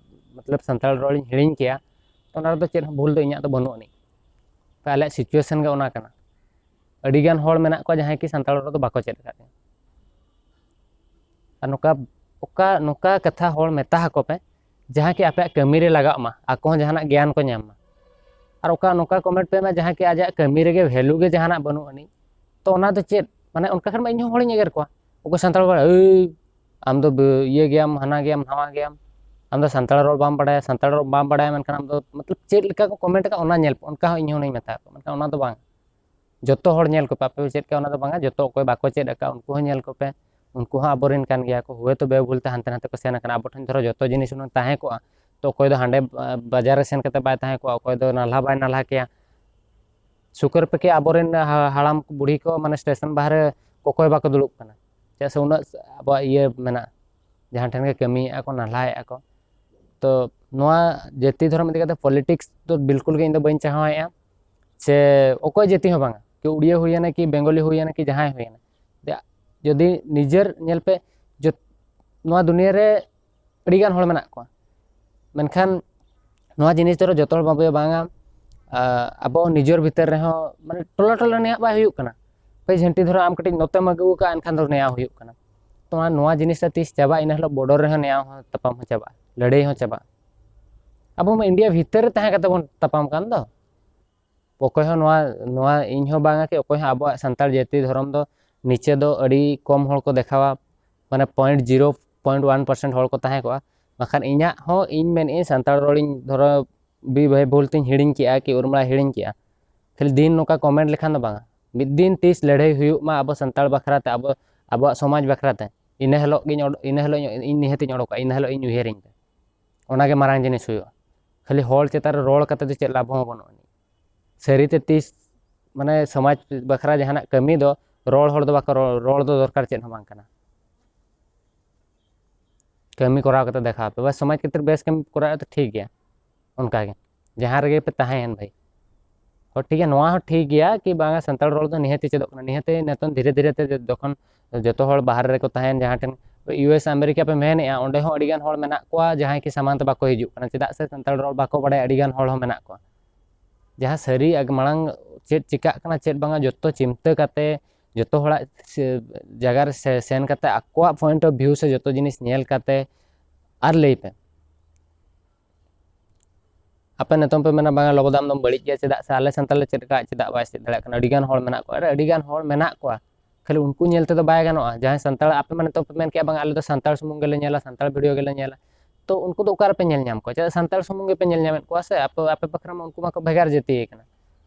ᱢᱚᱛᱞᱚᱵ ᱥᱟᱱᱛᱟᱲ ᱨᱚᱲᱤᱧ ᱦᱤᱲᱤᱧ ᱠᱮᱭᱟ, ᱛᱚ ᱚᱱᱟ ᱨᱮᱫᱚ ᱪᱮᱫ ᱦᱚᱸ ᱵᱷᱩᱞ ᱫᱚ ᱤᱧᱟᱹᱜ ᱫᱚ ᱵᱟᱹᱱᱩᱜ ᱟᱹᱱᱤᱡ᱾ ᱛᱚ ᱟᱞᱮᱭᱟᱜ situation ᱜᱮ ᱚᱱᱟ ᱠᱟᱱᱟ᱾ ᱟᱹᱰᱤᱜᱟᱱ ᱦᱚᱲ ᱢᱮᱱᱟᱜ ᱠᱚᱣᱟ ᱡᱟᱦᱟᱸᱭ ᱠᱤ ᱥᱟᱱᱛᱟᱲ ᱨᱚᱲ ᱫᱚ ᱵᱟᱠᱚ ᱪᱮᱫ ᱟᱠᱟᱫ ᱛᱤᱧᱟᱹ᱾ ᱟᱨ ᱱᱚᱝᱠᱟ ᱚᱠᱟ ᱱᱚᱝᱠᱟ ᱠᱟᱛᱷᱟ ᱦᱚᱲ ᱢᱮᱛᱟ ᱟᱠᱚ ᱯᱮ, ᱡᱟᱦᱟᱸ ᱠᱤ ᱟᱯᱮᱭᱟᱜ ᱠᱟᱹᱢᱤ ᱨᱮ ᱞᱟᱜᱟᱜ ᱢᱟ, ᱟᱠᱚ ᱦᱚᱸ ᱡᱟᱦᱟᱱᱟᱜ ᱜᱮᱭᱟᱱ ᱠᱚ ᱧᱟᱢ ᱢᱟ᱾ ᱟᱨ ᱚᱠᱟ ᱱᱚᱝᱠᱟ comment ᱯᱮ ᱮᱢᱟ ᱡᱟᱦᱟᱸ ᱠᱤ ᱟᱡᱟᱜ ᱠᱟᱹᱢᱤ ᱨᱮᱜᱮ value ᱜᱮ ᱡᱟᱦᱟᱱᱟᱜ ᱵᱟᱹᱱᱩᱜ ᱟᱹᱱᱤᱡ, ᱛᱚ ᱚᱱᱟ ᱫᱚ ᱪᱮᱫ? ᱢᱟᱱᱮ ᱚᱱᱠᱟ ᱠᱷᱟᱱ ᱢᱟ ᱤᱧ ᱦᱚᱸ ᱦᱚᱲᱤᱧ ᱮᱜᱮᱨ ᱠᱚᱣᱟ᱾ ᱚᱠᱚᱭ ᱥᱟᱱᱛᱟᱲ ᱦᱚᱲ, "ᱮᱭ, ᱟᱢ ᱫᱚ ᱵᱮ-, ᱤᱭᱟᱹ ᱜᱮᱭᱟᱢ, ᱦᱟᱱᱟ ᱜᱮᱭᱟᱢ, ᱱᱟᱣᱟ ᱜᱮᱭᱟᱢ, ᱟᱢ ᱫᱚ ᱥᱟᱱᱛᱟᱲ ᱨᱚᱲ ᱵᱟᱢ ᱵᱟᱲᱟᱭᱟ, ᱥᱟᱱᱛᱟᱲ ᱨᱚᱲ ᱵᱟᱢ ᱵᱟᱲᱟᱭᱟ, ᱢᱮᱱᱠᱷᱟᱱ ᱟᱢ ᱫᱚ ᱢᱚᱛᱞᱚᱵ ᱪᱮᱫ ᱞᱮᱠᱟ ᱠᱚ comment ᱟᱠᱟᱫ ᱚᱱᱟ ᱧᱮᱞ ᱯᱮ", ᱚᱱᱠᱟ ᱦᱚᱸ ᱤᱧ ᱦᱚᱸᱧ ᱢᱮᱛᱟ ᱠᱚᱣᱟ᱾ ᱢᱮᱱᱠᱷᱟᱱ ᱚᱱᱟ ᱫᱚ ᱵᱟᱝ, ᱡᱚᱛᱚ ᱦᱚᱲ ᱧᱮᱞ ᱠᱚᱯᱮ, ᱟᱯᱮ ᱯᱮ ᱪᱮᱫ ᱠᱟᱜᱼᱟ ᱚᱱᱟ ᱫᱚ ᱵᱟᱝᱟ, ᱡᱚᱛᱚ ᱚᱠᱚᱭ ᱵᱟᱠᱚ ᱪᱮᱫ ᱟᱠᱟᱫ ᱩᱱᱠᱩ ᱦᱚᱸ ᱧᱮᱞ ᱠᱚᱯᱮ, ᱩᱱᱠᱩ ᱦᱚᱸ ᱟᱵᱚᱨᱮᱱ ᱠᱟᱱ ᱜᱮᱭᱟ ᱠᱚ, ᱦᱳᱭᱛᱳ ᱵᱮᱵᱷᱩᱞ ᱛᱮ ᱦᱟᱱᱛᱮ ᱱᱟᱛᱮ ᱠᱚ ᱥᱮᱱ ᱟᱠᱟᱱᱟ, ᱟᱵᱚ ᱴᱷᱮᱱ ᱫᱷᱚᱨᱚ ᱡᱚᱛᱚ ᱡᱤᱱᱤᱥ ᱦᱩᱱᱟᱹᱝ ᱛᱟᱦᱮᱸ ᱠᱚᱜᱼᱟ, ᱛᱚ ᱚᱠᱚᱭ ᱫᱚ ᱦᱟᱸᱰᱮ, ᱟ, ᱵᱟᱡᱟᱨ ᱨᱮ ᱥᱮᱱ ᱠᱟᱛᱮ ᱵᱟᱭ ᱛᱟᱦᱮᱸ ᱠᱚᱜᱼᱟ, ᱚᱠᱚᱭ ᱫᱚ ᱱᱟᱞᱦᱟ ᱵᱟᱭ ᱱᱟᱞᱦᱟ ᱠᱮᱭᱟ᱾ ᱥᱩᱠᱨ ᱯᱮᱠᱮ ᱟᱵᱚᱨᱮᱱ ᱦᱟ- ᱦᱟᱲᱟᱢ ᱵᱩᱲᱦᱤ ᱠᱚ ᱢᱟᱱᱮ ᱥᱴᱮᱥᱚᱱ ᱵᱟᱦᱨᱮ ᱠᱚᱠᱚᱭ ᱵᱟᱠᱚ ᱫᱩᱲᱩᱵ ᱠᱟᱱᱟ᱾ ᱪᱮᱫᱟᱜ ᱥᱮ ᱩᱱᱟᱹᱜ ᱟᱵᱚᱣᱟᱜ ᱤᱭᱟᱹ ᱢᱮᱱᱟᱜᱼᱟ, ᱡᱟᱦᱟᱸ ᱴᱷᱮᱱ ᱜᱮ ᱠᱟᱹᱢᱤᱭᱮᱫᱼᱟ ᱠᱚ, ᱱᱟᱞᱦᱟᱭᱮᱫᱼᱟ ᱠᱚ᱾ ᱛᱚ ᱱᱚᱣᱟ ᱡᱟᱹᱛᱤ ᱫᱷᱚᱨᱚᱢ ᱤᱫᱤ ᱠᱟᱛᱮ ᱯᱚᱞᱤᱴᱤᱠᱥ ᱫᱚ ᱵᱤᱞᱠᱩᱞ ᱜᱮ ᱤᱧ ᱫᱚ ᱵᱟᱹᱧ ᱪᱟᱦᱟᱣᱮᱫᱼᱟ, ᱥᱮ ᱚᱠᱚᱭ ᱡᱟᱹᱛᱤ ᱦᱚᱸ ᱵᱟᱝᱟ, ᱠᱤ ᱩᱲᱤᱭᱟᱹ ᱦᱩᱭᱮᱱᱟ, ᱠᱤ ᱵᱮᱝᱜᱚᱞᱤ ᱦᱩᱭᱮᱱᱟ, ᱠᱤ ᱡᱟᱦᱟᱸᱭ ᱦᱩᱭᱮᱱᱟ, ᱡᱟ- ᱡᱩᱫᱤ ᱱᱤᱡᱮᱨ ᱧᱮᱞ ᱯᱮ, ᱡᱚᱛ- ᱱᱚᱣᱟ ᱫᱩᱱᱤᱭᱟᱹ ᱨᱮ ᱟᱹᱰᱤᱜᱟᱱ ᱦᱚᱲ ᱢᱮᱱᱟᱜ ᱠᱚᱣᱟ, ᱢᱮᱱᱠᱷᱟᱱ ᱱᱚᱣᱟ ᱡᱤᱱᱤᱥ ᱫᱚ ᱡᱚᱛᱚ ᱦᱚᱲ ᱵᱟᱵᱚ ᱵᱟᱝᱟ᱾ ᱟ, ᱟᱵᱚ ᱱᱤᱡᱮᱨ ᱵᱷᱤᱛᱟᱹᱨ ᱨᱮᱦᱚᱸ ᱢᱟᱱᱮ ᱴᱚᱞᱟ ᱴᱚᱞᱟ ᱱᱮᱭᱟᱜ ᱵᱟᱭ ᱦᱩᱭᱩᱜ ᱠᱟᱱᱟ᱾ ᱚᱠᱚᱭ ᱡᱷᱟᱹᱱᱴᱤ ᱫᱷᱚᱨᱚᱢ ᱟᱢ ᱠᱟᱹᱴᱤᱡ ᱱᱚᱛᱮᱢ ᱟᱹᱜᱩ ᱟᱠᱟᱫᱼᱟ, ᱮᱱᱠᱷᱟᱱ ᱫᱚ ᱱᱮᱭᱟᱣ ᱦᱩᱭᱩᱜ ᱠᱟᱱᱟ᱾ ᱛᱚ ᱱᱚᱣᱟ ᱡᱤᱱᱤᱥ ᱫᱚ ᱛᱤᱥ ᱪᱟᱵᱟᱜ, ᱤᱱᱟᱹ ᱦᱤᱞᱳᱜ ᱵᱚᱰᱚᱨ ᱨᱮᱦᱚᱸ ᱱᱮᱭᱟᱣ ᱦᱚᱸ ᱛᱟᱯᱟᱢ ᱦᱚᱸ ᱪᱟᱵᱟᱜᱼᱟ, ᱞᱟᱹᱲᱦᱟᱹᱭ ᱦᱚᱸ ᱪᱟᱵᱟᱜᱼᱟ᱾ ᱟᱵᱚ ᱢᱟ ᱤᱱᱰᱤᱭᱟ ᱵᱷᱤᱛᱟᱹᱨ ᱨᱮ ᱛᱟᱦᱮᱸ ᱠᱟᱛᱮ ᱵᱚᱱ ᱛᱟᱯᱟᱢ ᱠᱟᱱ ᱫᱚ᱾ ᱚᱠᱚᱭ ᱦᱚᱸ ᱱᱚᱣᱟ, ᱱᱚᱣᱟ ᱤᱧ ᱦᱚᱸ ᱵᱟᱝᱟ ᱠᱤ ᱚᱠᱚᱭ ᱦᱚᱸ ᱟᱵᱚᱣᱟᱜ ᱥᱟᱱᱛᱟᱲ ᱡᱟᱹᱛᱤ ᱫᱷᱚᱨᱚᱢ ᱫᱚ ᱱᱤᱪᱮ ᱫᱚ ᱟᱹᱰᱤ ᱠᱚᱢ ᱦᱚᱲ ᱠᱚ ᱫᱮᱠᱷᱟᱣᱟ, ᱢᱟᱱᱮ point zero point one percent ᱦᱚᱲ ᱠᱚ ᱛᱟᱦᱮᱸ ᱠᱚᱜᱼᱟ᱾ ᱵᱟᱠᱷᱟᱱ ᱤᱧᱟᱹᱜ ᱦᱚᱸ ᱤᱧ ᱢᱮᱱᱮᱫ ᱟᱹᱧ ᱥᱟᱱᱛᱟᱲ ᱨᱚᱲᱤᱧ ᱫᱷᱚᱨᱚ ᱵᱤ ᱵᱷᱟᱹᱭ ᱵᱷᱩᱞ ᱛᱤᱧ ᱦᱤᱲᱤᱧ ᱠᱮᱜᱼᱟ ᱠᱤ ᱩᱨᱢᱤᱞᱟ ᱦᱤᱲᱤᱧ ᱠᱮᱜᱼᱟ, ᱠᱷᱟᱹᱞᱤ ᱫᱤᱱ ᱱᱚᱝᱠᱟ ᱠᱚᱢᱮᱱᱴ ᱞᱮᱠᱷᱟᱱ ᱫᱚ ᱵᱟᱝᱟ᱾ ᱢᱤᱫ ᱫᱤᱱ ᱛᱤᱥ ᱞᱟᱹᱲᱦᱟᱹᱭ ᱦᱩᱭᱩᱜ ᱢᱟ ᱟᱵᱚ ᱥᱟᱱᱛᱟᱲ ᱵᱟᱠᱷᱨᱟ ᱛᱮ, ᱟᱵᱚ, ᱟᱵᱚᱣᱟᱜ ᱥᱚᱢᱟᱡᱽ ᱵᱟᱠᱷᱨᱟ ᱛᱮ, ᱤᱱᱟᱹ ᱦᱤᱞᱳᱜ ᱜᱤᱧ ᱚᱰ- ᱤᱱᱟᱹ ᱦᱤᱞᱳᱜ ᱤᱧ, ᱤᱧ ᱱᱤᱦᱟᱹᱛᱤᱧ ᱚᱰᱚᱠᱚᱜᱼᱟ, ᱤᱱᱟᱹ ᱦᱤᱞᱳᱜ ᱤᱧ ᱩᱭᱦᱟᱹᱨᱤᱧ ᱯᱮ᱾ ᱚᱱᱟᱜᱮ ᱢᱟᱨᱟᱝ ᱡᱤᱱᱤᱥ ᱦᱩᱭᱩᱜᱼᱟ᱾ ᱠᱷᱟᱹᱞᱤ ᱦᱚᱲ ᱪᱮᱛᱟᱱ ᱨᱮ ᱨᱚᱲ ᱠᱟᱛᱮ ᱫᱚ ᱪᱮᱫ ᱞᱟᱵᱷ ᱦᱚᱸ ᱵᱟᱹᱱᱩᱜ ᱟᱹᱱᱤᱡ᱾ ᱥᱟᱹᱨᱤᱛᱮ ᱛᱤᱥ ᱢᱟᱱᱮ ᱥᱚᱢᱟᱡᱽ ᱵᱟᱠᱷᱨᱟ ᱡᱟᱦᱟᱱᱟᱜ ᱠᱟᱹᱢᱤ ᱫᱚ ᱨᱚᱲ ᱦᱚᱲ ᱫᱚ ᱵᱟᱠᱚ ᱨᱚᱲ, ᱨᱚᱲ ᱫᱚ ᱫᱚᱨᱠᱟᱨ ᱪᱮᱫ ᱦᱚᱸ ᱵᱟᱝ ᱠᱟᱱᱟ᱾ ᱠᱟᱹᱢᱤ ᱠᱚᱨᱟᱣ ᱠᱟᱛᱮ ᱫᱮᱠᱷᱟᱣ ᱯᱮ, ᱵᱟᱥ ᱥᱚᱢᱟᱡᱽ ᱠᱷᱟᱹᱛᱤᱨ ᱵᱮᱥ ᱠᱟᱹᱢᱤ ᱠᱚᱨᱟᱣ ᱛᱚ ᱴᱷᱤᱠ ᱜᱮᱭᱟ᱾ ᱚᱱᱠᱟᱜᱮ ᱡᱟᱦᱟᱸ ᱨᱮᱜᱮ ᱯᱮ ᱛᱟᱦᱮᱸᱭᱮᱱ ᱵᱷᱟᱹᱭ, ᱦᱚᱸ ᱴᱷᱤᱠ ᱜᱮᱭᱟ, ᱱᱚᱣᱟ ᱦᱚᱸ ᱴᱷᱤᱠ ᱜᱮᱭᱟ ᱠᱤ ᱵᱟᱝᱟ ᱥᱟᱱᱛᱟᱲ ᱨᱚᱲ ᱫᱚ ᱱᱤᱦᱟᱹᱛ ᱪᱮᱫᱚᱜ ᱠᱟᱱᱟ, ᱱᱤᱦᱟᱹᱛ ᱱᱤᱛᱚᱝ ᱫᱷᱤᱨᱮ ᱫᱷᱤᱨᱮ ᱛᱮ ᱡᱚᱠᱷᱚᱱ ᱡᱚᱛᱚ ᱦᱚᱲ ᱵᱟᱦᱨᱮ ᱨᱮᱠᱚ ᱛᱟᱦᱮᱱ, ᱡᱟᱦᱟᱸ ᱴᱷᱮᱱ ᱤᱭᱩ ᱮᱥ ᱟᱢᱮᱨᱤᱠᱟ ᱯᱮ ᱢᱮᱱᱮᱫᱼᱟ, ᱚᱸᱰᱮ ᱦᱚᱸ ᱟᱹᱰᱤᱜᱟᱱ ᱦᱚᱲ ᱢᱮᱱᱟᱜ ᱠᱚᱣᱟ ᱡᱟᱦᱟᱸᱭ ᱠᱤ ᱥᱟᱢᱟᱱ ᱛᱮ ᱵᱟᱠᱚ ᱦᱤᱡᱩᱜ ᱠᱟᱱᱟ, ᱪᱮᱫᱟᱜ ᱥᱮ ᱥᱟᱱᱛᱟᱲ ᱨᱚᱲ ᱵᱟᱠᱚ ᱵᱟᱲᱟᱭᱟ, ᱟᱹᱰᱤᱜᱟᱱ ᱦᱚᱲ ᱦᱚᱸ ᱢᱮᱱᱟᱜ ᱠᱚᱣᱟ᱾ ᱡᱟᱦᱟᱸ ᱥᱟᱹᱨᱤ ᱟᱜ ᱢᱟᱲᱟᱝ ᱪᱮᱫ ᱪᱤᱠᱟᱹᱜ ᱠᱟᱱᱟ ᱪᱮᱫ ᱵᱟᱝᱟ ᱡᱚᱛᱚ ᱪᱤᱱᱛᱟᱹ ᱠᱟᱛᱮ ᱡᱚᱛᱚ ᱦᱚᱲᱟᱜ ᱥᱮ-, ᱡᱟᱭᱜᱟ ᱨᱮ ᱥᱮ-, ᱥᱮᱱ ᱠᱟᱛᱮ ᱟᱠᱚᱣᱟᱜ ᱯᱚᱭᱮᱱᱴ ᱚᱯᱷ ᱵᱷᱤᱭᱩ ᱥᱮ ᱡᱚᱛᱚ ᱡᱤᱱᱤᱥ ᱧᱮᱞ ᱠᱟᱛᱮ ᱟᱨ ᱞᱟᱹᱭ ᱯᱮ᱾ ᱟᱯᱮ ᱱᱤᱛᱚᱝ ᱯᱮ ᱢᱮᱱᱟ ᱵᱟᱝᱟ ᱞᱚᱵᱚ ᱫᱟᱢ ᱫᱚᱢ ᱵᱟᱹᱲᱤᱡ ᱜᱮᱭᱟ, ᱪᱮᱫᱟᱜ ᱥᱮ ᱟᱞᱮ ᱥᱟᱱᱛᱟᱲ ᱞᱮ ᱪᱮᱫ ᱠᱟᱜ, ᱪᱮᱫᱟᱜ ᱵᱟᱭ ᱪᱮᱫ ᱫᱟᱲᱮᱭᱟᱜ ᱠᱟᱱᱟ? ᱟᱹᱰᱤᱜᱟᱱ ᱦᱚᱲ ᱢᱮᱱᱟᱜ ᱠᱚᱣᱟ, ᱟᱨ ᱟᱹᱰᱤᱜᱟᱱ ᱦᱚᱲ ᱢᱮᱱᱟᱜ ᱠᱚᱣᱟ, ᱠᱷᱟᱹᱞᱤ ᱩᱱᱠᱩ ᱧᱮᱞ ᱛᱮᱫᱚ ᱵᱟᱭ ᱜᱟᱱᱚᱜᱼᱟ᱾ ᱡᱟᱦᱟᱸᱭ ᱥᱟᱱᱛᱟᱲ, ᱟᱯᱮ ᱢᱟ ᱱᱤᱛᱚᱜ ᱯᱮ ᱢᱮᱱ ᱠᱮᱜᱼᱟ ᱵᱟᱝ ᱟᱞᱮ ᱫᱚ ᱥᱟᱱᱛᱟᱲ ᱥᱩᱢᱩᱝ ᱜᱮᱞᱮ ᱧᱮᱞᱟ, ᱥᱟᱱᱛᱟᱲ ᱵᱷᱤᱰᱤᱭᱳ ᱜᱮᱞᱮ ᱧᱮᱞᱟ, ᱛᱚ ᱩᱱᱠᱩ ᱫᱚ ᱚᱠᱟ ᱨᱮᱯᱮ ᱧᱮᱞ ᱧᱟᱢ ᱠᱚᱣᱟ? ᱪᱮᱫᱟᱜ ᱥᱟᱱᱛᱟᱲ ᱥᱩᱢᱩᱝ ᱜᱮᱯᱮ ᱧᱮᱞ ᱧᱟᱢᱮᱫ ᱠᱚᱣᱟ ᱥᱮ? ᱟᱯᱮ, ᱟᱯᱮ ᱵᱟᱠᱷᱨᱟ ᱢᱟ ᱩᱱᱠᱩ ᱢᱟᱠᱚ ᱵᱷᱮᱜᱟᱨ ᱡᱟᱹᱛᱤ ᱠᱟᱱᱟ,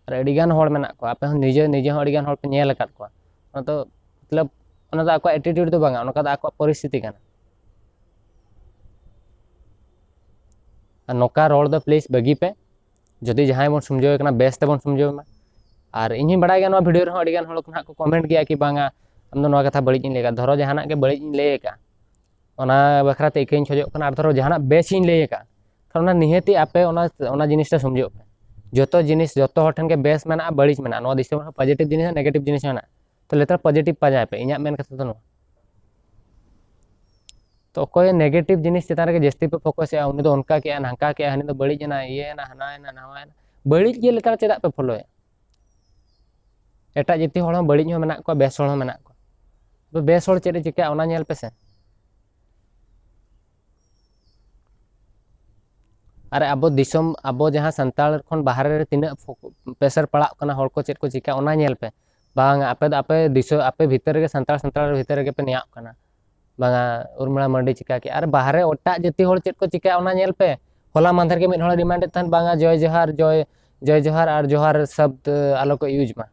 ᱟᱨ ᱟᱹᱰᱤᱜᱟᱱ ᱦᱚᱲ ᱢᱮᱱᱟᱜ ᱠᱚᱣᱟ, ᱟᱯᱮ ᱦᱚᱸ ᱱᱤᱡᱮ, ᱱᱤᱡᱮ ᱦᱚᱸ ᱟᱹᱰᱤᱜᱟᱱ ᱦᱚᱲ ᱯᱮ ᱧᱮᱞ ᱟᱠᱟᱫ ᱠᱚᱣᱟ᱾ ᱚᱱᱟ ᱫᱚ ᱢᱚᱛᱞᱚᱵ ᱚᱱᱟ ᱫᱚ ᱟᱠᱚᱣᱟᱜ ᱮᱴᱤᱴᱤᱭᱩᱰ ᱫᱚ ᱵᱟᱝᱟ, ᱚᱱᱟ ᱫᱚ ᱟᱠᱚᱣᱟᱜ ᱯᱚᱨᱤᱥᱛᱷᱤᱛᱤ ᱠᱟᱱᱟ᱾ ᱟᱨ ᱱᱚᱝᱠᱟ ᱨᱚᱲ ᱫᱚ ᱯᱞᱤᱡᱽ ᱵᱟᱹᱜᱤ ᱯᱮ᱾ ᱡᱩᱫᱤ ᱡᱟᱦᱟᱸᱭ ᱵᱚᱱ ᱥᱚᱢᱡᱷᱟᱹᱣ ᱠᱟᱱᱟ, ᱵᱮᱥ ᱛᱮᱵᱚᱱ ᱥᱚᱢᱡᱷᱟᱹᱣ ᱢᱟ᱾ ᱟᱨ ᱤᱧ ᱦᱚᱸᱧ ᱵᱟᱲᱟᱭ ᱜᱮᱭᱟ, ᱱᱚᱣᱟ ᱵᱷᱤᱰᱤᱭᱳ ᱨᱮᱦᱚᱸ ᱟᱹᱰᱤ ᱜᱟᱱ ᱦᱚᱲ ᱠᱚ ᱱᱟᱦᱟᱜ ᱠᱚ ᱠᱚᱢᱮᱱᱴ ᱜᱮᱭᱟ ᱠᱤ ᱵᱟᱝᱟ, ᱟᱢ ᱫᱚ ᱱᱚᱣᱟ ᱠᱟᱛᱷᱟ ᱵᱟᱹᱲᱤᱡ ᱤᱧ ᱞᱟᱹᱭ ᱟᱠᱟᱫ᱾ ᱫᱷᱚᱨᱚ ᱡᱟᱦᱟᱱᱟᱜ ᱜᱮ ᱵᱟᱹᱲᱤᱡ ᱤᱧ ᱞᱟᱹᱭ ᱟᱠᱟᱫ, ᱚᱱᱟ ᱵᱟᱠᱷᱨᱟ ᱛᱮ ᱤᱠᱟᱹᱧ ᱠᱷᱚᱡᱚᱜ ᱠᱟᱱᱟ, ᱟᱨ ᱫᱷᱚᱨᱚ ᱡᱟᱦᱟᱱᱟᱜ ᱵᱮᱥ ᱤᱧ ᱞᱟᱹᱭ ᱟᱠᱟᱫ, ᱠᱷᱟᱱ ᱚᱱᱟ ᱱᱤᱦᱟᱹᱛᱤ ᱟᱯᱮ ᱚᱱᱟ, ᱚᱱᱟ ᱡᱤᱱᱤᱥᱴᱟ ᱥᱚᱢᱡᱷᱚᱜ ᱯᱮ᱾ ᱡᱚᱛᱚ ᱡᱤᱱᱤᱥ, ᱡᱚᱛᱚ ᱦᱚᱲ ᱴᱷᱮᱱ ᱜᱮ ᱵᱮᱥ ᱢᱮᱱᱟᱜᱼᱟ, ᱵᱟᱹᱲᱤᱡ ᱢᱮᱱᱟᱜᱼᱟ᱾ ᱱᱚᱣᱟ ᱫᱤᱥᱚᱢ ᱨᱮᱦᱚᱸ ᱯᱚᱡᱮᱴᱤᱵᱷ ᱡᱤᱱᱤᱥ ᱢᱮᱱᱟᱜᱼᱟ, ᱱᱮᱜᱮᱴᱤᱵᱷ ᱡᱤᱱᱤᱥ ᱢᱮᱱᱟᱜᱼᱟ᱾ ᱛᱚ ᱞᱮᱛᱟᱲ ᱯᱚᱡᱮᱴᱤᱵᱷ ᱯᱟᱸᱡᱟᱭ ᱯᱮ, ᱤᱧᱟᱹᱜ ᱢᱮᱱ ᱠᱟᱛᱷᱟ ᱫᱚ ᱱᱚᱣᱟ᱾ ᱛᱚ ᱚᱠᱚᱭ ᱱᱮᱜᱮᱴᱤᱵᱷ ᱡᱤᱱᱤᱥ ᱪᱮᱛᱟᱱ ᱨᱮᱜᱮ ᱡᱟᱹᱥᱛᱤ ᱯᱮ ᱯᱷᱳᱠᱟᱥᱮᱜᱼᱟ, ᱩᱱᱤ ᱫᱚ ᱚᱱᱠᱟ ᱠᱮᱜᱼᱟ, ᱱᱟᱝᱠᱟ ᱠᱮᱜᱼᱟ, ᱦᱟᱹᱱᱤ ᱫᱚ ᱵᱟᱹᱲᱤᱡ ᱮᱱᱟ, ᱤᱭᱟᱹ ᱮᱱᱟ, ᱦᱟᱱᱟ ᱮᱱᱟ, ᱱᱟᱣᱟ ᱮᱱᱟ, ᱵᱟᱹᱲᱤᱡ ᱜᱮ ᱞᱮᱛᱟᱲ ᱪᱮᱫᱟᱜ ᱯᱮ ᱯᱷᱳᱞᱳᱭᱟ? ᱮᱴᱟᱜ ᱡᱟᱹᱛᱤ ᱦᱚᱲ ᱦᱚᱸ ᱵᱟᱹᱲᱤᱡ ᱦᱚᱸ ᱢᱮᱱᱟᱜ ᱠᱚᱣᱟ, ᱵᱮᱥ ᱦᱚᱲ ᱦᱚᱸ ᱢᱮᱱᱟᱜ ᱠᱚᱣᱟ᱾ ᱛᱚ ᱵᱮᱥ ᱦᱚᱲ ᱪᱮᱫ ᱮ ᱪᱤᱠᱟᱹᱭᱟ, ᱚᱱᱟ ᱧᱮᱞ ᱯᱮᱥᱮ᱾ ᱟᱨ ᱟᱵᱚ ᱫᱤᱥᱚᱢ, ᱟᱵᱚ ᱡᱟᱦᱟᱸ ᱥᱟᱱᱛᱟᱲ ᱠᱷᱚᱱ ᱵᱟᱦᱨᱮ ᱨᱮ ᱛᱤᱱᱟᱹᱜ ᱯᱷᱳ-, ᱯᱨᱮᱥᱟᱨ ᱯᱟᱲᱟᱜ ᱠᱟᱱᱟ, ᱦᱚᱲ ᱠᱚ ᱪᱮᱫ ᱠᱚ ᱪᱤᱠᱟᱹ, ᱚᱱᱟ ᱧᱮᱞ ᱯᱮ᱾ ᱵᱟᱝ, ᱟᱯᱮ ᱫᱚ ᱟᱯᱮ ᱫᱤᱥᱚᱢ, ᱟᱯᱮ ᱵᱷᱤᱛᱟᱹᱨ ᱨᱮᱜᱮ, ᱥᱟᱱᱛᱟᱲ, ᱥᱟᱱᱛᱟᱲ ᱵᱷᱤᱛᱟᱹᱨ ᱨᱮᱜᱮ ᱯᱮ ᱱᱮᱭᱟᱜ ᱠᱟᱱᱟ᱾ ᱵᱟᱝᱟ, ᱩᱨᱢᱤᱞᱟ ᱢᱟᱨᱰᱤ ᱪᱤᱠᱟ ᱠᱮᱜᱼᱟ᱾ ᱟᱨ ᱵᱟᱦᱨᱮ ᱮᱴᱟᱜ ᱡᱟᱹᱛᱤ ᱦᱚᱲ ᱪᱮᱫ ᱠᱚ ᱪᱤᱠᱟᱹᱭᱟ, ᱚᱱᱟ ᱧᱮᱞ ᱯᱮ᱾ ᱦᱚᱞᱟ ᱢᱟᱦᱫᱮᱨ ᱜᱮ ᱢᱤᱫ ᱦᱚᱲᱮ ᱰᱤᱢᱟᱱᱰᱮᱫ ᱛᱟᱦᱮᱸᱫ, ᱵᱟᱝᱟ, ᱡᱚᱭ ᱡᱚᱦᱟᱨ, ᱡᱚᱭ, ᱡᱚᱭ ᱡᱚᱦᱟᱨ ᱟᱨ ᱡᱚᱦᱟᱨ ᱥᱟᱵᱫ ᱟᱞᱚ ᱠᱚ ᱤᱭᱩᱡᱽ ᱢᱟ᱾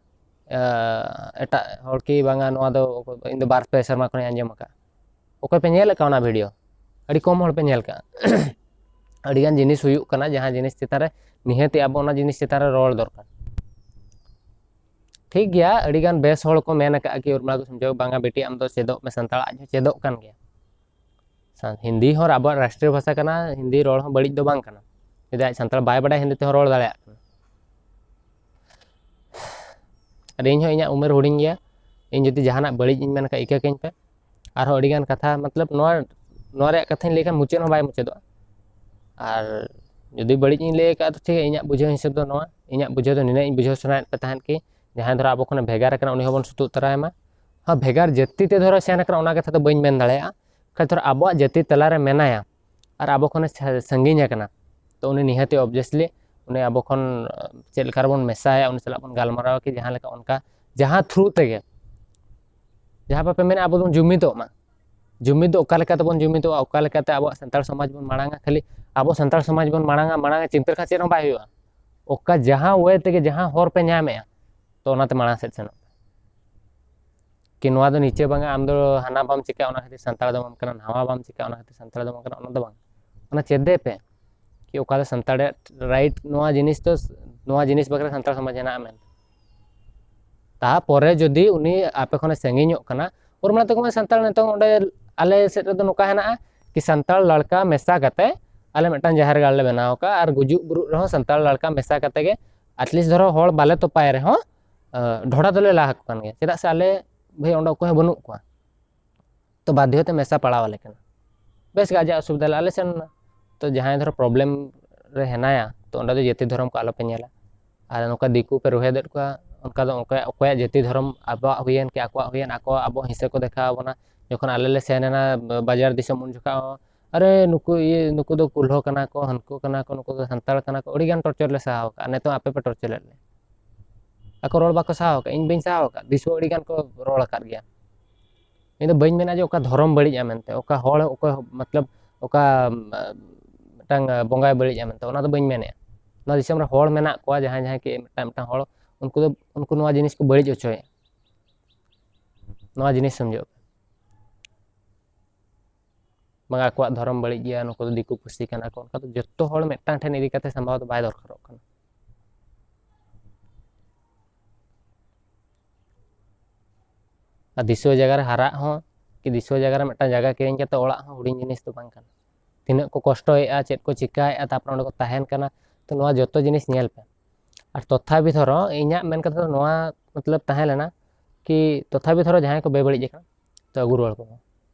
ᱮᱴᱟᱜ ᱦᱚᱲ ᱠᱤ ᱵᱟᱝᱟ, ᱱᱚᱣᱟ ᱫᱚ ᱤᱧ ᱫᱚ ᱵᱟᱨ ᱯᱮ ᱥᱮᱨᱢᱟ ᱠᱷᱚᱱᱤᱧ ᱟᱸᱡᱚᱢ ᱟᱠᱟᱫᱼᱟ᱾ ᱚᱠᱚᱭ ᱯᱮ ᱧᱮᱞ ᱟᱠᱟᱫ ᱚᱱᱟ ᱵᱷᱤᱰᱤᱭᱳ? ᱟᱹᱰᱤ ᱠᱚᱢ ᱦᱚᱲ ᱯᱮ ᱧᱮᱞ ᱠᱟᱜᱼᱟ᱾ ᱟᱹᱰᱤᱜᱟᱱ ᱡᱤᱱᱤᱥ ᱦᱩᱭᱩᱜ ᱠᱟᱱᱟ, ᱡᱟᱦᱟᱸ ᱡᱤᱱᱤᱥ ᱪᱮᱛᱟᱱ ᱨᱮ ᱱᱤᱦᱟᱹᱛᱤ ᱟᱵᱚ ᱚᱱᱟ ᱡᱤᱱᱤᱥ ᱪᱮᱛᱟᱱ ᱨᱮ ᱨᱚᱲ ᱫᱚᱨᱠᱟᱨ᱾ ᱴᱷᱤᱠ ᱜᱮᱭᱟ, ᱟᱹᱰᱤᱜᱟᱱ ᱵᱮᱥ ᱦᱚᱲ ᱠᱚ ᱢᱮᱱ ᱟᱠᱟᱫᱼᱟ ᱠᱤ ᱩᱨᱢᱤᱞᱟ ᱠᱚ ᱥᱚᱢᱡᱷᱟᱹᱣ, ᱵᱟᱝᱟ ᱵᱤᱴᱤ, ᱟᱢ ᱫᱚ ᱪᱮᱫᱚᱜ ᱢᱮ, ᱥᱟᱱᱛᱟᱲ ᱟᱡ ᱦᱚᱸ ᱪᱮᱫᱚᱜ ᱠᱟᱱ ᱜᱮᱭᱟ᱾ ᱥᱟ-, ᱦᱤᱱᱫᱤ ᱦᱚᱸ ᱟᱵᱚᱣᱟᱜ ᱨᱟᱥᱴᱨᱤᱭᱚ ᱵᱷᱟᱥᱟ ᱠᱟᱱᱟ, ᱦᱤᱱᱫᱤ ᱨᱚᱲ ᱦᱚᱸ ᱵᱟᱹᱲᱤᱡ ᱫᱚ ᱵᱟᱝ ᱠᱟᱱᱟ᱾ ᱡᱩᱫᱤ ᱟᱡ ᱥᱟᱱᱛᱟᱲ ᱵᱟᱭ ᱵᱟᱰᱟᱭᱟ, ᱦᱤᱱᱫᱤ ᱛᱮᱦᱚᱸ ᱨᱚᱲ ᱫᱟᱲᱮᱭᱟᱜ ᱠᱟᱱᱟ᱾ ᱟᱨ ᱤᱧ ᱦᱚᱸ, ᱤᱧᱟᱹᱜ ᱩᱢᱮᱨ ᱦᱩᱰᱤᱧ ᱜᱮᱭᱟ, ᱤᱧ ᱡᱩᱫᱤ ᱡᱟᱦᱟᱱᱟᱜ ᱵᱟᱹᱲᱤᱡ ᱤᱧ ᱢᱮᱱ ᱠᱷᱟᱡ, ᱤᱠᱟᱹ ᱠᱟᱹᱧ ᱯᱮ᱾ ᱟᱨᱦᱚᱸ ᱟᱹᱰᱤᱜᱟᱱ ᱠᱟᱛᱷᱟ, ᱢᱚᱛᱞᱚᱵ, ᱱᱚᱣᱟ, ᱱᱚᱣᱟ ᱨᱮᱭᱟᱜ ᱠᱟᱛᱷᱟᱧ ᱞᱟᱹᱭ ᱠᱷᱟᱱ ᱢᱩᱪᱟᱹᱫ ᱦᱚᱸ ᱵᱟᱭ ᱢᱩᱪᱟᱹᱫᱚᱜᱼᱟ᱾ ᱟᱨ ᱡᱩᱫᱤ ᱵᱟᱹᱲᱤᱡ ᱤᱧ ᱞᱟᱹᱭ ᱟᱠᱟᱫ, ᱛᱚ ᱴᱷᱤᱠ ᱜᱮᱭᱟ, ᱤᱧᱟᱹᱜ ᱵᱩᱡᱷᱟᱹᱣ ᱦᱤᱥᱟᱹᱵ ᱫᱚ ᱱᱚᱣᱟ, ᱤᱧᱟᱹᱜ ᱵᱩᱡᱷᱟᱹᱣ ᱫᱚ ᱱᱤᱱᱟᱹᱜ ᱤᱧ ᱵᱩᱡᱷᱟᱹᱣ ᱥᱟᱱᱟᱭᱮᱫ ᱯᱮ ᱛᱟᱦᱮᱸᱫ ᱠᱤ ᱡᱟᱦᱟᱸᱭ ᱫᱷᱚᱨᱚ ᱟᱵᱚ ᱠᱷᱚᱱᱮ ᱵᱷᱮᱜᱟᱨ ᱟᱠᱟᱱᱟ, ᱩᱱᱤ ᱦᱚᱸᱵᱚᱱ ᱥᱩᱛᱩᱜ ᱛᱚᱨᱟᱭ ᱢᱟ᱾ ᱦᱚᱸ, ᱵᱷᱮᱜᱟᱨ ᱡᱟᱹᱛᱤ ᱛᱮ ᱫᱷᱚᱨᱚ ᱥᱮᱱ ᱟᱠᱟᱱᱟ, ᱚᱱᱟ ᱠᱟᱛᱷᱟ ᱫᱚ ᱵᱟᱹᱧ ᱢᱮᱱ ᱫᱟᱲᱮᱭᱟᱜᱼᱟ᱾ ᱠᱷᱟᱡ ᱫᱷᱚᱨᱚ ᱟᱵᱚᱣᱟᱜ ᱡᱟᱹᱛᱤ ᱛᱟᱞᱟᱨᱮ ᱢᱮᱱᱟᱭᱟ ᱟᱨ ᱟᱵᱚ ᱠᱷᱚᱱᱮ ᱥᱟ-, ᱥᱟᱺᱜᱤᱧ ᱟᱠᱟᱱᱟ, ᱛᱚ ᱩᱱᱤ ᱱᱤᱦᱟᱹᱛᱤ obviously ᱩᱱᱤ ᱟᱵᱚ ᱠᱷᱚᱱ, ᱟᱸ, ᱪᱮᱫ ᱞᱮᱠᱟ ᱨᱮᱵᱚᱱ ᱢᱮᱥᱟᱭᱟ, ᱩᱱᱤ ᱥᱟᱞᱟᱜ ᱵᱚᱱ ᱜᱟᱞᱢᱟᱨᱟᱣᱟ ᱠᱤ ᱡᱟᱦᱟᱸ ᱞᱮᱠᱟ ᱚᱱᱠᱟ, ᱡᱟᱦᱟᱸ through ᱛᱮᱜᱮ, ᱡᱟᱦᱟᱸ ᱵᱟᱯᱮ ᱢᱮᱱᱟ ᱟᱵᱚ ᱵᱚᱱ ᱡᱩᱢᱤᱫᱚᱜ ᱢᱟ᱾ ᱡᱩᱢᱤᱫ ᱫᱚ ᱚᱠᱟ ᱞᱮᱠᱟ ᱛᱮᱵᱚᱱ ᱡᱩᱢᱤᱫᱚᱜᱼᱟ, ᱚᱠᱟ ᱞᱮᱠᱟᱛᱮ ᱟᱵᱚᱣᱟᱜ ᱥᱟᱱᱛᱟᱲ ᱥᱚᱢᱟᱡᱽ ᱵᱚᱱ ᱢᱟᱲᱟᱝᱟ? ᱠᱷᱟᱹᱞᱤ ᱟᱵᱚ ᱥᱟᱱᱛᱟᱲ ᱥᱚᱢᱟᱡᱽ ᱵᱚᱱ ᱢᱟᱲᱟᱝᱟ, ᱢᱟᱲᱟᱝ ᱪᱤᱱᱛᱟᱹ ᱞᱮᱠᱷᱟᱱ ᱪᱮᱫ ᱦᱚᱸ ᱵᱟᱭ ᱦᱩᱭᱩᱜᱼᱟ᱾ ᱚᱠᱟ ᱡᱟᱦᱟᱸ way ᱛᱮᱜᱮ, ᱡᱟᱦᱟᱸ ᱦᱚᱨ ᱯᱮ ᱧᱟᱢᱮᱜᱼᱟ, ᱛᱚ ᱚᱱᱟᱛᱮ ᱢᱟᱲᱟᱝ ᱥᱮᱫ ᱥᱮᱱᱚᱜ ᱯᱮ᱾ ᱠᱤ ᱱᱚᱣᱟ ᱫᱚ ᱱᱤᱪᱮ ᱵᱟᱝᱟ, ᱟᱢ ᱫᱚ ᱦᱟᱱᱟ ᱵᱟᱢ ᱪᱤᱠᱟ, ᱚᱱᱟ ᱠᱷᱟᱹᱛᱤᱨ ᱥᱟᱱᱛᱟᱲ ᱫᱚ ᱵᱟᱢ ᱠᱟᱱᱟ, ᱱᱟᱣᱟ ᱵᱟᱢ ᱪᱤᱠᱟ, ᱚᱱᱟ ᱠᱷᱟᱹᱛᱤᱨ ᱥᱟᱱᱛᱟᱲ ᱫᱚ ᱵᱟᱢ ᱠᱟᱱᱟ, ᱚᱱᱟ ᱫᱚ ᱵᱟᱝ᱾ ᱚᱱᱟ ᱪᱮᱫ ᱯᱮ ᱠᱤ ᱚᱠᱟ ᱫᱚ ᱥᱟᱱᱛᱟᱲᱟᱜ right, ᱱᱚᱣᱟ ᱡᱤᱱᱤᱥ ᱫᱚ, ᱱᱚᱣᱟ ᱡᱤᱱᱤᱥ ᱵᱟᱠᱷᱨᱟ ᱥᱟᱱᱛᱟᱲ ᱥᱚᱢᱟᱡᱽ ᱦᱮᱱᱟᱜᱼᱟ ᱢᱮᱱᱛᱮ᱾ ᱛᱟᱯᱚᱨᱮ ᱡᱩᱫᱤ ᱩᱱᱤ ᱟᱯᱮ ᱠᱷᱚᱱᱮ ᱥᱟᱺᱜᱤᱧᱚᱜ ᱠᱟᱱᱟ, ᱳᱨ ᱢᱟᱱᱮ ᱛᱮᱠᱚ ᱢᱮᱱᱟ ᱥᱟᱱᱛᱟᱲ, ᱱᱤᱛᱚᱝ ᱚᱸᱰᱮ ᱟᱞᱮ ᱥᱮᱫ ᱨᱮᱫᱚ ᱱᱚᱝᱠᱟ ᱦᱮᱱᱟᱜᱼᱟ ᱠᱤ ᱥᱟᱱᱛᱟᱲ ᱞᱟᱲᱠᱟ ᱢᱮᱥᱟ ᱠᱟᱛᱮ ᱟᱞᱮ ᱢᱤᱫᱴᱟᱝ ᱡᱟᱦᱮᱨ ᱜᱟᱲ ᱞᱮ ᱵᱮᱱᱟᱣ ᱟᱠᱟᱫᱼᱟ, ᱟᱨ ᱜᱩᱡᱩᱜ ᱵᱩᱨᱩᱜ ᱨᱮᱦᱚᱸ ᱥᱟᱱᱛᱟᱲ ᱞᱟᱲᱠᱟ ᱢᱮᱥᱟ ᱠᱟᱛᱮ ᱜᱮ, at least ᱫᱷᱚᱨᱚ ᱦᱚᱲ ᱵᱟᱞᱮ ᱛᱚᱯᱟᱭ ᱨᱮᱦᱚᱸ, ᱟᱸ, ᱰᱷᱚᱲᱟ ᱫᱚᱞᱮ ᱞᱟ ᱟᱠᱚ ᱠᱟᱱ ᱜᱮᱭᱟ᱾ ᱪᱮᱫᱟᱜ ᱥᱮ ᱟᱞᱮ ᱵᱷᱟᱹᱭ ᱚᱸᱰᱮ ᱚᱠᱚᱭ ᱦᱚᱸ ᱵᱟᱹᱱᱩᱜ ᱠᱚᱣᱟ, ᱛᱚ ᱵᱟᱫᱽᱫᱷᱚ ᱛᱮ ᱢᱮᱥᱟ ᱯᱟᱲᱟᱣ ᱟᱞᱮ ᱠᱟᱱᱟ᱾ ᱵᱮᱥ ᱜᱮ ᱟᱡᱟᱜ ᱚᱥᱩᱵᱤᱫᱷᱟ ᱞᱮ, ᱟᱞᱮ ᱥᱮᱱ ᱛᱚ ᱡᱟᱦᱟᱸᱭ ᱫᱷᱚᱨᱚ problem ᱨᱮ ᱦᱮᱱᱟᱭᱟ, ᱛᱚ ᱚᱸᱰᱮ ᱫᱚ ᱡᱟᱹᱛᱤ ᱫᱷᱚᱨᱚᱢ ᱠᱚ ᱟᱞᱚᱯᱮ ᱧᱮᱞᱟ᱾ ᱟᱨ ᱱᱚᱝᱠᱟ ᱫᱤᱠᱩ ᱯᱮ ᱨᱚᱦᱮᱫᱮᱫ ᱠᱚᱣᱟ, ᱚᱱᱠᱟ ᱫᱚ ᱚᱠᱚᱭᱟᱜ, ᱚᱠᱚᱭᱟᱜ ᱡᱟᱹᱛᱤ ᱫᱷᱚᱨᱚᱢ ᱟᱵᱚᱣᱟᱜ ᱦᱩᱭᱮᱱ ᱠᱤ ᱟᱠᱚᱣᱟᱜ ᱦᱩᱭᱮᱱ, ᱟᱠᱚ ᱟᱵᱚ ᱦᱤᱸᱥᱟᱹ ᱠᱚ ᱫᱮᱠᱷᱟᱣ ᱟᱵᱚᱱᱟ᱾ ᱡᱚᱠᱷᱚᱱ ᱟᱞᱮ ᱞᱮ ᱥᱮᱱ ᱮᱱᱟ ᱵᱟᱡᱟᱨ ᱫᱤᱥᱚᱢ, ᱩᱱ ᱡᱚᱠᱷᱟᱡ ᱦᱚᱸ, "ᱟᱨᱮ ᱱᱩᱠᱩ ᱤᱭᱟᱹ, ᱱᱩᱠᱩ ᱫᱚ ᱠᱩᱞᱦᱚ ᱠᱟᱱᱟ ᱠᱚ, ᱦᱟᱹᱱᱠᱩ ᱠᱟᱱᱟ ᱠᱚ, ᱱᱩᱠᱩ ᱫᱚ ᱥᱟᱱᱛᱟᱲ ᱠᱟᱱᱟ ᱠᱚ", ᱟᱹᱰᱤ ᱜᱟᱱ torture ᱞᱮ ᱥᱟᱦᱟᱣ ᱟᱠᱟᱫᱼᱟ᱾ ᱱᱤᱛᱚᱝ ᱟᱯᱮ ᱯᱮ torture ᱮᱫ ᱞᱮᱭᱟ᱾ ᱟᱠᱚ ᱨᱚᱲ ᱵᱟᱠᱚ ᱥᱟᱦᱟᱣ ᱟᱠᱟᱫᱼᱟ, ᱤᱧ ᱵᱟᱹᱧ ᱥᱟᱦᱟᱣ ᱟᱠᱟᱫᱼᱟ, ᱫᱤᱥᱩᱣᱟᱹ ᱟᱹᱰᱤ ᱜᱟᱱ ᱠᱚ ᱨᱚᱲ ᱟᱠᱟᱫ ᱜᱮᱭᱟ᱾ ᱤᱧ ᱫᱚ ᱵᱟᱹᱧ ᱢᱮᱱᱟ ᱡᱮ ᱚᱠᱟ ᱫᱷᱚᱨᱚᱢ ᱵᱟᱹᱲᱤᱡᱼᱟ ᱢᱮᱱᱛᱮ, ᱚᱠᱟ ᱦᱚᱲ, ᱚᱠᱚᱭ ᱦᱚᱸ, ᱢᱚᱛᱞᱚᱵ, ᱚᱠᱟ, ᱩᱢ, ᱢᱤᱫᱴᱟᱝ ᱵᱚᱸᱜᱟᱭ ᱵᱟᱹᱲᱤᱡᱼᱟ ᱢᱮᱱᱛᱮ, ᱚᱱᱟ ᱫᱚ ᱵᱟᱹᱧ ᱢᱮᱱᱮᱫᱼᱟ᱾ ᱱᱚᱣᱟ ᱫᱤᱥᱚᱢ ᱨᱮ ᱦᱚᱲ ᱢᱮᱱᱟᱜ ᱠᱚᱣᱟ, ᱡᱟᱦᱟᱸᱭ ᱡᱟᱦᱟᱸᱭ ᱠᱤ ᱢᱤᱫᱴᱟᱝ ᱢᱤᱫᱴᱟᱝ ᱦᱚᱲ, ᱩᱱᱠᱩ ᱫᱚ, ᱩᱱᱠᱩ ᱱᱚᱣᱟ ᱡᱤᱱᱤᱥ ᱠᱚ ᱵᱟᱹᱲᱤᱡ ᱦᱚᱪᱚᱭᱮᱫᱼᱟ᱾ ᱱᱚᱣᱟ ᱡᱤᱱᱤᱥ ᱥᱚᱢᱡᱷᱟᱣ ᱯᱮ᱾ ᱵᱟᱝ, ᱟᱠᱚᱣᱟᱜ ᱫᱷᱚᱨᱚᱢ ᱵᱟᱹᱲᱤᱡ ᱜᱮᱭᱟ, ᱱᱩᱠᱩ ᱫᱚ ᱫᱤᱠᱩ ᱯᱩᱥᱤ ᱠᱟᱱᱟ ᱠᱚ, ᱚᱱᱠᱟ ᱫᱚ ᱡᱚᱛᱚ ᱦᱚᱲ ᱢᱤᱫᱴᱟᱝ ᱴᱷᱮᱱ ᱤᱫᱤ ᱠᱟᱛᱮ ᱥᱟᱢᱵᱟᱣ ᱫᱚ ᱵᱟᱭ ᱫᱚᱨᱠᱟᱨᱚᱜ ᱠᱟᱱᱟ᱾ ᱟᱨ ᱫᱤᱥᱩᱣᱟᱹ ᱡᱟᱭᱜᱟ ᱨᱮ ᱦᱟᱨᱟᱜ ᱦᱚᱸ, ᱠᱤ ᱫᱤᱥᱩᱣᱟᱹ ᱡᱟᱭᱜᱟ ᱨᱮ ᱢᱤᱫᱴᱟᱝ ᱡᱟᱭᱜᱟ ᱠᱤᱨᱤᱧ ᱠᱟᱛᱮ ᱚᱲᱟᱜ ᱦᱚᱸ ᱦᱩᱰᱤᱧ ᱡᱤᱱᱤᱥ ᱫᱚ ᱵᱟᱝ ᱠᱟᱱᱟ᱾ ᱛᱤᱱᱟᱹᱜ ᱠᱚ ᱠᱚᱥᱴᱚᱭᱮᱫᱼᱟ, ᱪᱮᱫ ᱠᱚ ᱪᱤᱠᱟᱭᱮᱫᱼᱟ, ᱛᱟᱨᱯᱚᱨᱮ ᱚᱸᱰᱮ ᱠᱚ ᱛᱟᱦᱮᱱ ᱠᱟᱱᱟ᱾ ᱛᱚ ᱱᱚᱣᱟ ᱡᱚᱛᱚ ᱡᱤᱱᱤᱥ ᱧᱮᱞ ᱯᱮ᱾ ᱟᱨ ᱛᱚᱛᱷᱟᱯᱤ ᱫᱷᱚᱨᱚ ᱤᱧᱟᱹᱜ ᱢᱮᱱ ᱠᱟᱛᱷᱟ ᱫᱚ ᱱᱚᱣᱟ ᱢᱚᱛᱞᱚᱵ ᱛᱟᱦᱮᱸ ᱞᱮᱱᱟ ᱠᱤ ᱛᱚᱛᱷᱟᱯᱤ ᱫᱷᱚᱨᱚ ᱡᱟᱦᱟᱸᱭ ᱠᱚ ᱵᱮᱵᱟᱹᱲᱤᱡ ᱟᱠᱟᱱᱟ, ᱛᱚ ᱟᱹᱜᱩ ᱨᱩᱣᱟᱹᱲ ᱠᱚᱢᱟ᱾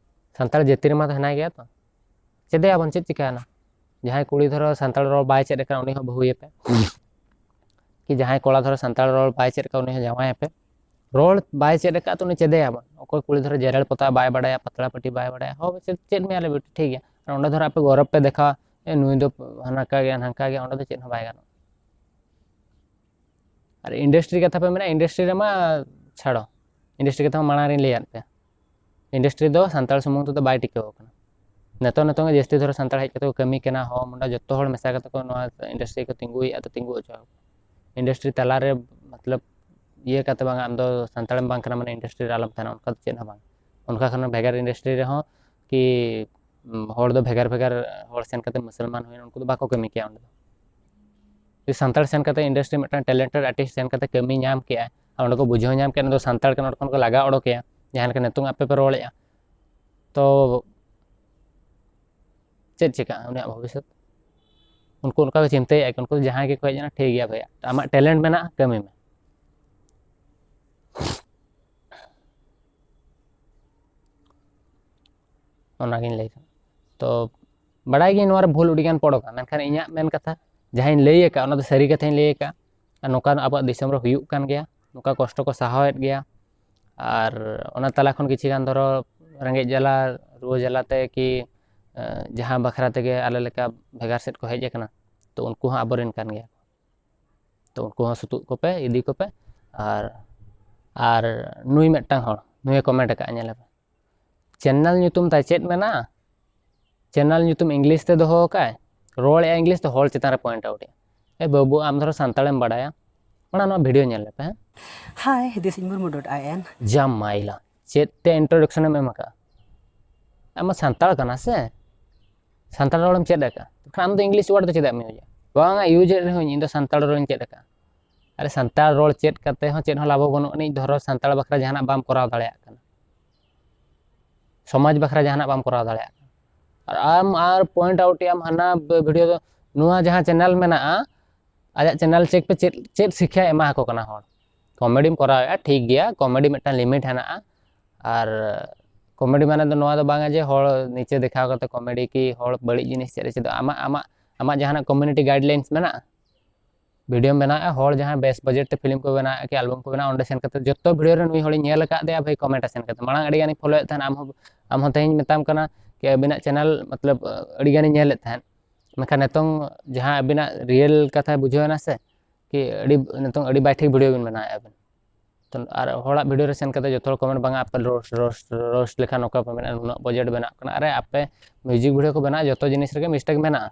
ᱥᱟᱱᱛᱟᱲ ᱡᱟᱹᱛᱤ ᱨᱮᱢᱟ ᱛᱚ ᱦᱮᱱᱟᱭ ᱜᱮᱭᱟ, ᱛᱚ ᱪᱮᱫᱮᱭᱟᱵᱚᱱ, ᱪᱮᱫ ᱪᱤᱠᱟᱹᱭᱮᱱᱟ? ᱡᱟᱦᱟᱸᱭ ᱠᱩᱲᱤ ᱫᱷᱚᱨᱚ ᱥᱟᱱᱛᱟᱲ ᱨᱚᱲ ᱵᱟᱭ ᱪᱮᱫ ᱟᱠᱟᱱᱟ, ᱩᱱᱤ ᱦᱚᱸ ᱵᱟᱹᱦᱩᱭᱮᱯᱮ᱾ ᱠᱤ ᱡᱟᱦᱟᱸᱭ ᱠᱚᱲᱟ ᱫᱷᱚᱨᱚ ᱥᱟᱱᱛᱟᱲ ᱨᱚᱲ ᱵᱟᱭ ᱪᱮᱫ ᱟᱠᱟᱫ, ᱩᱱᱤ ᱦᱚᱸ ᱡᱟᱶᱟᱭᱮᱯᱮ᱾ ᱨᱚᱲ ᱵᱟᱭ ᱪᱮᱫ ᱟᱠᱟᱫ ᱛᱚ ᱩᱱᱤ ᱪᱮᱫᱮᱭᱟᱵᱚᱱ᱾ ᱚᱠᱚᱭ ᱠᱩᱲᱤ ᱫᱷᱚᱨᱚ ᱡᱮᱨᱮᱲ ᱯᱚᱛᱟᱣ ᱵᱟᱭ ᱵᱟᱲᱟᱭᱟ, ᱯᱟᱛᱲᱟ ᱯᱟᱹᱴᱤ ᱵᱟᱭ ᱵᱟᱲᱟᱭᱟ, ᱦᱚᱸ ᱪᱮᱫ, ᱪᱮᱫ ᱢᱮᱭᱟᱞᱮ ᱵᱤᱴᱤ, ᱴᱷᱤᱠ ᱜᱮᱭᱟ᱾ ᱟᱨ ᱚᱸᱰᱮ ᱫᱷᱚᱨᱚ ᱟᱯᱮ ᱜᱚᱨᱚᱵᱽ ᱯᱮ ᱫᱮᱠᱷᱟᱣᱟ, "ᱮ, ᱱᱩᱭ ᱫᱚ ᱦᱟᱱᱠᱟ ᱜᱮᱭᱟ, ᱱᱷᱟᱝᱠᱟ ᱜᱮᱭᱟ", ᱚᱸᱰᱮ ᱫᱚ ᱪᱮᱫ ᱦᱚᱸ ᱵᱟᱭ ᱜᱟᱱᱚᱜᱼᱟ᱾ ᱟᱨ industry ᱠᱟᱛᱷᱟ ᱯᱮ ᱢᱮᱱᱟ, industry ᱨᱮᱢᱟ ᱪᱷᱟᱲᱚ, industry ᱠᱟᱛᱷᱟ ᱢᱟ ᱢᱟᱲᱟᱝ ᱨᱤᱧ ᱞᱟᱹᱭᱟᱫ ᱯᱮᱭᱟ᱾ Industry ᱫᱚ ᱥᱟᱱᱛᱟᱲ ᱥᱩᱢᱩᱝ ᱛᱮᱫᱚ ᱵᱟᱭ ᱴᱤᱠᱟᱹᱣ ᱟᱠᱟᱱᱟ᱾ ᱱᱤᱛᱚᱜ, ᱱᱤᱛᱚᱜ ᱜᱮ ᱡᱟᱹᱥᱛᱤ ᱫᱷᱚᱨᱚ ᱥᱟᱱᱛᱟᱲ ᱦᱮᱡ ᱠᱟᱛᱮ ᱠᱚ ᱠᱟᱹᱢᱤ ᱠᱟᱱᱟ, ᱦᱚᱲ ᱢᱚᱱᱰᱟ ᱡᱚᱛᱚ ᱦᱚᱲ ᱢᱮᱥᱟ ᱠᱟᱛᱮ ᱠᱚ ᱱᱚᱣᱟ industry ᱠᱚ ᱛᱤᱸᱜᱩᱭᱮᱫᱼᱟ, ᱛᱚ ᱛᱤᱸᱜᱩ ᱦᱚᱪᱚ ᱟᱠᱚ᱾ Industry ᱛᱟᱞᱟᱨᱮ ᱢᱚᱛᱞᱚᱵ ᱤᱭᱟᱹ ᱠᱟᱛᱮ ᱵᱟᱝ, ᱟᱢ ᱫᱚ ᱥᱟᱱᱛᱟᱲᱮᱢ ᱵᱟᱝ ᱠᱟᱱᱟ ᱢᱟᱱᱮ industry ᱨᱮ ᱟᱞᱚᱢ ᱛᱟᱦᱮᱱᱟ, ᱚᱱᱠᱟ ᱫᱚ ᱪᱮᱫ ᱦᱚᱸ ᱵᱟᱝ᱾ ᱚᱱᱠᱟ ᱠᱷᱟᱱ ᱵᱷᱮᱜᱟᱨ industry ᱨᱮᱦᱚᱸ ᱠᱤ, ᱩᱢ, ᱦᱚᱲ ᱫᱚ ᱵᱷᱮᱜᱟᱨ ᱵᱷᱮᱜᱟᱨ ᱦᱚᱲ ᱥᱮᱱ ᱠᱟᱛᱮ ᱢᱩᱥᱚᱞᱢᱟᱱ ᱦᱩᱭᱮᱱ, ᱩᱱᱠᱩ ᱫᱚ ᱵᱟᱠᱚ ᱠᱟᱹᱢᱤ ᱠᱮᱭᱟ ᱚᱸᱰᱮ ᱫᱚ᱾ ᱡᱩᱫᱤ ᱥᱟᱱᱛᱟᱲ ᱥᱮᱱ ᱠᱟᱛᱮ industry ᱢᱤᱫᱴᱟᱝ talented artist ᱥᱮᱱ ᱠᱟᱛᱮ ᱠᱟᱹᱢᱤ ᱧᱟᱢ ᱠᱮᱜᱼᱟ, ᱟᱨ ᱚᱸᱰᱮ ᱠᱚ ᱵᱩᱡᱷᱟᱹᱣ ᱧᱟᱢ ᱠᱮᱫ, ᱱᱩᱭ ᱫᱚ ᱥᱟᱱᱛᱟᱲ ᱠᱟᱱᱟ, ᱚᱸᱰᱮ ᱠᱷᱚᱱ ᱠᱚ ᱞᱟᱜᱟ ᱚᱰᱚᱠᱮᱭᱟ, ᱡᱟᱦᱟᱸ ᱞᱮᱠᱟ ᱱᱤᱛᱚᱝ ᱟᱯᱮ ᱯᱮ ᱨᱚᱲᱮᱫᱼᱟ᱾ ᱛᱚ ᱪᱮᱫ ᱪᱤᱠᱟᱹᱜᱼᱟ ᱩᱱᱤᱭᱟᱜ ᱵᱷᱚᱵᱤᱥᱥᱚᱛ? ᱩᱱᱠᱩ ᱚᱱᱠᱟ ᱠᱚ ᱪᱤᱱᱛᱟᱹᱭᱮᱫᱼᱟ ᱠᱤ, ᱩᱱᱠᱩ ᱫᱚ ᱡᱟᱦᱟᱸᱭ ᱜᱮᱠᱚ ᱦᱮᱡ ᱮᱱᱟ, ᱴᱷᱤᱠ ᱜᱮᱭᱟ ᱵᱷᱟᱭᱟ, ᱟᱢᱟᱜ talent ᱢᱮᱱᱟᱜᱼᱟ, ᱠᱟᱹᱢᱤ ᱢᱮ᱾ ᱚᱱᱟᱜᱤᱧ ᱞᱟᱹᱭ ᱠᱟᱱᱟ᱾ ᱛᱚ ᱵᱟᱲᱟᱭ ᱜᱤᱭᱟᱹᱧ ᱱᱚᱣᱟ ᱨᱮ ᱵᱷᱩᱞ ᱟᱹᱰᱤᱜᱟᱱ ᱯᱚᱲᱚᱜᱼᱟ, ᱢᱮᱱᱠᱷᱟᱱ ᱤᱧᱟᱹᱜ ᱢᱮᱱ ᱠᱟᱛᱷᱟ ᱡᱟᱦᱟᱸᱧ ᱞᱟᱹᱭ ᱟᱠᱟᱫ, ᱚᱱᱟ ᱫᱚ ᱥᱟᱹᱨᱤ ᱠᱟᱛᱷᱟᱧ ᱞᱟᱹᱭ ᱟᱠᱟᱫ᱾ ᱟᱨ ᱱᱚᱝᱠᱟ ᱟᱵᱚᱣᱟᱜ ᱫᱤᱥᱚᱢ ᱨᱮ ᱦᱩᱭᱩᱜ ᱠᱟᱱ ᱜᱮᱭᱟ, ᱱᱚᱝᱠᱟ ᱠᱚᱥᱴᱚ ᱠᱚ ᱥᱟᱦᱟᱣᱮᱫ ᱜᱮᱭᱟ᱾ ᱟᱨ ᱚᱱᱟ ᱛᱟᱞᱟ ᱠᱷᱚᱱ ᱠᱤᱪᱷᱤ ᱜᱟᱱ ᱫᱷᱚᱨᱚ ᱨᱮᱸᱜᱮᱡ ᱡᱟᱞᱟ, ᱨᱩᱣᱟᱹ ᱡᱟᱞᱟᱛᱮ ᱠᱤ, ᱮ, ᱡᱟᱦᱟᱸ ᱵᱟᱠᱷᱨᱟ ᱛᱮᱜᱮ ᱟᱞᱮ ᱞᱮᱠᱟ ᱵᱷᱮᱜᱟᱨ ᱥᱮᱫ ᱠᱚ ᱦᱮᱡ ᱟᱠᱟᱱᱟ, ᱛᱚ ᱩᱱᱠᱩ ᱦᱚᱸ ᱟᱵᱚᱨᱮᱱ ᱠᱟᱱ ᱜᱮᱭᱟ᱾ ᱛᱚ ᱩᱱᱠᱩ ᱦᱚᱸ ᱥᱩᱛᱩᱜ ᱠᱚᱯᱮ, ᱤᱫᱤ ᱠᱚᱯᱮ᱾ ᱟᱨ, ᱟᱨ ᱱᱩᱭ ᱢᱤᱫᱴᱟᱝ ᱦᱚᱲ, ᱱᱩᱭᱮ comment ᱟᱠᱟᱫᱼᱟ, ᱧᱮᱞ ᱟᱯᱮ, channel ᱧᱩᱛᱩᱢ ᱛᱟᱭ ᱪᱮᱫ ᱢᱮᱱᱟᱜᱼᱟ? Channel ᱧᱩᱛᱩᱢ English ᱛᱮ ᱫᱚᱦᱚ ᱟᱠᱟᱫᱼᱟᱭ, ᱨᱚᱲᱮᱫᱼᱟᱭ English ᱛᱮ, ᱦᱚᱲ ᱪᱮᱛᱟᱱ ᱨᱮ point out ᱮᱫᱼᱟ᱾ ᱮ ᱵᱟᱹᱵᱩ, ᱟᱢ ᱫᱷᱚᱨᱚ ᱥᱟᱱᱛᱟᱲᱮᱢ ᱵᱟᱲᱟᱭᱟ, ᱚᱱᱟ ᱱᱚᱣᱟ video ᱧᱮᱞ ᱞᱮᱯᱮ, ᱦᱮᱸ? Hi, this is murmu dot in. ᱡᱟᱢᱟᱭᱞᱟ, ᱪᱮᱫ ᱛᱮ introduction ᱮᱢ ᱮᱢ ᱟᱠᱟᱫᱼᱟ? ᱟᱢ ᱢᱟ ᱥᱟᱱᱛᱟᱲ ᱠᱟᱱᱟ ᱥᱮ, ᱥᱟᱱᱛᱟᱲ ᱨᱚᱲᱮᱢ ᱪᱮᱫ ᱟᱠᱟᱫᱼᱟ, ᱮᱱᱠᱷᱟᱱ ᱟᱢ ᱫᱚ English word ᱫᱚ ᱪᱮᱫᱟᱜ ᱮᱢ use ᱮᱫᱼᱟ? ᱵᱟᱝᱟ, use ᱮᱫ ᱨᱮᱦᱚᱸᱧ, ᱤᱧ ᱫᱚ ᱥᱟᱱᱛᱟᱲ ᱨᱚᱲᱤᱧ ᱪᱮᱫ ᱟᱠᱟᱫᱼᱟ᱾ ᱟᱨᱮ, ᱥᱟᱱᱛᱟᱲ ᱨᱚᱲ ᱪᱮᱫ ᱠᱟᱛᱮ ᱦᱚᱸ ᱪᱮᱫ ᱦᱚᱸ ᱞᱟᱵᱷ ᱵᱟᱹᱱᱩᱜ ᱟᱹᱱᱤᱡ, ᱫᱷᱚᱨᱚ ᱥᱟᱱᱛᱟᱲ ᱵᱟᱠᱷᱨᱟ ᱡᱟᱦᱟᱱᱟᱜ ᱵᱟᱢ ᱠᱚᱨᱟᱣ ᱫᱟᱲᱮᱭᱟᱜ ᱠᱟᱱᱟ, ᱥᱚᱢᱟᱡᱽ ᱵᱟᱠᱷᱨᱟ ᱡᱟᱦᱟᱱᱟᱜ ᱵᱟᱢ ᱠᱚᱨᱟᱣ ᱫᱟᱲᱮᱭᱟᱜ ᱠᱟᱱᱟ᱾ ᱟᱨ ᱟᱢ ᱟᱨ point out ᱮᱫ ᱟᱢ ᱦᱟᱱᱟ video ᱫᱚ, ᱱᱚᱣᱟ ᱡᱟᱦᱟᱸ channel ᱢᱮᱱᱟᱜᱼᱟ, ᱟᱡᱟᱜ channel check ᱯᱮ, ᱪᱮᱫ, ᱪᱮᱫ ᱥᱤᱠᱠᱷᱟᱭ ᱮᱢᱟ ᱟᱠᱚ ᱠᱟᱱᱟ ᱦᱚᱲ᱾ Comedy ᱠᱚᱨᱟᱣᱮᱫᱼᱟ, ᱴᱷᱤᱠ ᱜᱮᱭᱟ, comedy ᱢᱤᱫᱴᱟᱝ limit ᱦᱮᱱᱟᱜᱼᱟ᱾ ᱟᱨ comedy ᱢᱟᱱᱮ ᱫᱚ ᱱᱚᱣᱟ ᱫᱚ ᱵᱟᱝᱟ ᱡᱮ ᱦᱚᱲ ᱱᱤᱪᱮ ᱫᱮᱠᱷᱟᱣ ᱠᱟᱛᱮ comedy ᱠᱤ ᱦᱚᱲ ᱵᱟᱹᱲᱤᱡ ᱡᱤᱱᱤᱥ ᱪᱮᱫ ᱨᱮ ᱪᱮᱫᱚᱜ᱾ ᱟᱢᱟᱜ, ᱟᱢᱟᱜ, ᱟᱢᱟᱜ ᱡᱟᱦᱟᱱᱟᱜ community guidelines ᱢᱮᱱᱟᱜᱼᱟ? Video ᱵᱮᱱᱟᱣᱮᱫᱼᱟ, ᱦᱚᱲ ᱡᱟᱦᱟᱸ ᱵᱮᱥ budget ᱛᱮ film ᱠᱚ ᱵᱮᱱᱟᱣᱮᱫᱼᱟ ᱠᱤ album ᱠᱚ ᱵᱮᱱᱟᱣᱟ, ᱚᱸᱰᱮ ᱥᱮᱱ ᱠᱟᱛᱮ ᱡᱚᱛᱚ video ᱨᱮ ᱱᱩᱭ ᱦᱚᱲᱤᱧ ᱧᱮᱞ ᱟᱠᱟᱫᱮᱭᱟ ᱵᱷᱟᱹᱭ, comment ᱮ ᱥᱮᱱ ᱠᱟᱛᱮ᱾ ᱢᱟᱲᱟᱝ ᱟᱹᱰᱤ ᱜᱟᱱᱤᱧ follow ᱮᱫ ᱛᱟᱦᱮᱱ, ᱟᱢ ᱦᱚᱸ, ᱟᱢ ᱦᱚᱸ ᱛᱮᱦᱮᱧ ᱢᱮᱛᱟᱢ ᱠᱟᱱᱟ ᱠᱤ ᱟᱹᱵᱤᱱᱟᱜ channel ᱢᱚᱛᱞᱚᱵ ᱟᱹᱰᱤ ᱜᱟᱱᱤᱧ ᱧᱮᱞᱮᱫ ᱛᱟᱦᱮᱸᱫ, ᱢᱮᱱᱠᱷᱟᱱ ᱱᱤᱛᱚᱝ ᱡᱟᱦᱟᱸ ᱟᱹᱵᱤᱱᱟᱜ real ᱠᱟᱛᱷᱟ ᱵᱩᱡᱷᱟᱹᱣ ᱮᱱᱟ ᱥᱮ, ᱠᱤ ᱟᱹᱰᱤ, ᱱᱤᱛᱚᱝ ᱟᱹᱰᱤ ᱵᱟᱭ ᱴᱷᱤᱠ video ᱵᱤᱱ ᱵᱮᱱᱟᱣᱮᱫᱼᱟ ᱵᱤᱱ᱾ ᱛᱚ ᱟᱨ ᱦᱚᱲᱟᱜ video ᱨᱮ ᱥᱮᱱ ᱠᱟᱛᱮ ᱡᱚᱛᱚ ᱦᱚᱲ comment, ᱵᱟᱝᱟ ᱟᱯᱮ roast, roast, roast ᱞᱮᱠᱷᱟᱱ ᱱᱚᱝᱠᱟ ᱯᱮ ᱢᱮᱱᱟ, ᱱᱩᱱᱟᱹᱜ budget ᱵᱮᱱᱟᱜ ᱠᱟᱱᱟ᱾ ᱟᱨᱮ ᱟᱯᱮ music video ᱠᱚ ᱵᱮᱱᱟᱣ, ᱡᱚᱛᱚ ᱡᱤᱱᱤᱥ ᱨᱮᱜᱮ mistake ᱢᱮᱱᱟᱜᱼᱟ᱾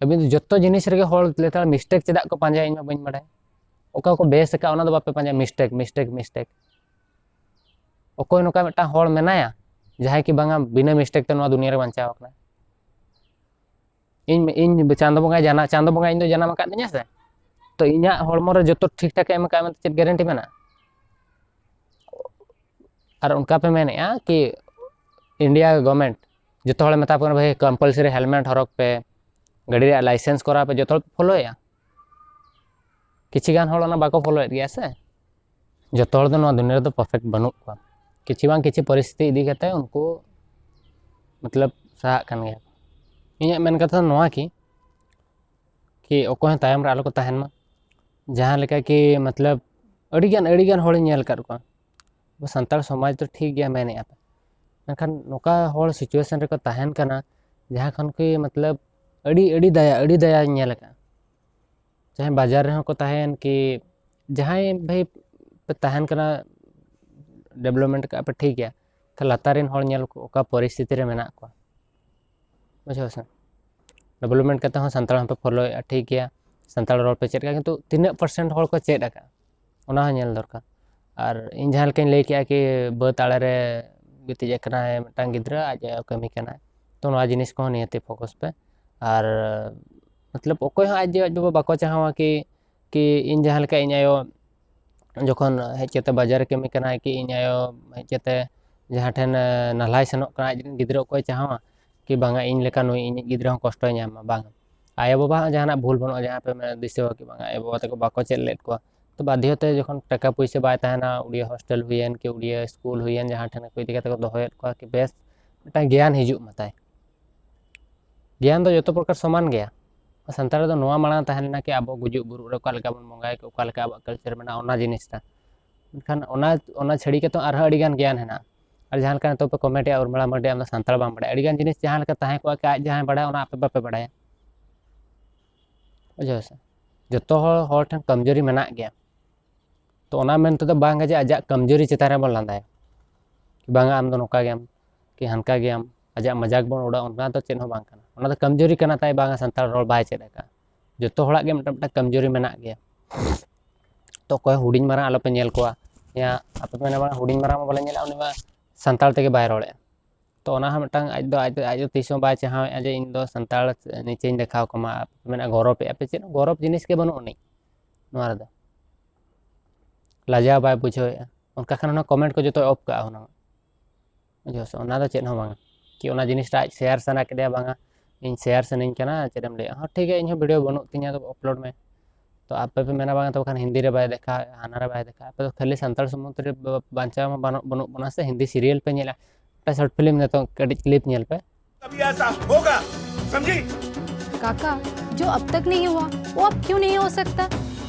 ᱟᱹᱵᱤᱱ ᱫᱚ ᱡᱚᱛᱚ ᱡᱤᱱᱤᱥ ᱨᱮᱜᱮ ᱦᱚᱲ ᱞᱮᱛᱟᱲ mistake ᱪᱮᱫᱟᱜ ᱠᱚ ᱯᱟᱸᱡᱟᱭᱟ, ᱤᱧ ᱢᱟ ᱵᱟᱹᱧ ᱵᱟᱲᱟᱭ᱾ ᱚᱠᱟ ᱠᱚ ᱵᱮᱥ ᱟᱠᱟᱫ ᱚᱱᱟ ᱫᱚ ᱵᱟᱯᱮ ᱯᱟᱸᱡᱟᱭᱟ, mistake, mistake, mistake᱾ ᱚᱠᱚᱭ ᱱᱚᱝᱠᱟ ᱢᱤᱫᱴᱟᱝ ᱦᱚᱲ ᱢᱮᱱᱟᱭᱟ ᱡᱟᱦᱟᱸᱭ ᱠᱤ ᱵᱟᱝᱟ ᱵᱤᱱᱟᱹ mistake ᱛᱮ ᱱᱚᱣᱟ ᱫᱩᱱᱤᱭᱟᱹ ᱨᱮ ᱵᱟᱧᱪᱟᱣ ᱟᱠᱟᱱᱟ? ᱤᱧ, ᱤᱧ ᱪᱟᱸᱫᱚ ᱵᱚᱸᱜᱟᱭ ᱡᱟᱱᱟ-, ᱪᱟᱸᱫᱚ ᱵᱚᱸᱜᱟ ᱤᱧ ᱫᱚ ᱡᱟᱱᱟᱢ ᱟᱠᱟᱫ ᱞᱤᱧᱟ ᱥᱮ, ᱛᱚ ᱤᱧᱟᱹᱜ ᱦᱚᱲᱢᱚ ᱨᱮ ᱡᱚᱛᱚ ᱴᱷᱤᱠ ᱴᱷᱟᱠ ᱮ ᱮᱢ ᱠᱟᱜᱼᱟ ᱢᱮᱱᱛᱮ ᱪᱮᱫ ᱜᱮᱨᱮᱱᱴᱤ ᱢᱮᱱᱟᱜᱼᱟ? ᱟᱨ ᱚᱱᱠᱟ ᱯᱮ ᱢᱮᱱᱮᱫᱼᱟ ᱠᱤ ᱤᱱᱰᱤᱭᱟ ᱜᱚᱵᱷᱢᱮᱱᱴ ᱡᱚᱛᱚ ᱦᱚᱲᱮ ᱢᱮᱛᱟ ᱠᱚ ᱠᱟᱱᱟ, "ᱵᱷᱟᱹᱭ, ᱠᱚᱢᱯᱟᱞᱥᱟᱨᱤ ᱦᱮᱞᱢᱮᱴ ᱦᱚᱨᱚᱜᱽ ᱯᱮ, ᱜᱟᱹᱰᱤ ᱨᱮᱭᱟᱜ ᱞᱟᱭᱥᱮᱱᱥ ᱠᱚᱨᱟᱣ ᱯᱮ", ᱡᱚᱛᱚ ᱦᱚᱲ ᱯᱮ ᱯᱷᱳᱞᱳᱭᱮᱫᱼᱟ᱾ ᱠᱤᱪᱷᱩ ᱜᱟᱱ ᱦᱚᱲ ᱚᱱᱟ ᱵᱟᱠᱚ ᱯᱷᱳᱞᱳᱭᱮᱫ ᱜᱮᱭᱟ ᱥᱮ᱾ ᱡᱚᱛᱚ ᱦᱚᱲ ᱫᱚ ᱱᱚᱣᱟ ᱫᱩᱱᱤᱭᱟᱹ ᱨᱮᱫᱚ ᱯᱟᱨᱯᱷᱮᱠᱴ ᱵᱟᱹᱱᱩᱜ ᱠᱚᱣᱟ᱾ ᱠᱤᱪᱷᱩ ᱵᱟᱝ ᱠᱤᱪᱷᱩ ᱯᱚᱨᱤᱥᱛᱷᱤᱛᱤ ᱤᱫᱤ ᱠᱟᱛᱮ ᱩᱱᱠᱩ ᱢᱚᱛᱞᱚᱵ ᱥᱟᱦᱟᱜ ᱠᱟᱱ ᱜᱮᱭᱟ᱾ ᱤᱧᱟᱹᱜ ᱢᱮᱱ ᱠᱟᱛᱷᱟ ᱫᱚ ᱱᱚᱣᱟ ᱠᱤ, ᱠᱤ ᱚᱠᱚᱭ ᱦᱚᱸ ᱛᱟᱭᱚᱢ ᱨᱮ ᱟᱞᱚ ᱠᱚ ᱛᱟᱦᱮᱱ ᱢᱟ᱾ ᱡᱟᱦᱟᱸ ᱞᱮᱠᱟ ᱠᱤ ᱢᱚᱛᱞᱚᱵ ᱟᱹᱰᱤᱜᱟᱱ ᱟᱹᱰᱤᱜᱟᱱ ᱦᱚᱲᱤᱧ ᱧᱮᱞ ᱟᱠᱟᱫ ᱠᱚᱣᱟ, ᱟᱵᱚ ᱥᱟᱱᱛᱟᱲ ᱥᱚᱢᱟᱡᱽ ᱫᱚ ᱴᱷᱤᱠ ᱜᱮᱭᱟ ᱢᱮᱱᱮᱫᱼᱟ ᱯᱮ, ᱢᱮᱱᱠᱷᱟᱱ ᱱᱚᱝᱠᱟ ᱦᱚᱲ ᱥᱤᱪᱩᱭᱮᱥᱚᱱ ᱨᱮᱠᱚ ᱛᱟᱦᱮᱱ ᱠᱟᱱᱟ, ᱡᱟᱦᱟᱸ ᱠᱷᱚᱱ ᱠᱤ ᱢᱚᱛᱞᱚᱵ ᱟᱹᱰᱤ ᱟᱹᱰᱤ ᱫᱟᱭᱟ ᱟᱹᱰᱤ ᱫᱟᱭᱟᱧ ᱧᱮᱞ ᱟᱠᱟᱫᱼᱟ᱾ ᱪᱟᱦᱮ ᱵᱟᱡᱟᱨ ᱨᱮᱦᱚᱸ ᱠᱚ ᱛᱟᱦᱮᱸᱭᱮᱱ ᱠᱤ ᱡᱟᱦᱟᱸᱭ ᱵᱷᱟᱹᱭ ᱯᱮ ᱛᱟᱦᱮᱱ ᱠᱟᱱᱟ, ᱰᱮᱵᱷᱞᱚᱯᱢᱮᱱᱴ ᱠᱟᱜᱼᱟ ᱯᱮ ᱴᱷᱤᱠ ᱜᱮᱭᱟ, ᱛᱚ ᱞᱟᱛᱟᱨ ᱨᱮᱱ ᱦᱚᱲ ᱧᱮᱞ ᱠᱚ ᱚᱠᱟ ᱯᱚᱨᱤᱥᱛᱷᱤᱛᱤ ᱨᱮ ᱢᱮᱱᱟᱜ ᱠᱚᱣᱟ, ᱵᱩᱡᱷᱟᱹᱣ ᱥᱮ? ᱰᱮᱵᱷᱞᱚᱯᱢᱮᱱᱴ ᱠᱟᱛᱮ ᱦᱚᱸ ᱥᱟᱱᱛᱟᱲ ᱦᱚᱸᱯᱮ ᱯᱷᱳᱞᱳᱭᱮᱫᱼᱟ ᱴᱷᱤᱠ ᱜᱮᱭᱟ, ᱥᱟᱱᱛᱟᱲ ᱨᱚᱲ ᱯᱮ ᱪᱮᱫ ᱠᱟᱜᱼᱟ, ᱠᱤᱱᱛᱩ ᱛᱤᱱᱟᱹᱜ ᱯᱟᱨᱥᱮᱱᱴ ᱦᱚᱲ ᱠᱚ ᱪᱮᱫ ᱟᱠᱟᱫᱼᱟ ᱚᱱᱟ ᱦᱚᱸ ᱧᱮᱞ ᱫᱚᱨᱠᱟᱨ᱾ ᱟᱨ ᱤᱧ ᱡᱟᱦᱟᱸ ᱞᱮᱠᱟᱧ ᱞᱟᱹᱭ ᱠᱮᱜᱼᱟ ᱠᱤ ᱵᱟᱹᱫᱽ ᱟᱲᱮ ᱨᱮ ᱜᱤᱛᱤᱡ ᱟᱠᱟᱱᱟᱭ ᱢᱤᱫᱴᱟᱝ ᱜᱤᱫᱽᱨᱟᱹ, ᱟᱡ ᱟᱭᱳ ᱠᱟᱹᱢᱤ ᱠᱟᱱᱟᱭ, ᱛᱚ ᱱᱚᱣᱟ ᱡᱤᱱᱤᱥ ᱠᱚᱦᱚᱸ ᱱᱤᱦᱟᱹᱛᱤ ᱯᱷᱳᱠᱟᱥ ᱯᱮ᱾ ᱟᱨ ᱢᱚᱛᱞᱚᱵ ᱚᱠᱚᱭ ᱦᱚᱸ ᱟᱡ ᱟᱭᱳ ᱟᱡ ᱵᱟᱵᱟ ᱵᱟᱠᱚ ᱪᱟᱦᱟᱣᱟ ᱠᱤ, ᱠᱤ ᱤᱧ ᱡᱟᱦᱟᱸ ᱞᱮᱠᱟ ᱤᱧ ᱟᱭᱳ ᱡᱚᱠᱷᱚᱱ ᱦᱮᱡ ᱠᱟᱛᱮ ᱵᱟᱡᱟᱨ ᱨᱮ ᱠᱟᱹᱢᱤ ᱠᱟᱱᱟᱭ, ᱠᱤ ᱤᱧ ᱟᱭᱳ ᱦᱮᱡ ᱠᱟᱛᱮ ᱡᱟᱦᱟᱸ ᱴᱷᱮᱱ ᱱᱟᱞᱦᱟᱭ ᱥᱮᱱᱚᱜ ᱠᱟᱱᱟ, ᱟᱡ ᱨᱮᱱ ᱜᱤᱫᱽᱨᱟᱹ ᱚᱠᱚᱭ ᱪᱟᱦᱟᱣᱟ ᱠᱤ ᱵᱟᱝᱟ ᱤᱧ ᱞᱮᱠᱟ ᱱᱩᱭ ᱤᱧᱤᱡ ᱜᱤᱫᱽᱨᱟᱹ ᱦᱚᱸ ᱠᱚᱥᱴᱚᱭ ᱧᱟᱢ ᱢᱟ? ᱵᱟᱝ, ᱟᱭᱳ ᱵᱟᱵᱟ ᱦᱚᱸ ᱡᱟᱦᱟᱱᱟᱜ ᱵᱷᱩᱞ ᱵᱟᱹᱱᱩᱜᱼᱟ, ᱡᱟᱦᱟᱸ ᱯᱮ ᱢᱮᱱ ᱫᱤᱥᱟᱹᱣᱟ ᱠᱤ ᱵᱟᱝᱟ ᱟᱭᱳ ᱵᱟᱵᱟ ᱛᱟᱠᱚ ᱵᱟᱠᱚ ᱪᱮᱫ ᱞᱮᱫ ᱠᱚᱣᱟ᱾ ᱛᱚ ᱵᱟᱫᱽᱫᱷᱚ ᱛᱮ ᱡᱚᱠᱷᱚᱱ ᱴᱟᱠᱟ ᱯᱩᱭᱥᱟᱹ ᱵᱟᱭ ᱛᱟᱦᱮᱱᱟ, ᱩᱲᱤᱭᱟ ᱦᱳᱥᱴᱮᱞ ᱦᱩᱭᱮᱱ ᱠᱤ ᱩᱲᱤᱭᱟ ᱥᱠᱩᱞ ᱦᱩᱭᱮᱱ, ᱡᱟᱦᱟᱸ ᱴᱷᱮᱱ ᱠᱚ ᱤᱫᱤ ᱠᱟᱛᱮ ᱠᱚ ᱫᱚᱦᱚᱭᱮᱫ ᱠᱚᱣᱟ ᱠᱤ ᱵᱮᱥ ᱢᱤᱫᱴᱟᱝ ᱜᱮᱭᱟᱱ ᱦᱤᱡᱩᱜ ᱢᱟ ᱛᱟᱭ᱾ ᱜᱮᱭᱟᱱ ᱫᱚ ᱡᱚᱛᱚ ᱯᱨᱚᱠᱟᱨ ᱥᱚᱢᱟᱱ ᱜᱮᱭᱟ᱾ ᱥᱟᱱᱛᱟᱲ ᱫᱚ ᱱᱚᱣᱟ ᱢᱟᱲᱟᱝ ᱛᱟᱦᱮᱸ ᱞᱮᱱᱟ ᱠᱤ ᱟᱵᱚ ᱜᱩᱡᱩᱜ ᱵᱩᱨᱩᱜ ᱨᱮ ᱚᱠᱟ ᱞᱮᱠᱟ ᱵᱚᱱ ᱵᱚᱸᱜᱟᱭᱟ, ᱚᱠᱟ ᱞᱮᱠᱟ ᱟᱵᱚᱣᱟᱜ ᱠᱟᱞᱪᱟᱨ ᱢᱮᱱᱟᱜᱼᱟ, ᱚᱱᱟ ᱡᱤᱱᱤᱥᱴᱟ᱾ ᱢᱮᱱᱠᱷᱟᱱ ᱚᱱᱟ ᱚᱱᱟ ᱪᱷᱟᱹᱲᱤ ᱠᱟᱛᱮ ᱟᱨᱦᱚᱸ ᱟᱹᱰᱤᱜᱟᱱ ᱜᱮᱭᱟᱱ ᱦᱮᱱᱟᱜᱼᱟ᱾ ᱟᱨ ᱡᱟᱦᱟᱸ ᱞᱮᱠᱟ ᱱᱤᱛᱚᱜ ᱯᱮ ᱠᱚᱢᱮᱱᱴ ᱮᱫᱼᱟ, ᱩᱨᱢᱤᱞᱟ ᱢᱟᱨᱰᱤ ᱟᱢ ᱫᱚ ᱥᱟᱱᱛᱟᱲ ᱵᱟᱢ ᱵᱟᱲᱟᱭᱟ, ᱟᱹᱰᱤᱜᱟᱱ ᱡᱤᱱᱤᱥ ᱡᱟᱦᱟᱸ ᱞᱮᱠᱟ ᱛᱟᱦᱮᱸ ᱠᱚᱜᱼᱟ ᱠᱤ ᱟᱡ ᱡᱟᱦᱟᱸᱭ ᱵᱟᱲᱟᱭᱟ ᱚᱱᱟ ᱟᱯᱮ ᱵᱟᱯᱮ ᱵᱟᱲᱟᱭᱟ᱾ ᱵᱩᱡᱷᱟᱹᱣ ᱥᱮ? ᱡᱚᱛᱚ ᱦᱚᱲ ᱦᱚᱲ ᱴᱷᱮᱱ ᱠᱚᱢᱡᱳᱨᱤ ᱢᱮᱱᱟᱜ ᱜᱮᱭᱟ᱾ ᱛᱚ ᱚᱱᱟ ᱢᱮᱱ ᱛᱮᱫᱚ ᱵᱟᱝ ᱡᱮ ᱟᱡᱟᱜ ᱠᱚᱢᱡᱳᱨᱤ ᱪᱮᱛᱟᱱ ᱨᱮᱵᱚᱱ ᱞᱟᱸᱫᱟᱭᱟ, ᱵᱟᱝᱟ ᱟᱢ ᱫᱚ ᱱᱚᱝᱠᱟ ᱜᱮᱭᱟᱢ ᱠᱤ ᱦᱟᱱᱠᱟ ᱜᱮᱭᱟᱢ, ᱟᱡᱟᱜ ᱢᱟᱡᱟᱠ ᱵᱚᱱ ᱩᱰᱟᱹᱣᱟ, ᱚᱱᱠᱟ ᱫᱚ ᱪᱮᱫ ᱦᱚᱸ ᱵᱟᱝ ᱠᱟᱱᱟ᱾ ᱚᱱᱟ ᱫᱚ ᱠᱚᱢᱡᱳᱨᱤ ᱠᱟᱱᱟ ᱛᱟᱭ, ᱵᱟᱝᱟ ᱥᱟᱱᱛᱟᱲ ᱨᱚᱲ ᱵᱟᱭ ᱪᱮᱫ ᱟᱠᱟᱫᱼᱟ᱾ ᱡᱚᱛᱚ ᱦᱚᱲᱟᱜ ᱜᱮ ᱢᱤᱫᱴᱟᱝ ᱢᱤᱫᱴᱟᱝ ᱠᱚᱢᱡᱳᱨᱤ ᱢᱮᱱᱟᱜ ᱜᱮᱭᱟ᱾ ᱛᱚ ᱚᱠᱚᱭ ᱦᱩᱰᱤᱧ ᱢᱟᱨᱟᱝ ᱟᱞᱚᱯᱮ ᱧᱮᱞ ᱠᱚᱣᱟ᱾ ᱭᱟ ᱟᱯᱮ ᱯᱮ ᱢᱮᱱᱟ ᱵᱟᱝ ᱦᱩᱰᱤᱧ ᱢᱟᱨᱟᱝ ᱢᱟ ᱵᱟᱞᱮ ᱧᱮᱞᱟ, ᱩᱱᱤ ᱢᱟ ᱥᱟᱱᱛᱟᱲ ᱛᱮᱜᱮ ᱵᱟᱭ ᱨᱚᱲᱮᱫᱼᱟ᱾ ᱛᱚ ᱚᱱᱟ ᱦᱚᱸ ᱢᱤᱫᱴᱟᱝ ᱟᱡ ᱫᱚ ᱟᱡ ᱫᱚ ᱟᱡ ᱫᱚ ᱛᱤᱥ ᱦᱚᱸ ᱵᱟᱭ ᱪᱟᱦᱟᱣᱮᱫᱼᱟ ᱡᱮ ᱤᱧ ᱫᱚ ᱥᱟᱱᱛᱟᱲ ᱱᱤᱪᱮᱧ ᱫᱮᱠᱷᱟᱣ ᱠᱚᱢᱟ᱾ ᱟᱯᱮ ᱯᱮ ᱢᱮᱱᱟ ᱜᱚᱨᱚᱵᱮᱫᱼᱟ ᱯᱮ, ᱪᱮᱫ ᱦᱚᱸ ᱜᱚᱨᱚᱵ ᱡᱤᱱᱤᱥ ᱜᱮ ᱵᱟᱹᱱᱩᱜ ᱟᱹᱱᱤᱡ᱾ ᱱᱚᱣᱟ ᱨᱮᱫᱚ ᱞᱟᱡᱟᱣ ᱵᱟᱭ ᱵᱩᱡᱷᱟᱹᱣᱮᱫᱼᱟ, ᱚᱱᱠᱟ ᱠᱷᱟᱱ ᱚᱱᱟ ᱠᱚᱢᱮᱱᱴ ᱠᱚ ᱡᱚᱛᱚᱭ ᱚᱯᱷ ᱠᱟᱜᱼᱟ ᱦᱩᱱᱟᱹᱝ᱾ ᱵᱩᱡᱷᱟᱹᱣ ᱥᱮ? ᱚᱱᱟ ᱫᱚ ᱪᱮᱫ ᱦᱚᱸ ᱵᱟᱝᱟ᱾ ᱠᱤ ᱚᱱᱟ ᱡᱤᱱᱤᱥᱴᱟ ᱟᱡ ᱥᱮᱭᱟᱨ ᱥᱟᱱᱟ ᱠᱮᱫᱮᱭᱟ, ᱵᱟᱝᱟ ᱤᱧ ᱥᱮᱭᱟᱨ ᱥᱟᱱᱟᱧ ᱠᱟᱱᱟ, ᱪᱮᱫ ᱮᱢ ᱞᱟᱹᱭᱟ? ᱦᱚᱸ, ᱴᱷᱤᱠ ᱜᱮᱭᱟ, ᱤᱧ ᱦᱚᱸ ᱵᱷᱤᱰᱤᱭᱳ ᱵᱟᱹᱱᱩᱜ ᱛᱤᱧᱟ, ᱛᱚᱵᱮ ᱟᱯᱞᱳᱰ ᱢᱮ᱾ ᱛᱚ ᱟᱯᱮ ᱯᱮ ᱢᱮᱱᱟ, ᱵᱟᱝᱟ ᱛᱚᱵᱮ ᱠᱷᱟᱱ ᱦᱤᱱᱫᱤ ᱨᱮ ᱵᱟᱭ ᱫᱮᱠᱷᱟᱣᱮᱫᱼᱟ, ᱦᱟᱱᱟ ᱨᱮ ᱵᱟᱭ ᱫᱮᱠᱷᱟᱣᱮᱫᱼᱟ, ᱟᱯᱮ ᱫᱚ ᱠᱷᱟᱹᱞᱤ ᱥᱟᱱᱛᱟᱲ ᱥᱩᱢᱩᱝ ᱛᱮ ᱵᱟᱧᱪᱟᱣ ᱢᱟ ᱵᱟᱹᱱᱩᱜ, ᱵᱟᱹᱱᱩᱜ ᱵᱚᱱᱟ ᱥᱮ, ᱦᱤᱱᱫᱤ ᱥᱤᱨᱤᱭᱟᱞ ᱯᱮ ᱧᱮᱞᱟ, ᱢᱤᱫᱴᱟᱝ ᱥᱚᱨᱴ ᱯᱷᱤᱞᱢ ᱱᱤᱛᱚᱜ ᱠᱟᱹᱴᱤᱡ ᱠᱞᱤᱯ ᱧᱮᱞ ᱯᱮ᱾ कभी ऐसा होगा, समझी? काका, जो अब तक नहीं हुआ, वो अब क्यों नहीं हो सकता?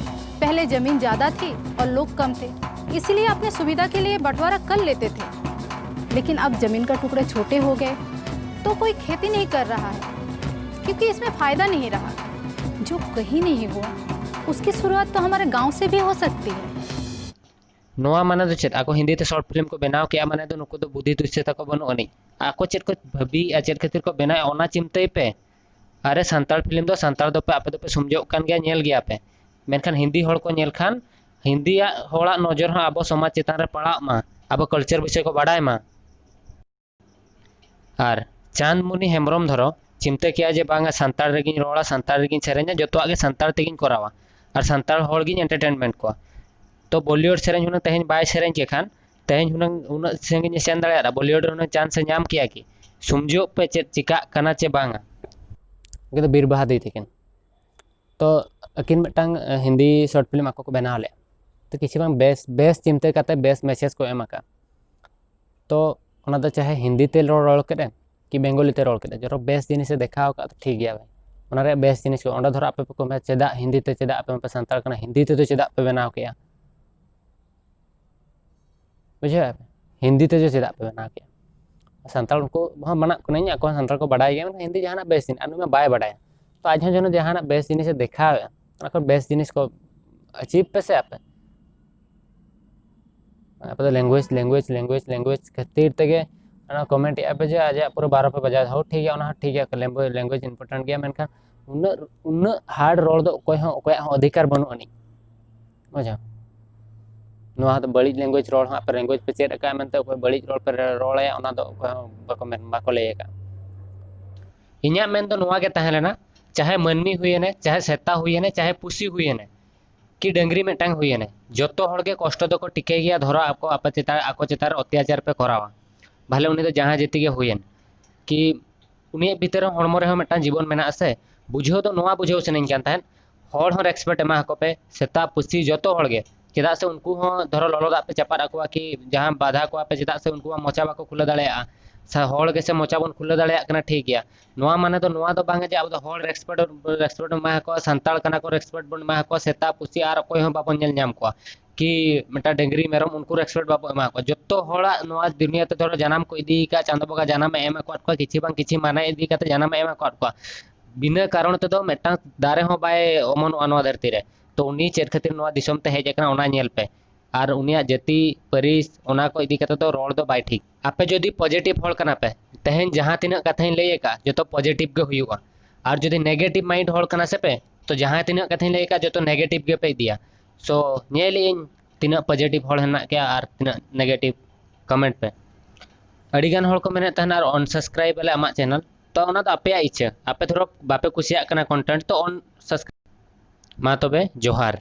पहले जमीन ज्यादा थी और लोग कम थे, इसीलिए अपने सुविधा के लिए बंटवारा कर लेते थे, लेकिन अब जमीन का टुकड़े छोटे हो गए, तो कोई खेती नहीं कर रहा है, क्योंकि इसमें फायदा नहीं रहा। जो कहीं नहीं हुआ, उसकी शुरुआत तो हमारे गांव से भी हो सकती है। ᱱᱚᱣᱟ ᱢᱟᱱᱮ ᱫᱚ ᱪᱮᱫ? ᱟᱠᱚ ᱦᱤᱱᱫᱤ ᱛᱮ ᱥᱚᱨᱴ ᱯᱷᱤᱞᱢ ᱠᱚ ᱵᱮᱱᱟᱣ ᱠᱮᱜᱼᱟ, ᱢᱟᱱᱮ ᱫᱚ ᱱᱩᱠᱩ ᱫᱚ ᱵᱩᱫᱷᱤ ᱫᱩᱥᱤ ᱛᱟᱠᱚ ᱵᱟᱹᱱᱩᱜ ᱟᱹᱱᱤᱡ᱾ ᱟᱠᱚ ᱪᱮᱫ ᱠᱚ ᱵᱷᱟᱹᱵᱤᱭᱮᱫᱼᱟ, ᱪᱮᱫ ᱠᱷᱟᱹᱛᱤᱨ ᱠᱚ ᱵᱮᱱᱟᱣᱮᱫᱼᱟ, ᱚᱱᱟ ᱪᱤᱱᱛᱟᱹᱭ ᱯᱮ᱾ ᱟᱨᱮ, ᱥᱟᱱᱛᱟᱲ ᱯᱷᱤᱞᱢ ᱫᱚ ᱥᱟᱱᱛᱟᱲ ᱫᱚᱯᱮ, ᱟᱯᱮ ᱫᱚᱯᱮ ᱥᱚᱢᱡᱷᱚᱜ ᱠᱟᱱ ᱜᱮᱭᱟ, ᱧᱮᱞ ᱜᱮᱭᱟ ᱯᱮ, ᱢᱮᱱᱠᱷᱟᱱ ᱦᱤᱱᱫᱤ ᱦᱚᱲ ᱠᱚ ᱧᱮᱞ ᱠᱷᱟᱱ ᱦᱤᱱᱫᱤᱭᱟᱜ ᱦᱚᱲᱟᱜ ᱱᱚᱡᱚᱨ ᱦᱚᱸ ᱟᱵᱚ ᱥᱚᱢᱟᱡᱽ ᱪᱮᱛᱟᱱ ᱨᱮ ᱯᱟᱲᱟᱜ ᱢᱟ, ᱟᱵᱚ ᱠᱟᱞᱪᱟᱨ ᱵᱤᱥᱚᱭ ᱠᱚ ᱵᱟᱰᱟᱭ ᱢᱟ᱾ ᱟᱨ ᱪᱟᱸᱫᱽᱢᱩᱱᱤ ᱦᱮᱢᱵᱨᱚᱢ ᱫᱷᱚᱨᱚ ᱪᱤᱱᱛᱟᱹ ᱠᱮᱜᱼᱟ ᱡᱮ, ᱵᱟᱝᱟ, ᱥᱟᱱᱛᱟᱲ ᱨᱮᱜᱤᱧ ᱨᱚᱲᱟ, ᱥᱟᱱᱛᱟᱲ ᱨᱮᱜᱤᱧ ᱥᱮᱨᱮᱧᱟ, ᱡᱚᱛᱚᱣᱟᱜ ᱜᱮ ᱥᱟᱱᱛᱟᱲ ᱛᱮᱜᱤᱧ ᱠᱚᱨᱟᱣᱟ ᱟᱨ ᱥᱟᱱᱛᱟᱲ ᱦᱚᱲ ᱜᱤᱧ ᱮᱱᱴᱟᱨᱴᱮᱱᱢᱮᱱᱴ ᱠᱚᱣᱟ᱾ ᱛᱚ ᱵᱚᱞᱤᱣᱩᱰ ᱥᱮᱨᱮᱧ ᱦᱩᱱᱟᱹᱝ ᱛᱮᱦᱮᱧ ᱵᱟᱭ ᱥᱮᱨᱮᱧ ᱠᱮ ᱠᱷᱟᱱ, ᱛᱮᱦᱮᱧ ᱦᱩᱱᱟᱹᱝ ᱩᱱᱟᱹᱜ ᱥᱟᱺᱜᱤᱧ ᱮ ᱥᱮᱱ ᱫᱟᱲᱮᱭᱟᱜᱼᱟ, ᱵᱚᱞᱤᱣᱩᱰ ᱨᱮ ᱦᱩᱱᱟᱹᱝ ᱪᱟᱱᱥ ᱮ ᱧᱟᱢ ᱠᱮᱭᱟ ᱠᱤ? ᱥᱩᱢᱡᱷᱚᱜ ᱯᱮ ᱪᱮᱫ ᱪᱤᱠᱟᱜ ᱠᱟᱱᱟ ᱪᱮ ᱵᱟᱝᱟ᱾ ᱩᱱᱠᱤᱱ ᱫᱚ ᱵᱤᱨ ᱵᱟᱦᱟ ᱫᱤ ᱛᱟᱹᱠᱤᱱ᱾ ᱛᱚ ᱟᱹᱠᱤᱱ ᱢᱤᱫᱴᱟᱝ, ᱮ, ᱦᱤᱱᱫᱤ ᱥᱚᱨᱴ ᱯᱷᱤᱞᱢ ᱟᱠᱚ ᱠᱚ ᱵᱮᱱᱟᱣ ᱞᱮᱫᱼᱟ᱾ ᱛᱚ ᱠᱤᱪᱷᱩ ᱵᱟᱝ ᱵᱮᱥ, ᱵᱮᱥ ᱪᱤᱱᱛᱟᱹ ᱠᱟᱛᱮ ᱵᱮᱥ ᱢᱮᱥᱮᱡᱽ ᱠᱚ ᱮᱢ ᱟᱠᱟᱫᱼᱟ᱾ ᱛᱚ ᱚᱱᱟ ᱫᱚ ᱪᱟᱦᱮ ᱦᱤᱱᱫᱤ ᱛᱮ ᱨᱚᱲ, ᱨᱚᱲ ᱠᱮᱫ ᱮᱢ ᱠᱤ ᱵᱮᱝᱜᱚᱞᱤ ᱛᱮ ᱨᱚᱲ ᱠᱮᱫ ᱮᱢ, ᱡᱚᱛᱚ ᱵᱮᱥ ᱡᱤᱱᱤᱥ ᱮ ᱫᱮᱠᱷᱟᱣ ᱟᱠᱟᱫ ᱛᱚ ᱴᱷᱤᱠ ᱜᱮᱭᱟ ᱵᱷᱟᱭ, ᱚᱱᱟ ᱨᱮᱭᱟᱜ ᱵᱮᱥ ᱡᱤᱱᱤᱥ ᱠᱚ᱾ ᱚᱸᱰᱮ ᱫᱷᱚᱨᱚ ᱟᱯᱮ ᱯᱮ ᱠᱚ ᱢᱮᱱᱟ, ᱪᱮᱫᱟᱜ ᱦᱤᱱᱫᱤ ᱛᱮ, ᱪᱮᱫᱟᱜ ᱟᱯᱮ ᱢᱟᱯᱮ ᱥᱟᱱᱛᱟᱲ ᱠᱟᱱᱟ, ᱦᱤᱱᱫᱤ ᱛᱮᱫᱚ ᱪᱮᱫᱟᱜ ᱯᱮ ᱵᱮᱱᱟᱣ ᱠᱮᱜᱼᱟ? ᱵᱩᱡᱷᱟᱹᱣ ᱯᱮ, ᱦᱤᱱᱫᱤ ᱛᱮᱫᱚ ᱪᱮᱫᱟᱜ ᱯᱮ ᱵᱮᱱᱟᱣ ᱠᱮᱜᱼᱟ? ᱥᱟᱱᱛᱟᱲ ᱩᱱᱠᱩ ᱦᱚᱸ ᱢᱟᱱᱟᱜ ᱠᱟᱹᱱᱟᱹᱧ, ᱟᱠᱚ ᱦᱚᱸ ᱥᱟᱱᱛᱟᱲ ᱠᱚ ᱵᱟᱰᱟᱭ ᱜᱮᱭᱟ, ᱢᱮᱱᱠᱷᱟᱱ ᱦᱤᱱᱫᱤ ᱡᱟᱦᱟᱱᱟᱜ ᱵᱮᱥ ᱡᱤᱱᱤᱥ, ᱟᱨ ᱱᱩᱭ ᱢᱟ ᱵᱟᱭ ᱵᱟᱰᱟᱭᱟ᱾ ᱛᱚ ᱟᱡ ᱦᱚᱸ ᱡᱮᱱᱚ ᱡᱟᱦᱟᱱᱟᱜ ᱵᱮᱥ ᱡᱤᱱᱤᱥᱮ ᱫᱮᱠᱷᱟᱣᱮᱫᱼᱟ, ᱚᱱᱟ ᱠᱚ ᱵᱮᱥ ᱡᱤᱱᱤᱥ ᱠᱚ ᱟᱪᱤᱵᱷ ᱯᱮ ᱥᱮ ᱟᱯᱮ᱾ ᱟᱯᱮ ᱫᱚ ᱞᱮᱝᱜᱩᱭᱮᱡᱽ, ᱞᱮᱝᱜᱩᱭᱮᱡᱽ, ᱞᱮᱝᱜᱩᱭᱮᱡᱽ, ᱞᱮᱝᱜᱩᱭᱮᱡᱽ ᱠᱷᱟᱹᱛᱤᱨ ᱛᱮᱜᱮ ᱚᱱᱟ ᱠᱚᱢᱮᱱᱴ ᱮᱫᱼᱟ ᱯᱮ ᱡᱮ ᱟᱡᱟᱜ ᱯᱩᱨᱟᱹ ᱵᱟᱨᱚ ᱯᱮ ᱵᱟᱡᱟᱣ᱾ ᱦᱳ, ᱴᱷᱤᱠ ᱜᱮᱭᱟ, ᱚᱱᱟ ᱦᱚᱸ ᱴᱷᱤᱠ ᱜᱮᱭᱟ, ᱞᱮᱝᱜᱩᱭᱮᱡᱽ, ᱞᱮᱝᱜᱩᱭᱮᱡᱽ ᱤᱢᱯᱚᱨᱴᱮᱱᱴ ᱜᱮᱭᱟ, ᱢᱮᱱᱠᱷᱟᱱ ᱩᱱᱟᱹᱜ, ᱩᱱᱟᱹᱜ ᱦᱟᱨᱰ ᱨᱚᱲ ᱫᱚ ᱚᱠᱚᱭ ᱦᱚᱸ, ᱚᱠᱚᱭᱟᱜ ᱦᱚᱸ ᱚᱫᱷᱤᱠᱟᱨ ᱵᱟᱹᱱᱩᱜ ᱟᱹᱱᱤᱡ᱾ ᱵᱩᱡᱷᱟᱹᱣ? ᱱᱚᱣᱟ ᱫᱚ ᱵᱟᱹᱲᱤᱡ ᱞᱮᱝᱜᱩᱭᱮᱡᱽ ᱨᱚᱲ ᱦᱚᱸ, ᱟᱯᱮ ᱞᱮᱝᱜᱩᱭᱮᱡᱽ ᱯᱮ ᱪᱮᱫ ᱟᱠᱟᱫᱼᱟ ᱢᱮᱱᱛᱮ ᱚᱠᱚᱭ ᱵᱟᱹᱲᱤᱡ ᱨᱚᱲ ᱯᱮ ᱨᱚᱲ ᱟᱭᱟ, ᱚᱱᱟ ᱫᱚ ᱚᱠᱚᱭ ᱦᱚᱸ ᱵᱟᱠᱚ ᱢᱮᱱ, ᱵᱟᱠᱚ ᱞᱟᱹᱭ ᱟᱠᱟᱫᱼᱟ᱾ ᱤᱧᱟᱹᱜ ᱢᱮᱱ ᱫᱚ ᱱᱚᱣᱟ ᱜᱮ ᱛᱟᱦᱮᱸ ᱞᱮᱱᱟ, ᱪᱟᱦᱮ ᱢᱟᱹᱱᱢᱤ ᱦᱩᱭᱮᱱᱮ, ᱪᱟᱦᱮ ᱥᱮᱛᱟ ᱦᱩᱭᱮᱱᱮ, ᱪᱟᱦᱮ ᱯᱩᱥᱤ ᱦᱩᱭᱮᱱᱮ, ᱠᱤ ᱰᱟᱹᱝᱨᱤ ᱢᱤᱫᱴᱟᱝ ᱦᱩᱭᱮᱱᱟᱭ, ᱡᱚᱛᱚ ᱦᱚᱲ ᱜᱮ ᱠᱚᱥᱴᱚ ᱫᱚᱠᱚ ᱴᱷᱤᱠᱟᱹᱭ ᱜᱮᱭᱟ, ᱫᱷᱚᱨᱚ ᱟᱠᱚ ᱟᱯᱮ ᱪᱮᱛᱟᱱ, ᱟᱠᱚ ᱪᱮᱛᱟᱱ ᱨᱮ ᱚᱛᱛᱟᱪᱟᱨ ᱯᱮ ᱠᱚᱨᱟᱣᱟ, ᱵᱷᱟᱞᱮ ᱩᱱᱤ ᱫᱚ ᱡᱟᱦᱟᱸ ᱡᱟᱹᱛᱤ ᱜᱮ ᱦᱩᱭᱮᱱ, ᱠᱤ ᱩᱱᱤᱭᱟᱜ ᱵᱷᱤᱛᱟᱹᱨ ᱨᱮ ᱦᱚᱲᱢᱚ ᱨᱮᱦᱚᱸ ᱢᱤᱫᱴᱟᱝ ᱡᱤᱵᱚᱱ ᱢᱮᱱᱟᱜᱼᱟ ᱥᱮ᱾ ᱵᱩᱡᱷᱟᱹᱣ ᱫᱚ ᱱᱚᱣᱟ ᱵᱩᱡᱷᱟᱹᱣ ᱥᱟᱱᱟᱧ ᱠᱟᱱ ᱛᱟᱦᱮᱸᱫ, ᱦᱚᱲ ᱦᱚᱸ ᱨᱮᱥᱯᱮᱠᱴ ᱮᱢᱟ ᱟᱠᱚ ᱯᱮ, ᱥᱮᱛᱟ ᱯᱩᱥᱤ ᱡᱚᱛᱚ ᱦᱚᱲ ᱜᱮ, ᱪᱮᱫᱟᱜ ᱥᱮ ᱩᱱᱠᱩ ᱦᱚᱸ ᱫᱷᱚᱨᱚ ᱞᱚᱞᱚ ᱫᱟᱜ ᱯᱮ ᱪᱟᱯᱟᱫ ᱟᱠᱚᱣᱟ ᱠᱤ ᱡᱟᱦᱟᱸ ᱵᱟᱫᱷᱟ ᱠᱚᱣᱟ ᱯᱮ, ᱪᱮᱫᱟᱜ ᱥᱮ ᱩᱱᱠᱩᱣᱟᱜ ᱢᱚᱪᱟ ᱵᱟᱠᱚ ᱠᱷᱩᱞᱟᱹᱣ ᱫᱟᱲᱮᱭᱟᱜᱼᱟ᱾ ᱥᱮ ᱦᱚᱲ ᱜᱮᱥᱮ ᱢᱚᱪᱟ ᱵᱚᱱ ᱠᱷᱩᱞᱟᱹᱣ ᱫᱟᱲᱮᱭᱟᱜ ᱠᱟᱱᱟ, ᱴᱷᱤᱠ ᱜᱮᱭᱟ, ᱱᱚᱣᱟ ᱢᱟᱱᱮ ᱫᱚ ᱱᱚᱣᱟ ᱫᱚ ᱵᱟᱝ ᱡᱮ ᱟᱵᱚ ᱫᱚ ᱦᱚᱲ ᱨᱮᱥᱯᱮᱠᱴ, ᱨᱮᱥᱯᱮᱠᱴ ᱵᱚᱱ ᱮᱢᱟ ᱠᱚᱣᱟ, ᱥᱟᱱᱛᱟᱲ ᱠᱟᱱᱟ ᱠᱚ ᱨᱮᱥᱯᱮᱠᱴ ᱵᱚᱱ ᱮᱢᱟ ᱠᱚᱣᱟ, ᱥᱮᱛᱟ ᱯᱩᱥᱤ ᱟᱨ ᱚᱠᱚᱭ ᱦᱚᱸ ᱵᱟᱵᱚᱱ ᱧᱮᱞ ᱧᱟᱢ ᱠᱚᱣᱟ, ᱠᱤ ᱢᱤᱫᱴᱟᱝ ᱰᱟᱹᱝᱨᱤ ᱢᱮᱨᱚᱢ ᱩᱱᱠᱩ ᱨᱮᱥᱯᱮᱠᱴ ᱵᱟᱵᱚ ᱮᱢᱟ ᱠᱚᱣᱟ᱾ ᱡᱚᱛᱚ ᱦᱚᱲᱟᱜ ᱱᱚᱣᱟ ᱫᱩᱱᱤᱭᱟᱹ ᱛᱮ ᱫᱷᱚᱨᱚ ᱡᱟᱱᱟᱢ ᱠᱚ ᱤᱫᱤ ᱟᱠᱟᱫ, ᱪᱟᱸᱫᱚ ᱵᱚᱸᱜᱟ ᱡᱟᱱᱟᱢ ᱮ ᱮᱢ ᱟᱠᱟᱫ ᱠᱚᱣᱟ, ᱠᱤᱪᱷᱩ ᱵᱟᱝ ᱠᱤᱪᱷᱩ ᱢᱟᱱᱮ ᱤᱫᱤ ᱠᱟᱛᱮ ᱡᱟᱱᱟᱢ ᱮ ᱮᱢ ᱟᱠᱟᱫ ᱠᱚᱣᱟ᱾ ᱵᱤᱱᱟᱹ ᱠᱟᱨᱚᱱ ᱛᱮᱫᱚ ᱢᱤᱫᱴᱟᱝ ᱫᱟᱨᱮ ᱦᱚᱸ ᱵᱟᱭ ᱚᱢᱚᱱᱚᱜᱼᱟ ᱱᱚᱣᱟ ᱫᱷᱟᱹᱨᱛᱤ ᱨᱮ᱾ ᱛᱚ ᱩᱱᱤ ᱪᱮᱫ ᱠᱷᱟᱹᱛᱤᱨ ᱱᱚᱣᱟ ᱫᱤᱥᱚᱢ ᱛᱮ ᱦᱮᱡ ᱟᱠᱟᱱᱟ, ᱚᱱᱟ ᱧᱮᱞ ᱯᱮ᱾ ᱟᱨ ᱩᱱᱤᱭᱟᱜ ᱡᱟᱹᱛᱤ, ᱯᱟᱹᱨᱤᱥ, ᱚᱱᱟ ᱠᱚ ᱤᱫᱤ ᱠᱟᱛᱮ ᱫᱚ ᱨᱚᱲ ᱫᱚ ᱵᱟᱭ ᱴᱷᱤᱠ᱾ ᱟᱯᱮ ᱡᱩᱫᱤ ᱯᱚᱡᱮᱴᱤᱵᱷ ᱦᱚᱲ ᱠᱟᱱᱟ ᱯᱮ, ᱛᱮᱦᱮᱧ ᱡᱟᱦᱟᱸ ᱛᱤᱱᱟᱹᱜ ᱠᱟᱛᱷᱟᱧ ᱞᱟᱹᱭ ᱟᱠᱟᱫ, ᱡᱚᱛᱚ ᱯᱚᱡᱮᱴᱤᱵᱷ ᱜᱮ ᱦᱩᱭᱩᱜᱼᱟ᱾ ᱟᱨ ᱡᱩᱫᱤ ᱱᱮᱜᱮᱴᱤᱵᱷ ᱢᱟᱭᱤᱱᱰ ᱦᱚᱲ ᱠᱟᱱᱟ ᱥᱮ ᱯᱮ, ᱛᱚ ᱡᱟᱦᱟᱸ ᱛᱤᱱᱟᱹᱜ ᱠᱟᱛᱷᱟᱧ ᱞᱟᱹᱭ ᱟᱠᱟᱫ, ᱡᱚᱛᱚ ᱱᱮᱜᱮᱴᱤᱵᱷ ᱜᱮᱯᱮ ᱤᱫᱤᱭᱟ᱾ ᱥᱳ ᱧᱮᱞᱮᱫ ᱟᱹᱧ ᱛᱤᱱᱟᱹᱜ ᱯᱚᱡᱮᱴᱤᱵᱷ ᱦᱚᱲ ᱦᱮᱱᱟᱜ ᱠᱮᱭᱟ ᱟᱨ ᱛᱤᱱᱟᱹᱜ ᱱᱮᱜᱮᱴᱤᱵᱷ ᱠᱚᱢᱮᱱᱴ ᱯᱮ᱾ ᱟᱹᱰᱤᱜᱟᱱ ᱦᱚᱲ ᱠᱚ ᱢᱮᱱᱮᱫ ᱛᱟᱦᱮᱱᱟ ᱟᱨ ᱟᱱᱥᱟᱵᱥᱠᱨᱟᱭᱤᱵ ᱟᱞᱮ ᱟᱢᱟᱜ ᱪᱮᱱᱮᱞ, ᱛᱚ ᱚᱱᱟ ᱫᱚ ᱟᱯᱮᱭᱟᱜ ᱤᱪᱪᱷᱟᱹ, ᱟᱯᱮ ᱫᱷᱚᱨᱚ ᱵᱟᱯᱮ ᱠᱩᱥᱤᱭᱟᱜ ᱠᱟᱱᱟ ᱠᱚᱱᱴᱮᱱᱴ, ᱛᱚ ᱟᱱᱥᱟᱵᱥᱠᱨᱟᱭᱤᱵ᱾ ᱢᱟ ᱛᱚᱵᱮ ᱡᱚᱦᱟᱨ᱾